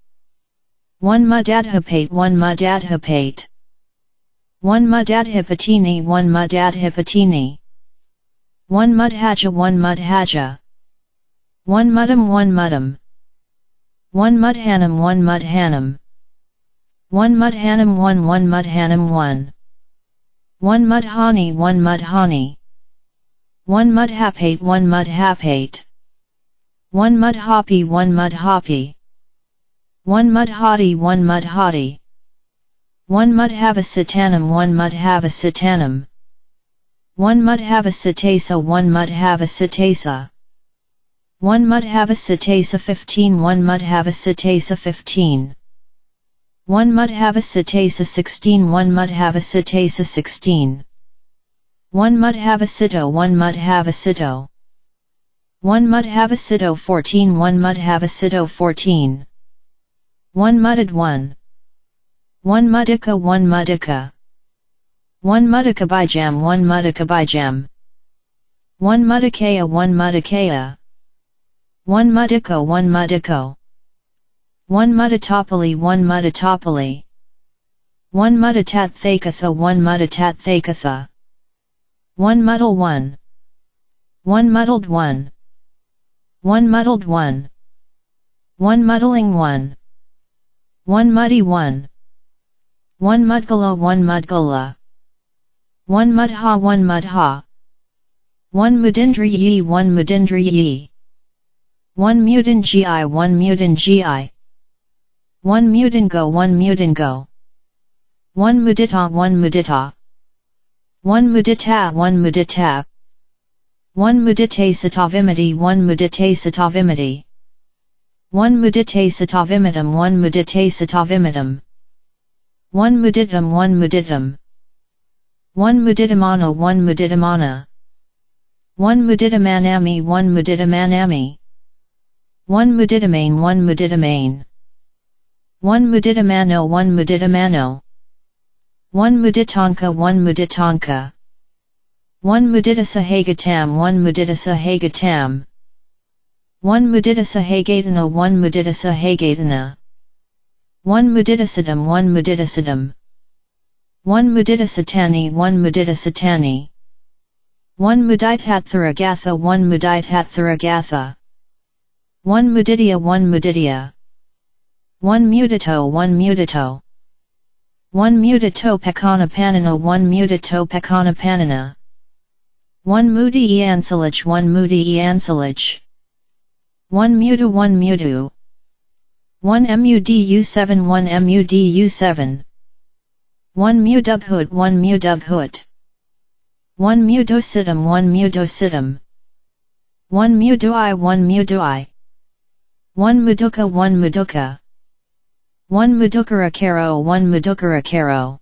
One mud adhipate, one mud adhipate. One mud adhipatini, one mud adhipatini. One mud haja, one mud haja. One mudam, one mudam. One mud hanam, one mud hanam. One mud hanam, one, one mud hanam, one. One mud hani, one mud hani. One mud hapate, one mud hapate. One mud hapi, one mud hapi. One mud hati, one mud hati. One mud havasitanam, one mud havasitanam. One mud havasitesa, one mud havasitesa. One mud havasitesa fifteen, one mud havasitesa fifteen. One mud havasitesa sixteen, one mud havasitesa sixteen. One mud havasito, one mud havasito. One mud havasito fourteen, one mud havasito fourteen. One mudad one. One mudika, one mudika. One mudika bijam, one mudika bijam. One mudikaya, one mudikaya. One mudiko, one mudiko. One mudatapali, one mudatapali. One mudatatthakatha, one mudatatthakatha. One mudal one. One muddled one. One muddled one. One muddling one. One muddy one. One mudgala, one mudgala. One mudha, one mudha. One mudindriyi, one mudindriyi. One mudinji, one mudinji. One mudingo, one mudingo. One mudita, one mudita. One mudita, one mudita. One mudite satavimati, one mudite satavimati. One mudite satavimitam, one mudite satavimitam. One muditam, one muditam. One muditamano, one muditamana. One muditamanami, one muditamanami. One muditamain, one muditamain. One muditamano, one muditamano. One muditanka, one muditanka. One muditasahagattam, one muditasahagattam. One muditasahagatana, one muditasahagatana. One muditasadam, one muditasadam. One muditasatani, one muditasatani. One muditattharagata, one muditattharagata. One muditiya, one muditiya. One mudito, one mudito. One mudito pakanapanana, one mudito pakanapanana. One mudiyansalich, one mudiyansalich. One mudu, one mudu. One mudu seven, one mudu seven. One mudubhut, one mudubhut. One mudositam, one mudositam. One mudui, one mudui. One muduka, one muduka. One mudukarakaro, one mudukarakaro.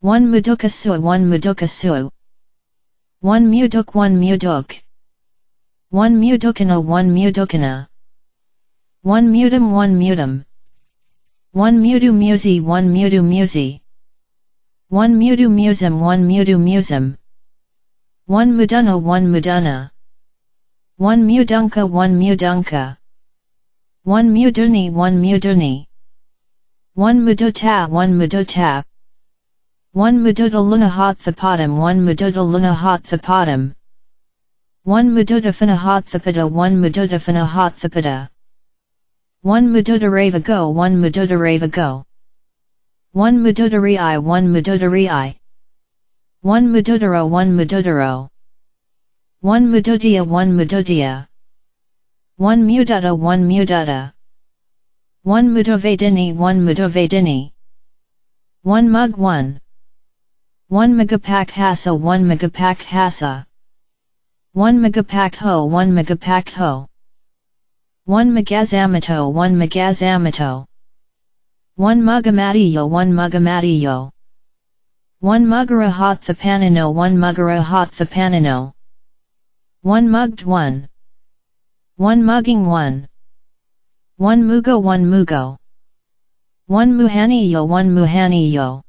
One mudukasu, one mudukasu. One muduk, one muduk. One mudukana, one mudukana. One mudam, one mudam. One mudu musi, one mudu musi. One mudu musam, one mudu musam. One mudana, one mudana. One mudunka, one mudunka. One muduni, one muduni. One mudota, one mudota. One mudutalunahathapadam, one mudutalunahathapadam. One mudutafanahathapada, one mudutafanahathapada. One mudutaravago, one mudutaravago. One mudutari, one mudutari. One mudutaro, one mudutaro. One mudutiya, one mudutiya. One mudata, one mudata. One muduvedini, one muduvedini. One mug one. One magapakhasa, one magapakhasa. One magapakho, one magapakho. One magazamato, one magazamato. One mugamatiyo, one mugamato. One mugarahathapanano, one mugarahathapanano. One mugged one. One mugging one. One mugo, one mugo. One muhaniyo, one muhaniyo.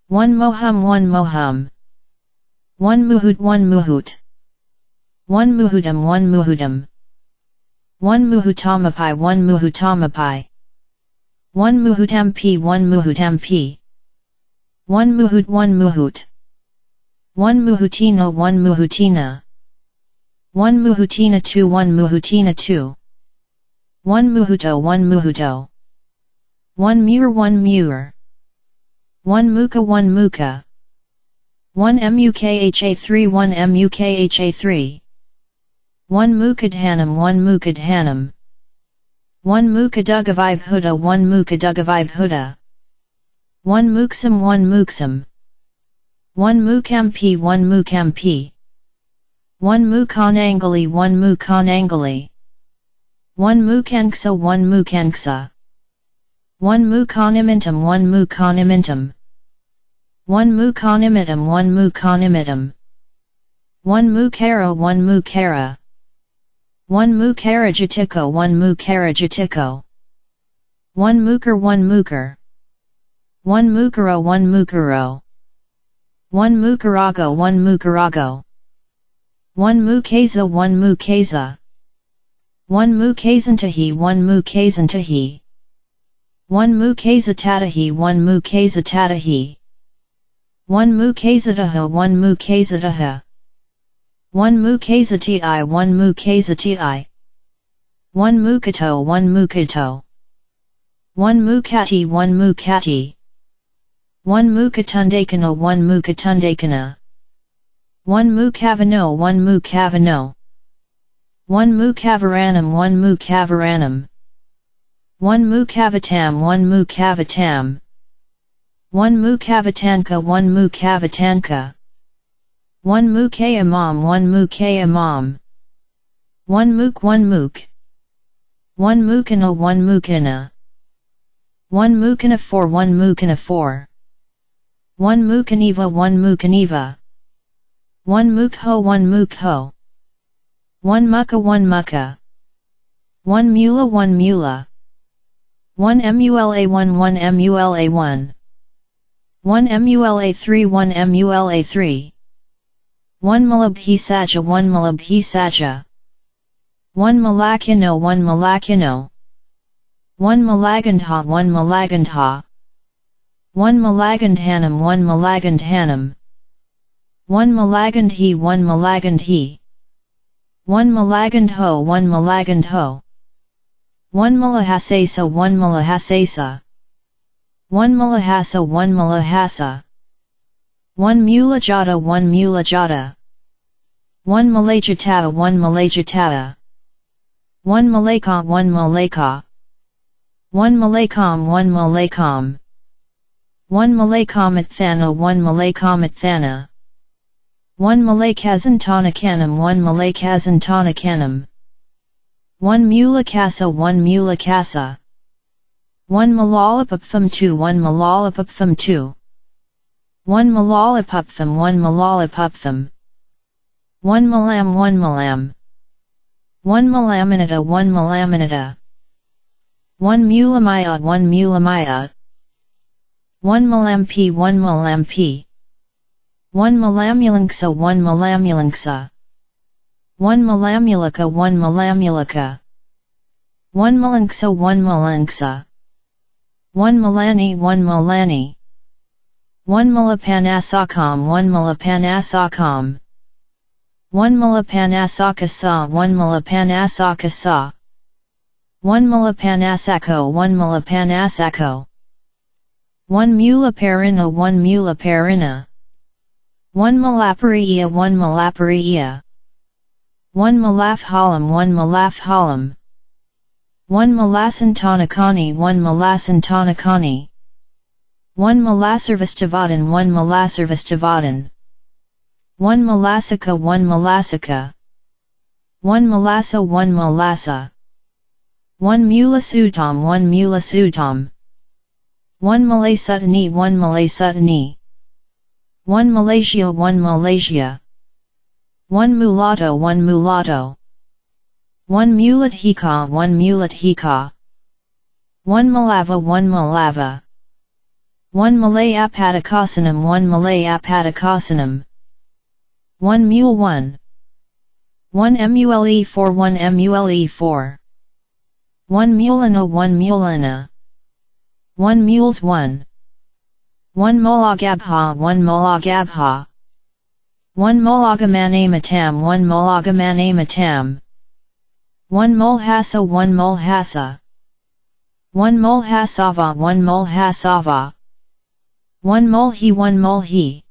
One moham, one moham. One muhut, one muhut. One muhutam, one muhutam. One muhutamapai, one muhutamapai. One muhutampi, one muhutampi. One muhut, one muhut. One muhutina, one muhutina. One muhutina two, one muhutina two. One muhuto, one muhuto. One mur, one mur. One muka, one muka. One mukha three, one mukha three. One mukadhanam, one mukadhanam. One mukadugavibhuta, one mukadugavibhuta. One muksam, one muksam. One mukampi, one mukampi. One mukanangali, one mukanangali. One mukanksa, one mukanksa. One mukanimantam, one mukanimantam. One mukanimitam, one mukanimatam. One mukara, one mukara. One mukarajatiko, one mukarajatiko. One mukar, one mukar. One mukaro, one mukaro. One mukarago, one mukarago. One mukeza, one mukeza. One mukezantahi, one mukezantahi. One mukezatatahi, one mukezatatahi. One mukezataha, one mukezataha. One mukezati, one mukezati. One mukato, one mukato. One mukati, one mukati. One mukatundakana, one mukatundakana. One mukavano, one mukavano. One mukavaranam, one mukavaranam. One mukavatam, one mukavatam. One mukavatanka, one mukavatanka. One mukayamam, one mukayamam. One muk, one muk. One mukana, one mukana. One mukana four, one mukana four. One mukaniva, one mukaniva. One mukho, one mukho. One muka, one muka. One mula, one mula. One mula one, one mula one. One mula three, one mula three. One mulabhisaja, one mulabhisaja. One mulakino, one mulakino. One mulagandha, one mulagandha. One mulagandhanam, one mulagandhanam. One mulagandhi, one mulagandhi. One mulagandho, one mulagandho. One mulahasesa, one mulahasesa. One mulahasa, one mulahasa. One mulajata, one mulajata. One mulajatava, one mulajatava. One mulaka, one mulaka. One mulakam, one mulakam. One mulakamathana, one mulakamathana. One mulakazantanakanam, one mulakazantanakanam. One mulakasa, one mulakasa. One mulalapapam two, one mulalapapam two. One mulalapapam, one mulalapapam. One mulam, one mulam. One mulamanata, one mulamanata. One mulamaya, one mulamaya. One mulampi, one mulampi. One mulamulangsa, one mulamulangsa. One mulamulaka, one mulamulaka. One mulangsa, one mulangsa. One mulani, one mulani. One mulapanasakam, one mulapanasakam. One mulapanasakasa, one mulapanasakasa. One mulapanasako, one mulapanasako. One mulaparina, one mulaparina. One mulapariya, one mulapariya. One mulaphalam, one mulaphalam. One mulasantanakani, one mulasantanakani. One mulasarvastivādan, one mulasarvastivādan. One mulasaka, one mulasaka. One mulasa, one mulasa. One mulasutam, one mulasutam. One mulasutani, one mulasutani. One mulasya, one mulasya. One mulato, one mulato. One mulat hikā, one mulat hikā. One malava, one malava. One malai appaṭikasanam, one malai appaṭikasanam. One mule one. One mule four, one mule four. One mulana, one mulana. One mules one. One mulagabha, one mulagabha. One mulagamane matam, one mulagamane matam. One mulhasa, one mulhasa. One mulhasava, one mulhasava. One mulhi, one mulhi.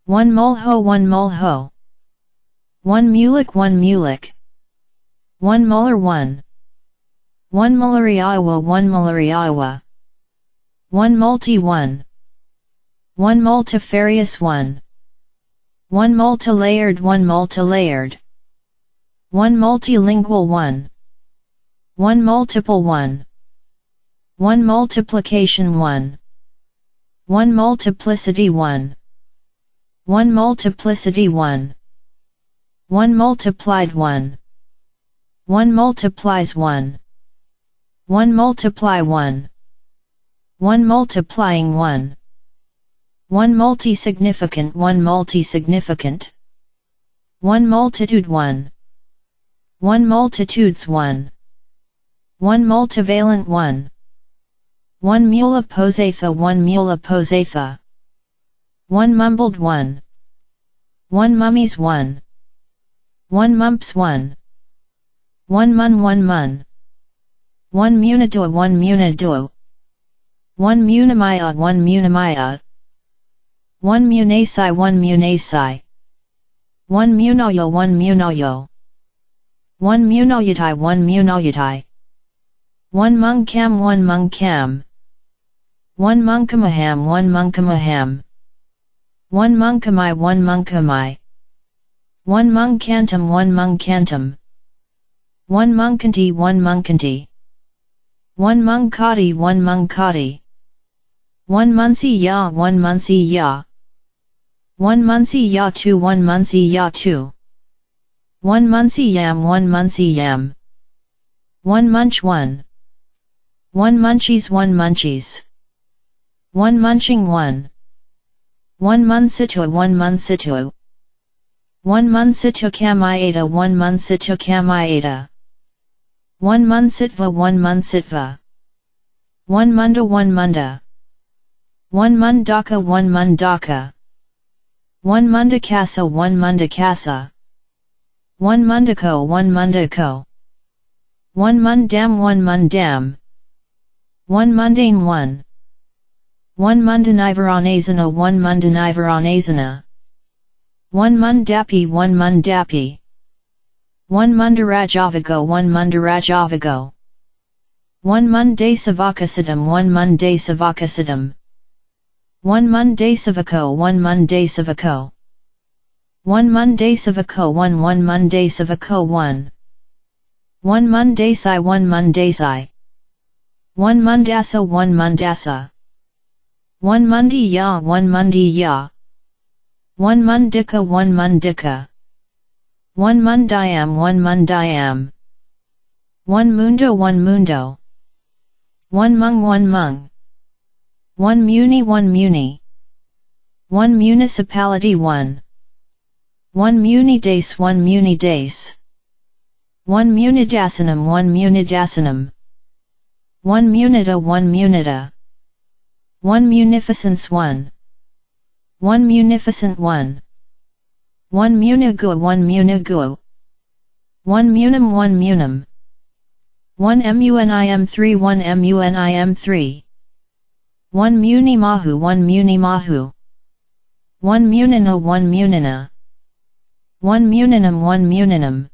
One mulho, one mulho. One mulik, one mulik. One mular one. One mulariawa, one mulariawa. One multi one. One multifarious one. One multilayered, one multilayered. One multilingual one. One multiple one. One multiplication one. One multiplicity one. One multiplicity one. One multiplied one. One multiplies one. One multiply one. One multiplying one. One multi-significant, one multi-significant. One multitude one. One multitudes one. One multivalent one. One mula posatha, one mula posatha. One mumbled one. One mummies one. One mumps one. One mun, one mun. One munado, one munado. One munamaya, one munamaya. One munasai, one munasai. One munoyo, one munoyo. One munoyatai, one munoyatai. One mungkam, one mungkam. One munkamaham, one munkamaham. One munkamai, one munkamai. One mungkantam, one mungkantam. One mungkanti, one mungkanti. One mungkati, one mungkati. One munsiya, one munsiya. One munsiya two, one munsiya two. One munsiyam, one munsiyam. One munch one. One munchies, one munchies. One munching one. One munsito, one munsito. One munsito kamayata, one munsito kamayata. One munsitva, one munsitva. One munda, one munda. One mundaka, one mundaka. One mundakasa, one mundakasa. One mundako, one mundako. One mundam, one mundam. One mundane one. One mundanivaranasana, one mundanivaranasana. One mundapi, one mundapi. One mundarajavago, one mundarajavago. One mundasavakasadam, one mundasavakasadam. One mundasavako, one mundasavako. One mundasavako one, one mundasavako one. One mundasai, one mundasai. One mundasa, one mundasa. One mundiya, one mundiya. One mundika, one mundika. One mundayam, one mundayam. One mundo, one mundo. One mung, one mung. One muni, one muni. One municipality, one. One munidass, one munidass. One munidassanam, one munidassanam. One munita, one munita. One munificence, one. One munificent, one. One munigu, one munigu. One munam, one munam. One munim three, one munim three. One munimahu, one munimahu. One munina, one munina. One muninam, one muninam.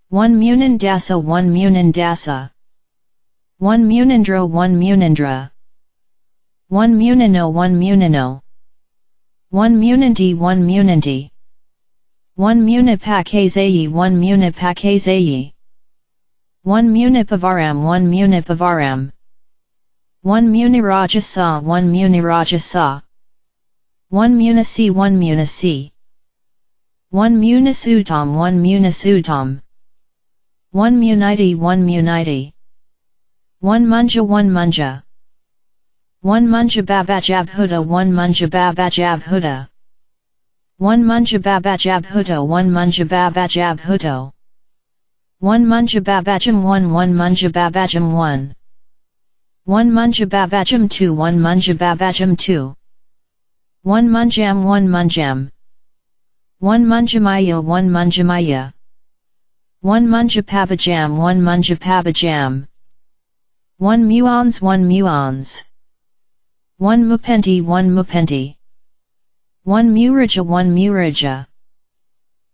One munindasa, one munindasa. One munindro, one munindra. One munino, one munino. One muninti, one muninti. One munipakazayi, one munipakazayi. One munipavaram, one munipavaram. One munirajasa, one munirajasa. One munisi, one munisi. One munisutam, one munisutam. One muniti, one muniti. One munja, one munja. One munja babajabhuta, one munja babajabhuta. One munja babajabhuto, one munja babajabhuto. One munja babajam, one, one munja babajam, one. One munja babajam, two, one munja babajam, two. One munjam, one munjam. One munjamaya, one munjamaya. One munja babajam, one munja babajam. One muans, one muans. One mupenti, one mupenti. One muraja, one muraja.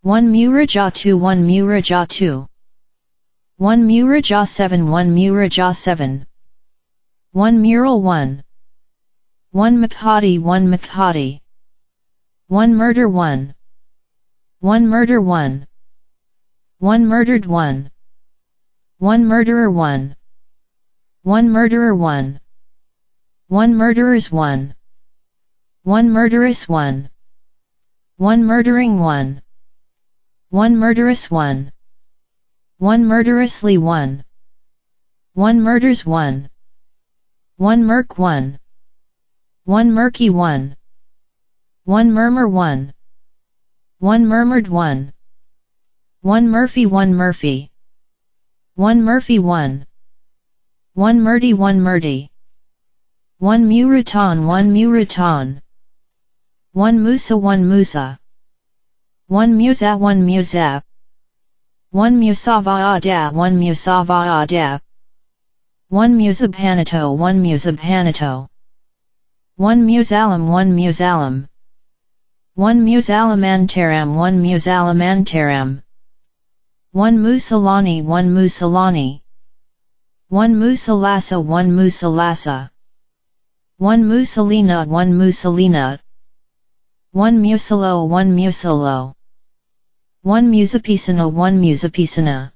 One muraja two, one muraja two. One muraja seven, one muraja seven. One mural one. One makati, one makati. One murder one. One murder one. One murdered one. One murderer one. One murderer one. One murderers one. One murderess one. One murdering one. One murderous one. One murderously one. One murders one. One murk one. One murky one. One murmur one. One murmured one. One Murphy, one Murphy. One Murphy one. One Murdy, one Murdy. One Muratan, one Muratan. One Musa, one Musa. One Musa, one Musa. One Musavada, one Musavada. One Musabhanato, one Musabhanato. One Musalam, one Musalam. One Musalamantaram, one Musalamantaram. One Musalani, one Musalani. One Musalasa, one Musalasa. One Musalina, one Musalina. One Musalo, one Musalo. One Musapisana, one Musapisana.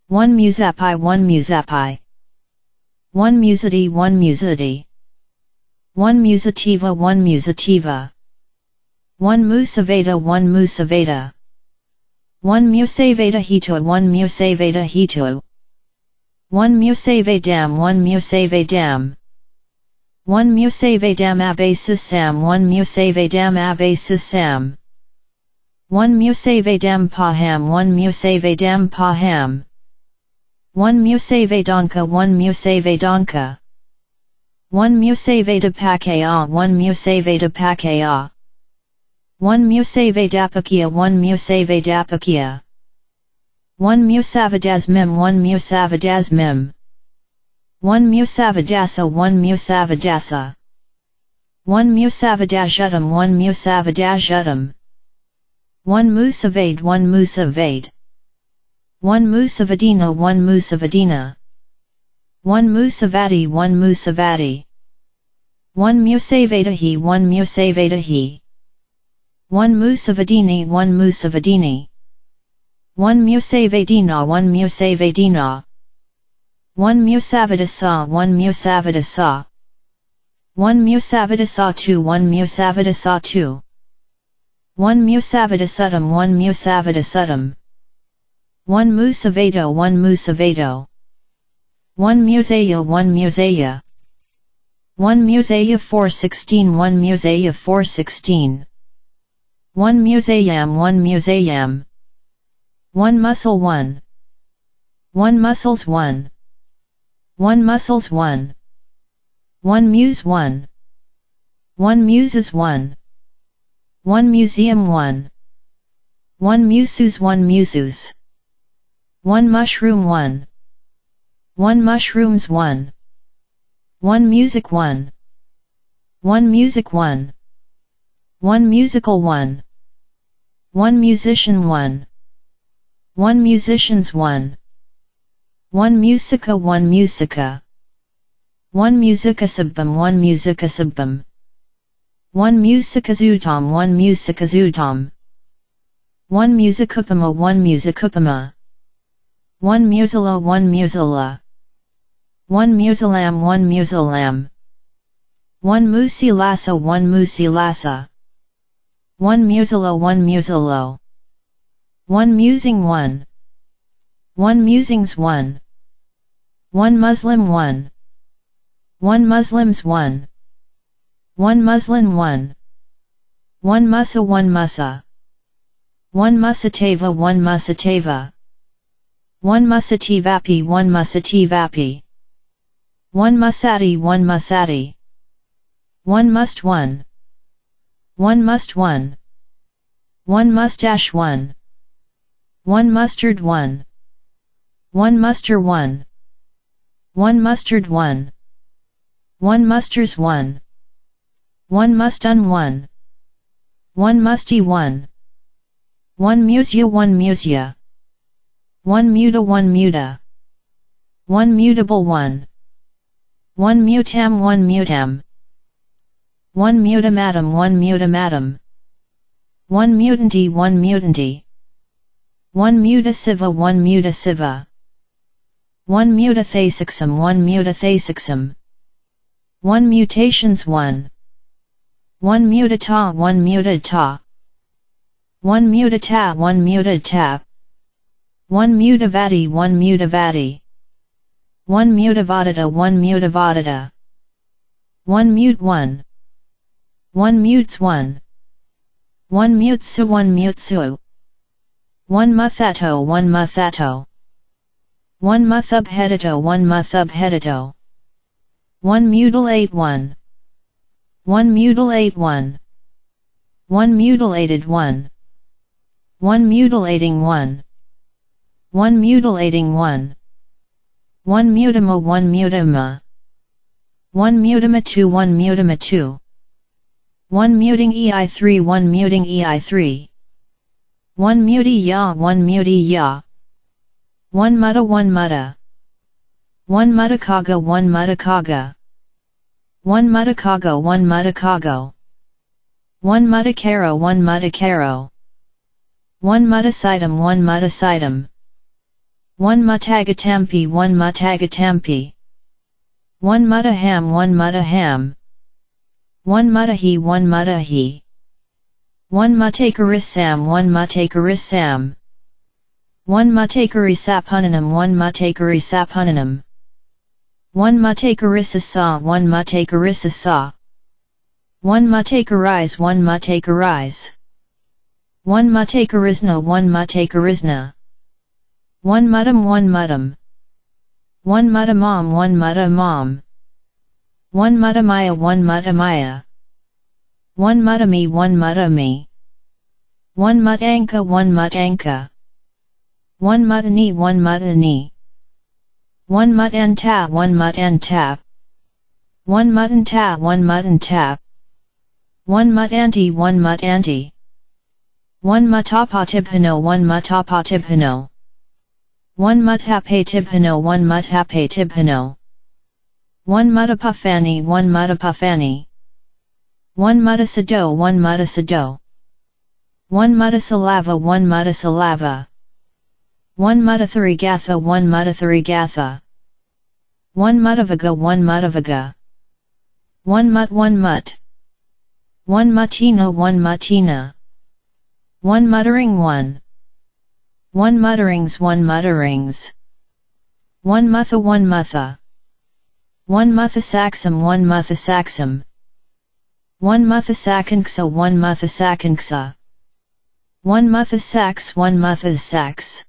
One Musapai, one Musapai. One Musati, one Musati. One Musativa, one Musativa. One Musaveda, one Musaveda. One Musaveda hito, one Musaveda hito. One Musave dam, one Musave dam. One Musave dam abe sisam, one Musave dam abe sisam. One Musave dam paham, one Musave dam paham. One Musave danka, one Musave danka. One Musave dapakaya, one Musave dapakaya. One Musave dapakia, one Musave dapakia. One Musavadasmem, one Musavadasmem. One Musavadasa, one Musavadasa. One Musavadashutam, one Musavadashutam. One Musavade, one Musavade. One Musavadina, one Musavadina. One Musavadi, one Musavadi. One Musavadahi, one Musavadahi. One Musavadini, one Musavadini. One Musavadina, one Musavadina. One Musavadasa, one Musavadasa. One Musavadasa two, one Musavadasa two. One Musavadasutam, one Musavadasutam. One Musavato, one Musavato. One Musaya, one Musaya. One Musaya four sixteen, one Musaya four sixteen. One Musayam, one Musayam. One Muscle one. One Muscles one. One Muscles one. One Muse one. One Muses one. One Museum one. One Musus, one Musus. One Mushroom one. One Mushrooms one. One Music one. One Music one. One Musical one. One Musician one. One Musicians one. One Musica, one Musica. One Musicasabam, one Musicasabam. One Musicasutam, one Musicasutam. One Musicupama, one Musicupama. One Musala, one Musala. One Musalam, one Musalam. One Musilasa, one Musilasa. One Musalo, one Musalo. One Musing one. One musings one. One Muslim one. One Muslims one. One Muslim one. One Musa one Musa. One Musatava one Musatava. One Musativapi one Musativapi. One Musati one Musati. One must one. One must one. One mustache one. One mustard one. One muster one. One mustard one. One musters one. One mustun one. One musty one. One musia one musia. One muta one muta. One mutable one. One mutam one mutam. One mutamatam one mutamatam. One mutanti one mutanti. One mutasiva one mutasiva. One mutathasiksam one mutathasiksam. One mutations one. One mutata one mutata. One mutata one mutata. One mutavati one mutavati. One mutavadata one mutavadata. One mute one. One mutes one. One mutsu one mutsu. One muthato one muthato. One muthubhedito one muthubhedito. One mutilate one. One mutilate one. One mutilated one. One mutilating one. One mutilating one. One mutama one mutama. One mutama two one mutama two. One muting E I three one muting E I three. One mutiya one mutiya. One mutta one mutta. One muttakāga one muttakāga. One muttakāgo one muttakāgo. One muttakaro one muttakaro. One muttasaitam one muttasaitam. One muttagatampi one muttagatampi. One muttaham one muttaham. One muttahi one muttahi. One muttakarissam one muttakarissam. One muttakarisappunnanam one muttakarisappunnanam. One muttakarissasa one muttakarissasa. One muttakarise one muttakarise. One muttakarisna one muttakarisna. One muttam one muttam. One muttamam one muttamam. One muttamaya one muttamaya. One muttami one muttami. One muttanka one muttanka. One muttani one muttani. One muttanta one muttanta. One muttanta one muttanta. One muttanti one muttanti. One muttapatibhano one muttapatibhano. One muttapatibhano one muttapatibhano. One muttapaphani one muttapaphani. One muttasado one muttasado. One muttasalava one muttasalava. One muttatharigatha one muttatharigatha. One muttavaga one muttavaga. One mutt one mutt. One muttina one muttina. One muttering one. One mutterings one mutterings. One mutta one mutta. One muttasaksam one muttasaksam. One muttasakankhsa one muttasakankhsa. One muttasaks one muttasaks.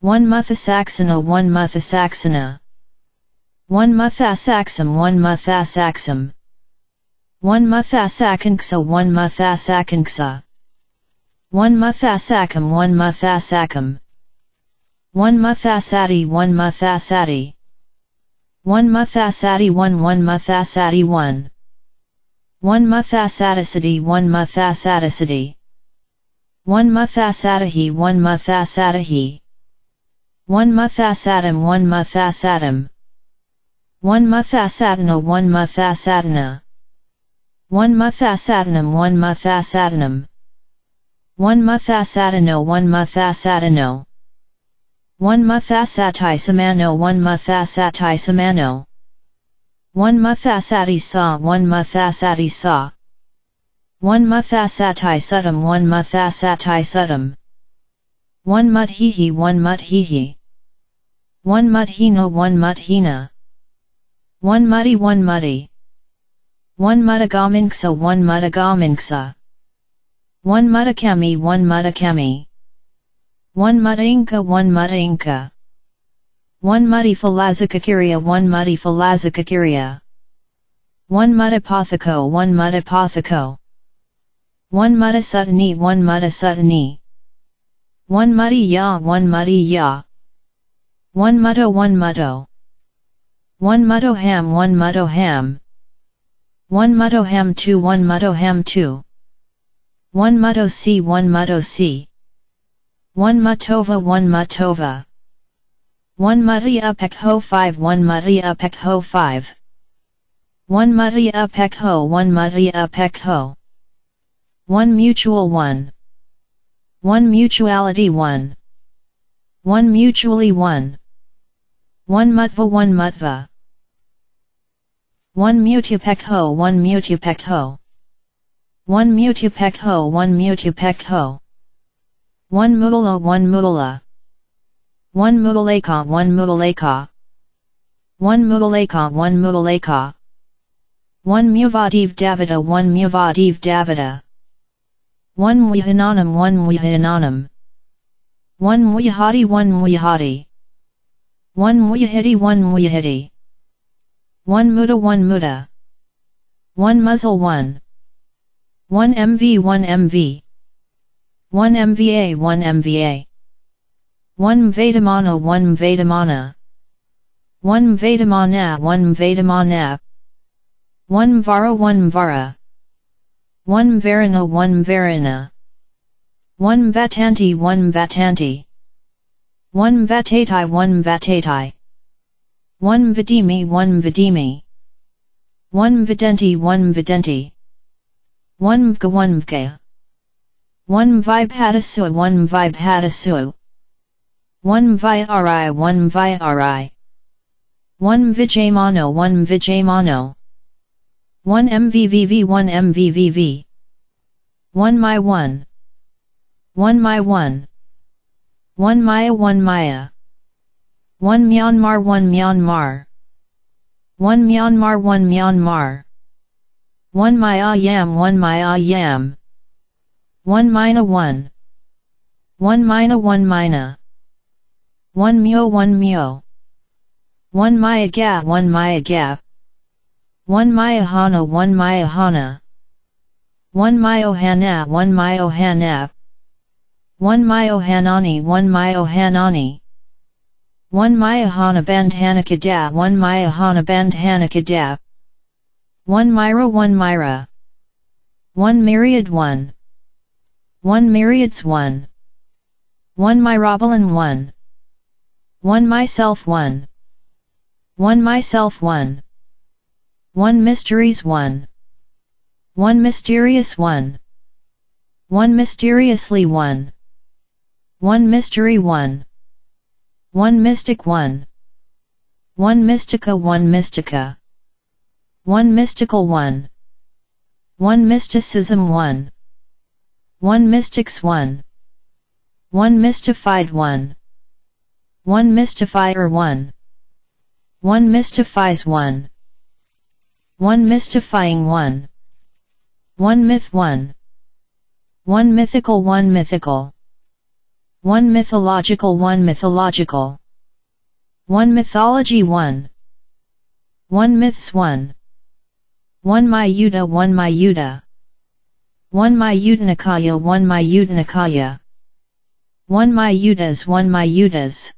One muttasaksana one muttasaksana. One muttasaksam one muttasaksam. One muttasakankhsa one muttasakankhsa. One muttasakam one muttasakam. One muttasati one muttasati. One muttasati one one muttasati one. One muttasatasati one muttasatasati. One muttasatahi one muttasatāhi. One muttasatam one muttasatam. One muttasatāna one muttasatāna. One muttasatanam one muttasatanam. One muttasatāno one muttasatāno. One muttasatāti samāno one muttasatāti samāno. One muttasāti sā one muttasāti sā. One muttasātāti satam one muttasātāti satam. One muthihi, one muthihi. One muthino, one muthina. One mutti, one mutti. One muttagāmiṃsa, one muttagāmiṃsa. One muttakami, one muttakami. One muttainka, one muttainka. One muttifalāsakakiriya, one muttifalāsakakiriya. One muttapāthako, one muttapāthako. One muttasutani, one muttasutani. One muttiyā, one muttiyā. One mutto, one mutto. One muttoham, one muttoham. One muttohamtu, one muttohamtu. One muttosi, one muttosi. One muttova, one muttova. One muttiyapekho, five, one muttiyapekho, five. One muttiyapekho, one muttiyapekho. One mutual, one. One mutuality, one. One mutually, one. One mutva, one mutva. One mutipekho, one mutipekho. One mutipekho, one mutipekho. One mudala, one mudala. One mudalekā, one mudalekā. One mudalekā, one mudalekā. One muvādivdavada, one muvādivdavada. One muhinanam, one muhinanam. One muyahati, one muyahati. One muyahiti, one muyahiti. One mutta, one mutta. One muzzle, one. One mv, one mv. One mva, one mva. One mvedamāno, one mvedamāna. One mvedamānā, one mvedamānā. One mvaro, one mvara. One mverano, one mverana. One mvatanti, one mvatanti. One mvatati, one mvatati. One mvadimi, one mvadimi. One mvadenti, one mvadenti. One mvka, one mvka. One mvipadasu, one mvipadasu. One mvyari, one mvyari. One mvijamāno, one mvijamāno. One mvvv, one mvvv. One my one. One my one. One maya, one maya. One Myanmar, one Myanmar. One Myanmar, one Myanmar. One mayayam, one mayayam. One mina, one. One mina, one mina. One myo, one myo. One mayagā, one mayagā. One mayahāna, one mayahāna. One mayohanā, one mayohanā. One mayohanāni, one mayohanāni. One mayahāna bandhanakkhadā, one mayahāna bandhanakkhadā. One myra, one myra. One myriad, one. One myriads, one. One myrabalan, one. One myself, one. One myself, one. One mysteries, one. One mysterious, one. One mysteriously, one. One mystery, one. One mystic, one. One mystica, one mystica. One mystical, one. One mysticism, one. One mystics, one. One mystified, one. One mystifier, one. One mystifies, one. One mystifying, one. One myth, one. One mythical, one mythical. One mythological, one mythological. One mythology, one. One myths, one. One mayuta, one mayuta. One mayuta nikāya, one mayuta nikāya. One mayutas, one mayutas.